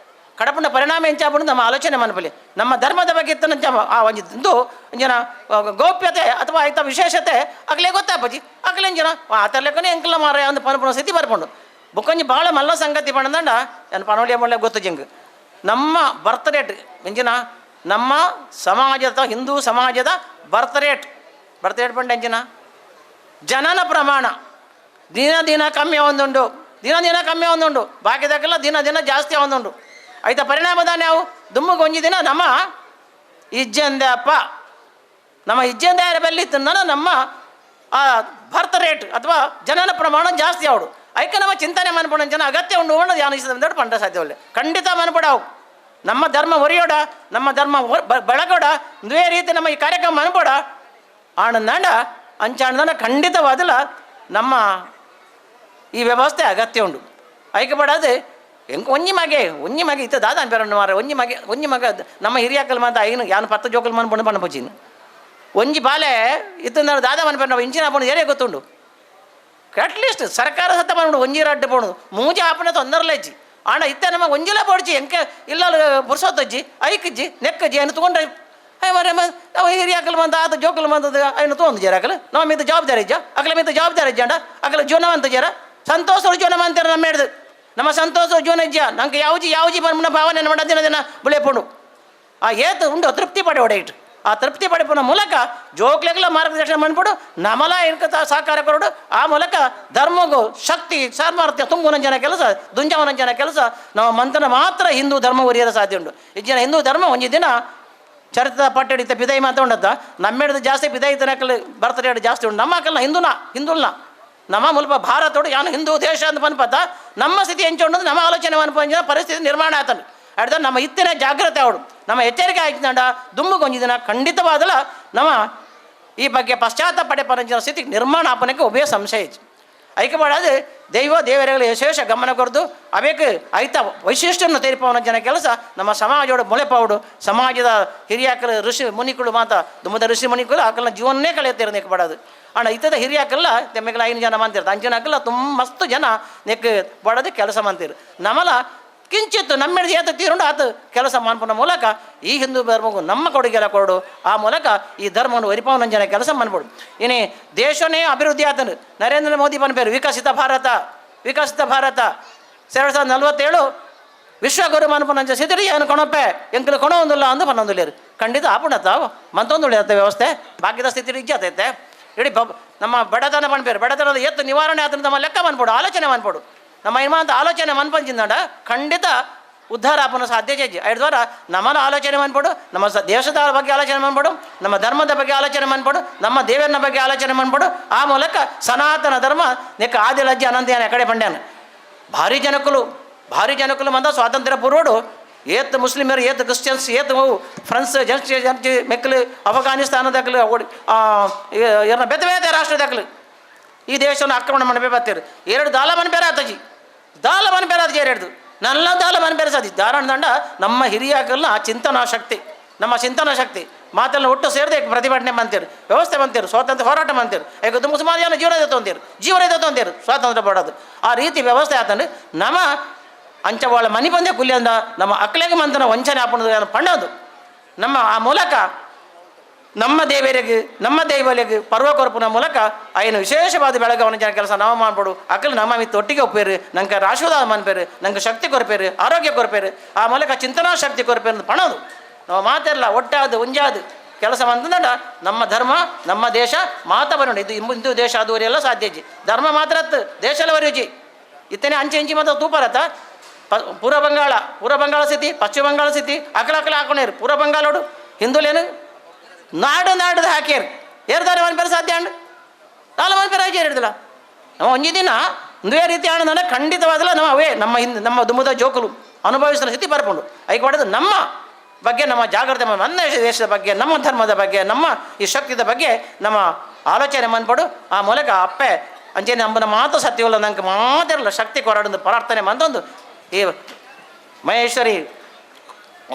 ಕಡಪುನ ಪರಿಣಾಮ ಎಂಚಾಪುಂಡು ನಮ್ಮ ಆಲೋಚನೆ ಮನಪಲಿ ನಮ್ಮ ಧರ್ಮದ ಬಗ್ಗೆ ಇತ್ತನಂಚ ಆ ಒಂಜಿ ಜನ ಗೌಪ್ಯತೆ ಅಥವಾ ಆಯ್ತ ವಿಶೇಷತೆ ಅಗಲೇ ಗೊತ್ತಾಪಜಿ ಅಗಲೇನು ಜನ ಆ ತರ್ಲೆಕ್ಕನೆ ಎಂಕಲ ಮಾರ ಅಂದ್ ಪನ್ಪುನ ಸ್ಥಿತಿ ಬರ್ಪುಂಡು. ಬುಕ್ಕೊಂಜಿ ಭಾಳ ಮಲ್ಲ ಸಂಗತಿ ಪಣದಂಡ ನನ್ನ ಪನೋಳಿ ಮೊಳ್ಳೆ ಗೊತ್ತು ಜಿಂಗ್ ನಮ್ಮ ಬರ್ತ್ ರೇಟ್ ಎಂಜಿನ ನಮ್ಮ ಸಮಾಜದ ಹಿಂದೂ ಸಮಾಜದ birth rate birth rate ಪಂಡ ಎಂಜಿನ ಜನನ ಪ್ರಮಾಣ ದಿನ ದಿನ ಕಮ್ಮಿ ಒಂದುಂಡು ದಿನ ದಿನ ಕಮ್ಮಿ ಒಂದುಂಡು ಬಾಕಿದಕ್ಕೆಲ್ಲ ದಿನ ದಿನ ಜಾಸ್ತಿ ಒಂದುಂಡು. ಆಯ್ತಾ ಪರಿಣಾಮದಾನೆ ಅವು ದುಮ್ಮಗೆ ಒಂಜಿ ದಿನ ನಮ್ಮ ಇಜ್ಜಂದೆ ಅಪ್ಪ ನಮ್ಮ ಇಜ್ಜಂದೆ ಬಲ್ಲಿ ತಿನ್ನ ನಮ್ಮ ಆ Birth rate ಅಥವಾ ಜನನ ಪ್ರಮಾಣ ಜಾಸ್ತಿ ಅವಡು. ಐಕೆ ನಮ್ಮ ಚಿಂತನೆ ಮನ್ಪಡ ಜನ ಅಗತ್ಯ ಉಂಡು ಉಂಡು ಯಾನು ಈ ಪಂಡ ಸಾಧ್ಯವಿಲ್ಲ. ಖಂಡಿತ ಮನ್ಪಡವು ನಮ್ಮ ಧರ್ಮ ಒರಿಯೋಡ, ನಮ್ಮ ಧರ್ಮ ಬೆಳಗೋಡ, ಒಂದೇ ರೀತಿ ನಮ್ಮ ಈ ಕಾರ್ಯಕ್ರಮ ಮನ್ಪಡ ಆನಂದಾಂಡ ಅಂಚಾಣದಾಂಡ ಖಂಡಿತವಾದಲ್ಲ ನಮ್ಮ ಈ ವ್ಯವಸ್ಥೆ ಅಗತ್ಯ ಉಂಡು. ಐಕೆ ಪಡಾದು ಎಂಕ್ ಒಂಜಿ ಮಗೆ ಒಂಜಿ ಮಗೆ ಇತ್ತ ದಾದ ಅನ್ಪೇರಂಡು ಮಾರ ಒಂಜಿ ಮಗೆ ಒಂಜಿ ಮಗ ನಮ್ಮ ಹಿರಿಯಾಕಲ್ ಮಾತ ಐನು ಯಾನು ಪತ್ತ ಜೋಕಲ್ ಮನ್ ಪಂಡು ಪಂಡ ಪೋಚಿನ ಒಂಜಿ ಬಾಲೆ ಇತ್ತ ದಾದ ಮನ್ಪೇರು ಇಂಚಿನ ಪೋಣ ಏರೇ ಗೊತ್ತುಂಡು. ಅಟ್ಲೀಸ್ಟ್ ಸರ್ಕಾರ ಸತ್ತ ಪಂಡು ಒಂಜಿ ರಡ್ಡು ಪೋಣು ಮೂಜಿ ಆಪನೆ ತೊಂದರೆಲಜ್ಜಿ ಆಂಡ ಇತ್ತ ನಮ್ಮ ಒಂಜಿಲ ಪೋಡ್ಚಿ ಎಂಕೆ ಇಲ್ಲ ಪುರ್ಸೊತ್ತಜ್ಜಿ ಐಕಜ್ಜಿ ನೆಕ್ಕಜ್ಜಿ ಅನ್ನು ತಗೊಂಡ್ರೆ ಅಯ್ಯ ಮರೆ ಅವ ಹಿರಿಯಾಕಲ್ ಮಂತ ಆತ ಜೋಕಲ್ ಮಂತದ ಐನು ತೊಂದು ಜೇರಾಕಲ್ ನಮ್ಮ ಮಿತ್ತ ಜವಾಬ್ದಾರಿ ಇಜ್ಜ ಅಕಲ ಮಿತ್ತ ಜವಾಬ್ದಾರಿ ಇಜ್ಜ ಅಂಡ ಅಕಲ ಜೀವನ ಅಂತ ಜೇರ ಸಂತೋಷ ಜೀವನ ಅಂತಾರೆ ನಮ್ಮ ಹಿಡ್ದು ನಮ್ಮ ಸಂತೋಷ ಜೀವನ ಇಜ್ಜ ನಂಗೆ ಯಾವ್ಜಿ ಯಾವ್ಜಿ ಪನ್ಪುನ ಭಾವನೆ ನಮ್ಮ ದಿನ ದಿನ ಬುಳೆಪುಂಡು ಆ ಏತು ಉಂಡು ತೃಪ್ತಿ ಪಡೆ ಒಡೆಯಿಟ್ಟು ಆ ತೃಪ್ತಿ ಪಡೆಪುನ ಮೂಲಕ ಜೋಕ್ಲೆಗ್ಲ ಮಾರ್ಗದರ್ಶನ ಮಾಡ್ಬಿಡು ನಮಲ ಇನ್ಕ ಸಹಕಾರ ಕೊರಡು ಆ ಮೂಲಕ ಧರ್ಮಗೂ ಶಕ್ತಿ ಸಾಮರ್ಥ್ಯ ತುಂಬುನಂಜನ ಕೆಲಸ ದುಂಜವನಂಜನ ಕೆಲಸ ನಮ್ಮ ಮಂತನ ಮಾತ್ರ ಹಿಂದೂ ಧರ್ಮ ಒರಿಯರ ಸಾಧ್ಯ ಉಂಟು. ಈ ಜನ ಹಿಂದೂ ಧರ್ಮ ಒಂಜಿ ದಿನ ಚರಿತ್ರದ ಪಟ್ಟಡಿತ ಪಿದೈ ಮಾತ ಉಂಡತ್ತ ನಮ್ಮೆಡ್ದು ಜಾಸ್ತಿ ಪಿದೈ ತನಕಲ್ ಬರ್ತ್ ರೇಟ್ ಜಾಸ್ತಿ ಉಂಟು. ನಮ್ಮ ಅಕಲ್ನ ಹಿಂದೂನ ಹಿಂದೂಲ್ನ ನಮ್ಮ ಮುಲ್ಪ ಭಾರತೋಡು ಯಾನು ಹಿಂದೂ ದೇಶ ಅಂತ ಪನ್ಪತ್ತ ನಮ್ಮ ಸ್ಥಿತಿ ಎಂಚ ಉಂಟು ನಮ್ಮ ಆಲೋಚನೆ ಅನ್ಪಂಜನ ಪರಿಸ್ಥಿತಿ ನಿರ್ಮಾಣ ಆತನು. ಅಡ್ದ ನಮ್ಮ ಇತ್ತಿನ ಜಾಗ್ರತೆ ಅವಡು ನಮ್ಮ ಎಚ್ಚರಿಕೆ ಆಯ್ತಂಡ ದುಮ್ಮುಗೊಂಜಿದಿನ ಖಂಡಿತವಾದಲ ನಮ್ಮ ಈ ಬಗ್ಗೆ ಪಶ್ಚಾತ್ತಾಪ ಪಡೆ ಪರಂಜಿನ ಸ್ಥಿತಿ ನಿರ್ಮಾಣ ಆಪನಕ್ಕೆ ಉಭಯ ಸಂಶಯ ಇತ್ತು. ಐಕೆ ಮಾಡಾದು ದೈವ ದೇವರುಗಳ ವಿಶೇಷ ಗಮನ ಕೊರದು ಅವೇಕ್ ಐತ ವೈಶಿಷ್ಟ್ಯವನ್ನು ತೀರ್ಪವನ ಜನ ಕೆಲಸ ನಮ್ಮ ಸಮಾಜೋಡು ಮೊಳೆಪಾವಡು ಸಮಾಜದ ಹಿರಿಯಾಕಲು ಋಷಿ ಮುನಿಗಳು ಮಾತ ದುಮ್ಮದ ಋಷಿ ಮುನಿಗಳು ಆಕಲ್ನ ಜೀವನ್ನೇ ಕಳೆಯುತ್ತೀರ ನೆಕ್ ಬಡೋದು. ಅಣ್ಣ ಇತ್ತದ ಹಿರಿಯಾಕಲ್ಲ ತೆಮ್ಮೆಗಳ 5 ಜನ ಮಂತಿರ್ತ 5 ಜನ ಹಾಕಲ್ಲ ತುಂಬ ಮಸ್ತು ಜನ ನೆಕ್ ಬಡೋದು ಕೆಲಸ ಮಂತಿರು. ನಮ್ಮಲ ಕಿಂಚಿತ್ತು ನಮ್ಮೆಡ್ದು ಏತ ತೀರುಂಡು ಆತ ಕೆಲಸ ಮಾನ್ಪುನ ಮೂಲಕ ಈ ಹಿಂದೂ ಧರ್ಮಕ್ಕೂ ನಮ್ಮ ಕೊಡುಗೆಲ್ಲ ಕೊಡು ಆ ಮೂಲಕ ಈ ಧರ್ಮವನ್ನು ವರಿಪವನಂಜನ ಕೆಲಸ ಮನ್ಬೋದು. ಇನಿ ದೇಶನೇ ಅಭಿವೃದ್ಧಿ ಆತನು ನರೇಂದ್ರ ಮೋದಿ ಪನ್ಪೇರು ವಿಕಸಿತ ಭಾರತ ವಿಕಸಿತ ಭಾರತ 2047 ವಿಶ್ವಗುರು ಮನ್ಪುನಂಚ ಸಿದ್ಧರಿ ಏನು ಕೊಣಪ್ಪೆ ಎಂಕಲು ಕೊಣ ಒಂದಿಲ್ಲ ಅಂದು ಪನ್ನೊಂದುಲೇರು ಖಂಡಿತ ಆಪುಣತ್ತಾವು ಮಂತೊಂದು ವ್ಯವಸ್ಥೆ ಬಾಕಿದ ಸ್ಥಿತಿ ಇಜ್ಜಾತೈತೆ. ಇಡೀ ನಮ್ಮ ಬಡತನ ಪನ್ಪೇರು ಬಡತನದ ಎತ್ತು ನಿವಾರಣೆ ಆತನ ನಮ್ಮ ಲೆಕ್ಕ ಮನ್ಪೋಡು ಆಲೋಚನೆ ಮನ್ಪೋಡು ನಮ್ಮ ಇಮಾಂತ ಆಲೋಚನೆ ಮನ್ಪಂಚಿಂದ ಖಂಡಿತ ಉದ್ಧಾರ ಆಪನ ಸಾಧ್ಯ ಚೇಜಿ. ಐದು ನಮ್ಮನ ಆಲೋಚನೆ ಮನ್ಪಡು ನಮ್ಮ ದೇಶದ ಬಗ್ಗೆ ಆಲೋಚನೆ ಮನ್ಪಡು ನಮ್ಮ ಧರ್ಮದ ಬಗ್ಗೆ ಆಲೋಚನೆ ಮನ್ಪಡು ನಮ್ಮ ದೇವರನ ಬಗ್ಗೆ ಆಲೋಚನೆ ಮನ್ಪಡು ಆ ಮೂಲಕ ಸನಾತನ ಧರ್ಮ ನೆಕ್ಕ ಆದಿ ಲಜ್ಜೆ ಅನಂತ ಕಡೆ ಪಂಡ್ಯಾನ. ಭಾರಿ ಜನಕುಲು ಮಂದ ಸ್ವಾತಂತ್ರ್ಯ ಪೂರ್ವಡು ಏತ್ ಮುಸ್ಲಿಮರು ಏತ್ ಕ್ರಿಶ್ಚಿಯನ್ಸ್ ಏತ್ ಫ್ರೆನ್ಸ್ ಜರ್ಚಿ ಮೆಕ್ಕಲು ಅಫ್ಘಾನಿಸ್ತಾನದಾಗಲು ಬೇತೆ ಬೇತೆ ರಾಷ್ಟ್ರದಾಗಲು ಈ ದೇಶವನ್ನು ಆಕ್ರಮಣ ಮಾಡಬೇಕು ಬರ್ತೀರಿ. ಎರಡು ದಾಲ ಮನೆ ಬೇರೆ ಆತಜಿ ದಾಲ ಮನೆ ಬೇರೆ ಆತಜಿ ಎರಡು ನನ್ನ ದಾಲ ಮನೆ ಬೇರೆ ಸಾಧಿ ದಾರಣ ದಂಡ ನಮ್ಮ ಹಿರಿಯಾಗಲ್ಲ ಆ ಚಿಂತನಾ ಶಕ್ತಿ ನಮ್ಮ ಚಿಂತನಾ ಶಕ್ತಿ ಮಾತೆಲ್ಲ ಒಟ್ಟು ಸೇರಿದೆ ಪ್ರತಿಭಟನೆ ಮಂತೀರಿ ವ್ಯವಸ್ಥೆ ಮಂತೀರಿ ಸ್ವಾತಂತ್ರ್ಯ ಹೋರಾಟ ಮಂತೀರಿ ಯಾಕೆ ತುಂಬ ಸುಮಾರು ಜನ ಜೀವನ ಇದೆ ತೊಂತೀರಿ ಜೀವನ ಇದೆ ತೊಂತೀರಿ ಸ್ವಾತಂತ್ರ್ಯ ಪಡೋದು ಆ ರೀತಿ ವ್ಯವಸ್ಥೆ ಆತಂದ್ರೆ ನಮ್ಮ ಅಂಚವಾಳ ಮನೆ ಬಂದೆ ಕುಲಿಯಂದ ನಮ್ಮ ಅಕ್ಲೆಗೆ ಮಂತನ ವಂಚನೆ ಹಾಪಣದು ಪಣ್ಣೋದು ನಮ್ಮ ಆ ಮೂಲಕ ನಮ್ಮ ದೇವರಿಗೆ ನಮ್ಮ ದೈವಲಿಗೆ ಪರ್ವ ಕೊರಪುನ ಮೂಲಕ ಆಯ್ನ ವಿಶೇಷವಾದ ಬೆಳಗವನ ಜನ ಕೆಲಸ ನಾವು ಮಾಡ್ಬೋದು. ಅಕಲ್ ನಮ್ಮ ಮಿತ್ತು ಒಟ್ಟಿಗೆ ಒಪ್ಪೇರು ನಂಗೆ ಆಶೀರ್ವಾದ ಮನ್ಪೇರು ನಂಗೆ ಶಕ್ತಿ ಕೊರಪೇರು ಆರೋಗ್ಯ ಕೊರಪೇರು ಆ ಮೂಲಕ ಚಿಂತನಾ ಶಕ್ತಿ ಕೊರಪೇರು ಅಂತ ಪಣೋದು ನಾವು ಮಾತಿರಲ್ಲ ಒಟ್ಟಾದು ಒಂಜಾದು ಕೆಲಸ ಅಂತಂದ ನಮ್ಮ ಧರ್ಮ ನಮ್ಮ ದೇಶ ಮಾತ ಬರೋಣ ಇದು ಹಿಂದೂ ದೇಶ ಅದು ಎಲ್ಲ ಸಾಧ್ಯ ಇಜ್ಜಿ ಧರ್ಮ ಮಾತ್ರ ದೇಶ ಎಲ್ಲ ವರಿಜಿ ಇತ್ತನೇ ಅಂಚೆ ಇಂಚಿ ಮಾತ್ರ ತೂಪರತ್ತ ಪೂರ್ವ ಬಂಗಾಳ ಸ್ಥಿತಿ ಪಶ್ಚಿಮ ಬಂಗಾಳ ಸ್ಥಿತಿ ಅಕಲ ಅಕಲ ಹಾಕೊಂಡೇರು ಪೂರ್ವ ಬಂಗಾಳೋಡು ಹಿಂದೂಲೇನು ನಾಡು ನಾಡ್ದು ಹಾಕ್ಯಾರ ಏರ್ದಾರೆ ಮನ್ ಬೇರೆ ಸಾಧ್ಯ ಅಂಡ್ ನಾಲ್ ಮನ್ ಬೇರೆ ಆಗಿ ಹಿಡ್ದಿಲ್ಲ ನಮ್ಮ ಒಂಜಿ ದಿನ ಒಂದೇ ರೀತಿ ಆನಂದ ಖಂಡಿತವಾದಲ್ಲ ನಮ್ಮ ಅವೇ ನಮ್ಮ ಹಿಂದೆ ನಮ್ಮ ದುಮ್ಮದ ಜೋಕುಲು ಅನುಭವಿಸಿದ ಸ್ಥಿತಿ ಬರ್ಕೊಂಡು ಐಕೆ ಮಾಡೋದು ನಮ್ಮ ಬಗ್ಗೆ ನಮ್ಮ ಜಾಗ್ರತೆ ನಮ್ಮ ದೇಶದ ಬಗ್ಗೆ ನಮ್ಮ ಧರ್ಮದ ಬಗ್ಗೆ ನಮ್ಮ ಈ ಶಕ್ತಿದ ಬಗ್ಗೆ ನಮ್ಮ ಆಲೋಚನೆ ಮನ್ಪಡು ಆ ಮೂಲಕ ಅಪ್ಪೆ ಅಂಚೆ ನಮ್ಮನ್ನ ಮಾತು ಸತ್ಯವಲ್ಲ ನಂಗೆ ಮಾತಿರಲ್ಲ ಶಕ್ತಿ ಕೊರಾಡೊಂದು ಪ್ರಾರ್ಥನೆ ಮಂತೊಂದು ಈ ಮಹೇಶ್ವರಿ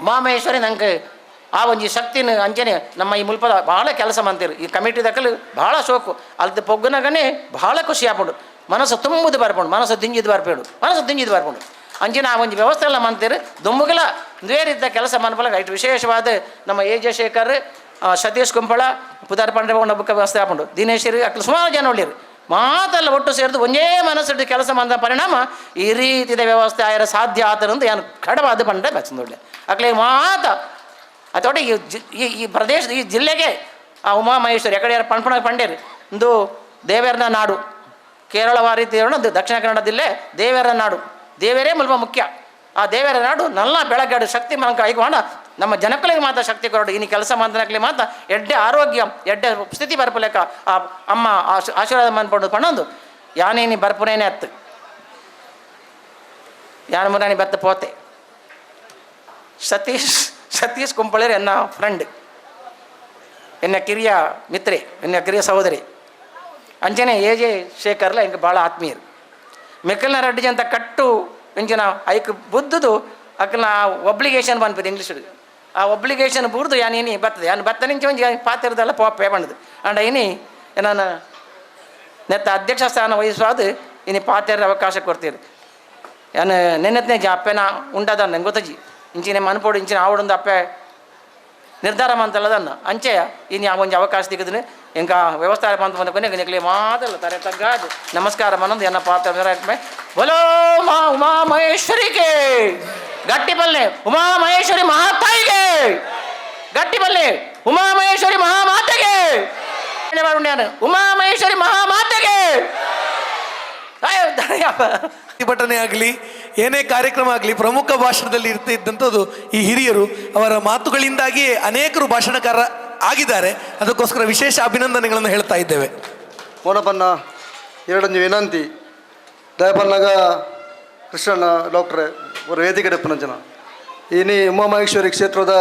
ಉಮಾಮಹೇಶ್ವರಿ ನಂಗೆ ಆ ಒಂಜಿ ಶಕ್ತಿನ ಅಂಚನೆ ನಮ್ಮ ಈ ಮುಲ್ಪದ ಭಾಳ ಕೆಲಸ ಮಂತೀರು ಈ ಕಮಿಟಿ ದಕ್ಕಲು ಭಾಳ ಶೋಕು ಅಲ್ಲಿ ಪೊಗ್ಗುನಾಗನೇ ಭಾಳ ಖುಷಿ ಆಪುಂಡು ಮನಸ್ಸು ತುಂಬುದು ಬರ್ಪುಂಡು ಮನಸ್ಸು ದಿಂಜಿದು ಬರ್ಪೇಡು ಮನಸ್ಸು ದಿಂಜಿದು ಬರ್ಪುಂಡು ಅಂಚಿನ ಆ ಒಂಜಿ ವ್ಯವಸ್ಥೆ ಎಲ್ಲ ಮಂತೀರು ದುಂಬುಗಲ ಒಂದೇ ರೀತಿಯ ಕೆಲಸ ಮನ್ಪಲ ಇಟ್ಟು ವಿಶೇಷವಾದ ನಮ್ಮ ಎ ಜೆ ಶೇಖರ್ ಸತೀಶ್ ಕುಂಪಳ ಪುದಾರ್ ಪಾಂಡೆ ಬುಕ್ಕ ವ್ಯವಸ್ಥೆ ಆಪುಂಡು ದಿನೇಶ್ ಅಕ್ಲು ಸುಮಾರು ಜನ ಒಳ್ಳಿರು ಮಾತೆಲ್ಲ ಒಟ್ಟು ಸೇರಿದು ಒಂದೇ ಮನಸ್ಸಿಟ್ಟು ಕೆಲಸ ಮಾಡಿದ ಪರಿಣಾಮ ಈ ರೀತಿಯ ವ್ಯವಸ್ಥೆ ಆಯರ ಸಾಧ್ಯ ಆತರಂದು ಏನು ಕಡವಾದ ಪಂಡೆ ಬಚ್ಚಂದೊಳ್ಳೆ ಅಕ್ಲೆ ಮಾತ ಅಥವಾ ಈ ಈ ಪ್ರದೇಶದ ಈ ಜಿಲ್ಲೆಗೆ ಆ ಉಮಾಮಹೇಶ್ವರಿ ಎಕಡೆ ಯಾರು ಪಣ್ಪಣ ಪಂಡೇರು ಒಂದು ದೇವೇರ್ನ ನಾಡು ಕೇರಳ ರೀತಿ ದಕ್ಷಿಣ ಕನ್ನಡ ಜಿಲ್ಲೆ ದೇವೇರ ನಾಡು ದೇವರೇ ಮುಲ್ಪ ಮುಖ್ಯ ಆ ದೇವರ ನಾಡು ನಲ್ಲ ಬೆಳಗಾಡು ಶಕ್ತಿ ಮನಕ ಐಕೋಣ ನಮ್ಮ ಜನಕುಲೆಗೆ ಮಾತ್ರ ಶಕ್ತಿ ಕೊರಡು ಇನ್ನು ಕೆಲಸ ಮಂದನಕ್ಲೆ ಮಾತ್ರ ಎಡ್ಡೆ ಆರೋಗ್ಯ ಎಡ್ಡೆ ಸ್ಥಿತಿ ಬರ್ಪುಲೆಕ ಆ ಅಮ್ಮ ಆಶೀರ್ವಾದ ಮನ್ಪೊಂಡು ಪಣೊಂದು ಯಾನೇನಿ ಬರ್ಪುನೇನೆ ಅತ್ತು ಯಾನ ಮುರಾಣಿ ಬತ್ತ ಪೋತೆ ಸತೀಶ್ ಸತೀಶ್ ಕುಂಪಳೇರ್ ಎನ್ನ ಫ್ರೆಂಡ್ ಎನ್ನ ಕಿರಿಯ ಮಿತ್ರೆ ಎನ್ನ ಕಿರಿಯ ಸಹೋದರಿ ಅಂಚನೆ ಎ ಜೆ ಶೇಖರ್ಲ ಎಂಕ್ ಭಾಳ ಆತ್ಮೀಯರು. ಮೆಕ್ಕಲ್ನ ರಡ್ಡು ಅಂತ ಕಟ್ಟು ಇಂಚಿನ ಐಕ್ ಬುದ್ಧದು ಅಕ್ಕನ ಒಬ್ಲಿಗೇಷನ್ ಪನ್ಪಿದೆ ಇಂಗ್ಲೀಷ್ ಆ ಒಬ್ಲಿಗೇಷನ್ ಬೂರ್ದು ಯಾನ್ ಇನಿ ಬರ್ತದೆ ಯಾನ್ ಬತ್ತ ನಿಂಚೆ ಒಂಜಿ ಪಾತಿರದಲ್ಲ ಪೋಪೆ ಬಂದದು ಅಂಡ ಇನಿ ನಾನು ನೆತ್ತ ಅಧ್ಯಕ್ಷ ಸ್ಥಾನ ವಹಿಸುವಾದ ಇನಿ ಪಾತೆರ ಅವಕಾಶ ಕೊಡ್ತೀರಿ. ಯಾನ್ ನೆನ್ನೆತ್ತನೇ ಜಿ ಅಪ್ಪೆನ ಉಂಡದ ನಂಗೆ ಗೊತ್ತಜಿ ಇಂಚಿನ ಮನ್ಪೋಡು ಇಂಚಿನ ಆವಡೊಂದು ಅಪ್ಪೆ ನಿರ್ಧಾರ ಮಂತಲ್ಲದನ್ನ ಅಂಚೆ ಇನ್ನು ಆ ಒಂಜಿ ಅವಕಾಶ ತಿಕ್ಕದನೆ ಎಂಕ ವ್ಯವಸ್ಥೆ ಮಂತ್ ಬಂದ ಕೊನೆ ನಿಕ್ಲೆ ಮಾತಲ್ಲ ತರೆ ತಗ್ಗಾದು ನಮಸ್ಕಾರ ಮನಂದು ಎನ್ನ ಪಾತ್ರ ಬೋಲೋ ಮಾ ಉಮಾ ಮಹೇಶ್ವರಿಗೆ ಗಟ್ಟಿ ಬಲ್ಲೆ ಉಮಾ ಮಹೇಶ್ವರಿ ಮಹಾತಾಯಿಗೆ ಗಟ್ಟಿ ಬಲ್ಲೆ ಉಮಾ ಮಹೇಶ್ವರಿ ಮಹಾಮಾತೆಗೆ ಉಮಾ ಮಹೇಶ್ವರಿ ಮಹಾಮಾತೆಗೆ. ಪ್ರತಿಭಟನೆ ಆಗಲಿ ಏನೇ ಕಾರ್ಯಕ್ರಮ ಆಗಲಿ ಪ್ರಮುಖ ಭಾಷಣದಲ್ಲಿ ಇರ್ತಾ ಇದ್ದಂಥದ್ದು ಈ ಹಿರಿಯರು. ಅವರ ಮಾತುಗಳಿಂದಾಗಿಯೇ ಅನೇಕರು ಭಾಷಣಕಾರ ಆಗಿದ್ದಾರೆ. ಅದಕ್ಕೋಸ್ಕರ ವಿಶೇಷ ಅಭಿನಂದನೆಗಳನ್ನು ಹೇಳ್ತಾ ಇದ್ದೇವೆ. ಮೋನಪ್ಪನ್ನ ಎರಡೊಂದು ವಿನಂತಿ ದಯಪನ್ನಾಗ ಕೃಷ್ಣಣ್ಣ ಡಾಕ್ಟ್ರೆ ஒரு ವೇದಿಕೆ ಜನ ಇನಿ ಉಮಾಮಹೇಶ್ವರಿ ಕ್ಷೇತ್ರದ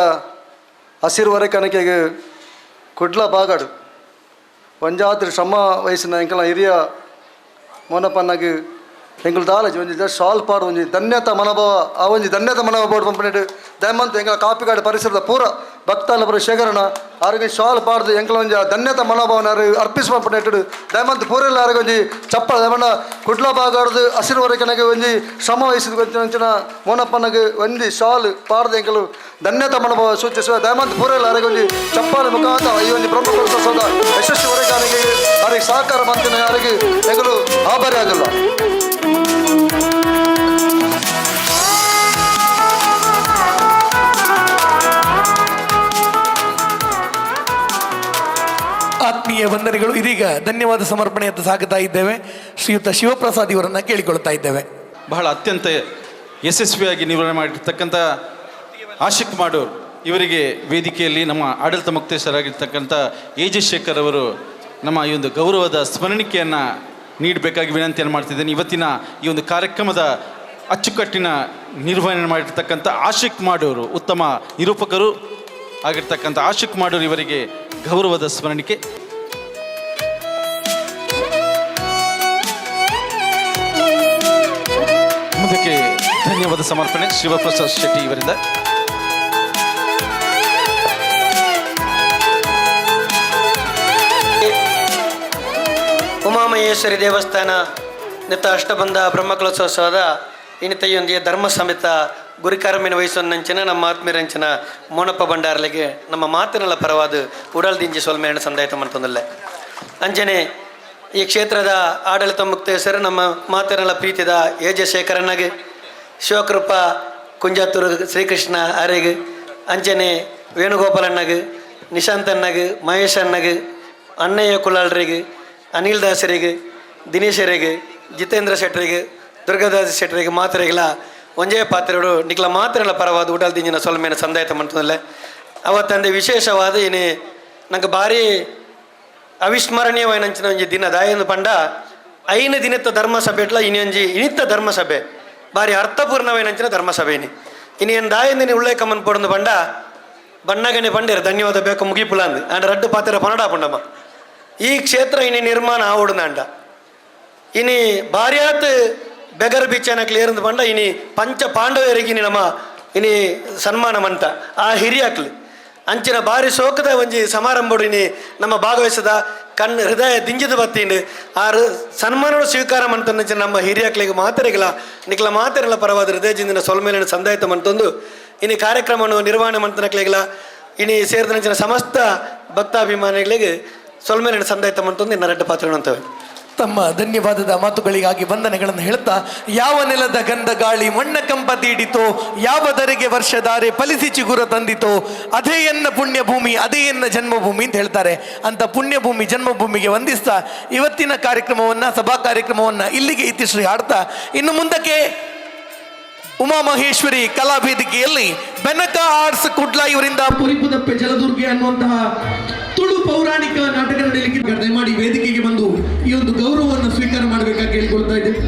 ಹಸಿರುವರೆ ಕನಕೆಗೆ ಕುಡ್ಲ ಬಾಗಾಡು ಒಂಜಾತ್ರಿ ಶ್ರಮ ವಯಸ್ಸಿನ ಎಂಕಲ ಹಿರಿಯ ಮೋನಪ್ಪನ್ನಾಗ ಎಂಕಲ್ ದಾಲಜಿ ಒಂಜಿ ಶಾಲ್ ಪಾಡ್ ಒಂಜಿ ಧನ್ಯತಾ ಮನೋಭಾವ ಆ ಒಂಜಿ ಧನ್ಯತಾ ಮನೋಭಾವ ಬೋರ್ಡ್ ಪಂಪನೇಟ್ ದಯಮಂತ ಎಂಕಲ ಕಾಪಿಕಾಡು ಪರಿಸರದ ಪೂರ ಭಕ್ತಾಲ ಪೂರ ಶೇಖರಣ ಆರೋಗ್ಯ ಶಾಲ್ ಪಾಡ್ದು ಎಂಕಲ ಒಂಜಿ ಧನ್ಯತಾ ಮನೋಭಾವನ ಅರ್ಪಿಸುವ ಪಂಪನೇಟು ದಯಮಂತ ಪೂರೆಲ್ಲ ಆರೋಗ್ಯ ಒಂಜಿ ಚಪ್ಪಳ ದಯಮಂಡ ಕುಡ್ಲ ಬಾಗಾಡ್ದು ಹಸಿರುವರೆ ಕನಗೆ ಒಂಜಿ ಶ್ರಮ ವಹಿಸಿದ ಅಂಚಿನ ಮೋನಪ್ಪನಾಗ ಒಂಜಿ ಶಾಲ್ ಪಾಡ್ದು ಎಂಕಲು ಧನ್ಯತಾ ಮನೋಭಾವ ಸೂಚಿಸುವ ದಯಮಂತ ಪೂರೆಲ್ಲ ಆರೋಗ್ಯ ಒಂಜಿ ಚಪ್ಪಾಳೆ ಮುಖಾಂತರ ಈ ಒಂಜಿ ಪ್ರಮುಖ ಯಶಸ್ವಿ ಹೊರೆಗಾನಿಗೆ ಅವರಿಗೆ ಸಹಕಾರ ಮಂತಿನ ಯಾರಿಗೆ ಎಂಕಲು ಆಭಾರಿ ಆಗಲ್ಲ. ಆತ್ಮೀಯ ವಂದನೆಗಳು. ಇದೀಗ ಧನ್ಯವಾದ ಸಮರ್ಪಣೆಯತ್ತ ಸಾಗುತ್ತಾ ಇದ್ದೇವೆ. ಶ್ರೀಯುತ ಶಿವಪ್ರಸಾದ್ ಇವರನ್ನು ಕೇಳಿಕೊಳ್ತಾ ಇದ್ದೇವೆ. ಬಹಳ ಅತ್ಯಂತ ಯಶಸ್ವಿಯಾಗಿ ನಿರ್ವಹಣೆ ಮಾಡಿರ್ತಕ್ಕಂಥ ಆಶಿಕ್ ಮಾಡೋರ್ ಇವರಿಗೆ ವೇದಿಕೆಯಲ್ಲಿ ನಮ್ಮ ಆಡಳಿತ ಮುಕ್ತೇಶ್ವರಾಗಿರ್ತಕ್ಕಂಥ ಎ ಜೆ ಶೇಖರ್ ಅವರು ನಮ್ಮ ಈ ಒಂದು ಗೌರವದ ಸ್ಮರಣಿಕೆಯನ್ನು ನೀಡಬೇಕಾಗಿ ವಿನಂತಿಯನ್ನು ಮಾಡ್ತಿದ್ದೇನೆ. ಇವತ್ತಿನ ಈ ಒಂದು ಕಾರ್ಯಕ್ರಮದ ಅಚ್ಚುಕಟ್ಟಿನ ನಿರ್ವಹಣೆ ಮಾಡಿರ್ತಕ್ಕಂಥ ಆಶಿಕ್ ಮಾಡೋರು, ಉತ್ತಮ ನಿರೂಪಕರು ಆಗಿರ್ತಕ್ಕಂಥ ಆಶಿಕ್ ಮಾಡೋರು ಇವರಿಗೆ ಗೌರವದ ಸ್ಮರಣಿಕೆ. ಮುಂದಕ್ಕೆ ಧನ್ಯವಾದ ಸಮರ್ಪಣೆ ಶಿವಪ್ರಸಾದ್ ಶೆಟ್ಟಿ ಇವರಿಂದ. ಉಮಾಮಹೇಶ್ವರಿ ದೇವಸ್ಥಾನ ನಿತ್ತ ಅಷ್ಟಬಂಧ ಬ್ರಹ್ಮಕಲಶೋತ್ಸವದ ಇನ್ನಿತೆಯೊಂದಿಗೆ ಧರ್ಮ ಸಮೇತ ಗುರಿಕಾರಮೇನ ವಹಿಸೊಂದಂಚಿನ ನಮ್ಮ ಆತ್ಮೀಯರಂಚಿನ ಮೋನಪ್ಪ ಭಂಡಾರಲಿಗೆ ನಮ್ಮ ಮಾತಿನಲ್ಲ ಪರವಾದ ಉಡಲ್ದಿಂಜಿ ಸೊಲ್ಮೇಣ ಸಂದಾಯತ ಮಂತೊಂದಲ್ಲ. ಅಂಜನೆ ಈ ಕ್ಷೇತ್ರದ ಆಡಳಿತ ಮುಕ್ತೇಶ್ವರ ನಮ್ಮ ಮಾತಿನಲ್ಲ ಪ್ರೀತಿದ ಎ ಜೆ ಶೇಖರಣ್ಣಗೆ, ಶಿವಕೃಪ ಕುಂಜಾತೂರು ಶ್ರೀಕೃಷ್ಣ ಅರೆಗ್, ಅಂಜನೆ ವೇಣುಗೋಪಾಲಣ್ಣಗೆ, ನಿಶಾಂತ್ ಅಣ್ಣಗೆ, ಮಹೇಶ್ ಅಣ್ಣಗೆ, ಅಣ್ಣಯ್ಯ ಕುಲಾಲ್ರಿಗೆ, ಅನಿಲ್ ದಾಸರಿಗೆ, ದಿನೇಶರಿಗೆ, ಜಿತೇಂದ್ರ ಶೆಟ್ಟರಿಗೆ, ದುರ್ಗಾದಾಸ ಶೆಟ್ಟರಿಗೆ ಮಾತ್ರೆಗಳ ಒಂಜೇ ಪಾತ್ರೆಗಳು ನಿಕ್ಲ ಮಾತ್ರೆಗಳ ಪರವಾದ ಉಡಲ್ ದಿಂಜಿನ ಸೊಲ್ಮೇನ ಸಂದಾಯತ ಮಂತಂದಲ್ಲ. ಅವತ್ತಂದೆ ವಿಶೇಷವಾದ ಏನೇ ನಂಗೆ ಭಾರಿ ಅವಿಸ್ಮರಣೀಯವಾಯಿನಂಚಿನ ಒಂಜಿ ದಿನ ದಾಯಂದು ಪಂಡ ಐನು ದಿನತ್ತ ಧರ್ಮಸಭೆ ಇಟ್ಲ ಇನಿಯೊಂಜಿ ಇನಿತ್ತ ಧರ್ಮಸಭೆ ಭಾರಿ ಅರ್ಥಪೂರ್ಣವಾಯಿನಂಚಿನ ಧರ್ಮಸಭೆ ಇನಿ ಇನಿ ಏನು ದಾಯಂದಿನಿ ಉಲ್ಲೇಖ ಮನ್ಪೊಡೊಂದು ಪಂಡ ಬಣ್ಣಗನೆ ಪಂಡೇರು ಧನ್ಯವಾದ ಬೇಕು ಮುಗಿಪುಲಾಂದು ಅಂಡ್ ರಡ್ಡು ಪಾತ್ರೆ ಪನಡ ಪಂಡಮ್ಮ. ಈ ಕ್ಷೇತ್ರ ಇನಿ ನಿರ್ಮಾಣ ಆವಡುಂದಾಂಡ ಇನಿ ಭಾರ್ಯಾತ್ ಬೆಗರ್ ಬಿಚ್ಚನಕ್ಲಿ ಏರಂದು ಪಂಡ ಇನಿ ಪಂಚ ಪಾಂಡವರಿಗೆ ಇನಿ ನಮ್ಮ ಇನಿ ಸನ್ಮಾನ ಮಂತ ಆ ಹಿರಿಯಾಕ್ಲು ಅಂಚಿನ ಬಾರಿ ಸೋಕದ ಒಂಜಿ ಸಮಾರಂಭಡು ಇನಿ ನಮ್ಮ ಭಾಗವಹಿಸದ ಕಣ್ಣು ಹೃದಯ ದಿಂಜಿದ ಬತ್ತೀಂಡು ಆರು ಸನ್ಮಾನಗಳು ಸ್ವೀಕಾರ ಮಂತಂದು ನಮ್ಮ ಹಿರಿಯಾಕ್ಲಿಗೆ ಮಾತೆರೆಗಿಲ್ಲ ನಿಕ್ಲ ಮಾತೆರೆಲ್ಲ ಪರವಾದ ಹೃದಯದಿಂದ ಸೊಲ್ಮೇಲಿನ ಸಂದಾಯತ ಮಂತೊಂದು ಇನಿ ಕಾರ್ಯಕ್ರಮವನ್ನು ನಿರ್ವಹಣೆ ಮಂತನಕ್ಲಿಗಿಲ್ಲ ಇನಿ ಸೇರಿದ ಸಮಸ್ತ ಭಕ್ತಾಭಿಮಾನಿಗಳಿಗೆ ಸೊಲ್ಮೇಲಿನ ಸಂದಾಯತ ಮಂತೊಂದು ಇನ್ನ ರೆಡ್ಡ ಪಾತ್ರ ಅಂತವೆ. ತಮ್ಮ ಧನ್ಯವಾದದ ಮಾತುಗಳಿಗಾಗಿ ವಂದನೆಗಳನ್ನು ಹೇಳುತ್ತಾ, ಯಾವ ನೆಲದ ಗಂಧ ಗಾಳಿ ಮಣ್ಣ ಕಂಪ ತೀಡಿತೋ, ಯಾವ ಧರೆಗೆ ವರ್ಷಧಾರೆ ಫಲಿಸಿ ಚಿಗುರ ತಂದಿತೋ, ಅದೇ ಎನ್ನ ಪುಣ್ಯಭೂಮಿ ಅದೇ ಎನ್ನ ಜನ್ಮಭೂಮಿ ಅಂತ ಹೇಳ್ತಾರೆ. ಅಂತ ಪುಣ್ಯಭೂಮಿ ಜನ್ಮಭೂಮಿಗೆ ವಂದಿಸ್ತಾ ಇವತ್ತಿನ ಕಾರ್ಯಕ್ರಮವನ್ನು, ಸಭಾ ಕಾರ್ಯಕ್ರಮವನ್ನು ಇಲ್ಲಿಗೆ ಇತಿಶ್ರೀ ಹಾಡ್ತಾ, ಇನ್ನು ಮುಂದಕ್ಕೆ ಉಮಾಮಹೇಶ್ವರಿ ಕಲಾ ವೇದಿಕೆಯಲ್ಲಿ ಬೆನಕ ಆರ್ಟ್ಸ್ ಕುಡ್ಲ ಇವರಿಂದ ಪೊರಿಪುದಪ್ಪೆ ಜಲದುರ್ಗೆ ಅನ್ನುವಂತಹ ತುಳು ಪೌರಾಣಿಕ ನಾಟಕ ನಡೆಯಲಿಕ್ಕೆ ದಯಮಾಡಿ ವೇದಿಕೆಗೆ ಬಂದು ಈ ಒಂದು ಗೌರವವನ್ನು ಸ್ವೀಕಾರ ಮಾಡಬೇಕಾಗಿ ಕೇಳಿಕೊಳ್ತಾ ಇದ್ದೇವೆ.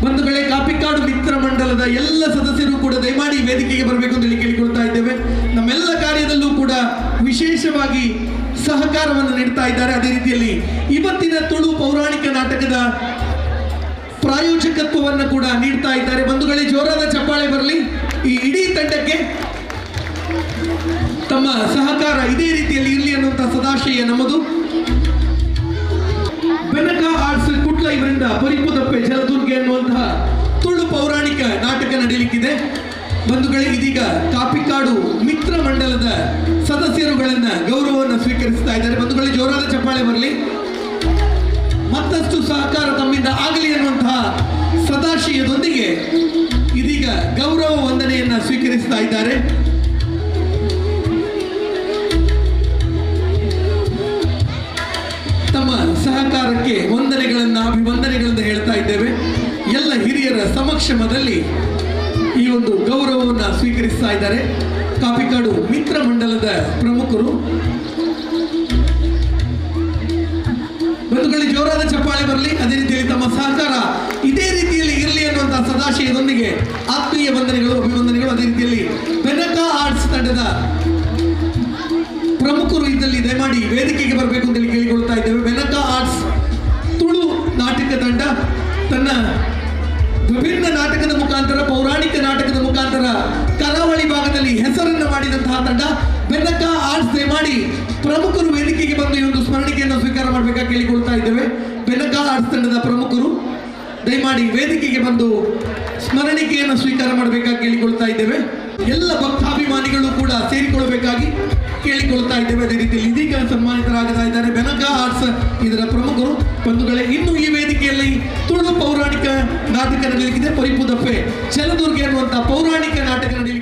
ಬಂಧುಗಳೇ, ಕಾಪಿಕಾಡು ಮಿತ್ರ ಮಂಡಲದ ಎಲ್ಲ ಸದಸ್ಯರು ಕೂಡ ದಯಮಾಡಿ ವೇದಿಕೆಗೆ ಬರಬೇಕು ಅಂತ ಹೇಳಿ ಕೇಳಿಕೊಳ್ತಾ ಇದ್ದೇವೆ. ನಮ್ಮೆಲ್ಲ ಕಾರ್ಯದಲ್ಲೂ ಕೂಡ ವಿಶೇಷವಾಗಿ ಸಹಕಾರವನ್ನು ನೀಡ್ತಾ ಇದ್ದಾರೆ. ಅದೇ ರೀತಿಯಲ್ಲಿ ಇವತ್ತಿನ ತುಳು ಪೌರಾಣಿಕ ನಾಟಕದ ಪ್ರಾಯೋಜಕತ್ವವನ್ನು ಕೂಡ ನೀಡ್ತಾ ಇದ್ದಾರೆ. ಬಂಧುಗಳೇ, ಜೋರಾದ ಚಪ್ಪಾಳೆ ಬರಲಿ ಈ ಇಡೀ ತಂಡಕ್ಕೆ. ತಮ್ಮ ಸಹಕಾರ ಇದೇ ರೀತಿಯಲ್ಲಿ ಇರಲಿ ಅನ್ನುವಂಥ ಸದಾಶಯ ನಮ್ಮದು. ಬೆನಕ ಆರ್ಟ್ಸ್ ಕುಟ್ಲ ಇವರಿಂದ ಪರಿಪುದಪ್ಪೆ ಜಲದುರ್ಗೆ ಅನ್ನುವಂತಹ ತುಳು ಪೌರಾಣಿಕ ನಾಟಕ ನಡೆಯಲಿಕ್ಕಿದೆ. ಬಂಧುಗಳೇ, ಇದೀಗ ಕಾಪಿಕಾಡು ಮಿತ್ರ ಮಂಡಲದ ಸದಸ್ಯರುಗಳನ್ನ ಗೌರವವನ್ನು ಸ್ವೀಕರಿಸ್ತಾ ಇದ್ದಾರೆ. ಬಂಧುಗಳೇ, ಜೋರಾದ ಚಪ್ಪಾಳೆ ಬರಲಿ. ಮತ್ತಷ್ಟು ಸಹಕಾರ ತಮ್ಮಿಂದ ಆಗಲಿ ಅನ್ನುವಂತಹ ಸದಾಶಯದೊಂದಿಗೆ ಇದೀಗ ಗೌರವ ವಂದನೆಯನ್ನ ಸ್ವೀಕರಿಸ್ತಾ ಇದ್ದಾರೆ. ತಮ್ಮ ಸಹಕಾರಕ್ಕೆ ವಂದನೆಗಳನ್ನ ಅಭಿವಂದನೆಗಳನ್ನು ಹೇಳ್ತಾ ಇದ್ದೇವೆ. ಎಲ್ಲ ಹಿರಿಯರ ಸಮಕ್ಷಮದಲ್ಲಿ ಈ ಒಂದು ಗೌರವವನ್ನು ಸ್ವೀಕರಿಸ್ತಾ ಇದ್ದಾರೆ ಕಾಪಿಕಾಡು ಮಿತ್ರ ಮಂಡಲದ ಪ್ರಮುಖರು. ಬಂಧುಗಳಿಗೆ ಜೋರಾದ ಚಪ್ಪಾಳೆ ಬರಲಿ. ಅದೇ ರೀತಿಯಲ್ಲಿ ತಮ್ಮ ಸಹಕಾರ ಇದೇ ರೀತಿಯಲ್ಲಿ ಇರಲಿ ಅನ್ನುವಂತಹ ಸದಾಶಯದೊಂದಿಗೆ ಆತ್ಮೀಯ ವಂದನೆಗಳು, ಅಭಿವಂದನೆಗಳು. ಅದೇ ರೀತಿಯಲ್ಲಿ ಬೆನಕ ಆರ್ಟ್ಸ್ ತಂಡದ ಪ್ರಮುಖರು ಇದ್ದಲ್ಲಿ ದಯಮಾಡಿ ವೇದಿಕೆಗೆ ಬರಬೇಕು ಅಂತೇಳಿ ಕೇಳಿಕೊಳ್ತಾ ಇದ್ದೇವೆ. ಬೆನಕ ಆರ್ಟ್ಸ್ ತುಳು ನಾಟಕ ತಂಡ ತನ್ನ ವಿಭಿನ್ನ ನಾಟಕದ ಮುಖಾಂತರ, ಪೌರಾಣಿಕ ನಾಟಕದ ಮುಖಾಂತರ ಕರಾವಳಿ ಭಾಗದಲ್ಲಿ ಹೆಸರನ್ನು ಮಾಡಿದಂತಹ ತಂಡ ಬೆನಕ ಆರ್ಟ್ಸ್. ದಯಮಾಡಿ ಪ್ರಮುಖರು ವೇದಿಕೆಗೆ ಬಂದು ಈ ಒಂದು ಸ್ಮರಣಿಕೆಯನ್ನು ಸ್ವೀಕಾರ ಮಾಡಬೇಕಾಗಿ ಕೇಳಿಕೊಳ್ತಾ ಇದ್ದೇವೆ. ಬೆನಕ ಆರ್ಟ್ಸ್ ತಂಡದ ಪ್ರಮುಖರು ದಯಮಾಡಿ ವೇದಿಕೆಗೆ ಬಂದು ಸ್ಮರಣಿಕೆಯನ್ನು ಸ್ವೀಕಾರ ಮಾಡಬೇಕಾಗಿ ಕೇಳಿಕೊಳ್ತಾ ಇದ್ದೇವೆ. ಎಲ್ಲ ಭಕ್ತಾಭಿಮಾನಿಗಳು ಕೂಡ ಸೇರಿಕೊಳ್ಳಬೇಕಾಗಿ ಕೇಳಿಕೊಳ್ತಾ ಇದ್ದೇವೆ. ಅದೇ ರೀತಿಯಲ್ಲಿ ಇದೀಗ ಸನ್ಮಾನಿತರಾಗ್ತಾ ಇದ್ದಾರೆ ಬೆನಕ ಆರ್ಟ್ಸ್ ಇದರ ಪ್ರಮುಖರು. ಬಂಧುಗಳೇ, ಇನ್ನು ಈ ವೇದಿಕೆಯಲ್ಲಿ ತುಳು ಪೌರಾಣಿಕ ನಾಟಕ ನಡೆಯಲಿಕ್ಕಿದೆ. ಪರಿಪುದಪ್ಪೆ ಜಲದುರ್ಗೆ ಅನ್ನುವಂಥ ಪೌರಾಣಿಕ ನಾಟಕ ನಡೆಯಲಿಕ್ಕೆ